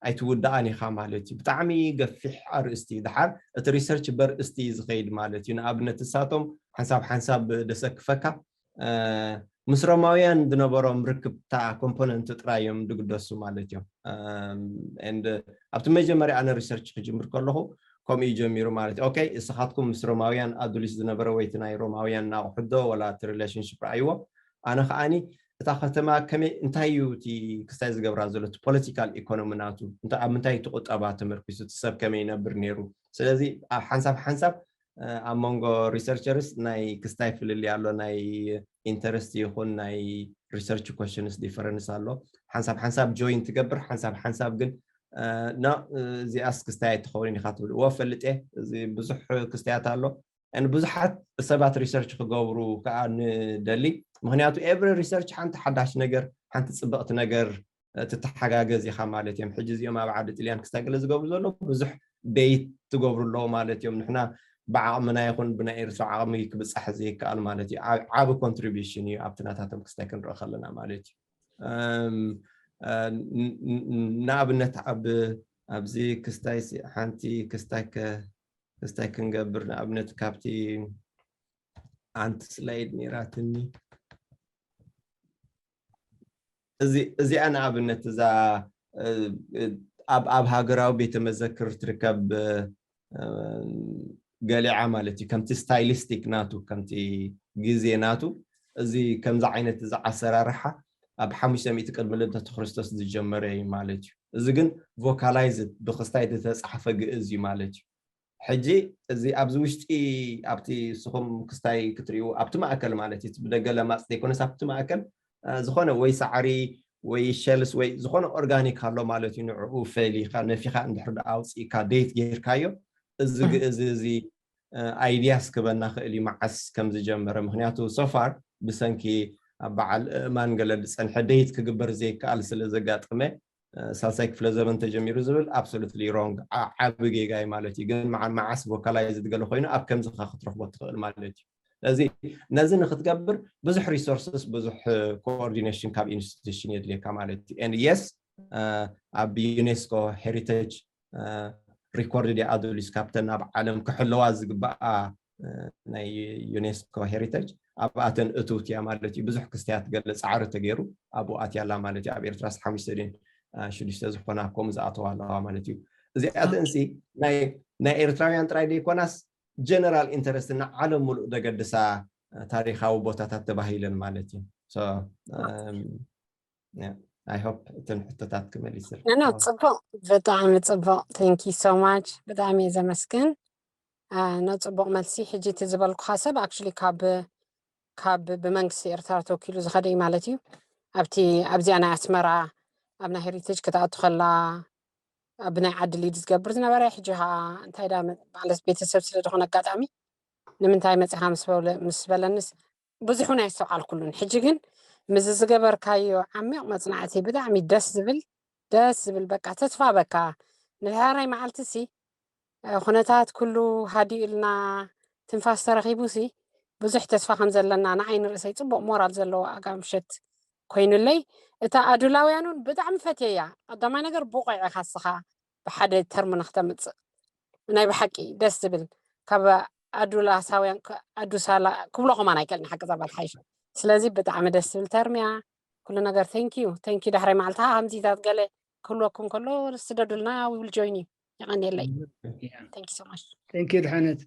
ኣይትውዳኣን ኢኻ ማለት እዩ። ብጣዕሚ ገፊሕ ኣርእስቲ እዩ። ድሓር እቲ ሪሰርች በርእስቲ እዩ ዝኸይድ ማለት እዩ። ንኣብነት እሳቶም ሓንሳብ ሓንሳብ ደሰክፈካ ምስ ሮማውያን ዝነበሮም ርክብታ ኮምፖነንት ጥራይ እዮም ዝግደሱ ማለት እዮም። ኣብቲ መጀመርያ ኣነ ሪሰርች ክጅምር ከለኹ ከምኡ እዩ ጀሚሩ ማለት እዩ። ኦኬ እስኻትኩም ምስ ሮማውያን ኣዱሊስ ዝነበረ ወይ እቲ ናይ ሮማውያን ናቑሑት ዶ ወላ እቲ ሪሌሽንሽፕ ረኣይዎ። ኣነ ከዓኒ እታ ከተማ ከመይ እንታይ እዩ እቲ ክስታይ ዝገብራ ዘሎ እቲ ፖለቲካል ኢኮኖሚ ናቱ ኣብ ምንታይ እቲ ቁጠባ ተመርኪሱ እቲ ሰብ ከመይ ይነብር ነይሩ። ስለዚ ሓንሳብ ሓንሳብ ኣብ መንጎ ሪሰርቸርስ ናይ ክስታይ ፍልልይ ኣሎ ናይ ኢንተረስት ይኹን ናይ ሪሰርች ኮሽንስ ዲፈረንስ ኣሎ። ሓንሳብ ሓንሳብ ጆይን ትገብር ሓንሳብ ሓንሳብ ግን ና እዚኣስ ክስታይ ኣይትኸውን ኢኻ ትብል እዎ ፈልጥ እየ። እዚ ብዙሕ ክስታያት ኣሎ ብዙሓት ሰባት ሪሰርች ክገብሩ ከዓ ንደሊ። ምክንያቱ ኤቭሪ ሪሰርች ሓንቲ ሓዳሽ ነገር ሓንቲ ፅብቕቲ ነገር ትተሓጋገዝ ኢኻ ማለት እዮም። ሕጂ እዚኦም ኣብ ዓዲ ጥልያን ክስታይ ገለ ዝገብሩ ዘለዉ ብዙሕ ቤት ትገብሩ ኣለዉ ማለት እዮም። ንሕና ብዓቕምና ይኹን ብናይ ኤርትራ ዓቕሚ ክብጻሕ ዘይከኣል ማለት እዩ። ዓብ- ዓቢ ኮንትሪቢሽን እዩ ኣብቲ ናታቶም ክስታይ ክንርኢ ከለና ማለት እዩ። እም፣ እ፣ ን- ን- ንኣብነት ኣብ ኣብዚ ክስታይ ሲ- ሓንቲ ክስታይ ከ- ክስታይ ክንገብር ንኣብነት ካብቲ ሓንቲ ስላይድ ነይራትኒ። እዚ እዚኣ ንኣብነት እዛ እ፣ እ፣ ኣብ ኣብ ሃገራዊ ቤተ መዘክር ትርከብ እ፣ ገሊዓ ማለት እዩ። ከምቲ ስታይሊስቲክ ናቱ ከምቲ ግዜ ናቱ እዚ ከምዚ ዓይነት እዚ ኣሰራርሓ ኣብ ሓሙሽተ ሚእቲ ቅድሚ ልደት ክርስቶስ ዝጀመረ እዩ ማለት እዩ። እዚ ግን ቮካላይዝድ ብክስታይ ዝተፃሕፈ ግእዝ እዩ ማለት እዩ። ሕጂ እዚ ኣብዚ ውሽጢ ኣብቲ ንስኹም ክስታይ ክትሪኡ ኣብቲ ማእከል ማለት እዩ፣ ብደገ ለማፅ ዘይኮነስ ኣብቲ ማእከል እ፣ ዝኾነ ወይ ሳዕሪ ወይ ሸልስ ወይ ዝኾነ ኦርጋኒክ ኣሎ ማለት እዩ። ንዕኡ ፈሊኻ ነፊኻ እንድሕር ደኣ ኣውፂእካ ዴት ጌርካዮ እዚ ግእዝ እዚ ኣይዲያስ ክበና ክእል እዩ መዓስ ከም ዝጀመረ። ምክንያቱ ሶፋር ብሰንኪ ኣብ በዓል እማን ገለ ዝፀንሐ ዴት ክግበር ዘይከኣል ስለ ዘጋጠመ እ፣ ሳልሳይ ክፍለ ዘመን ተጀሚሩ ዝብል ኣብሶሉትሊ ሮንግ ዓቢ ጌጋ እዩ ማለት እዩ። ግን መዓ- መዓስ ቮካላይዝድ ገለ ኮይኑ ኣብ ከምዚ ካ ክትረኽቦ ትኽእል ማለት እዩ። ስለዚ ነዚ ንክትገብር ብዙሕ ሪሶርስስ ብዙሕ ኮኦርዲኔሽን ካብ ኢንስቲቱሽን የድልየካ ማለት እዩ። And yes ኣብ ዩኔስኮ ሄሪቴጅ ሪኮርድ ያ ኣዱሊስ ካብተን ኣብ ዓለም ክሕለዋ ዝግባኣ እ፣ ናይ ዩኔስኮ ሄሪቴጅ ኣብኣተን እትውት እያ ማለት እዩ። ብዙሕ ክስተያት ገለ ፃዕሪ ተገይሩ ኣብኡ ኣትያ ኣላ ማለት እዩ። ኣብ ኤርትራስ ሓሙሽተ ድን እ፣ ሽዱሽተ ዝኾና ከምኡ ዝኣተዋ ኣለዋ ማለት እዩ። እዚኣተን ሲ ናይ ናይ ኤርትራውያን ጥራይ ዘይኮናስ ጀነራል ኢንተረስት ንዓለም ሙሉእ ዘገድሳ እ፣ ታሪኻዊ ቦታታት ተባሂለን ማለት እዩ። So እም፣ I hope እተን ሕቶታት ክመሊስልካ። ኖ፣ ጽቡቕ፣ ብጣዕሚ ጽቡቕ። Thank you so much። ብጣዕሚ እየ ዘመስግን። እ፣ ኖ፣ ጽቡቕ መልሲ። ሕጂ እቲ ዝበልኩኻ ሰብ ኣክቹሊ ካብ ካብ ብመንግስቲ ኤርትራ ተወኪሉ ዝኸደ እዩ ማለት እዩ። ኣብቲ ኣብዚኣ ናይ ኣስመራ ኣብ ናይ ሄሪቴጅ ክትኣቱ ከላ ኣብ ናይ ዓዲ ሊድ ዝገብር ዝነበረ፣ ሕጂ ከዓ እንታይ ዳ መ- ማለት ቤተሰብ ስለ ዝኾነ ኣጋጣሚ ንምንታይ መጺኻ ምስ በለ- ምስ በለንስ ብዙሕ እውን ኣይስተውዓልኩሉን። ሕጂ ግን ምስዚ ዝገበርካዮ ዓሚቕ መጽናዕቲ ብጣዕሚ ደስ ዝብል ደስ ዝብል በቃ ተስፋ በካ ንድሕራይ መዓልቲ ሲ እ፣ ኩነታት ኩሉ ሃዲኡልና ትንፋስ ተረኺቡ ሲ ብዙሕ ተስፋ ከም ዘለና ንዓይ ንርእሰይ ጽቡቕ ሞራል ዘለዎ ኣጋ ምሸት ኮይኑለይ። እታ ኣዱላውያን እውን ብጣዕሚ ፈትየያ። ቀዳማይ ነገር ብቑዕ ኢኻ እስኻ ብሓደ ተርም ንክተምጽእ ናይ ብሓቂ ደስ ዝብል ካብ ኣዱላሳውያን ክ- ኣዱሳላ ክብሎ ከማን ኣይክእልን ሓቂ ዘባል ሓይሽ። ስለዚ ብጣዕሚ ደስ ዝብል ተርም እያ። ኩሉ ነገር thank you thank you። ዳሕራይ መዓልቲ ከዓ ከምዚታት ገለ ክህልወኩም ከሎ ስደዱልና we will join you። የቐንየለይ። Thank you so much። Thank you ድሓነት።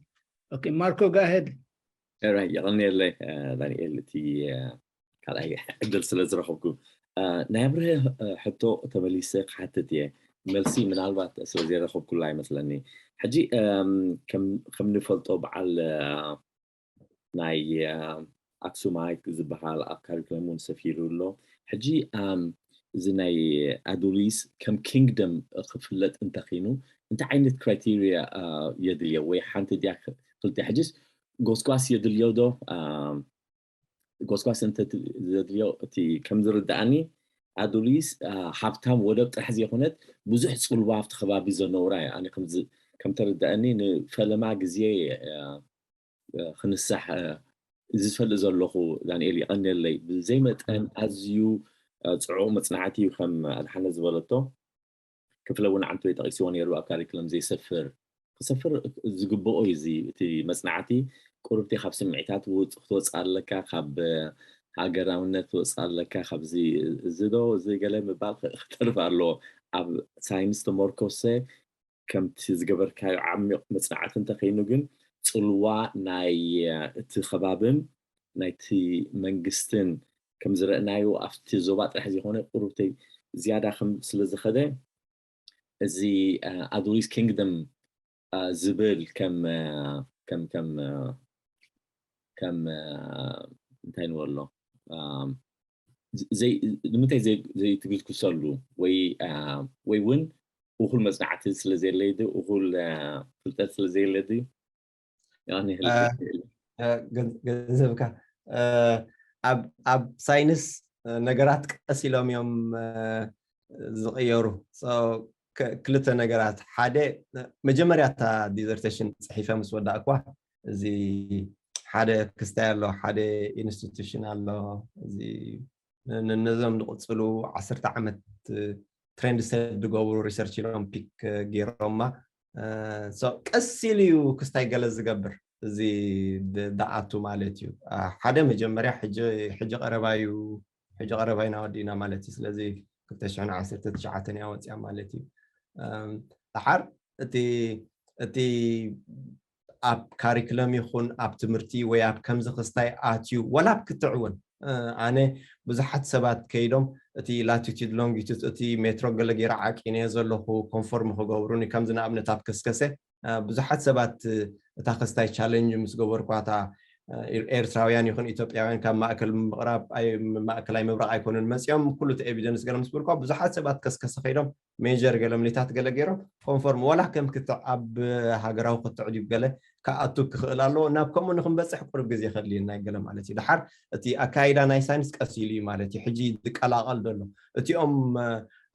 Okay ማርኮ go ahead። Alright፣ የቐንየለይ እ፣ ዳንኤል እቲ እ፣ ካልኣይ ዕድል ስለ ዝረኸብኩ እ፣ ናይ ኣብርሀ እ፣ ሕቶ ተመሊሰ ክሓትት እየ። መልሲ ምናልባት ስለ ዘይረኸብኩላ ይመስለኒ። ሕጂ እም፣ ከም ከም ንፈልጦ በዓል እ፣ ናይ እ፣ ኣክሱማይት ዝበሃል ኣብ ካሪኩለም እውን ሰፊሩ ኣሎ። ሕጂ እም፣ እዚ ናይ ኣዱሊስ ከም ኪንግደም ክፍለጥ እንተኺኑ እንታይ ዓይነት ክራይቴሪያ እ፣ የድልዮ ወይ ሓንቲ ድያ ክልተ? ሕጂስ ጎስጓስ የድልዮ ዶ? እም፣ ጎስጓስ እንተ ዘድልዮ እቲ ከም ዝርዳእኒ ኣዱሊስ እ፣ ሃብታም ወደብ ጥራሕ ዘይኮነት ብዙሕ ጽልዋ ኣብቲ ከባቢ ዘነውራ እያ። ኣነ ከምዚ ከም ተረዳእኒ ንፈለማ ግዜ እ፣ እ፣ ክንሳሕ እ፣ ዝፈልጥ ዘለኹ ዳንኤል ይቐንየለይ። ብዘይ መጠን ኣዝዩ እ፣ ጽዑቕ መጽናዕቲ እዩ። ከም ኣድሓነ ዝበለቶ ክፍለ እውን ዓንተወይ ጠቒስዎ ነይሩ ኣብ ካሪክለም ዘይሰፍር ክሰፍር ዝግብኦ እዩ። እዚ እቲ መጽናዕቲ ቁርብቲ ካብ ስምዒታት ውፅ- ክትወፅእ ኣለካ፣ ካብ ሃገራውነት ክትወፅእ ኣለካ። ካብዚ እዚ ዶ እዚ ገለ ምባል ክ- ክተርፍ ኣለዎ። ኣብ ሳይንስ ተመርኮሰ ከምቲ ዝገበርካዮ ዓሚቕ መጽናዕቲ እንተኸይኑ ግን ጽልዋ ናይ እቲ ከባብን ናይቲ መንግስትን ከም ዝረእናዮ ኣብቲ ዞባ ጥራሕ ዘይኮነ ቁርብተይ ዝያዳ ከም ስለ ዝኸደ እዚ ኣዱሊስ ኪንግደም ዝብል ከም ከም ከም ከም እንታይ ንበሎ ንምንታይ ዘይትግዝግሰሉ ወይ ወይ እውን እኹል መፅናዕቲ ስለዘየለይ እኹል ፍልጠት ስለዘየለይ ገንዘብካ ኣብ ሳይንስ ነገራት ቀስ ኢሎም እዮም ዝቕየሩ። ክልተ ነገራት፣ ሓደ፣ መጀመርያ እታ ዲዘርቴሽን ፅሒፈ ምስ ወዳእኳ፣ እዚ ሓደ ክስታይ ኣሎ፣ ሓደ ኢንስቲቱሽን ኣሎ፣ እዚ ነዞም ዝቕፅሉ ዓሰርተ ዓመት ትሬንድ ሴት ዝገብሩ ሪሰርች ኢሎም ፒክ ገይሮማ። ቀስ ኢሉ እዩ ክስታይ ገለ ዝገብር፣ እዚ ደኣቱ ማለት እዩ። ሓደ መጀመርያ ሕጂ ቀረባዩ፣ ሕጂ ቀረባይና ወዲእና ማለት እዩ። ስለዚ ክልተ ሽሕን ዓሰርተ ትሽዓተን እያ ወፅያ ማለት እዩ። ደሓር እቲ እቲ ኣብ ካሪክለም ይኹን ኣብ ትምህርቲ ወይ ኣብ ከምዚ ክስታይ ኣትዩ፣ ወላ ኣብ ክትዕ እውን፣ ኣነ ብዙሓት ሰባት ከይዶም እቲ ላቲቱድ ሎንጊቱድ፣ እቲ ሜትሮ ገለ ገይረ ዓቂነዮ ዘለኹ ኮንፎርም ክገብሩኒ፣ ከምዚ ንኣብነት ኣብ ከስከሰ ብዙሓት ሰባት እታ ክስታይ ቻለንጅ ምስ ገበርኳ፣ እታ ኤርትራውያን ይኹን ኢትዮጵያውያን ካብ ማእከል ምቕራብ ማእከላይ ምብራቕ ኣይኮኑን መፂኦም፣ ኩሉ እቲ ኤቪደንስ ገለ ምስ በልኳ፣ ብዙሓት ሰባት ከስከሰ ከይዶም ሜጀር ገለ ምሊታት ገለ ገይሮም ኮንፎርም፣ ወላ ከም ክትዕ ኣብ ሃገራዊ ክትዕ ድዩ ገለ ክኣቱ ክኽእል ኣለዎ። ናብ ከምኡ ንክንበፅሕ ቁሩብ ግዜ ከድልየና ገለ ማለት እዩ። ድሓር እቲ ኣካይዳ ናይ ሳይንስ ቀስ ኢሉ እዩ ማለት እዩ ሕጂ ዝቀላቐል ዘሎ። እቲኦም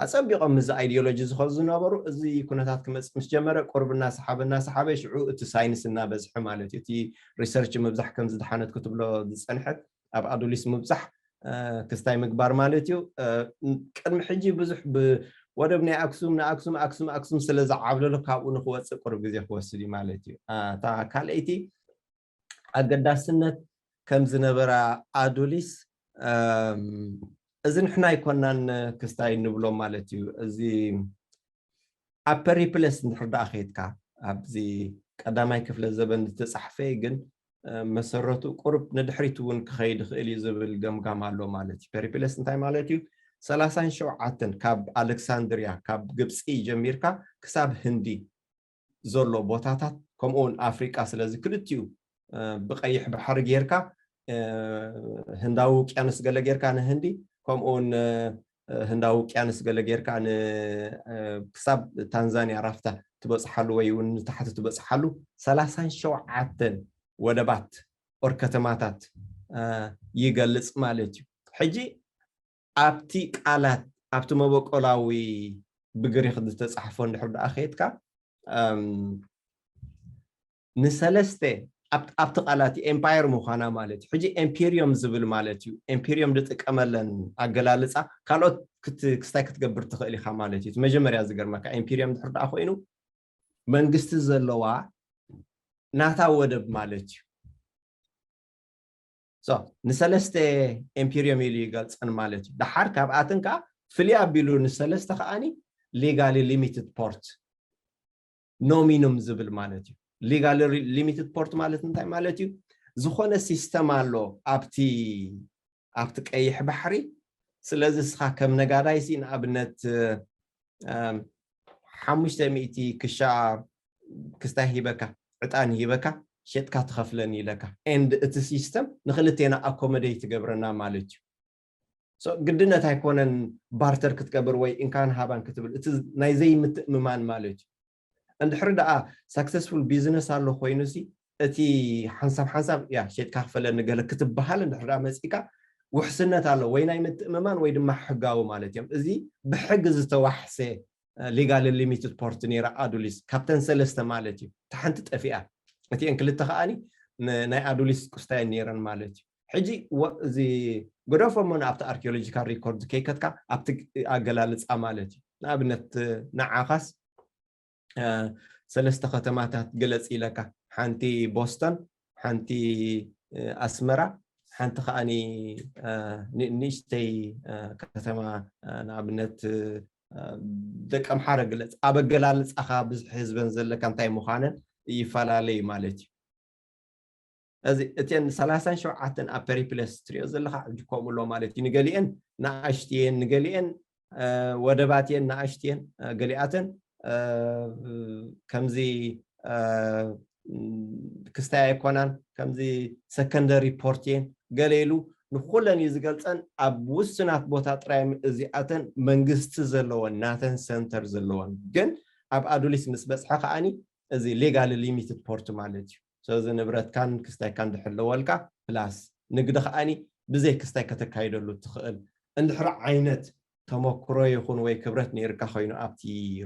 ኣፀቢቖም ምስዚ ኣይዲዮሎጂ ዝኸዱ ዝነበሩ፣ እዚ ኩነታት ክመፅእ ምስ ጀመረ ቁሩብ እናሰሓበ እናሰሓበ ሽዑ እቲ ሳይንስ እናበዝሐ ማለት እዩ። እቲ ሪሰርች ምብዛሕ ከም ዝደሓነት ክትብሎ ዝፀንሐት ኣብ ኣዱሊስ ምብዛሕ ክስታይ ምግባር ማለት እዩ። ቅድሚ ሕጂ ብዙሕ ብወደብ ናይ ኣክሱም ንኣክሱም ኣክሱም ኣክሱም ስለ ዝዓብለሎ ካብኡ ንክወፅእ ቅሩብ ግዜ ክወስድ እዩ ማለት እዩ። እታ ካልኣይቲ ኣገዳስነት ከም ዝነበራ ኣዱሊስ፣ እዚ ንሕና ኣይኮናን ክስታይ እንብሎ ማለት እዩ። እዚ ኣብ ፐሪፕለስ እንድሕር ደኣ ከይድካ፣ ኣብዚ ቀዳማይ ክፍለ ዘበን ዝተጻሕፈ ግን መሰረቱ ቁሩብ ንድሕሪት እውን ክኸይድ ይኽእል እዩ ዝብል ገምጋም ኣሎ ማለት እዩ። ፐሪፕለስ እንታይ ማለት እዩ? ሰላሳን ሸውዓተን ካብ ኣሌክሳንድሪያ ካብ ግብፂ ጀሚርካ ክሳብ ህንዲ ዘሎ ቦታታት፣ ከምኡውን ኣፍሪቃ፣ ስለዚ ክልቲኡ ብቀይሕ ባሕሪ ጌርካ ህንዳዊ ውቅያኖስ ገለ ጌርካ ንህንዲ፣ ከምኡውን ህንዳዊ ውቅያኖስ ገለ ጌርካ ክሳብ ታንዛንያ ራፍታ ትበፅሓሉ ወይ እውን ንታሕቲ ትበፅሓሉ ሰላሳን ሸውዓተን ወደባት ኦር ከተማታት ይገልፅ ማለት እዩ። ሕጂ ኣብቲ ቃላት ኣብቲ መበቆላዊ ብግሪክ ዝተፃሕፎ እንድሕር ደኣ ከየትካ ንሰለስተ ኣብቲ ቃላት ኤምፓየር ምዃና ማለት እዩ። ሕጂ ኤምፒሪዮም ዝብል ማለት እዩ። ኤምፒሪዮም ዝጥቀመለን ኣገላልፃ ካልኦት ክስታይ ክትገብር ትኽእል ኢኻ ማለት እዩ። መጀመርያ ዝገርመካ ኤምፒሪዮም ድሕር ደኣ ኮይኑ መንግስቲ ዘለዋ ናታ ወደብ ማለት እዩ። ንሰለስተ ኤምፒሪዮም ኢሉ ይገልፀን ማለት እዩ። ደሓር ካብኣትን ከዓ ፍልይ ኣቢሉ ንሰለስተ ከዓኒ ሊጋሊ ሊሚትድ ፖርት ኖሚኑም ዝብል ማለት እዩ። ሊጋሊ ሊሚትድ ፖርት ማለት እንታይ ማለት እዩ? ዝኾነ ሲስተም ኣሎ ኣብቲ ኣብቲ ቀይሕ ባሕሪ። ስለዚ እስኻ ከም ነጋዳይ ሲ ንኣብነት ሓሙሽተ ሚእቲ ክሻ ክስታይ ሂበካ፣ ዕጣን ሂበካ፣ ሸጥካ ትኸፍለኒ ኢለካ። ኤንድ እቲ ሲስተም ንክልቴና ኣኮመደይ ትገብረና ማለት እዩ። ግድነት ኣይኮነን ባርተር ክትገብር ወይ እንካን ሃባን ክትብል፣ እቲ ናይ ዘይምትእምማን ማለት እዩ። እንድሕሪ ደኣ ሳክሰስፉል ቢዝነስ ኣሎ ኮይኑ ሲ እቲ ሓንሳብ ሓንሳብ ያ ሸጥካ ክፈለኒ ገለ ክትበሃል እንድሕሪ ደኣ መፂእካ ውሕስነት ኣሎ ወይ ናይ ምትእምማን ወይ ድማ ሕጋዊ ማለት እዮም። እዚ ብሕጊ ዝተዋሕሰ ሊጋል ሊሚትድ ፖርት ነይራ ኣዱሊስ ካብተን ሰለስተ ማለት እዩ። እታ ሓንቲ ጠፊኣ እቲአን ክልተ ከዓኒ ናይ ኣዱሊስ ቁስታየን ነይረን ማለት እዩ። ሕጂ እዚ ገደፎሞ ኣብቲ ኣርኪኦሎጂካል ሪኮርድ ከይከትካ ኣብቲ ኣገላልፃ ማለት እዩ። ንኣብነት ንዓኻስ ሰለስተ ከተማታት ግለፅ ኢለካ፣ ሓንቲ ቦስተን፣ ሓንቲ ኣስመራ፣ ሓንቲ ከዓኒ ንእሽተይ ከተማ ንኣብነት ደቂ ኣምሓረ ግለፅ። ኣብ ኣገላልፃኻ ብዝሒ ህዝበን ዘለካ እንታይ ምዃነን ይፈላለዩ ማለት እዩ። እዚ እተን ሰላሳን ሸውዓተን ኣብ ፐሪፕለስ ትሪኦ ዘለካ ሕጂ ከምኡ ኣሎ ማለት እዩ። ንገሊአን ንኣሽትየን፣ ንገሊአን ወደባትየን ንኣሽትየን፣ ገሊኣተን ከምዚ ክስታይ ኣይኮናን፣ ከምዚ ሰከንደሪ ፖርት እየን ገለ ኢሉ ንኩለን እዩ ዝገልፀን። ኣብ ውስናት ቦታ ጥራይ እዚኣተን መንግስቲ ዘለወን ናተን ሰንተር ዘለወን፣ ግን ኣብ ኣዱሊስ ምስ በፅሐ ከዓኒ እዚ ሌጋል ሊሚትድ ፖርት ማለት እዩ። ስለዚ ንብረትካን ክስታይካን ድሕለወልካ ፕላስ ንግዲ ከዓኒ ብዘይ ክስታይ ከተካይደሉ ትኽእል እንድሕሪ ዓይነት ተመክሮ ይኹን ወይ ክብረት ነይርካ ኮይኑ ኣብቲ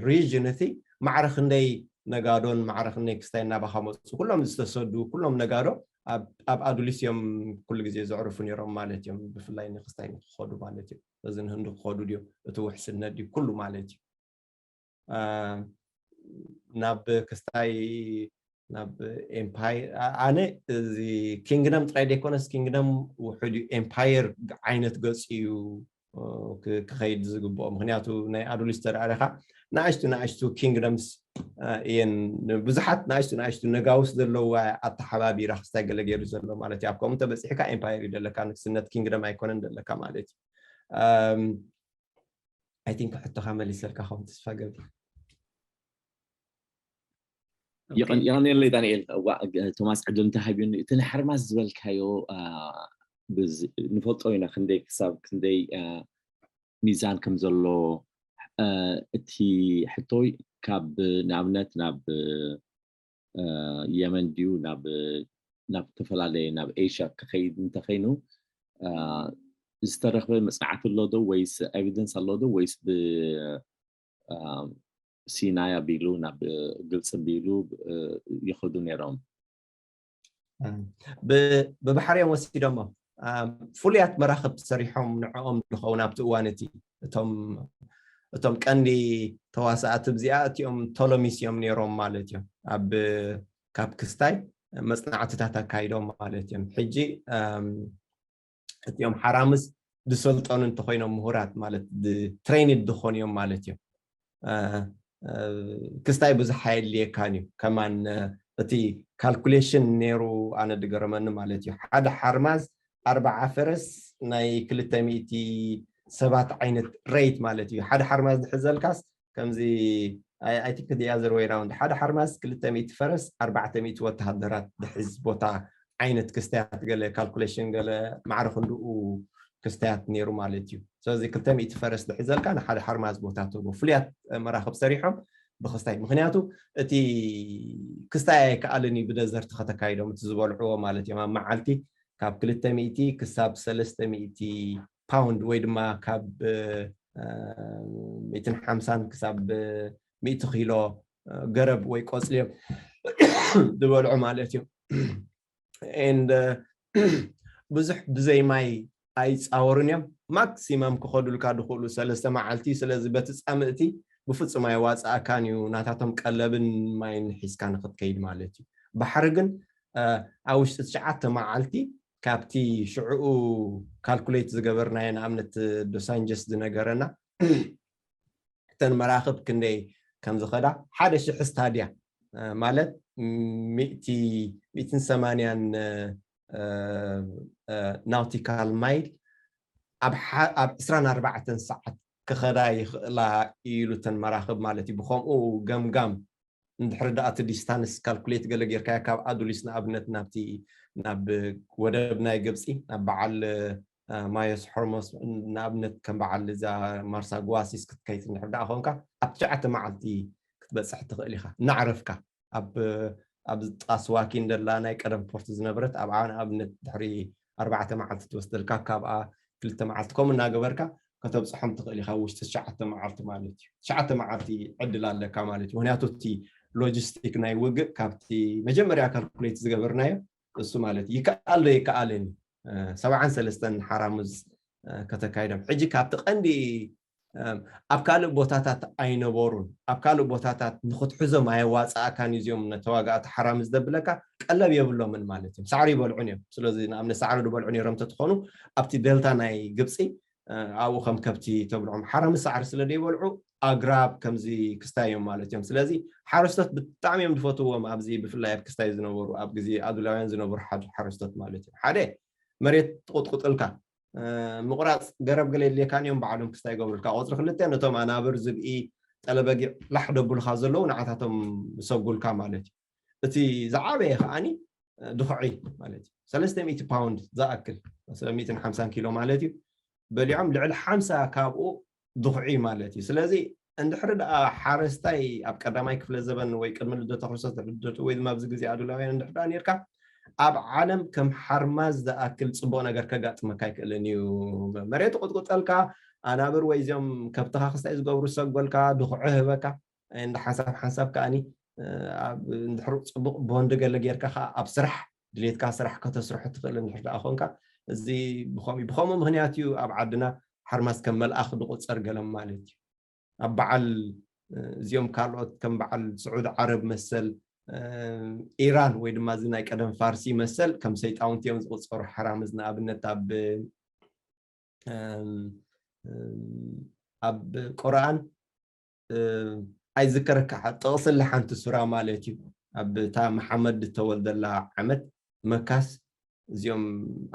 ሪጅን እቲ ማዕረ ክንደይ ነጋዶን ማዕረ ክንደይ ክስታይ እናባኻ መፁ ኩሎም ዝተሰዱ ኩሎም ነጋዶ ኣብ ኣዱሊስ እዮም ኩሉ ግዜ ዘዕርፉ ነይሮም ማለት እዮም። ብፍላይ ንክስታይ ንክኸዱ ማለት እዩ። እዚ ንህንዲ ክኸዱ ድዮም እቲ ውሕስነት ድዩ ኩሉ ማለት እዩ። ናብ ክስታይ ናብ ኤምፓየር ኣነ እዚ ኪንግደም ጥራይ ዘይኮነስ ኪንግደም ውሕድ እዩ። ኤምፓየር ዓይነት ገፂ እዩ ክኸይድ ዝግብኦ። ምክንያቱ ናይ ኣዱሊስ ተዳሪኻ ንኣሽቱ ንኣሽቱ ኪንግደምስ እየን ብዙሓት ንኣሽቱ ንኣሽቱ ነጋውስ ዘለዋ ኣተሓባቢራ ክስታይ ገለ ገይሩ ዘሎ ማለት እዩ። ኣብ ከምኡ ተበፂሕካ ኤምፓየር እዩ ዘለካ፣ ንግስነት ኪንግደም ኣይኮነን ዘለካ ማለት እዩ። ኣይ ቲንክ ሕቶኻ መሊሰልካ ኸውን ተስፋ ገብር። የቐንየለይ ዳንኤል። ቶማስ ዕድል እንተሃብዩኒ እቲ ንሓርማዝ ዝበልካዮ ንፈልጦ ኢና ክንደይ ክሳብ ክንደይ ሚዛን ከም ዘሎ። እቲ ሕቶይ ካብ ንኣብነት ናብ የመን ድዩ ናብ ናብ ዝተፈላለየ ናብ ኤሽያ ክኸይድ እንተኸይኑ ዝተረኽበ መፅናዕቲ ኣሎ ዶ ወይስ ኤቪደንስ ኣሎ ዶ ወይስ ብሲናይ ኣቢሉ ናብ ግብፂ ኣቢሉ ይኸዱ ነይሮም? ብባሕርዮም ወሲዶሞ ፍሉያት መራኽብ ሰሪሖም ንዕኦም ዝኸውን ኣብቲ እዋን እቲ እቶም እቶም ቀንዲ ተዋሳእቲ ብዚኣ እቲኦም ቶሎሚስ እዮም ነይሮም ማለት እዮም። ኣብ ካብ ክስታይ መፅናዕትታት ኣካይዶም ማለት እዮም። ሕጂ እቲኦም ሓራምዝ ዝሰልጠኑ እንተኮይኖም ምሁራት ማለት ትሬይንድ ዝኾኑ እዮም ማለት እዮም። ክስታይ ብዙሕ ኣየድልየካን እዩ። ከማን እቲ ካልኩሌሽን ነይሩ ኣነ ድገረመኒ ማለት እዩ። ሓደ ሓርማዝ ኣርባዓ ፈረስ ናይ ክልተ ሚእቲ ሰባት ዓይነት ሬት ማለት እዩ። ሓደ ሓርማዝ ዝሕዘልካስ ከምዚ ኣይ ቲንክ ዲ ኣዘር ወይ ራውንድ ሓደ ሓርማዝ ክልተ ሚእቲ ፈረስ ኣርባዕተ ሚእቲ ወተሃደራት ዝሕዝ ቦታ ዓይነት ክስታያት ገለ ካልኩሌሽን ገለ ማዕረ ክንድኡ ክስታያት ነይሩ ማለት እዩ። ስለዚ ክልተ ሚእቲ ፈረስ ዝሕዘልካ ንሓደ ሓርማዝ ቦታ ትህቦ። ፍሉያት መራኽብ ሰሪሖም ብክስታይ ምክንያቱ እቲ ክስታይ ኣይከኣልን እዩ ብደዘርቲ ከተካይዶም እቲ ዝበልዕዎ ማለት እዮም። ኣብ መዓልቲ ካብ ክልተ ሚእቲ ክሳብ ሰለስተ ሚእቲ ፓውንድ ወይ ድማ ካብ ሚእትን ሓምሳን ክሳብ ሚእቲ ኪሎ ገረብ ወይ ቆፅሊ እዮም ዝበልዑ ማለት እዩ። And ብዙሕ ብዘይ ማይ ኣይፃወሩን እዮም። ማክሲመም ክኸዱልካ ዝኽእሉ ሰለስተ መዓልቲ። ስለዚ በቲ ፃምእቲ ብፍፁም ኣይዋፅኣካን እዩ። ናታቶም ቀለብን ማይን ሒዝካ ንክትከይድ ማለት እዩ። ባሕሪ ግን ኣብ ውሽጢ ትሽዓተ መዓልቲ ካብቲ ሽዕኡ ካልኩሌት ዝገበርናዮ ንኣብነት ዶሳንጀስ ዝነገረና እተን መራኽብ ክንደይ ከም ዝኸዳ ሓደ ሽሕ ስታድያ ማለት ሚእትን ሰማንያን ናውቲካል ማይል ኣብ ዕስራን ኣርባዕተን ሰዓት ክኸዳ ይኽእላ ኢሉ እተን መራኽብ ማለት እዩ። ብከምኡ ገምጋም እንድሕሪ ደኣ እቲ ዲስታንስ ካልኩሌት ገለ ጌርካዮ ካብ ኣዱሊስ ንኣብነት ናብቲ ናብ ወደብ ናይ ግብፂ ናብ በዓል ማዮስ ሆርሞስ ንኣብነት ከም በዓል እዛ ማርሳ ግዋሲስ ክትከይድ እንድሕር ደኣ ኮንካ ኣብ ትሽዓተ መዓልቲ ክትበፅሕ ትኽእል ኢኻ እናዕረፍካ ኣብ ኣብ ጣስዋኪ እንደላ ናይ ቀደም ፖርት ዝነበረት ኣብኣ ንኣብነት ድሕሪ ኣርባዕተ መዓልቲ ትወስደልካ ካብኣ ክልተ መዓልቲ ከምኡ እናገበርካ ከተብፅሖም ትኽእል ኢኻ ውሽጢ ትሽዓተ መዓልቲ ማለት እዩ። ትሽዓተ መዓልቲ ዕድል ኣለካ ማለት እዩ። ምክንያቱ እቲ ሎጂስቲክ ናይ ውግእ ካብቲ መጀመርያ ካልኩሌት ዝገበርናዮ እሱ ማለት እዩ። ይከኣል ዶ ይከኣልን እዩ ሰብዓን ሰለስተን ሓራሙዝ ከተካይዶም ሕጂ ካብቲ ቀንዲ ኣብ ካልእ ቦታታት ኣይነበሩን። ኣብ ካልእ ቦታታት ንክትሕዞም ኣየዋፃእካን እዩ። እዚኦም ተዋጋእቲ ሓራምዝ ዘብለካ ቀለብ የብሎምን ማለት እዮም። ሳዕሪ ይበልዑን እዮም። ስለዚ ንኣብነት ሳዕሪ ዝበልዑ ነይሮም ተትኾኑ ኣብቲ ደልታ ናይ ግብፂ ኣብኡ ከም ከብቲ ተብልዖም ሓራምዝ ሳዕሪ ስለ ዘይበልዑ ኣግራብ ከምዚ ክስታይ እዮም ማለት እዮም። ስለዚ ሓረስቶት ብጣዕሚ እዮም ዝፈትዎም። ኣብዚ ብፍላይ ኣብ ክስታይ ዝነበሩ ኣብ ግዜ ኣዱላውያን ዝነበሩ ሓደ ሓረስቶት ማለት እዮም። ሓደ መሬት ትቁጥቁጥልካ ምቁራፅ ገረብ ገለ የድልየካን እዮም ባዕሎም ክስታ ይገብሩልካ። ቁፅሪ ክልተ ነቶም ኣናብር ዝብኢ ጠለበጊዕ ላሕ ደብሉካ ዘለዉ ንዓታቶም ዝሰጉልካ ማለት እዩ። እቲ ዝዓበየ ከዓኒ ድኹዒ ማለት እዩ። ሰለስተ ሚእቲ ፓውንድ ዝኣክል ሚእትን ሓምሳን ኪሎ ማለት እዩ። በሊዖም ልዕሊ ሓምሳ ካብኡ ድኹዒ ማለት እዩ። ስለዚ እንድሕሪ ደኣ ሓረስታይ ኣብ ቀዳማይ ክፍለ ዘበን ወይ ቅድሚ ልደተ ክርስቶስ ልደቱ ወይ ድማ ኣብዚ ግዜ ኣዱላውያን እንድሕር ደኣ ነርካ ኣብ ዓለም ከም ሓርማዝ ዝኣክል ፅቡቕ ነገር ከጋጥመካ ኣይክእልን እዩ። መሬት ቁጥቁጠልካ ኣናብር ወይ እዚኦም ከብትኻ ክስታይ ዝገብሩ ሰጎልካ ድኹዒ ህበካ። እንደ ሓንሳብ ሓንሳብ ከኣኒ ኣብ እንድሕር ፅቡቕ ቦንድ ገለ ጌርካ ከዓ ኣብ ስራሕ ድሌትካ ስራሕ ከተስርሑ ትኽእል እንድሕር ደኣ ኮንካ፣ እዚ ብኸምኡ ብኸምኡ ምክንያት እዩ ኣብ ዓድና ሓርማዝ ከም መልኣኽ ዝቑፀር ገለ ማለት እዩ። ኣብ በዓል እዚኦም ካልኦት ከም በዓል ስዑድ ዓረብ መሰል፣ ኢራን ወይ ድማ እዚ ናይ ቀደም ፋርሲ መሰል ከም ሰይጣውንቲ እዮም ዝቑፀሩ። ሓራምዝ ንኣብነት ኣብ ኣብ ቁርኣን ኣይዝከረካ ጥቕስለ ሓንቲ ሱራ ማለት እዩ። ኣብ እታ መሓመድ ዝተወልደላ ዓመት መካስ እዚኦም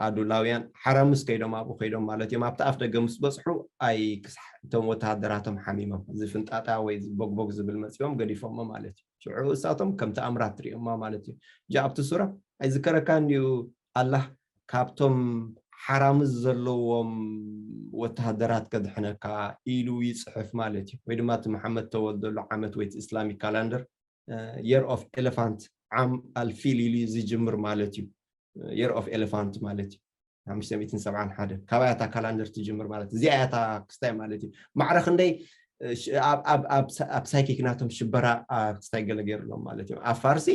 ኣዱላውያን ሓራምስ ከይዶም ኣብኡ ከይዶም ማለት እዮም። ኣብቲ ኣፍ ደገ ምስ በፅሑ ኣይ ክሳሕ እቶም ወተሃደራቶም ሓሚሞም እዚ ፍንጣጣ ወይ ቦግቦግ ዝብል መፂኦም ገዲፎሞ ማለት እዩ። ሽዑ እሳቶም ከም ተኣምራት ትሪኦማ ማለት እዩ። እጃ ኣብቲ ሱራ ኣይዝከረካ እንዲዩ ኣላህ ካብቶም ሓራምዝ ዘለዎም ወተሃደራት ከድሕነካ ኢሉ ይፅሕፍ ማለት እዩ። ወይ ድማ እቲ መሓመድ ተወልደሉ ዓመት ወይ እቲ ኢስላሚክ ካላንደር የር ኦፍ ኤሌፋንት ዓም ኣልፊል ኢሉ ዝጅምር ማለት እዩ። የር ኦፍ ኤሌፋንት ማለት እዩ። ሓሙሽተ ሚእትን ሰብዓን ሓደ ካባይ እታ ካላንደር ትጅምር ማለት እዚኣ እያ እታ ክስታይ ማለት እዩ። ማዕረ ክንደይ ኣብ ሳይኪክ ናቶም ሽበራ ክስታይ ገለ ገይርሎም ማለት እዮም። ኣብ ፋርሲ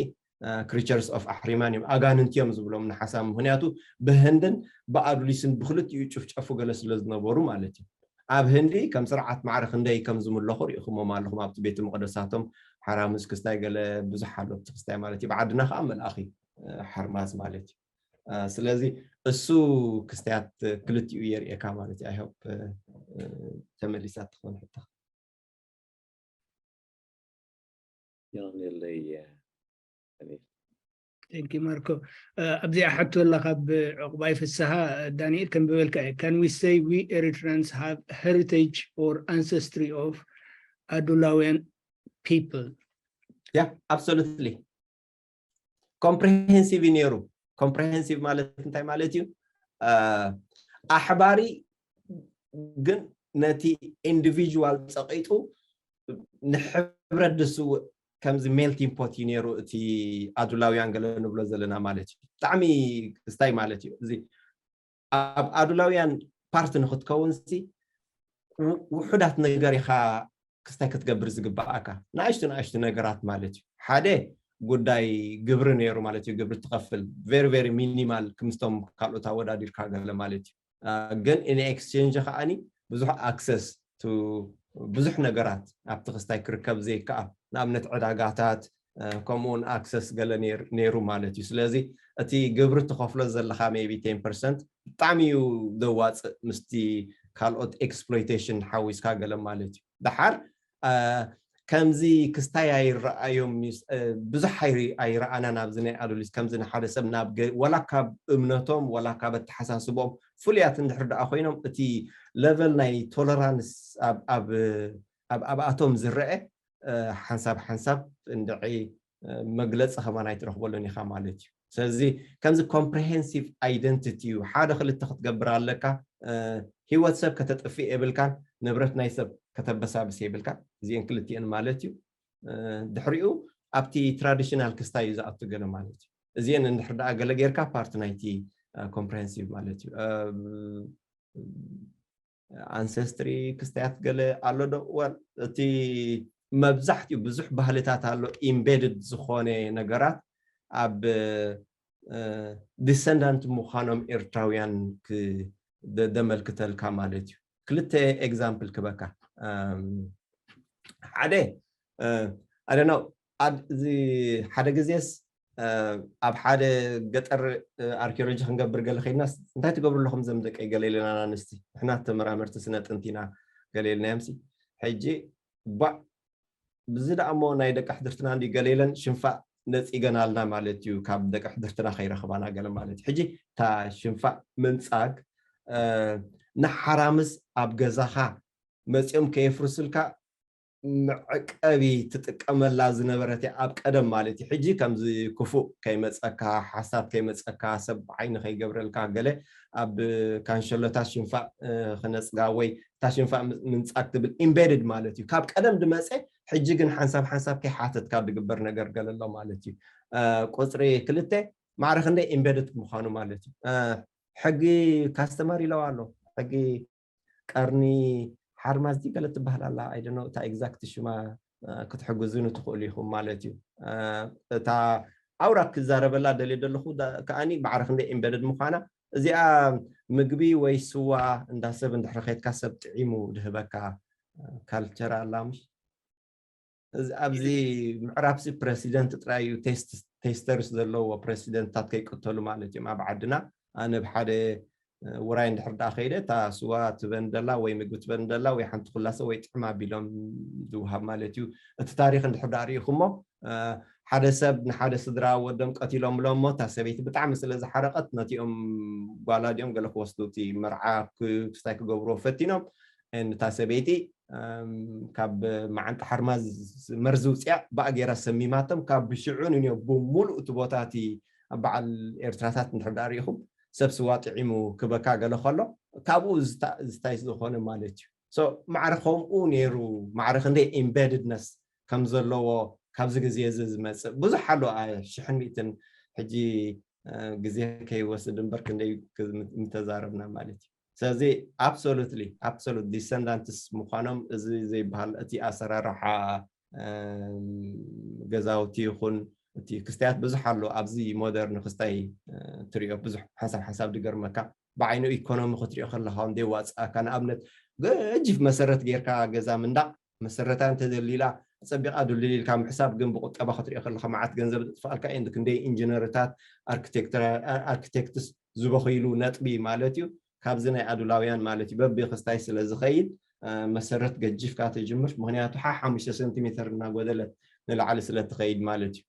ክሪቸርስ ኦፍ ኣሕሪማን እዮም ኣጋንንቲ እዮም ዝብሎም ንሓሳብ ምክንያቱ ብህንድን ብኣዱሊስን ብክልቲኡ ጭፍጨፉ ገለ ስለ ዝነበሩ ማለት እዩ። ኣብ ህንዲ ከም ስርዓት ማዕረ ክንደይ ከም ዝምለኹ ሪኢኹሞም ኣለኹም ኣብቲ ቤተ መቅደሳቶም ሓራምዝ ክስታይ ገለ ብዙሕ ኣሎ ኣብቲ ክስታይ ማለት እዩ። ብዓድና ከዓ መልኣኺ ሓርማዝ ማለት እዩ። ስለዚ እሱ ክስታያት ክልቲኡ የርእየካ ማለት እዩ። I hope ተመሊሳ ትኾን ሕቶ። የቐንየለይ። Thank you ማርኮ። ኣብዚኣ ሕቶ ኣላ ካብ ዕቑባይ ፍስሃ። ዳንኤል ከም ዝበልካ እዩ። Can we say we Eritreans have heritage or ancestry of ኣዱላውያን people? Yeah, absolutely. ኮምፕሬሄንሲቭ እዩ ነይሩ። ኮምፕሬሄንሲቭ ማለት እንታይ ማለት እዩ? ኣሕባሪ ግን ነቲ ኢንዲቪጁዋል ፀቂጡ ንሕብረት ድስውእ ከምዚ ሜልቲንግ ፖት እዩ ነይሩ። እቲ ኣዱላውያን ገለ ንብሎ ዘለና ማለት እዩ። ብጣዕሚ ክስታይ ማለት እዩ። እዚ ኣብ ኣዱላውያን ፓርቲ ንክትከውን ሲ ውሑዳት ነገር ኢኻ ክስታይ ክትገብር ዝግባኣካ ንኣሽቱ ንኣሽቱ ነገራት ማለት እዩ። ሓደ ጉዳይ ግብሪ ነይሩ ማለት እዩ። ግብሪ ትኸፍል very very ሚኒማል ክምስቶም ካልኦት ኣወዳዲርካ ገለ ማለት እዩ። ግን in exchange ከዓኒ ብዙሕ ኣክሰስ ብዙሕ ነገራት ኣብቲ ክስታይ ክርከብ ዘይከኣል ንኣብነት ዕዳጋታት ከምኡውን ኣክሰስ ገለ ነይሩ ማለት እዩ። ስለዚ እቲ ግብሪ ትኸፍሎ ዘለካ maybe ten percent ብጣዕሚ እዩ ዘዋፅእ ምስቲ ካልኦት ኤክስፕሎይቴሽን ሓዊስካ ገለ ማለት እዩ። ደሓር ከምዚ ክስታይ ኣይረኣዮም ብዙሕ ኣይረኣናን ኣብዚ ናይ ኣዱሊስ ከምዚ ንሓደ ሰብ ናብ ወላ ካብ እምነቶም ወላ ካብ ኣተሓሳስቦም ፍሉያት እንድሕር ደኣ ኮይኖም እቲ ለቨል ናይ ቶለራንስ ኣብኣቶም ዝረአ ሓንሳብ ሓንሳብ እንድዒ መግለፂ ከማን ኣይትረኽበሉን ኢኻ ማለት እዩ። ስለዚ ከምዚ ኮምፕሬሄንሲቭ ኣይደንቲቲ እዩ። ሓደ ክልተ ክትገብር ኣለካ። ሂወት ሰብ ከተጥፍእ የብልካን፣ ንብረት ናይ ሰብ ከተበሳብስ የብልካን። እዚአን ክልቲአን ማለት እዩ። ድሕሪኡ ኣብቲ ትራዲሽናል ክስታይ እዩ ዝኣቱ ገለ ማለት እዩ። እዚአን እንድሕር ደኣ ገለ ጌርካ ፓርቲ ናይቲ ኮምፕሬሄንሲቭ ማለት እዩ። ኣንሰስትሪ ክስታያት ገለ ኣሎ ዶ? ወል እቲ መብዛሕትኡ ብዙሕ ባህልታት ኣሎ ኢምቤድድ ዝኾነ ነገራት ኣብ ዲሰንዳንት ምዃኖም ኤርትራውያን ደመልክተልካ ማለት እዩ። ክልተ ኤግዛምፕል ክበካ ሓደ ኣደነው እዚ ሓደ ግዜስ ኣብ ሓደ ገጠር ኣርኪኦሎጂ ክንገብር ገለ ከይድና እንታይ ትገብሩ ኣለኹም ዘም ደቀይ ገለ ኢለና ኣንስቲ ንሕና ተመራመርቲ ስነ ጥንቲ ኢና ገለ ኢልናዮም ሲ ሕጂ ባዕ ብዚ ደኣ እሞ ናይ ደቂ ሕድርትና እንዲ ገለ ኢለን ሽንፋእ ነፂገናልና ማለት እዩ። ካብ ደቂ ሕድርትና ከይረኽባና ገለ ማለት እዩ። ሕጂ እታ ሽንፋእ ምንፃግ ንሓራምስ ኣብ ገዛኻ መፂኦም ከየፍርስልካ መዕቀቢ ትጥቀመላ ዝነበረት እያ ኣብ ቀደም ማለት እዩ። ሕጂ ከምዚ ክፉእ ከይመፀካ ሓሳድ ከይመፀካ ሰብ ዓይኒ ከይገብረልካ ገለ ኣብ ካንሸሎታት ሽንፋእ ክነፅጋ ወይ እታ ሽንፋእ ምንፃግ ትብል ኢምቤድድ ማለት እዩ። ካብ ቀደም ድመፀ ሕጂ ግን ሓንሳብ ሓንሳብ ከይሓተትካ ድግበር ነገር ገለ ኣሎ ማለት እዩ። ቁፅሪ ክልተ ማዕረ ክንደይ ኢምቤድድ ምዃኑ ማለት እዩ። ሕጊ ካስተማር ኢለዋ ኣሎ ሕጊ ቀርኒ ሓርማዝ ድዩ ገለ ትበሃል ኣላ፣ I don't know እታ exact ሽማ ክትሕግዙኒ ትኽእሉ ኢኹም ማለት እዩ። እታ ኣውራ ክዛረበላ ደልየ ዘለኹ ከዓኒ ማዕረ ክንደይ embedded ምዃና፣ እዚኣ ምግቢ ወይ ስዋ እንዳ ሰብ እንድሕሪ ኸድካ ሰብ ጥዒሙ ድህበካ ካልቸር ኣላ ምሽ? ኣብዚ ምዕራብሲ ፕረሲደንት ጥራይ እዩ ቴስተርስ ዘለዎ፣ ፕረሲደንትታት ከይቅተሉ ማለት እዮም። ኣብ ዓድና ኣነ ብሓደ ውራይ እንድሕር ደኣ ከይደ እታ ስዋ ትበን ደላ ወይ ምግቢ ትበን ደላ ወይ ሓንቲ ኩላሰ ወይ ጥዕም ኣቢሎም ዝውሃብ ማለት እዩ። እቲ ታሪኽ እንድሕር ደኣ ርኢኹሞ ሓደ ሰብ ንሓደ ስድራ ወዶም ቀቲሎምሎም እሞ እታ ሰበይቲ ብጣዕሚ ስለ ዝሓረቐት ነቲኦም ጓላ ድኦም ገለ ክወስዱ እቲ መርዓ ክስታይ ክገብርዎ ፈቲኖም እታ ሰበይቲ ካብ መዓንጣ ሓርማዝ መርዚ ውፅያ ብኣ ገይራ ሰሚማቶም ካብ ብሽዑ ንንዮ ብሙሉእ እቲ ቦታ እቲ ኣብ በዓል ኤርትራታት እንድሕር ደኣ ርኢኹም ሰብ ስዋ ጥዒሙ ክበካ ገለ ከሎ ካብኡ ዝታይ ዝኾነ ማለት እዩ። ማዕረ ከምኡ ነይሩ። ማዕረ ክንደይ embeddedness ከም ዘለዎ ካብዚ ግዜ እዚ ዝመፅእ ብዙሕ ኣሎ። ሽሕን ሚእትን ሕጂ ግዜ ከይወስድ እምበር ክንደይ ምተዛረብና ማለት እዩ። ስለዚ absolutely absolute descendants ምዃኖም እዚ ዘይበሃል እቲ ኣሰራርሓ ገዛውቲ ይኹን እቲ ክስታያት ብዙሕ ኣሎ። ኣብዚ ሞደርን ክስታይ ትሪኦ ብዙሕ ሓንሳብ ሓንሳብ ድገርመካ ብዓይኑ ኢኮኖሚ ክትሪኦ ከለካ እውን ደይዋፅኣካ። ንኣብነት ገጅፍ መሰረት ጌርካ ገዛ ምንዳቕ መሰረታ እንተደሊላ ፀቢቓ ድልል ኢልካ ምሕሳብ ግን ብቁጠባ ክትሪኦ ከለካ መዓት ገንዘብ ዝጥፍኣልካ እንድ ክንደይ ኢንጂነርታት ኣርክቴክትስ ዝበኽይሉ ነጥቢ ማለት እዩ። ካብዚ ናይ ኣዱላውያን ማለት እዩ በቢ ክስታይ ስለ ዝኸይድ መሰረት ገጅፍካ ተጅምር። ምክንያቱ ሓ ሓሙሽተ ሴንቲሜተር እናጎደለት ንላዕሊ ስለ ትኸይድ ማለት እዩ።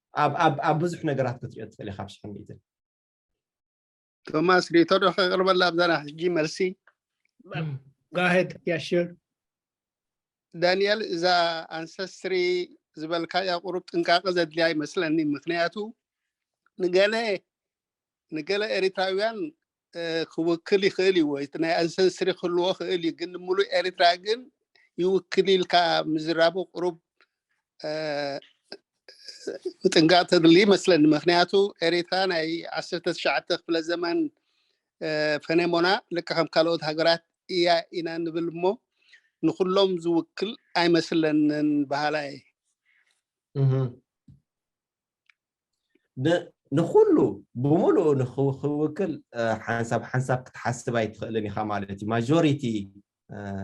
ኣብ ብዙሕ ነገራት ክትሪኦ ትኽእል ኢካ ኣብ ሽሕን ሚእትን። ቶማስ ሪቶ ዶ ከቅርበላ ኣብዛ ናይ ሕጂ መልሲ? Go ahead, yeah, sure. ዳንኤል፣ እዛ ኣንሰስትሪ ዝበልካያ ቁሩብ ጥንቃቐ ዘድልያ ይመስለኒ። ምክንያቱ ንገለ ንገለ ኤሪትራውያን ክውክል ይኽእል እዩ ወይ ናይ ኣንሰስትሪ ክህልዎ ክእል እዩ፣ ግን ንምሉእ ኤሪትራ ግን ይውክል ኢልካ ምዝራቡ ቁሩብ ምጥንቃቕ ተድሊ ይመስለኒ። ምክንያቱ ኤሪትራ ናይ ዓሰርተ ትሽዓተ ክፍለ ዘመን ፈነሞና ልካ ከም ካልኦት ሃገራት እያ ኢና ንብል እሞ ንኩሎም ዝውክል ኣይመስለንን በሃላይ። ንኩሉ ብምሉኡ ንክውክል ሓንሳብ ሓንሳብ ክትሓስብ ኣይትኽእልን ኢኻ ማለት እዩ። ማጆሪቲ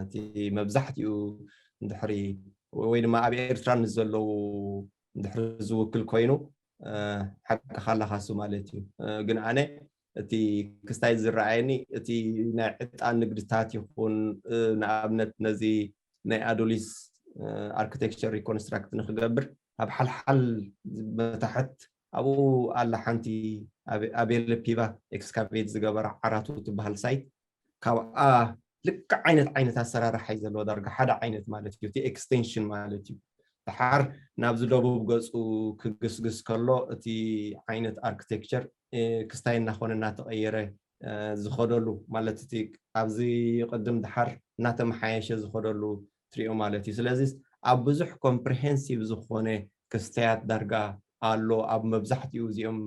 እቲ መብዛሕትኡ እንድሕሪ ወይ ድማ ኣብ ኤርትራ ንዘለዉ እንድሕሪ ዝውክል ኮይኑ ሓቅኻ ኣለኻሱ ማለት እዩ። ግን ኣነ እቲ ክስታይ ዝረኣየኒ እቲ ናይ ዕጣን ንግድታት ይኹን ንኣብነት ነዚ ናይ ኣዶሊስ ኣርክቴክቸር ሪኮንስትራክት ንክገብር ኣብ ሓልሓል መታሕት ኣብኡ ኣላ ሓንቲ ኣቤለ ፒቫ ኤክስካቬት ዝገበራ ዓራቱ ትበሃል ሳይት ካብኣ ልክዕ ዓይነት ዓይነት ኣሰራርሓ እዩ ዘለዎ ዳርጋ ሓደ ዓይነት ማለት እዩ። እቲ ኤክስቴንሽን ማለት እዩ። ድሓር ናብዚ ደቡብ ገፁ ክግስግስ ከሎ እቲ ዓይነት ኣርክቴክቸር ክስታይ እናኾነ እናተቐየረ ዝኸደሉ ማለት እቲ ኣብዚ ቅድም ድሓር እናተመሓየሸ ዝኸደሉ ትሪኦ ማለት እዩ። ስለዚ ኣብ ብዙሕ ኮምፕሪሄንሲቭ ዝኾነ ክስተያት ዳርጋ ኣሎ ኣብ መብዛሕትኡ እዚኦም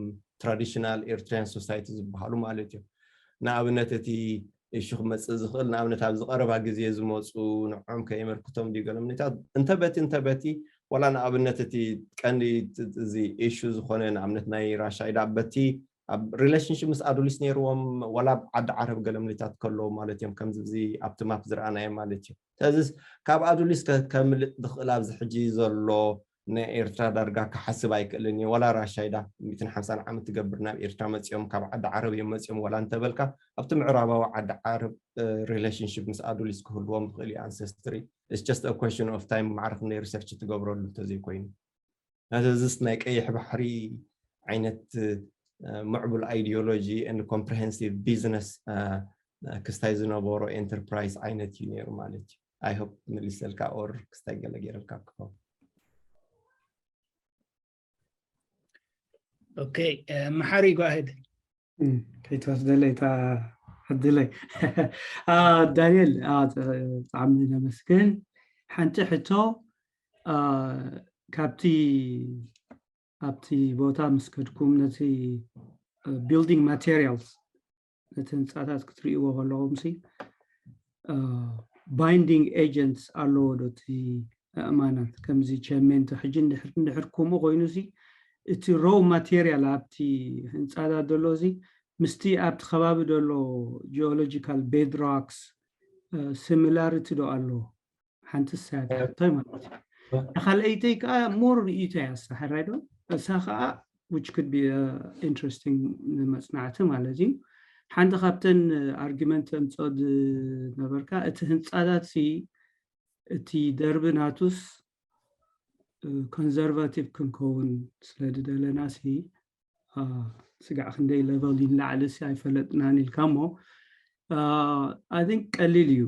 ትራዲሽናል ኤርትራያን ሶሳይቲ ዝበሃሉ ማለት እዩ። ንኣብነት እቲ እሹ ክመፅእ ዝኽእል ንኣብነት ኣብዚ ቀረባ ግዜ ዝመፁ ንዖም ከየመልክቶም ድዩ ገለ ምኒታት እንተበቲ እንተበቲ ዋላ ንኣብነት እቲ ቀንዲ እዚ እሹ ዝኾነ ንኣብነት ናይ ራሻ ኢዳ በቲ ኣብ ሪሌሽንሽፕ ምስ ኣዱሊስ ነይርዎም ዋላ ኣብ ዓዲ ዓረብ ገለ ምኒታት ከለዎ ማለት እዮም ከምዚ ኣብዚ ኣብቲ ማፕ ዝረኣናዮ ማለት እዩ። ስለዚ ካብ ኣዱሊስ ከምልጥ ዝኽእል ኣብዚ ሕጂ ዘሎ ንኤርትራ ዳርጋ ክሓስብ ኣይክእልን እየ። ዋላ ራሻይዳ ሚእትን ሓምሳን ዓመት ትገብር ናብ ኤርትራ መፂኦም ካብ ዓዲ ዓረብ እዮም መፂኦም ዋላ እንተበልካ ኣብቲ ምዕራባዊ ዓዲ ዓረብ ሪሌሽንሽፕ ምስ ኣዱሊስ ክህልዎም ዝኽእል እዩ ኣንሰስትሪ። It's just a question of time ማዕረ ክንደይ ሪሰርች ትገብረሉ እንተዘይኮይኑ። ነዚ እዚስ ናይ ቀይሕ ባሕሪ ዓይነት ምዕቡል ኣይዲዮሎጂ and comprehensive business ክስታይ ዝነበሮ ኤንተርፕራይዝ ዓይነት እዩ ነይሩ ማለት እዩ። I hope መሊሰልካ or ክስታይ ገለ ገይረልካ ክኸውን። Okay, መሓሪ go ahead. ከይትወስደለይ እታ ዕድለይ። ዳንኤል ብጣዕሚ ነመስግን። ሓንቲ ሕቶ ካብቲ ኣብቲ ቦታ ምስ ከድኩም ነቲ building materials ነቲ ህንፃታት ክትርእይዎ ከለኹም ሲ binding agents ኣለዎ ዶ እቲ ኣእማናት? ከምዚ ቸሜንቶ ሕጂ እንድሕር እንድሕር ከምኡ ኮይኑ ሲ እቲ raw material ኣብቲ ህንፃታት ዘሎ እዚ ምስቲ ኣብቲ ከባቢ ዘሎ geological bedrocks similarity ዶ ኣለዎ? ሓንቲ ሳያት ሕቶይ ማለት እዩ። ካልኣይተይ ከዓ more ርእይቶ እያ እሳ ሕራይ ዶ እሳ ከዓ which could be interesting ንመፅናዕቲ ማለት እዩ። ሓንቲ ካብተን argument ተምፅኦ ዝነበርካ እቲ ህንፃታት ሲ እቲ ደርቢ ናቱስ conservative ክንከውን ስለ ዝደለና ሲ ስጋዕ ክንደይ level ይንላዕሊ ሲ ኣይፈለጥናን ኢልካ እሞ I think ቀሊል እዩ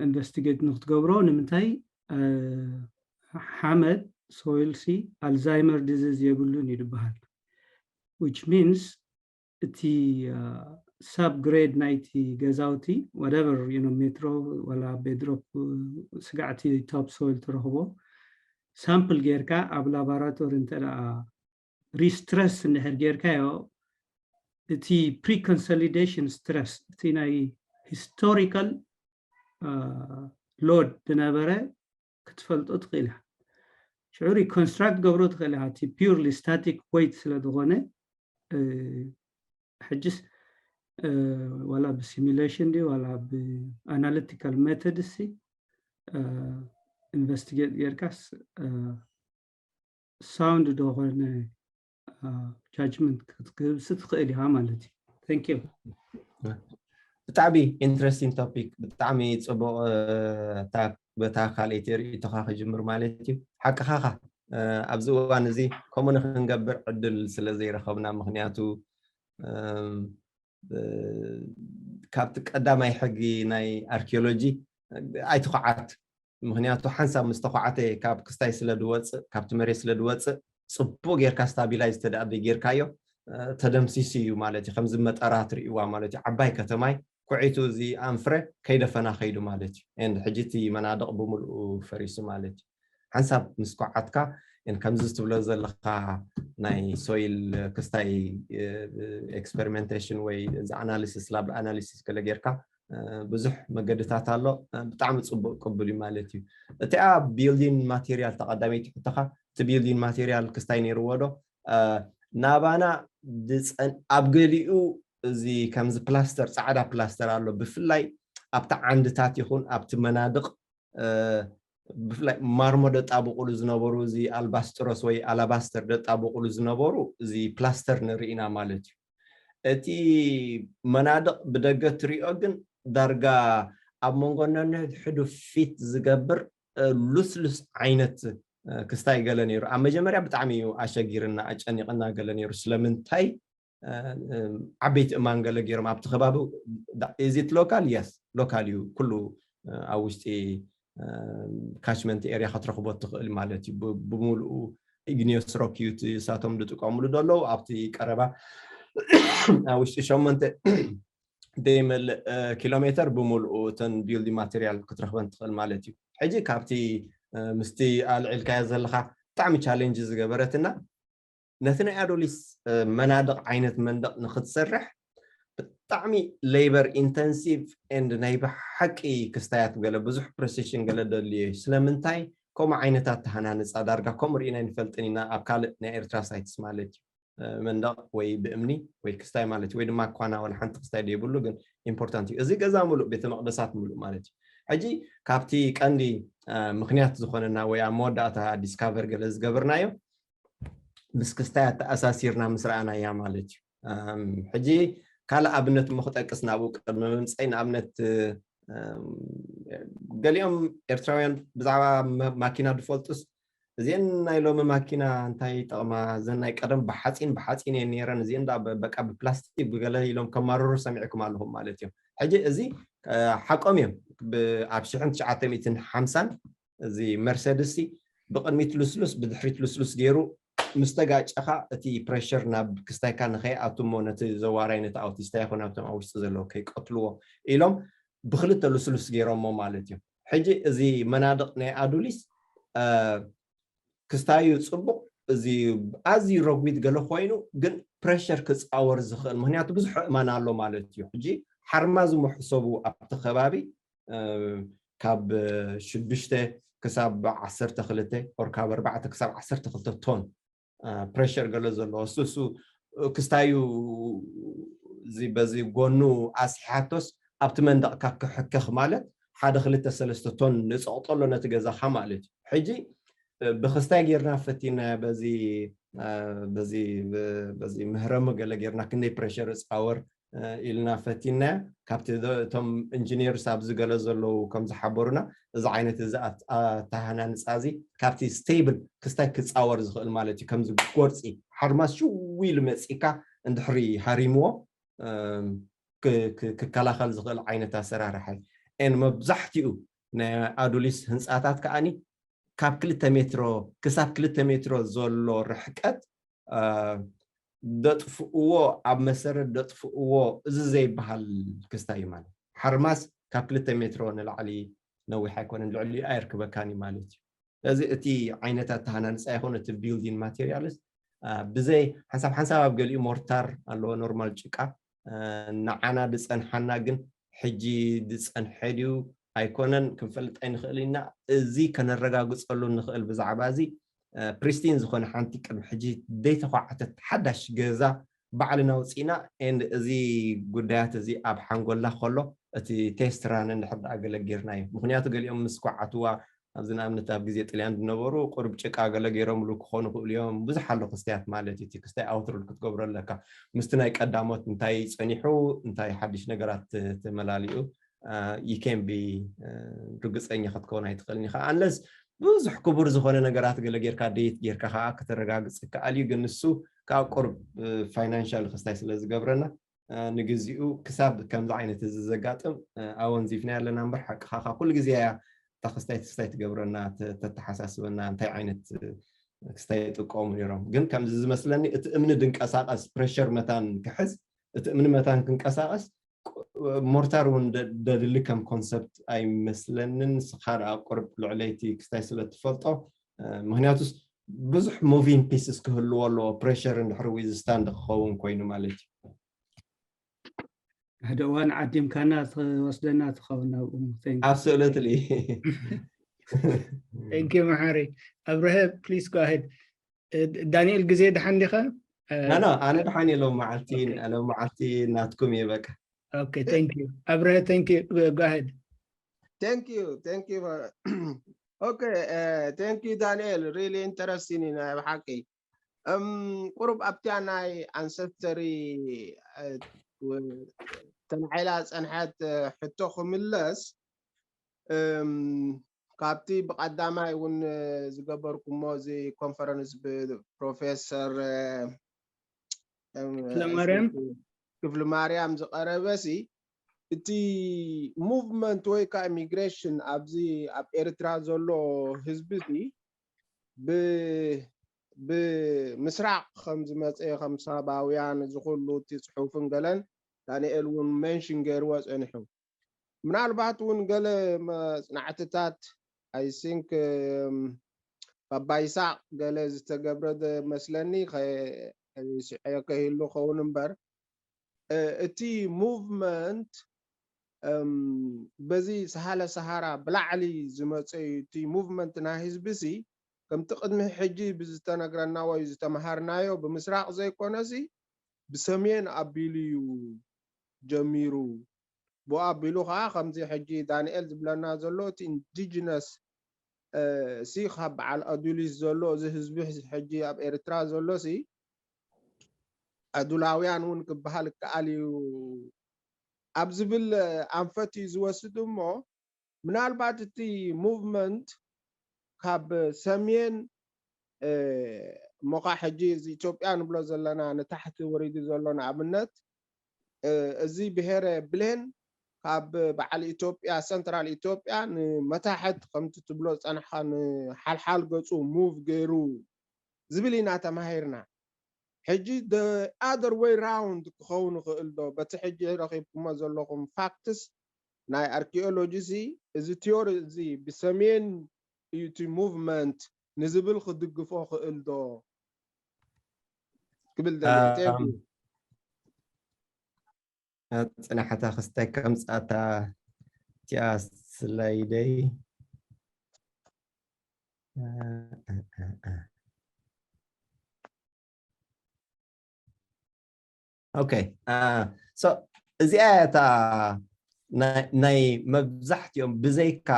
investigate ንክትገብሮ። ንምንታይ ሓመድ soil ሲ Alzheimer disease የብሉን እዩ ዝበሃል። Which means እቲ sub grade ናይቲ ገዛውቲ whatever you know ሜትሮ ዋላ ቤድሮክ ስጋዕቲ top soil ትረኽቦ sample ጌርካ ኣብ laboratory እንተ re-stress እንድሕር ጌርካዮ እቲ pre-consolidation stress እቲ ናይ historical load ዝነበረ ክትፈልጦ ትኽእል ኢኻ። ሽዑ reconstruct ገብሮ ትኽእል ኢኻ እቲ purely static weight ስለ ዝኾነ ሕጅስ ዋላ ብ simulation ድዩ ዋላ ብ analytical method ሲ investigate ጌርካስ sound ዝኾነ judgment ክትክህብሲ ትኽእል ኢኻ ማለት እዩ። Thank you። ብጣዕሚ interesting topic፣ ብጣዕሚ ፅቡቅ። በታ ካልኣይቲ ርእይቶኻ ክጅምር ማለት እዩ። ሓቅኻ ኢኻ። ኣብዚ እዋን እዚ ከምኡ ንክንገብር ዕድል ስለ ዘይረኸብና፣ ምክንያቱ ካብቲ ቀዳማይ ሕጊ ናይ ኣርኪኦሎጂ ኣይትኹዓት። ምክንያቱ ሓንሳብ ምስ ተኳዓተ ካብ ክስታይ ስለ ዝወፅእ፣ ካብቲ መሬት ስለ ዝወፅእ፣ ፅቡቅ ጌርካ stabilize ተደኣ ጌርካዮ ተደምሲሱ እዩ ማለት እዩ። ከምዚ መጠራ ትርእይዋ ማለት እዩ። ዓባይ ከተማይ ኩዒቱ እዚ ኣንፍረ ከይደፈና ከይዱ ማለት እዩ። And ሕጂ እቲ መናድቕ ብምልኡ ፈሪሱ ማለት እዩ። ሓንሳብ ምስ ኳዓትካ ከምዚ ትብሎ ዘለካ ናይ soil ክስታይ experimentation ወይ እዚ analysis lab analysis ገለ ጌርካ ብዙሕ መገድታት ኣሎ። ብጣዕሚ ፅቡቅ ቅቡል እዩ ማለት እዩ። እቲኣ building material ተቀዳመይቲ ሕቶኻ፣ እቲ building material ክስታይ ነይርዎ ዶ? ናባና ኣብ ገሊኡ እዚ ከምዚ ፕላስተር፣ ፃዕዳ ፕላስተር ኣሎ። ብፍላይ ኣብቲ ዓንድታት ይኹን ኣብቲ መናድቕ ብፍላይ ማርሞ ደጣብቁሉ ዝነበሩ፣ እዚ ኣልባስጥሮስ ወይ ኣላባስተር ደጣብቁሉ ዝነበሩ እዚ ፕላስተር ንርኢ ኢና ማለት እዩ። እቲ መናድቕ ብደገ ትሪኦ ግን ዳርጋ ኣብ መንጎ ነንሕድሕዱ ፊት ዝገብር ልስሉስ ዓይነት ክስታይ ገለ ነይሩ። ኣብ መጀመርያ ብጣዕሚ እዩ ኣሸጊርና ኣጨኒቕና ገለ ነይሩ። ስለምንታይ ዓበይቲ እማን ገለ ገይሮም ኣብቲ ከባቢ? Is it local? Yes, local እዩ። ኩሉ ኣብ ውሽጢ catchment area ክትረኽቦ ትኽእል ማለት እዩ። ብምሉኡ igneous rock እዩ እሳቶም ዝጥቀምሉ ዘለዉ። ኣብቲ ቀረባ ኣብ ውሽጢ ሸሞንተ ዘይመልእ ኪሎ ሜተር ብምሉኡ እተን building material ክትረኽበን ትኽእል ማለት እዩ። ሕጂ ካብቲ ምስቲ ኣልዒልካዮ ዘለካ ብጣዕሚ challenge ዝገበረትና፣ ነቲ ናይ ኣዶሊስ መናድቕ ዓይነት መንደቕ ንክትሰርሕ ብጣዕሚ labor intensive and ናይ ብሓቂ ክስታያት ገለ ብዙሕ precision ገለ ደድልዮ እዩ። ስለምንታይ ከምኡ ዓይነታት ተሃናንፃ ዳርጋ ከምኡ ርኢና ይንፈልጥን ኢና ኣብ ካልእ ናይ ኤርትራ sites ማለት እዩ። መንደቕ ወይ ብእምኒ ወይ ክስታይ ማለት እዩ። ወይ ድማ ኳና ዋላ ሓንቲ ክስታይ ዘይብሉ ግን important እዩ። እዚ ገዛ ሙሉእ ቤተ መቕደሳት ሙሉእ ማለት እዩ። ሕጂ ካብቲ ቀንዲ ምክንያት ዝኾነና ወይ ኣብ መወዳእታ discover ገለ ዝገበርናዮ ምስ ክስታይ ኣተኣሳሲርና ምስ ረኣናያ ማለት እዩ። ሕጂ ካልእ ኣብነት እሞ ክጠቅስ ናብኡ ቅድሚ ምምፀይ፣ ንኣብነት ገሊኦም ኤርትራውያን ብዛዕባ ማኪና ዝፈልጡስ እዚአን ናይ ሎሚ ማኪና እንታይ ጠቕማ፣ እዘን ናይ ቀደም ብሓፂን ብሓፂን እየን ነይረን፣ እዚአን በቃ ብፕላስቲክ ብገለ ኢሎም ከማርሩ ሰሚዕኩም ኣለኹም ማለት እዮም። ሕጂ እዚ ሓቆም እዮም። ኣብ ሽሕን ትሽዓተ ሚእትን ሓምሳን እዚ መርሰድስ ብቅድሚት ልስሉስ ብድሕሪት ልስሉስ ገይሩ ምስ ተጋጨኻ እቲ ፕሬሸር ናብ ክስታይካ ንኸይኣቱ እሞ ነቲ ዘዋራይ ነቲ ኣውቲስታ ይኹን ኣብቶም ኣብ ውሽጢ ዘለዉ ከይቀትልዎ ኢሎም ብክልተ ልስሉስ ገይሮሞ ማለት እዩ። ሕጂ እዚ መናድቕ ናይ ኣዱሊስ ክስታዩ ፅቡቕ፣ እዚ ኣዝዩ ረጒድ ገለ ኮይኑ ግን ፕሬሸር ክፃወር ዝኽእል፣ ምክንያቱ ብዙሕ እማን ኣሎ ማለት እዩ። ሕጂ ሓርማዝ እሞ ሕሰቡ ኣብቲ ከባቢ ካብ ሽዱሽተ ክሳብ ዓሰርተ ክልተ or ካብ ኣርባዕተ ክሳብ ዓሰርተ ክልተ ቶን ፕሬሸር ገለ ዘለዎ እሱ እሱ ክስታዩ እዚ በዚ ጎኑ ኣስሒሓቶስ ኣብቲ መንደቕካ ክሕከኽ ማለት ሓደ ክልተ ሰለስተ ቶን ንፀቕጠሎ ነቲ ገዛኻ ማለት እዩ። ሕጂ ብክስታይ ጌርና ፈቲና በዚ በዚ በዚ ምህረሙ ገለ ጌርና ክንደይ ፕሬሸር እፃወር ኢልና ፈቲና ካብቲ እቶም ኢንጂኒርስ ኣብዚ ገለ ዘለዉ ከም ዝሓበሩና እዚ ዓይነት እዚ ኣተሃናንፃ እዚ ካብቲ ስቴብል ክስታይ ክፃወር ዝኽእል ማለት እዩ። ከምዚ ጎርፂ ሓርማስ ሽው ኢሉ መፂካ እንድሕሪ ሃሪምዎ ክከላኸል ዝኽእል ዓይነት ኣሰራርሓ እዩ። ኤን መብዛሕትኡ ናይ ኣዱሊስ ህንፃታት ከዓኒ ካብ ክልተ ሜትሮ ክሳብ ክልተ ሜትሮ ዘሎ ርሕቀት ደጥፍእዎ ኣብ መሰረት ደጥፍእዎ እዚ ዘይበሃል ክስታይ እዩ ማለት ሓርማስ ካብ ክልተ ሜትሮ ንላዕሊ ነዊሕ ኣይኮነን ልዕሊኡ ኣይርክበካን እዩ ማለት እዩ። ስለዚ እቲ ዓይነት ኣተሃናንፃ ይኹን እቲ ቢልዲን ማቴሪያልስ ብዘይ ሓንሳብ ሓንሳብ ኣብ ገሊኡ ሞርታር ኣለዎ ኖርማል ጭቃ ንዓና ዝፀንሓና ግን ሕጂ ዝፀንሐ ድዩ ኣይኮነን ክንፈልጥ ኣይንኽእል ኢና። እዚ ከነረጋግፀሉ ንኽእል ብዛዕባ እዚ ፕሪስቲን ዝኾነ ሓንቲ ቅድሚ ሕጂ ዘይተኳዕተት ሓዳሽ ገዛ ባዕልና ኣውፂእና and እዚ ጉዳያት እዚ ኣብ ሓንጎልና ከሎ እቲ ቴስት ራን እንድሕር ደኣ ገለ ጌርና እዩ። ምክንያቱ ገሊኦም ምስ ኳዓትዋ ኣብዚ ንኣብነት ኣብ ግዜ ጥልያን ዝነበሩ ቁሩብ ጭቃ ገለ ገይሮምሉ ክኾኑ ክእሉ እዮም። ብዙሕ ኣሎ ክስተያት ማለት እዩ። እቲ ክስታይ ኣውትሩል ክትገብሮ ኣለካ ምስቲ ናይ ቀዳሞት እንታይ ፀኒሑ እንታይ ሓድሽ ነገራት ተመላሊኡ you can be ርግፀኛ ክትከውን ኣይትኽእልን ኢኻ unless ብዙሕ ክቡር ዝኾነ ነገራት ገለ ጌርካ ደይት ጌርካ ከዓ ከተረጋግፅ ይከኣል እዩ። ግን ንሱ ካብ ቁርብ ፋይናንሻል ክስታይ ስለ ዝገብረና ንግዚኡ ክሳብ ከምዚ ዓይነት እዚ ዘጋጥም ኣወንዚፍና ኣለና እምበር ሓቅኻ ኩሉ ግዜ እያ እታ ክስታይ ክስታይ ትገብረና ተተሓሳስበና እንታይ ዓይነት ክስታይ ይጥቀሙ ነይሮም። ግን ከምዚ ዝመስለኒ እቲ እምኒ ድንቀሳቀስ ፕሬሸር መታን ክሕዝ እቲ እምኒ መታን ክንቀሳቀስ ሞርታር እውን ደድሊ ከም ኮንሰፕት ኣይመስለንን። ንስኻ ደኣ ቁርብ ልዕለይቲ ክስታይ ስለ ትፈልጦ ምክንያቱስ ብዙሕ ሞቪንግ ፒስስ ክህልዎ ኣለዎ ፕሬሸር እንድሕር ዊዝስታንድ ክኸውን ኮይኑ ማለት እዩ። ሓደ እዋን ዓዲምካና ትወስደና ትኸውን ኣብኡ። ኣብሶሉትሊ። Thank you መሓሪ ኣብርሀ please go ahead። ዳንኤል ግዜ ደሓን ዲኻ? ኖ ኖ ኣነ ደሓን እየ ሎም መዓልቲ ሎም መዓልቲ ናትኩም እየ በቃ። Okay thank you ኣብርሀ thank you go ahead። Thank you thank you okay thank you ዳንኤል really interesting እዩ ናይ ብሓቂ ቁሩብ ኣብቲያ ናይ ኣንሰስተሪ ተናዒላ ፀንሐት ሕቶ ክምለስ ካብቲ ብቀዳማይ እውን ዝገበርኩሞ እዚ ኮንፈረንስ ብፕሮፌሰር ክፍለማርያም ክፍሊ ማርያም ዝቀረበ ሲ እቲ ሙቭመንት ወይ ከዓ ኢሚግሬሽን ኣብዚ ኣብ ኤርትራ ዘሎ ህዝቢ ሲ ብምስራቅ ከም ዝመፀ ከም ሳባውያን ዝኩሉ እቲ ፅሑፍን ገለን ዳንኤል እውን ሜንሽን ገይርዎ ፀኒሑ ምናልባት እውን ገለ መፅናዕትታት I think ባባ ይስሓቅ ገለ ዝተገብረ መስለኒ ስዐዮ ከይህሉ ኸውን እምበር እቲ ሙቭመንት በዚ ሰሃለ ሰሃራ ብላዕሊ ዝመፀ እዩ እቲ ሙቭመንት ናይ ህዝቢ ሲ ከምቲ ቅድሚ ሕጂ ብዝተነግረና ወይ ዝተምሃርናዮ ብምስራቅ ዘይኮነ ሲ ብሰሜን ኣቢሉ እዩ ጀሚሩ ብኡ ኣቢሉ ከዓ ከምዚ ሕጂ ዳንኤል ዝብለና ዘሎ እቲ ኢንዲጅነስ ሲ ካብ በዓል ኣዱሊስ ዘሎ እዚ ህዝቢ ሕጂ ኣብ ኤርትራ ዘሎ ሲ ኣዱላውያን እውን ክበሃል ይከኣል እዩ ኣብ ዝብል ኣንፈት እዩ ዝወስድ እሞ ምናልባት እቲ ሙቭመንት ካብ ሰሜን እሞ ከዓ ሕጂ እዚ ኢትዮጵያ ንብሎ ዘለና ንታሕቲ ወሪዱ ዘሎ ንኣብነት እዚ ብሄረ ብሌን ካብ በዓል ኢትዮጵያ ሰንትራል ኢትዮጵያ ንመታሕት ከምቲ ትብሎ ዝፀናሕካ ንሓልሓል ገፁ ሙቭ ገይሩ ዝብል ኢና ተማሂርና ሕጂ the other way round ክኸውን ይኽእል ዶ በቲ ሕጂ ረኺብኩሞ ዘለኹም ፋክትስ ናይ ኣርኪኦሎጂ ሲ እዚ ቲዮሪ እዚ ብሰሜን እዩ እቲ ሙቭመንት ንዝብል ክድግፎ ክእል ዶ ክብል ደልየ thank you ፅናሕታ ክስታይ ከምፃታ እቲኣ ስላይደይ ኦኬ። እዚኣ እታ ናይ መብዛሕትኦም ብዘይካ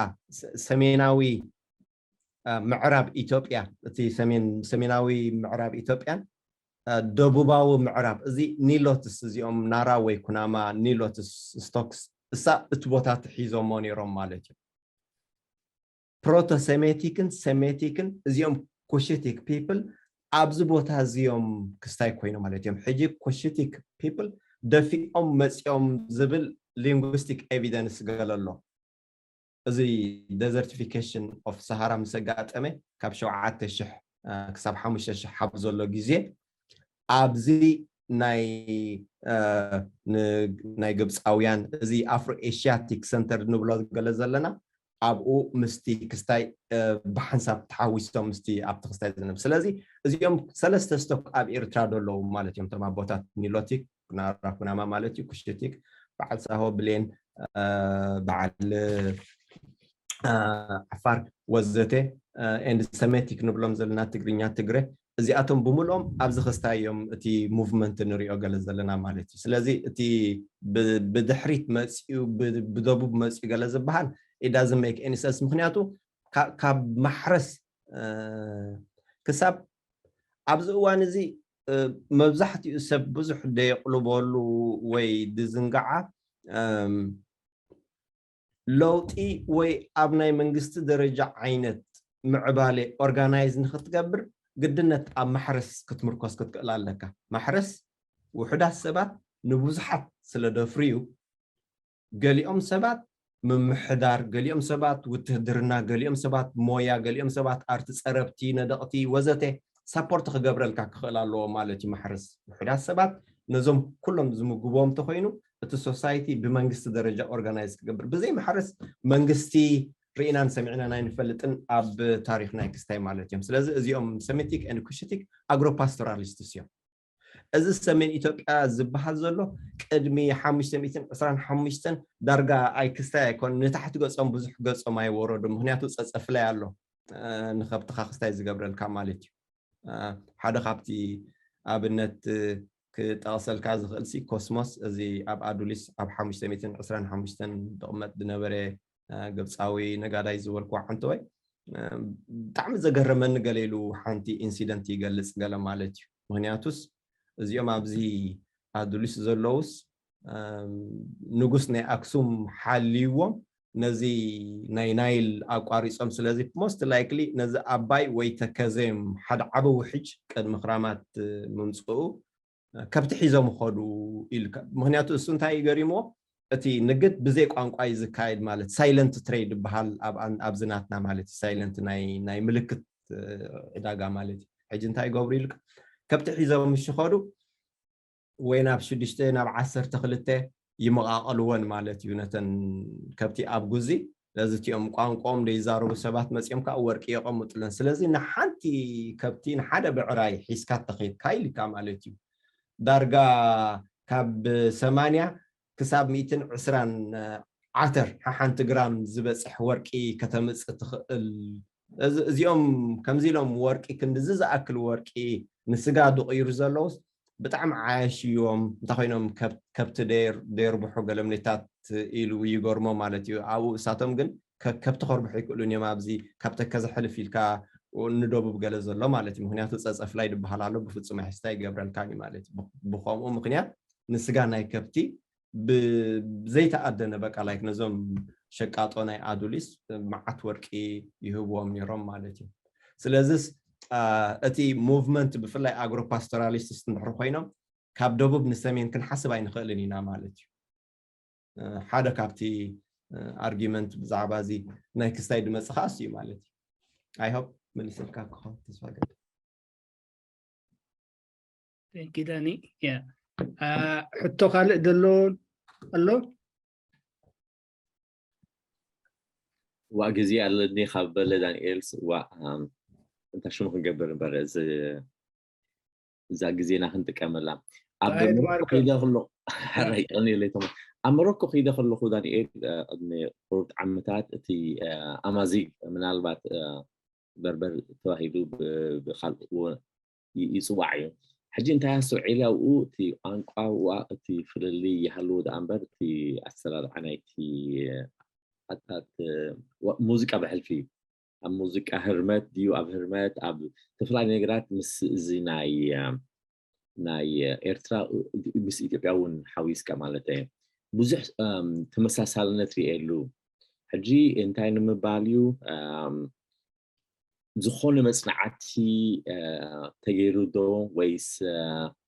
ሰሜናዊ ምዕራብ ኢትዮጵያ፣ እቲ ሰሜናዊ ምዕራብ ኢትዮጵያን ደቡባዊ ምዕራብ፣ እዚ ኒሎትስ፣ እዚኦም ናራ ወይ ኩናማ ኒሎትስ ስቶክስ፣ እሳ እቲ ቦታ ትሒዞሞ ነይሮም ማለት እዩ። ፕሮቶሴሜቲክን ሴሜቲክን እዚኦም ኩሽቲክ ፒፕል ኣብዚ ቦታ እዚኦም ክስታይ ኮይኖም ማለት እዮም። ሕጂ ኩሽቲክ ፒፕል ደፊኦም መፂኦም ዝብል ሊንጉስቲክ ኤቪደንስ ገለ ኣሎ። እዚ ደዘርቲፊኬሽን ኦፍ ሰሃራ ምስ ኣጋጠመ ካብ ሸውዓተ ሽሕ ክሳብ ሓሙሽተ ሽሕ ሓብ ዘሎ ግዜ ኣብዚ ናይ ናይ ግብፃውያን እዚ ኣፍሮ ኤሽያቲክ ሰንተር ንብሎ ገለ ዘለና ኣብኡ ምስቲ ክስታይ ብሓንሳብ ተሓዊሶም ምስቲ ኣብቲ ክስታይ ዝነብ። ስለዚ እዚኦም ሰለስተ ስቶክ ኣብ ኤርትራ ዶ ኣለዉ ማለት እዮም። እቶም ኣቦታት ኒሎቲክ፣ ናራ ኩናማ ማለት እዩ፣ ኩሽቲክ፣ በዓል ሳሆ ብሌን፣ በዓል ዓፋር ወዘተ፣ ኤንድ ሰሜቲክ ንብሎም ዘለና ትግርኛ፣ ትግረ፣ እዚኣቶም ብምልኦም ኣብዚ ክስታይ እዮም እቲ ሙቭመንት ንሪኦ ገለ ዘለና ማለት እዩ። ስለዚ እቲ ብድሕሪት መፅኡ ብደቡብ መፅኡ ገለ ዝበሃል it doesn't make any sense። ምክንያቱ ካብ ማሕረስ ክሳብ ኣብዚ እዋን እዚ መብዛሕትኡ ሰብ ብዙሕ ደየቕልበሉ ወይ ድዝንጋዓ ለውጢ ወይ ኣብ ናይ መንግስቲ ደረጃ ዓይነት ምዕባለ ኦርጋናይዝ ንክትገብር ግድነት ኣብ ማሕረስ ክትምርኮስ ክትክእል ኣለካ። ማሕረስ ውሑዳት ሰባት ንብዙሓት ስለ ደፍርዩ ገሊኦም ሰባት ምምሕዳር፣ ገሊኦም ሰባት ውትህድርና፣ ገሊኦም ሰባት ሞያ፣ ገሊኦም ሰባት ኣርቲ ጸረብቲ፣ ነደቕቲ ወዘተ ሳፖርት ክገብረልካ ክኽእል ኣለዎ ማለት እዩ። ማሕረስ ውሑዳት ሰባት ነዞም ኩሎም ዝምግቦም እንተኮይኑ እቲ ሶሳይቲ ብመንግስቲ ደረጃ ኦርጋናይዝ ክገብር፣ ብዘይ ማሕረስ መንግስቲ ርኢናን ሰሚዕናን ኣይንፈልጥን ኣብ ታሪክ ናይ ክስታይ ማለት እዮም። ስለዚ እዚኦም ሰሜቲክ ኤንድ ኩሽቲክ ኣግሮፓስቶራሊስትስ እዮም። እዚ ሰሜን ኢትዮጵያ ዝበሃል ዘሎ ቅድሚ ሓሙሽተ ሚእትን ዕስራን ሓሙሽተን ዳርጋ ኣይክስታይ ኣይኮን ንታሕቲ ገጾም ብዙሕ ገጾም ኣይወረዱ። ምክንያቱ ጸጸፍላይ ኣሎ ንከብትካ ክስታይ ዝገብረልካ ማለት እዩ። ሓደ ካብቲ ኣብነት ክጠቕሰልካ ዝኽእል ሲ ኮስሞስ፣ እዚ ኣብ ኣዱሊስ ኣብ ሓሙሽተ ሚእትን ዕስራን ሓሙሽተን ዝቕመጥ ዝነበረ ግብፃዊ ነጋዳይ ዝበልኩ ዓንተወይ ብጣዕሚ ዘገረመኒ ገለ ኢሉ ሓንቲ ኢንሲደንት ይገልፅ ገለ ማለት እዩ። ምክንያቱስ እዚኦም ኣብዚ ኣዱሊስ ዘለውስ ንጉስ ናይ ኣክሱም ሓልይዎም ነዚ ናይ ናይል ኣቋሪፆም። ስለዚ ሞስት ላይክሊ ነዚ ኣባይ ወይ ተከዘ ሓደ ዓቢ ውሕጅ ቅድሚ ክራማት ምምፅኡ ከብቲ ሒዞም ኸዱ ኢልካ። ምክንያቱ እሱ እንታይ ገሪምዎ፣ እቲ ንግድ ብዘይ ቋንቋ እዩ ዝካየድ ማለት ሳይለንት ትሬድ ይበሃል ኣብዚ ናትና ማለት እዩ። ሳይለንት ናይ ምልክት ዕዳጋ ማለት እዩ። ሕጂ እንታይ ይገብሩ ኢልካ፣ ከብቲ ሒዞም ምሽ ኸዱ ወይ ናብ ሽዱሽተ ናብ ዓሰርተ ክልተ ይመቓቐልወን ማለት እዩ። ነተን ከብቲ ኣብ ጉዚ ነዚ እቲኦም ቋንቋኦም ዘይዛረቡ ሰባት መፂኦም ከዓ ወርቂ የቐምጡለን። ስለዚ ንሓንቲ ከብቲ ንሓደ ብዕራይ ሒዝካ ተኸይድካ ኢልካ ማለት እዩ። ዳርጋ ካብ ሰማንያ ክሳብ ሚእትን ዕስራን ዓተር ሓሓንቲ ግራም ዝበፅሕ ወርቂ ከተምፅእ ትኽእል። እዚኦም ከምዚ ኢሎም ወርቂ ክንድዚ ዝኣክል ወርቂ ንስጋ ድቕይሩ ዘለውስ ብጣዕሚ ዓያሽ እዮም። እንታይ ኮይኖም ከብቲ ደርብሑ ገለምኔታት ኢሉ ይገርሞ ማለት እዩ። ኣብኡ እሳቶም ግን ከብቲ ከርብሑ ይክእሉን እዮም። ኣብዚ ካብ ተከዘ ሕልፍ ኢልካ ንደቡብ ገለ ዘሎ ማለት እዩ። ምክንያቱ ፀፀፍላይ ድበሃል ኣሎ፣ ብፍፁም ኣሕስታ ይገብረልካን እዩ ማለት እዩ። ብከምኡ ምክንያት ንስጋ ናይ ከብቲ ብዘይተኣደነ በቃ ላይክ ነዞም ሸቃጦ ናይ ኣዱሊስ መዓት ወርቂ ይህብዎም ነይሮም ማለት እዩ። ስለዚስ እቲ ሙቭመንት ብፍላይ ኣግሮ ፓስቶራሊስትስ እንድሕር ኮይኖም ካብ ደቡብ ንሰሜን ክንሓስብ ኣይንኽእልን ኢና ማለት እዩ። ሓደ ካብቲ ኣርጊመንት ብዛዕባ እዚ ናይ ክስታይ ድመፅእ ከዓ እሱ እዩ ማለት እዩ። I hope መሊሰልካ ክኸውን ተስፋ ገ ዳኒ። ሕቶ ካልእ ዘሎ ኣሎ? ዋ ግዜ ኣለኒ ካብ በለ ዳንኤል ዋ እንታ ሽሙ ክንገብር እምበር እዚ እዛ ግዜና ክንጥቀመላ ኣብ ከሎ ሕራይ ቀኒለይቶም ኣብ መሮኮ ከይደ ከለኹ ዳንኤል፣ ቅድሚ ቁሩብ ዓመታት እቲ ኣማዚግ፣ ምናልባት በርበር ተባሂሉ ብካልእ ይፅዋዕ እዩ። ሕጂ እንታይ ኣስተውዒለ ኣብኡ፣ እቲ ቋንቋ እቲ ፍልልይ ይሃልዎ ደኣ እምበር እቲ ኣሰራርዓ ናይቲ ሙዚቃ ብሕልፊ እዩ። ኣብ ሙዚቃ ህርመት ድዩ ኣብ ህርመት ኣብ ዝተፈላለዩ ነገራት ምስ እዚ ናይ ናይ ኤርትራ ምስ ኢትዮጵያ እውን ሓዊስካ ማለት እዩ ብዙሕ ተመሳሳልነት ርእየሉ። ሕጂ እንታይ ንምባል እዩ፣ ዝኾነ መፅናዕቲ ተገይሩ ዶ ወይስ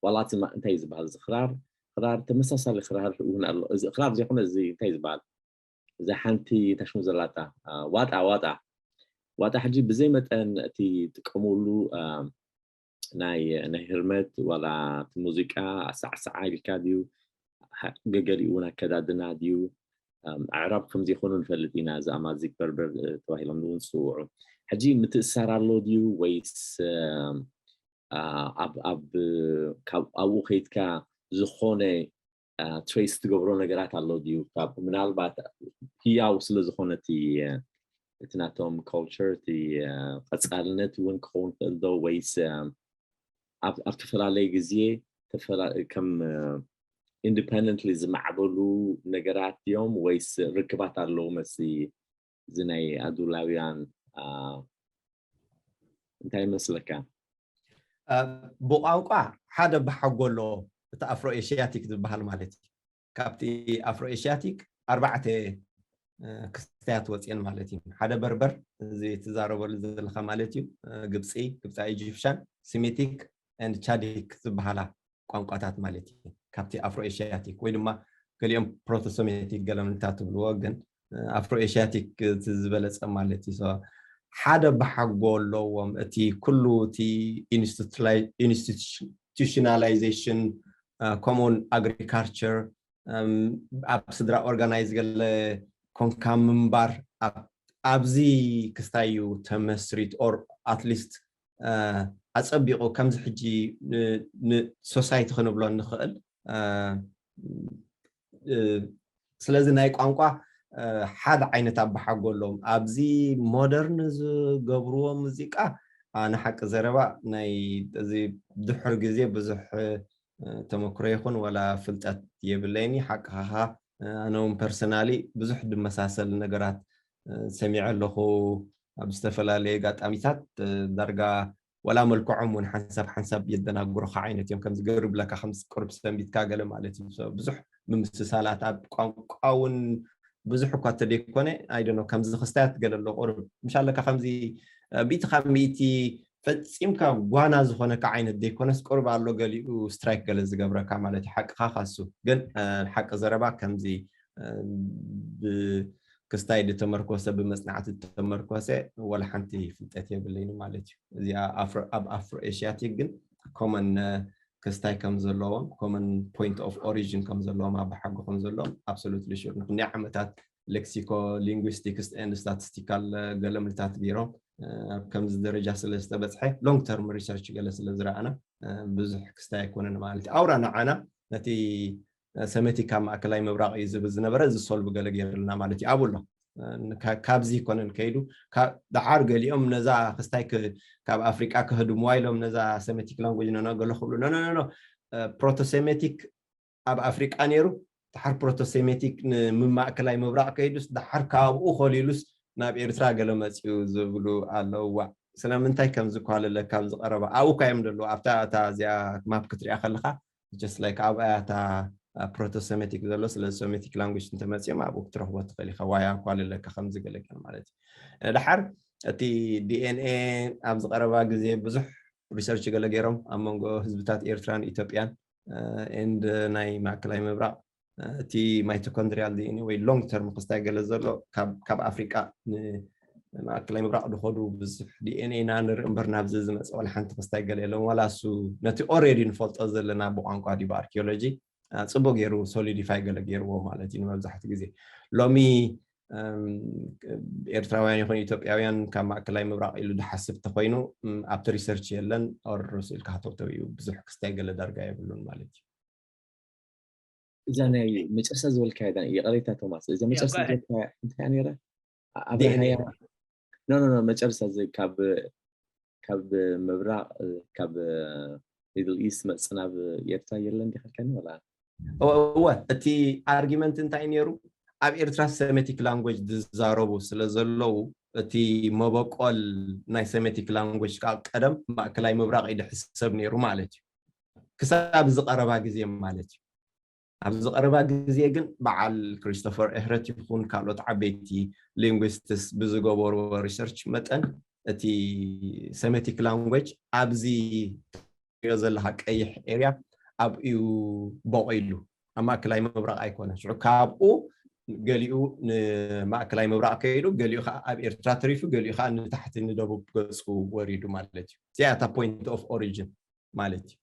ዋላ እቲ እንታይ ዝበሃል እዚ ክራር ክራር ተመሳሳሊ ክራር እውን ኣሎ። እዚ ክራር ዘይኮነ እዚ እንታይ ዝበሃል እዛ ሓንቲ ታሽሙ ዘላታ ዋጣ ዋጣ ዋጣ ሕጂ ብዘይ መጠን እቲ ጥቀሙሉ ናይ ናይ ህርመት ዋላ እቲ ሙዚቃ ኣሳዕስዓ ኢልካ ድዩ ገገሊኡ እውን ኣከዳድና ድዩ ኣዕራብ ከም ዘይኮኑ ንፈልጥ ኢና። እዚ ኣማዚግ በርበር ተባሂሎም እውን ዝፅውዑ ሕጂ ምትእሳር ኣሎ ድዩ ወይስ ኣብኡ ከይድካ ዝኾነ ትሬስ ትገብሮ ነገራት ኣሎ ድዩ? ካብ ምናልባት ህያው ስለ ዝኾነ እቲ ናቶም ካልቸር እቲ ቀፃልነት እውን ክኸውን ክእል ዶ ወይስ ኣብ ዝተፈላለየ ግዜ ከም ኢንዲፐንደንትሊ ዝማዕበሉ ነገራት እዮም ወይስ ርክባት ኣለዎም? እዚ ናይ ኣዱላውያን እንታይ ይመስለካ? ብቋንቋ ሓደ ብሓጎ ኣሎ። እቲ ኣፍሮ ኤሽያቲክ ዝበሃል ማለት እዩ። ካብቲ ኣፍሮ ኤሽያቲክ ኣርባዕተ ክስታያት ወፅየን ማለት እዩ። ሓደ በርበር እዚ ትዛረበሉ ዘለካ ማለት እዩ። ግብፂ ግብፃ ኢጂፕሻን ሲሚቲክ ኤንድ ቻዲክ ዝበሃላ ቋንቋታት ማለት እዩ። ካብቲ ኣፍሮ ኤሽያቲክ ወይ ድማ ገሊኦም ፕሮቶሶሜቲክ ገለምልታ ትብልዎ ግን ኣፍሮ ኤሽያቲክ ዝበለፀ ማለት እዩ። ሓደ ብሓጎ ኣለዎም። እቲ ኩሉ እቲ ኢንስቲቱሽናላይዜሽን ከምኡውን ኣግሪካልቸር ኣብ ስድራ ኦርጋናይዝ ገለ ኮንካ ምንባር ኣብዚ ክስታይ እዩ ተመስሪት ኦር ኣትሊስት ኣፀቢቑ ከምዚ ሕጂ ንሶሳይቲ ክንብሎ እንኽእል ስለዚ ናይ ቋንቋ ሓደ ዓይነት ኣባሓጎ ኣለዎም። ኣብዚ ሞደርን ዝገብርዎ ሙዚቃ ንሓቂ ዘረባ ናይ እዚ ድሕር ግዜ ብዙሕ ተመክሮ ይኹን ወላ ፍልጠት የብለይኒ። ሓቅኻ ኣነ እውን ፐርሰናሊ ብዙሕ ድመሳሰል ነገራት ሰሚዐ ኣለኹ። ኣብ ዝተፈላለየ ኣጋጣሚታት ዳርጋ ወላ መልክዖም እውን ሓንሳብ ሓንሳብ የደናግሩኻ ዓይነት እዮም። ከምዚ ገር ብለካ ከምዚ ቁርብ ሰንቢትካ ገለ ማለት እዩ። ብዙሕ ምምስሳላት ኣብ ቋንቋ እውን ብዙሕ እኳ ተደይኮነ ኣይደኖ ከምዚ ክስታያት ገለ ኣሎ ቁርብ ምሻለካ ከምዚ ሚእቲ ካብ ሚእቲ ፈፂምካ ጓና ዝኾነካ ዓይነት ዘይኮነስ ቁርብ ኣሎ ገሊኡ ስትራይክ ገለ ዝገብረካ ማለት እዩ። ሓቅኻ ካሱ ግን ሓቂ ዘረባ ከምዚ ክስታይ ዝተመርኮሰ ብመፅናዕቲ ዝተመርኮሰ ወላ ሓንቲ ፍልጠት የብለይን ማለት እዩ። እዚኣ ኣብ ኣፍሮ ኤሽያቲክ ግን ኮመን ክስታይ ከም ዘለዎም ኮመን ፖይንት ኦፍ ኦሪጅን ከም ዘለዎም ኣባሓጎ ከም ዘለዎም ኣብሶሉትሊ ሹር። ንክንደይ ዓመታት ሌክሲኮ ሊንጉስቲክስ ኤንድ ስታቲስቲካል ገለምልታት ገይሮም ኣብ ከምዚ ደረጃ ስለ ዝተበፅሐ ሎንግ ተርም ሪሰርች ገለ ስለ ዝረኣና ብዙሕ ክስታይ ኣይኮነን ማለት እዩ። ኣውራ ንዓና ነቲ ሰሜቲክ ኣብ ማእከላይ ምብራቕ እዩ ዝብል ዝነበረ እዚ ሶልቭ ገለ ገይርልና ማለት እዩ። ኣብኡ ኣሎ ካብዚ ይኮነን ከይዱ ደሓር ገሊኦም ነዛ ክስታይ ካብ ኣፍሪቃ ክህድምዋ ኢሎም ነዛ ሰሜቲክ ላንጉጅ ነና ገለ ክብሉ ኖ ኖ ኖ ፕሮቶሴሜቲክ ኣብ ኣፍሪቃ ነይሩ። ደሓር ፕሮቶሴሜቲክ ንማእከላይ ምብራቕ ከይዱስ ደሓር ካብኡ ኮሊሉስ ናብ ኤርትራ ገለ መፅኡ ዝብሉ ኣለውዋ። ስለምንታይ ከም ዝኳለለ ካብ ዝቀረባ ኣብኡ እኳ እዮም ዘለዉ ኣብታ እታ እዚኣ ማፕ ክትሪኣ ከለካ just like ኣብ ኣያታ ፕሮቶሴሜቲክ ዘሎ ስለዚ ሴሜቲክ ላንጉጅ እንተመፅኦም ኣብኡ ክትረኽቦ ትኽእል ኢኻ። ዋይ ኣኳልለካ ከም ዝገለገል ማለት እዩ። ድሓር እቲ ዲኤንኤ ኣብ ዝቀረባ ግዜ ብዙሕ ሪሰርች ገለ ገይሮም ኣብ መንጎ ህዝብታት ኤርትራን ኢትዮጵያን ኤንድ ናይ ማእከላይ ምብራቕ እቲ ማይቶኮንድሪያል ዲኤንኤ ወይ ሎንግ ተርም ክስታይ ገለ ዘሎ ካብ ኣፍሪቃ ማእከላይ ምብራቕ ዝኸዱ ብዙሕ ዲኤንኤ ኢና ንርኢ እምበር ናብዚ ዝመፀ ዋላ ሓንቲ ክስታይ ገለ የለን። ዋላ እሱ ነቲ ኦሬዲ ንፈልጦ ዘለና ብቋንቋ ዲብ ኣርኪኦሎጂ ፅቡቅ ገይሩ ሶሊዲፋይ ገለ ገይርዎ ማለት እዩ። ንመብዛሕቲ ግዜ ሎሚ ኤርትራውያን ይኹን ኢትዮጵያውያን ካብ ማእከላይ ምብራቕ ኢሉ ዝሓስብ ተኮይኑ ኣብቲ ሪሰርች የለን ኦር ርእሱ ኢልካ ሃተውተው እዩ። ብዙሕ ክስታይ ገለ ዳርጋ የብሉን ማለት እዩ። እዛ ናይ መጨረሻ ዝበልካያ ዳ ይቕሬታ ቶማስ፣ እዛ መጨረሻ ዝበልካያ እንታይ ነይራ? ኣብርሃያ። ኖ ኖ ኖ፣ መጨረሻ እዚ ካብ ካብ ምብራቕ፣ ካብ ሚድል ኢስት መጽእ ናብ ኤርትራ የለን ዲኻ ኢልካኒ ወላ? እወ፣ እቲ ኣርጊመንት እንታይ ነይሩ? ኣብ ኤርትራ ሰሜቲክ ላንጉጅ ዝዛረቡ ስለ ዘለዉ፣ እቲ መበቆል ናይ ሰሜቲክ ላንጉጅ ካብ ቀደም ማእከላይ ምብራቕ እዩ ዝሕሰብ ነይሩ ማለት እዩ። ክሳብ ዝቐረባ ግዜ ማለት እዩ። ኣብዚ ቀረባ ግዜ ግን በዓል ክሪስቶፈር ኤህረት ይኹን ካልኦት ዓበይቲ ሊንጉስትስ ብዝገበርዎ ሪሰርች መጠን፣ እቲ ሰሜቲክ ላንጉጅ ኣብዚ ትሪኦ ዘለካ ቀይሕ ኤርያ ኣብኡ እዩ በቂሉ። ኣብ ማእከላይ ምብራቕ ኣይኮነን። ሽዑ ካብኡ ገሊኡ ንማእከላይ ምብራቕ ከይዱ፣ ገሊኡ ከዓ ኣብ ኤርትራ ተሪፉ፣ ገሊኡ ከዓ ንታሕቲ ንደቡብ ገፁ ወሪዱ ማለት እዩ። እዚኣ እታ ፖይንት ኦፍ ኦሪጅን ማለት እዩ።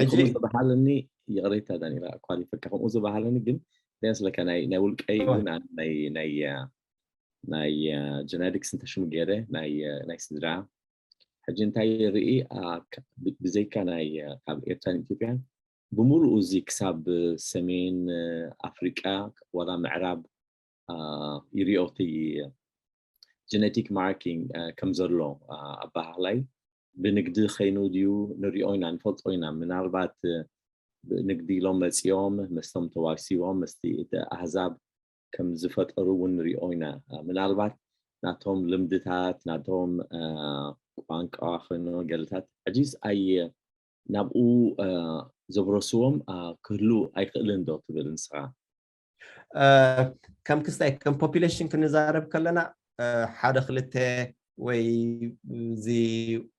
ሕጂ ዝበሃለኒ፣ ይቕሬታ ዳኒኤል ኣኳሊፈካ፣ ከምኡ ዝበሃለኒ ግን ደስ ለካ ናይ ውልቀይ እውን ናይ ናይ ጀነቲክስ እንተሽሙ ገይረ ናይ ስድራ ሕጂ እንታይ ይርኢ፣ ብዘይካ ናይ ካብ ኤርትራን ኢትዮጵያን ብምሉኡ እዚ ክሳብ ሰሜን ኣፍሪቃ ዋላ ምዕራብ ይሪኦ እቲ ጀነቲክ ማርኪንግ ከም ዘሎ ኣበሃህላይ ብንግዲ ኸይኑ ድዩ ንሪኦ ኢና ንፈልጦ ኢና። ምናልባት ንግዲ ኢሎም መፂኦም ምስቶም ተዋሲቦም ምስቲ እቲ ኣህዛብ ከም ዝፈጠሩ እውን ንሪኦ ኢና። ምናልባት ናቶም ልምድታት ናቶም ቋንቋ ኸይኑ ገለታት ሕጂስ ኣየ ናብኡ ዘብረስዎም ክህሉ ኣይኽእልን ዶ ትብል ንስኻ? ከም ክስታይ ከም ፖፒሌሽን ክንዛረብ ከለና ሓደ ክልተ ወይ እዚ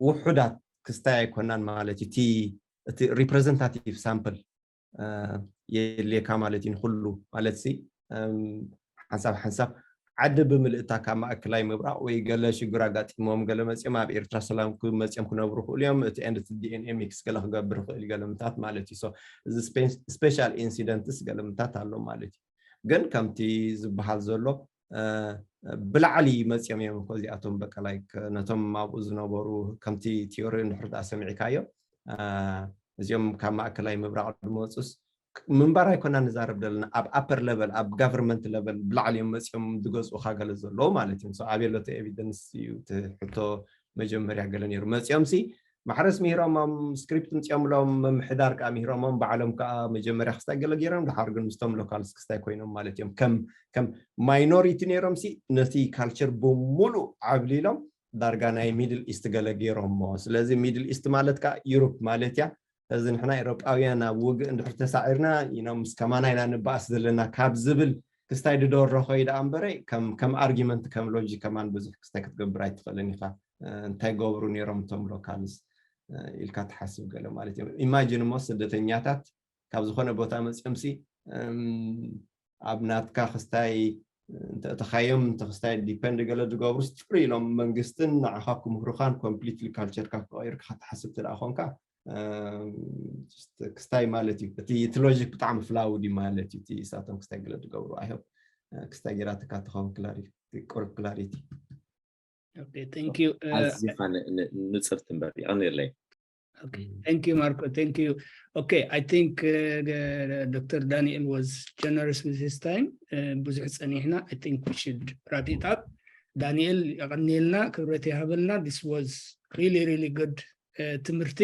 ውሑዳት ክስታይ ኣይኮናን ማለት እዩ። እቲ ሪፕሬዘንታቲቭ ሳምፕል የድልየካ ማለት እዩ ንኩሉ ማለት ሲ ሓንሳብ ሓንሳብ ዓዲ ብምልእታ ካብ ማእከላይ ምብራቕ ወይ ገለ ሽግር ኣጋጢሞም ገለ መፅኦም ኣብ ኤርትራ ሰላም መፅኦም ክነብሩ ክእሉ እዮም። እቲ ኤንድ ዲኤንኤ ሚክስ ገለ ክገብር ይኽእል ገለምታት ማለት እዩ። እዚ ስፔሻል ኢንሲደንትስ ገለምታት ኣሎ ማለት እዩ። ግን ከምቲ ዝበሃል ዘሎ ብላዕሊ መፅኦም እዮም እኮ እዚኣቶም በቀላይ ነቶም ኣብኡ ዝነበሩ ከምቲ ቲዮሪ እንድሕር ደኣ ሰሚዕካዮ እዚኦም ካብ ማእከላይ ምብራቕ ዝመፁስ ምንባር ኣይኮና ንዛረብ ዘለና ኣብ ኣፐር ለቨል ኣብ ጋቨርንመንት ለቨል ብላዕሊ እዮም መፅኦም ዝገዝኡካ ገለ ዘለዉ ማለት እዮም። ኣበይ ኣሎ እቲ ኤቪደንስ እዩ እቲ ሕቶ መጀመርያ ገለ ነይሩ መፅኦም ሲ ማሕረስ ምሂሮሞም ስክሪፕት ምፅኦምሎም ምምሕዳር ከዓ ምሂሮሞም ባዕሎም ከዓ መጀመርያ ክስታይ ገለ ገይሮም ድሓር ግን ምስቶም ሎካልስ ክስታይ ኮይኖም ማለት እዮም። ከም ከም ማይኖሪቲ ነይሮም ሲ ነቲ ካልቸር ብሙሉእ ዓብሊሎም ዳርጋ ናይ ሚድል ኢስት ገለ ገይሮሞ። ስለዚ ሚድል ኢስት ማለት ከዓ ዩሮፕ ማለት እያ። ስለዚ ንሕና ኤሮጳውያን ኣብ ውግእ እንድሕር ተሳዒርና ኢኖም ምስ ከማና ኢና ንበኣስ ዘለና ካብ ዝብል ክስታይ ድደረኾ እዩ ደኣ እምበረ ከም ኣርጊመንት ከም ሎጂ ከማን ብዙሕ ክስታይ ክትገብር ኣይትኽእልን ኢኻ። እንታይ ገብሩ ነይሮም እቶም ሎካልስ ኢልካ ትሓስብ ገለ ማለት እዮም። ኢማጂን እሞ ስደተኛታት ካብ ዝኾነ ቦታ መፅኦም ሲ ኣብ ናትካ ክስታይ እንተእተኻዮም እንተክስታይ ዲፐንድ ገለ ዝገብሩስ ጥሩ ኢሎም መንግስትን ንዓኻ ክምህሩኻን ኮምፕሊትሊ ካልቸርካ ክቀይርካ ክትሓስብ ትደኣ ኮንካ ክስታይ ማለት እዩ። እቲ እቲ ሎጂክ ብጣዕሚ ፍላውድ ማለት እዩ። እቲ እሳቶም ክስታይ ገለ ዝገብሩ ኣይሆፕ ክስታይ ጌራትካ ትኸውን ክላሪቲ ቁርብ ክላሪቲ። Okay, thank you. ኣዚኻ ንፅርቲ እምበር ይቐንየለይ። Okay, thank you, Marco. Thank you. Okay, I think uh, Doctor Daniel was generous with his time. ብዙሕ ጸኒሕና. I think we should wrap it up. ዳንኤል የቐንየልና፣ ክብረት ይሃበልና። This was really really good ትምህርቲ።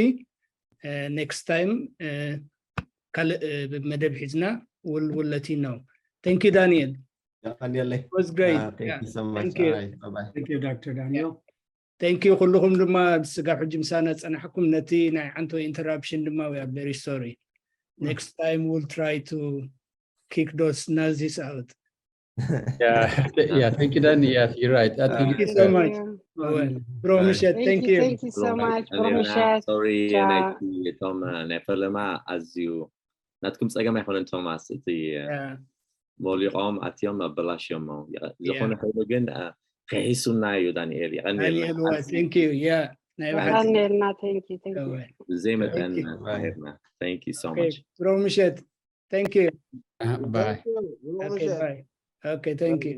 Next time ካልእ መደብ ሒዝና ውልውለቲ ነው። Thank you Daniel. የቐንየለይ። Was great. Thank you so much. Thank you. Bye bye. Thank you Doctor Daniel. Thank you ኩልኹም ድማ ስጋብ ሕጂ ምሳና ጸናሕኩም። ነቲ ናይ ዓንቶ ኢንተራፕሽን ድማ we are very sorry. Next time we'll try to kick those Nazis out. Yeah, th- yeah, thank you, Dan. Yeah, you're right. Uh, Thank you so much. Well, ብሮ ምሸት, thank you. Thank you so much. ብሮ ምሸት. ሶሪ ናይቲ እቶም ናይ ፈለማ ኣዝዩ ናትኩም ጸገም ኣይኮነን ቶማስ፣ እቲ Yeah. ሞሊቖም ኣትዮም ኣበላሽዮሞ። ዝኾነ ኮይኑ ግን ከሒሱና እዩ ዳንኤል፣ የቐንየልና። Daniel, well, thank you. Yeah. ናይ ብሓቂ. ቀንየልና። Thank you, thank you. Well, ብዘይ መጠን Thank you. ሄርና። Thank you so Okay, much. ብሮ ምሸት. Thank you. Uh, bye. Okay, bye. Okay, thank you.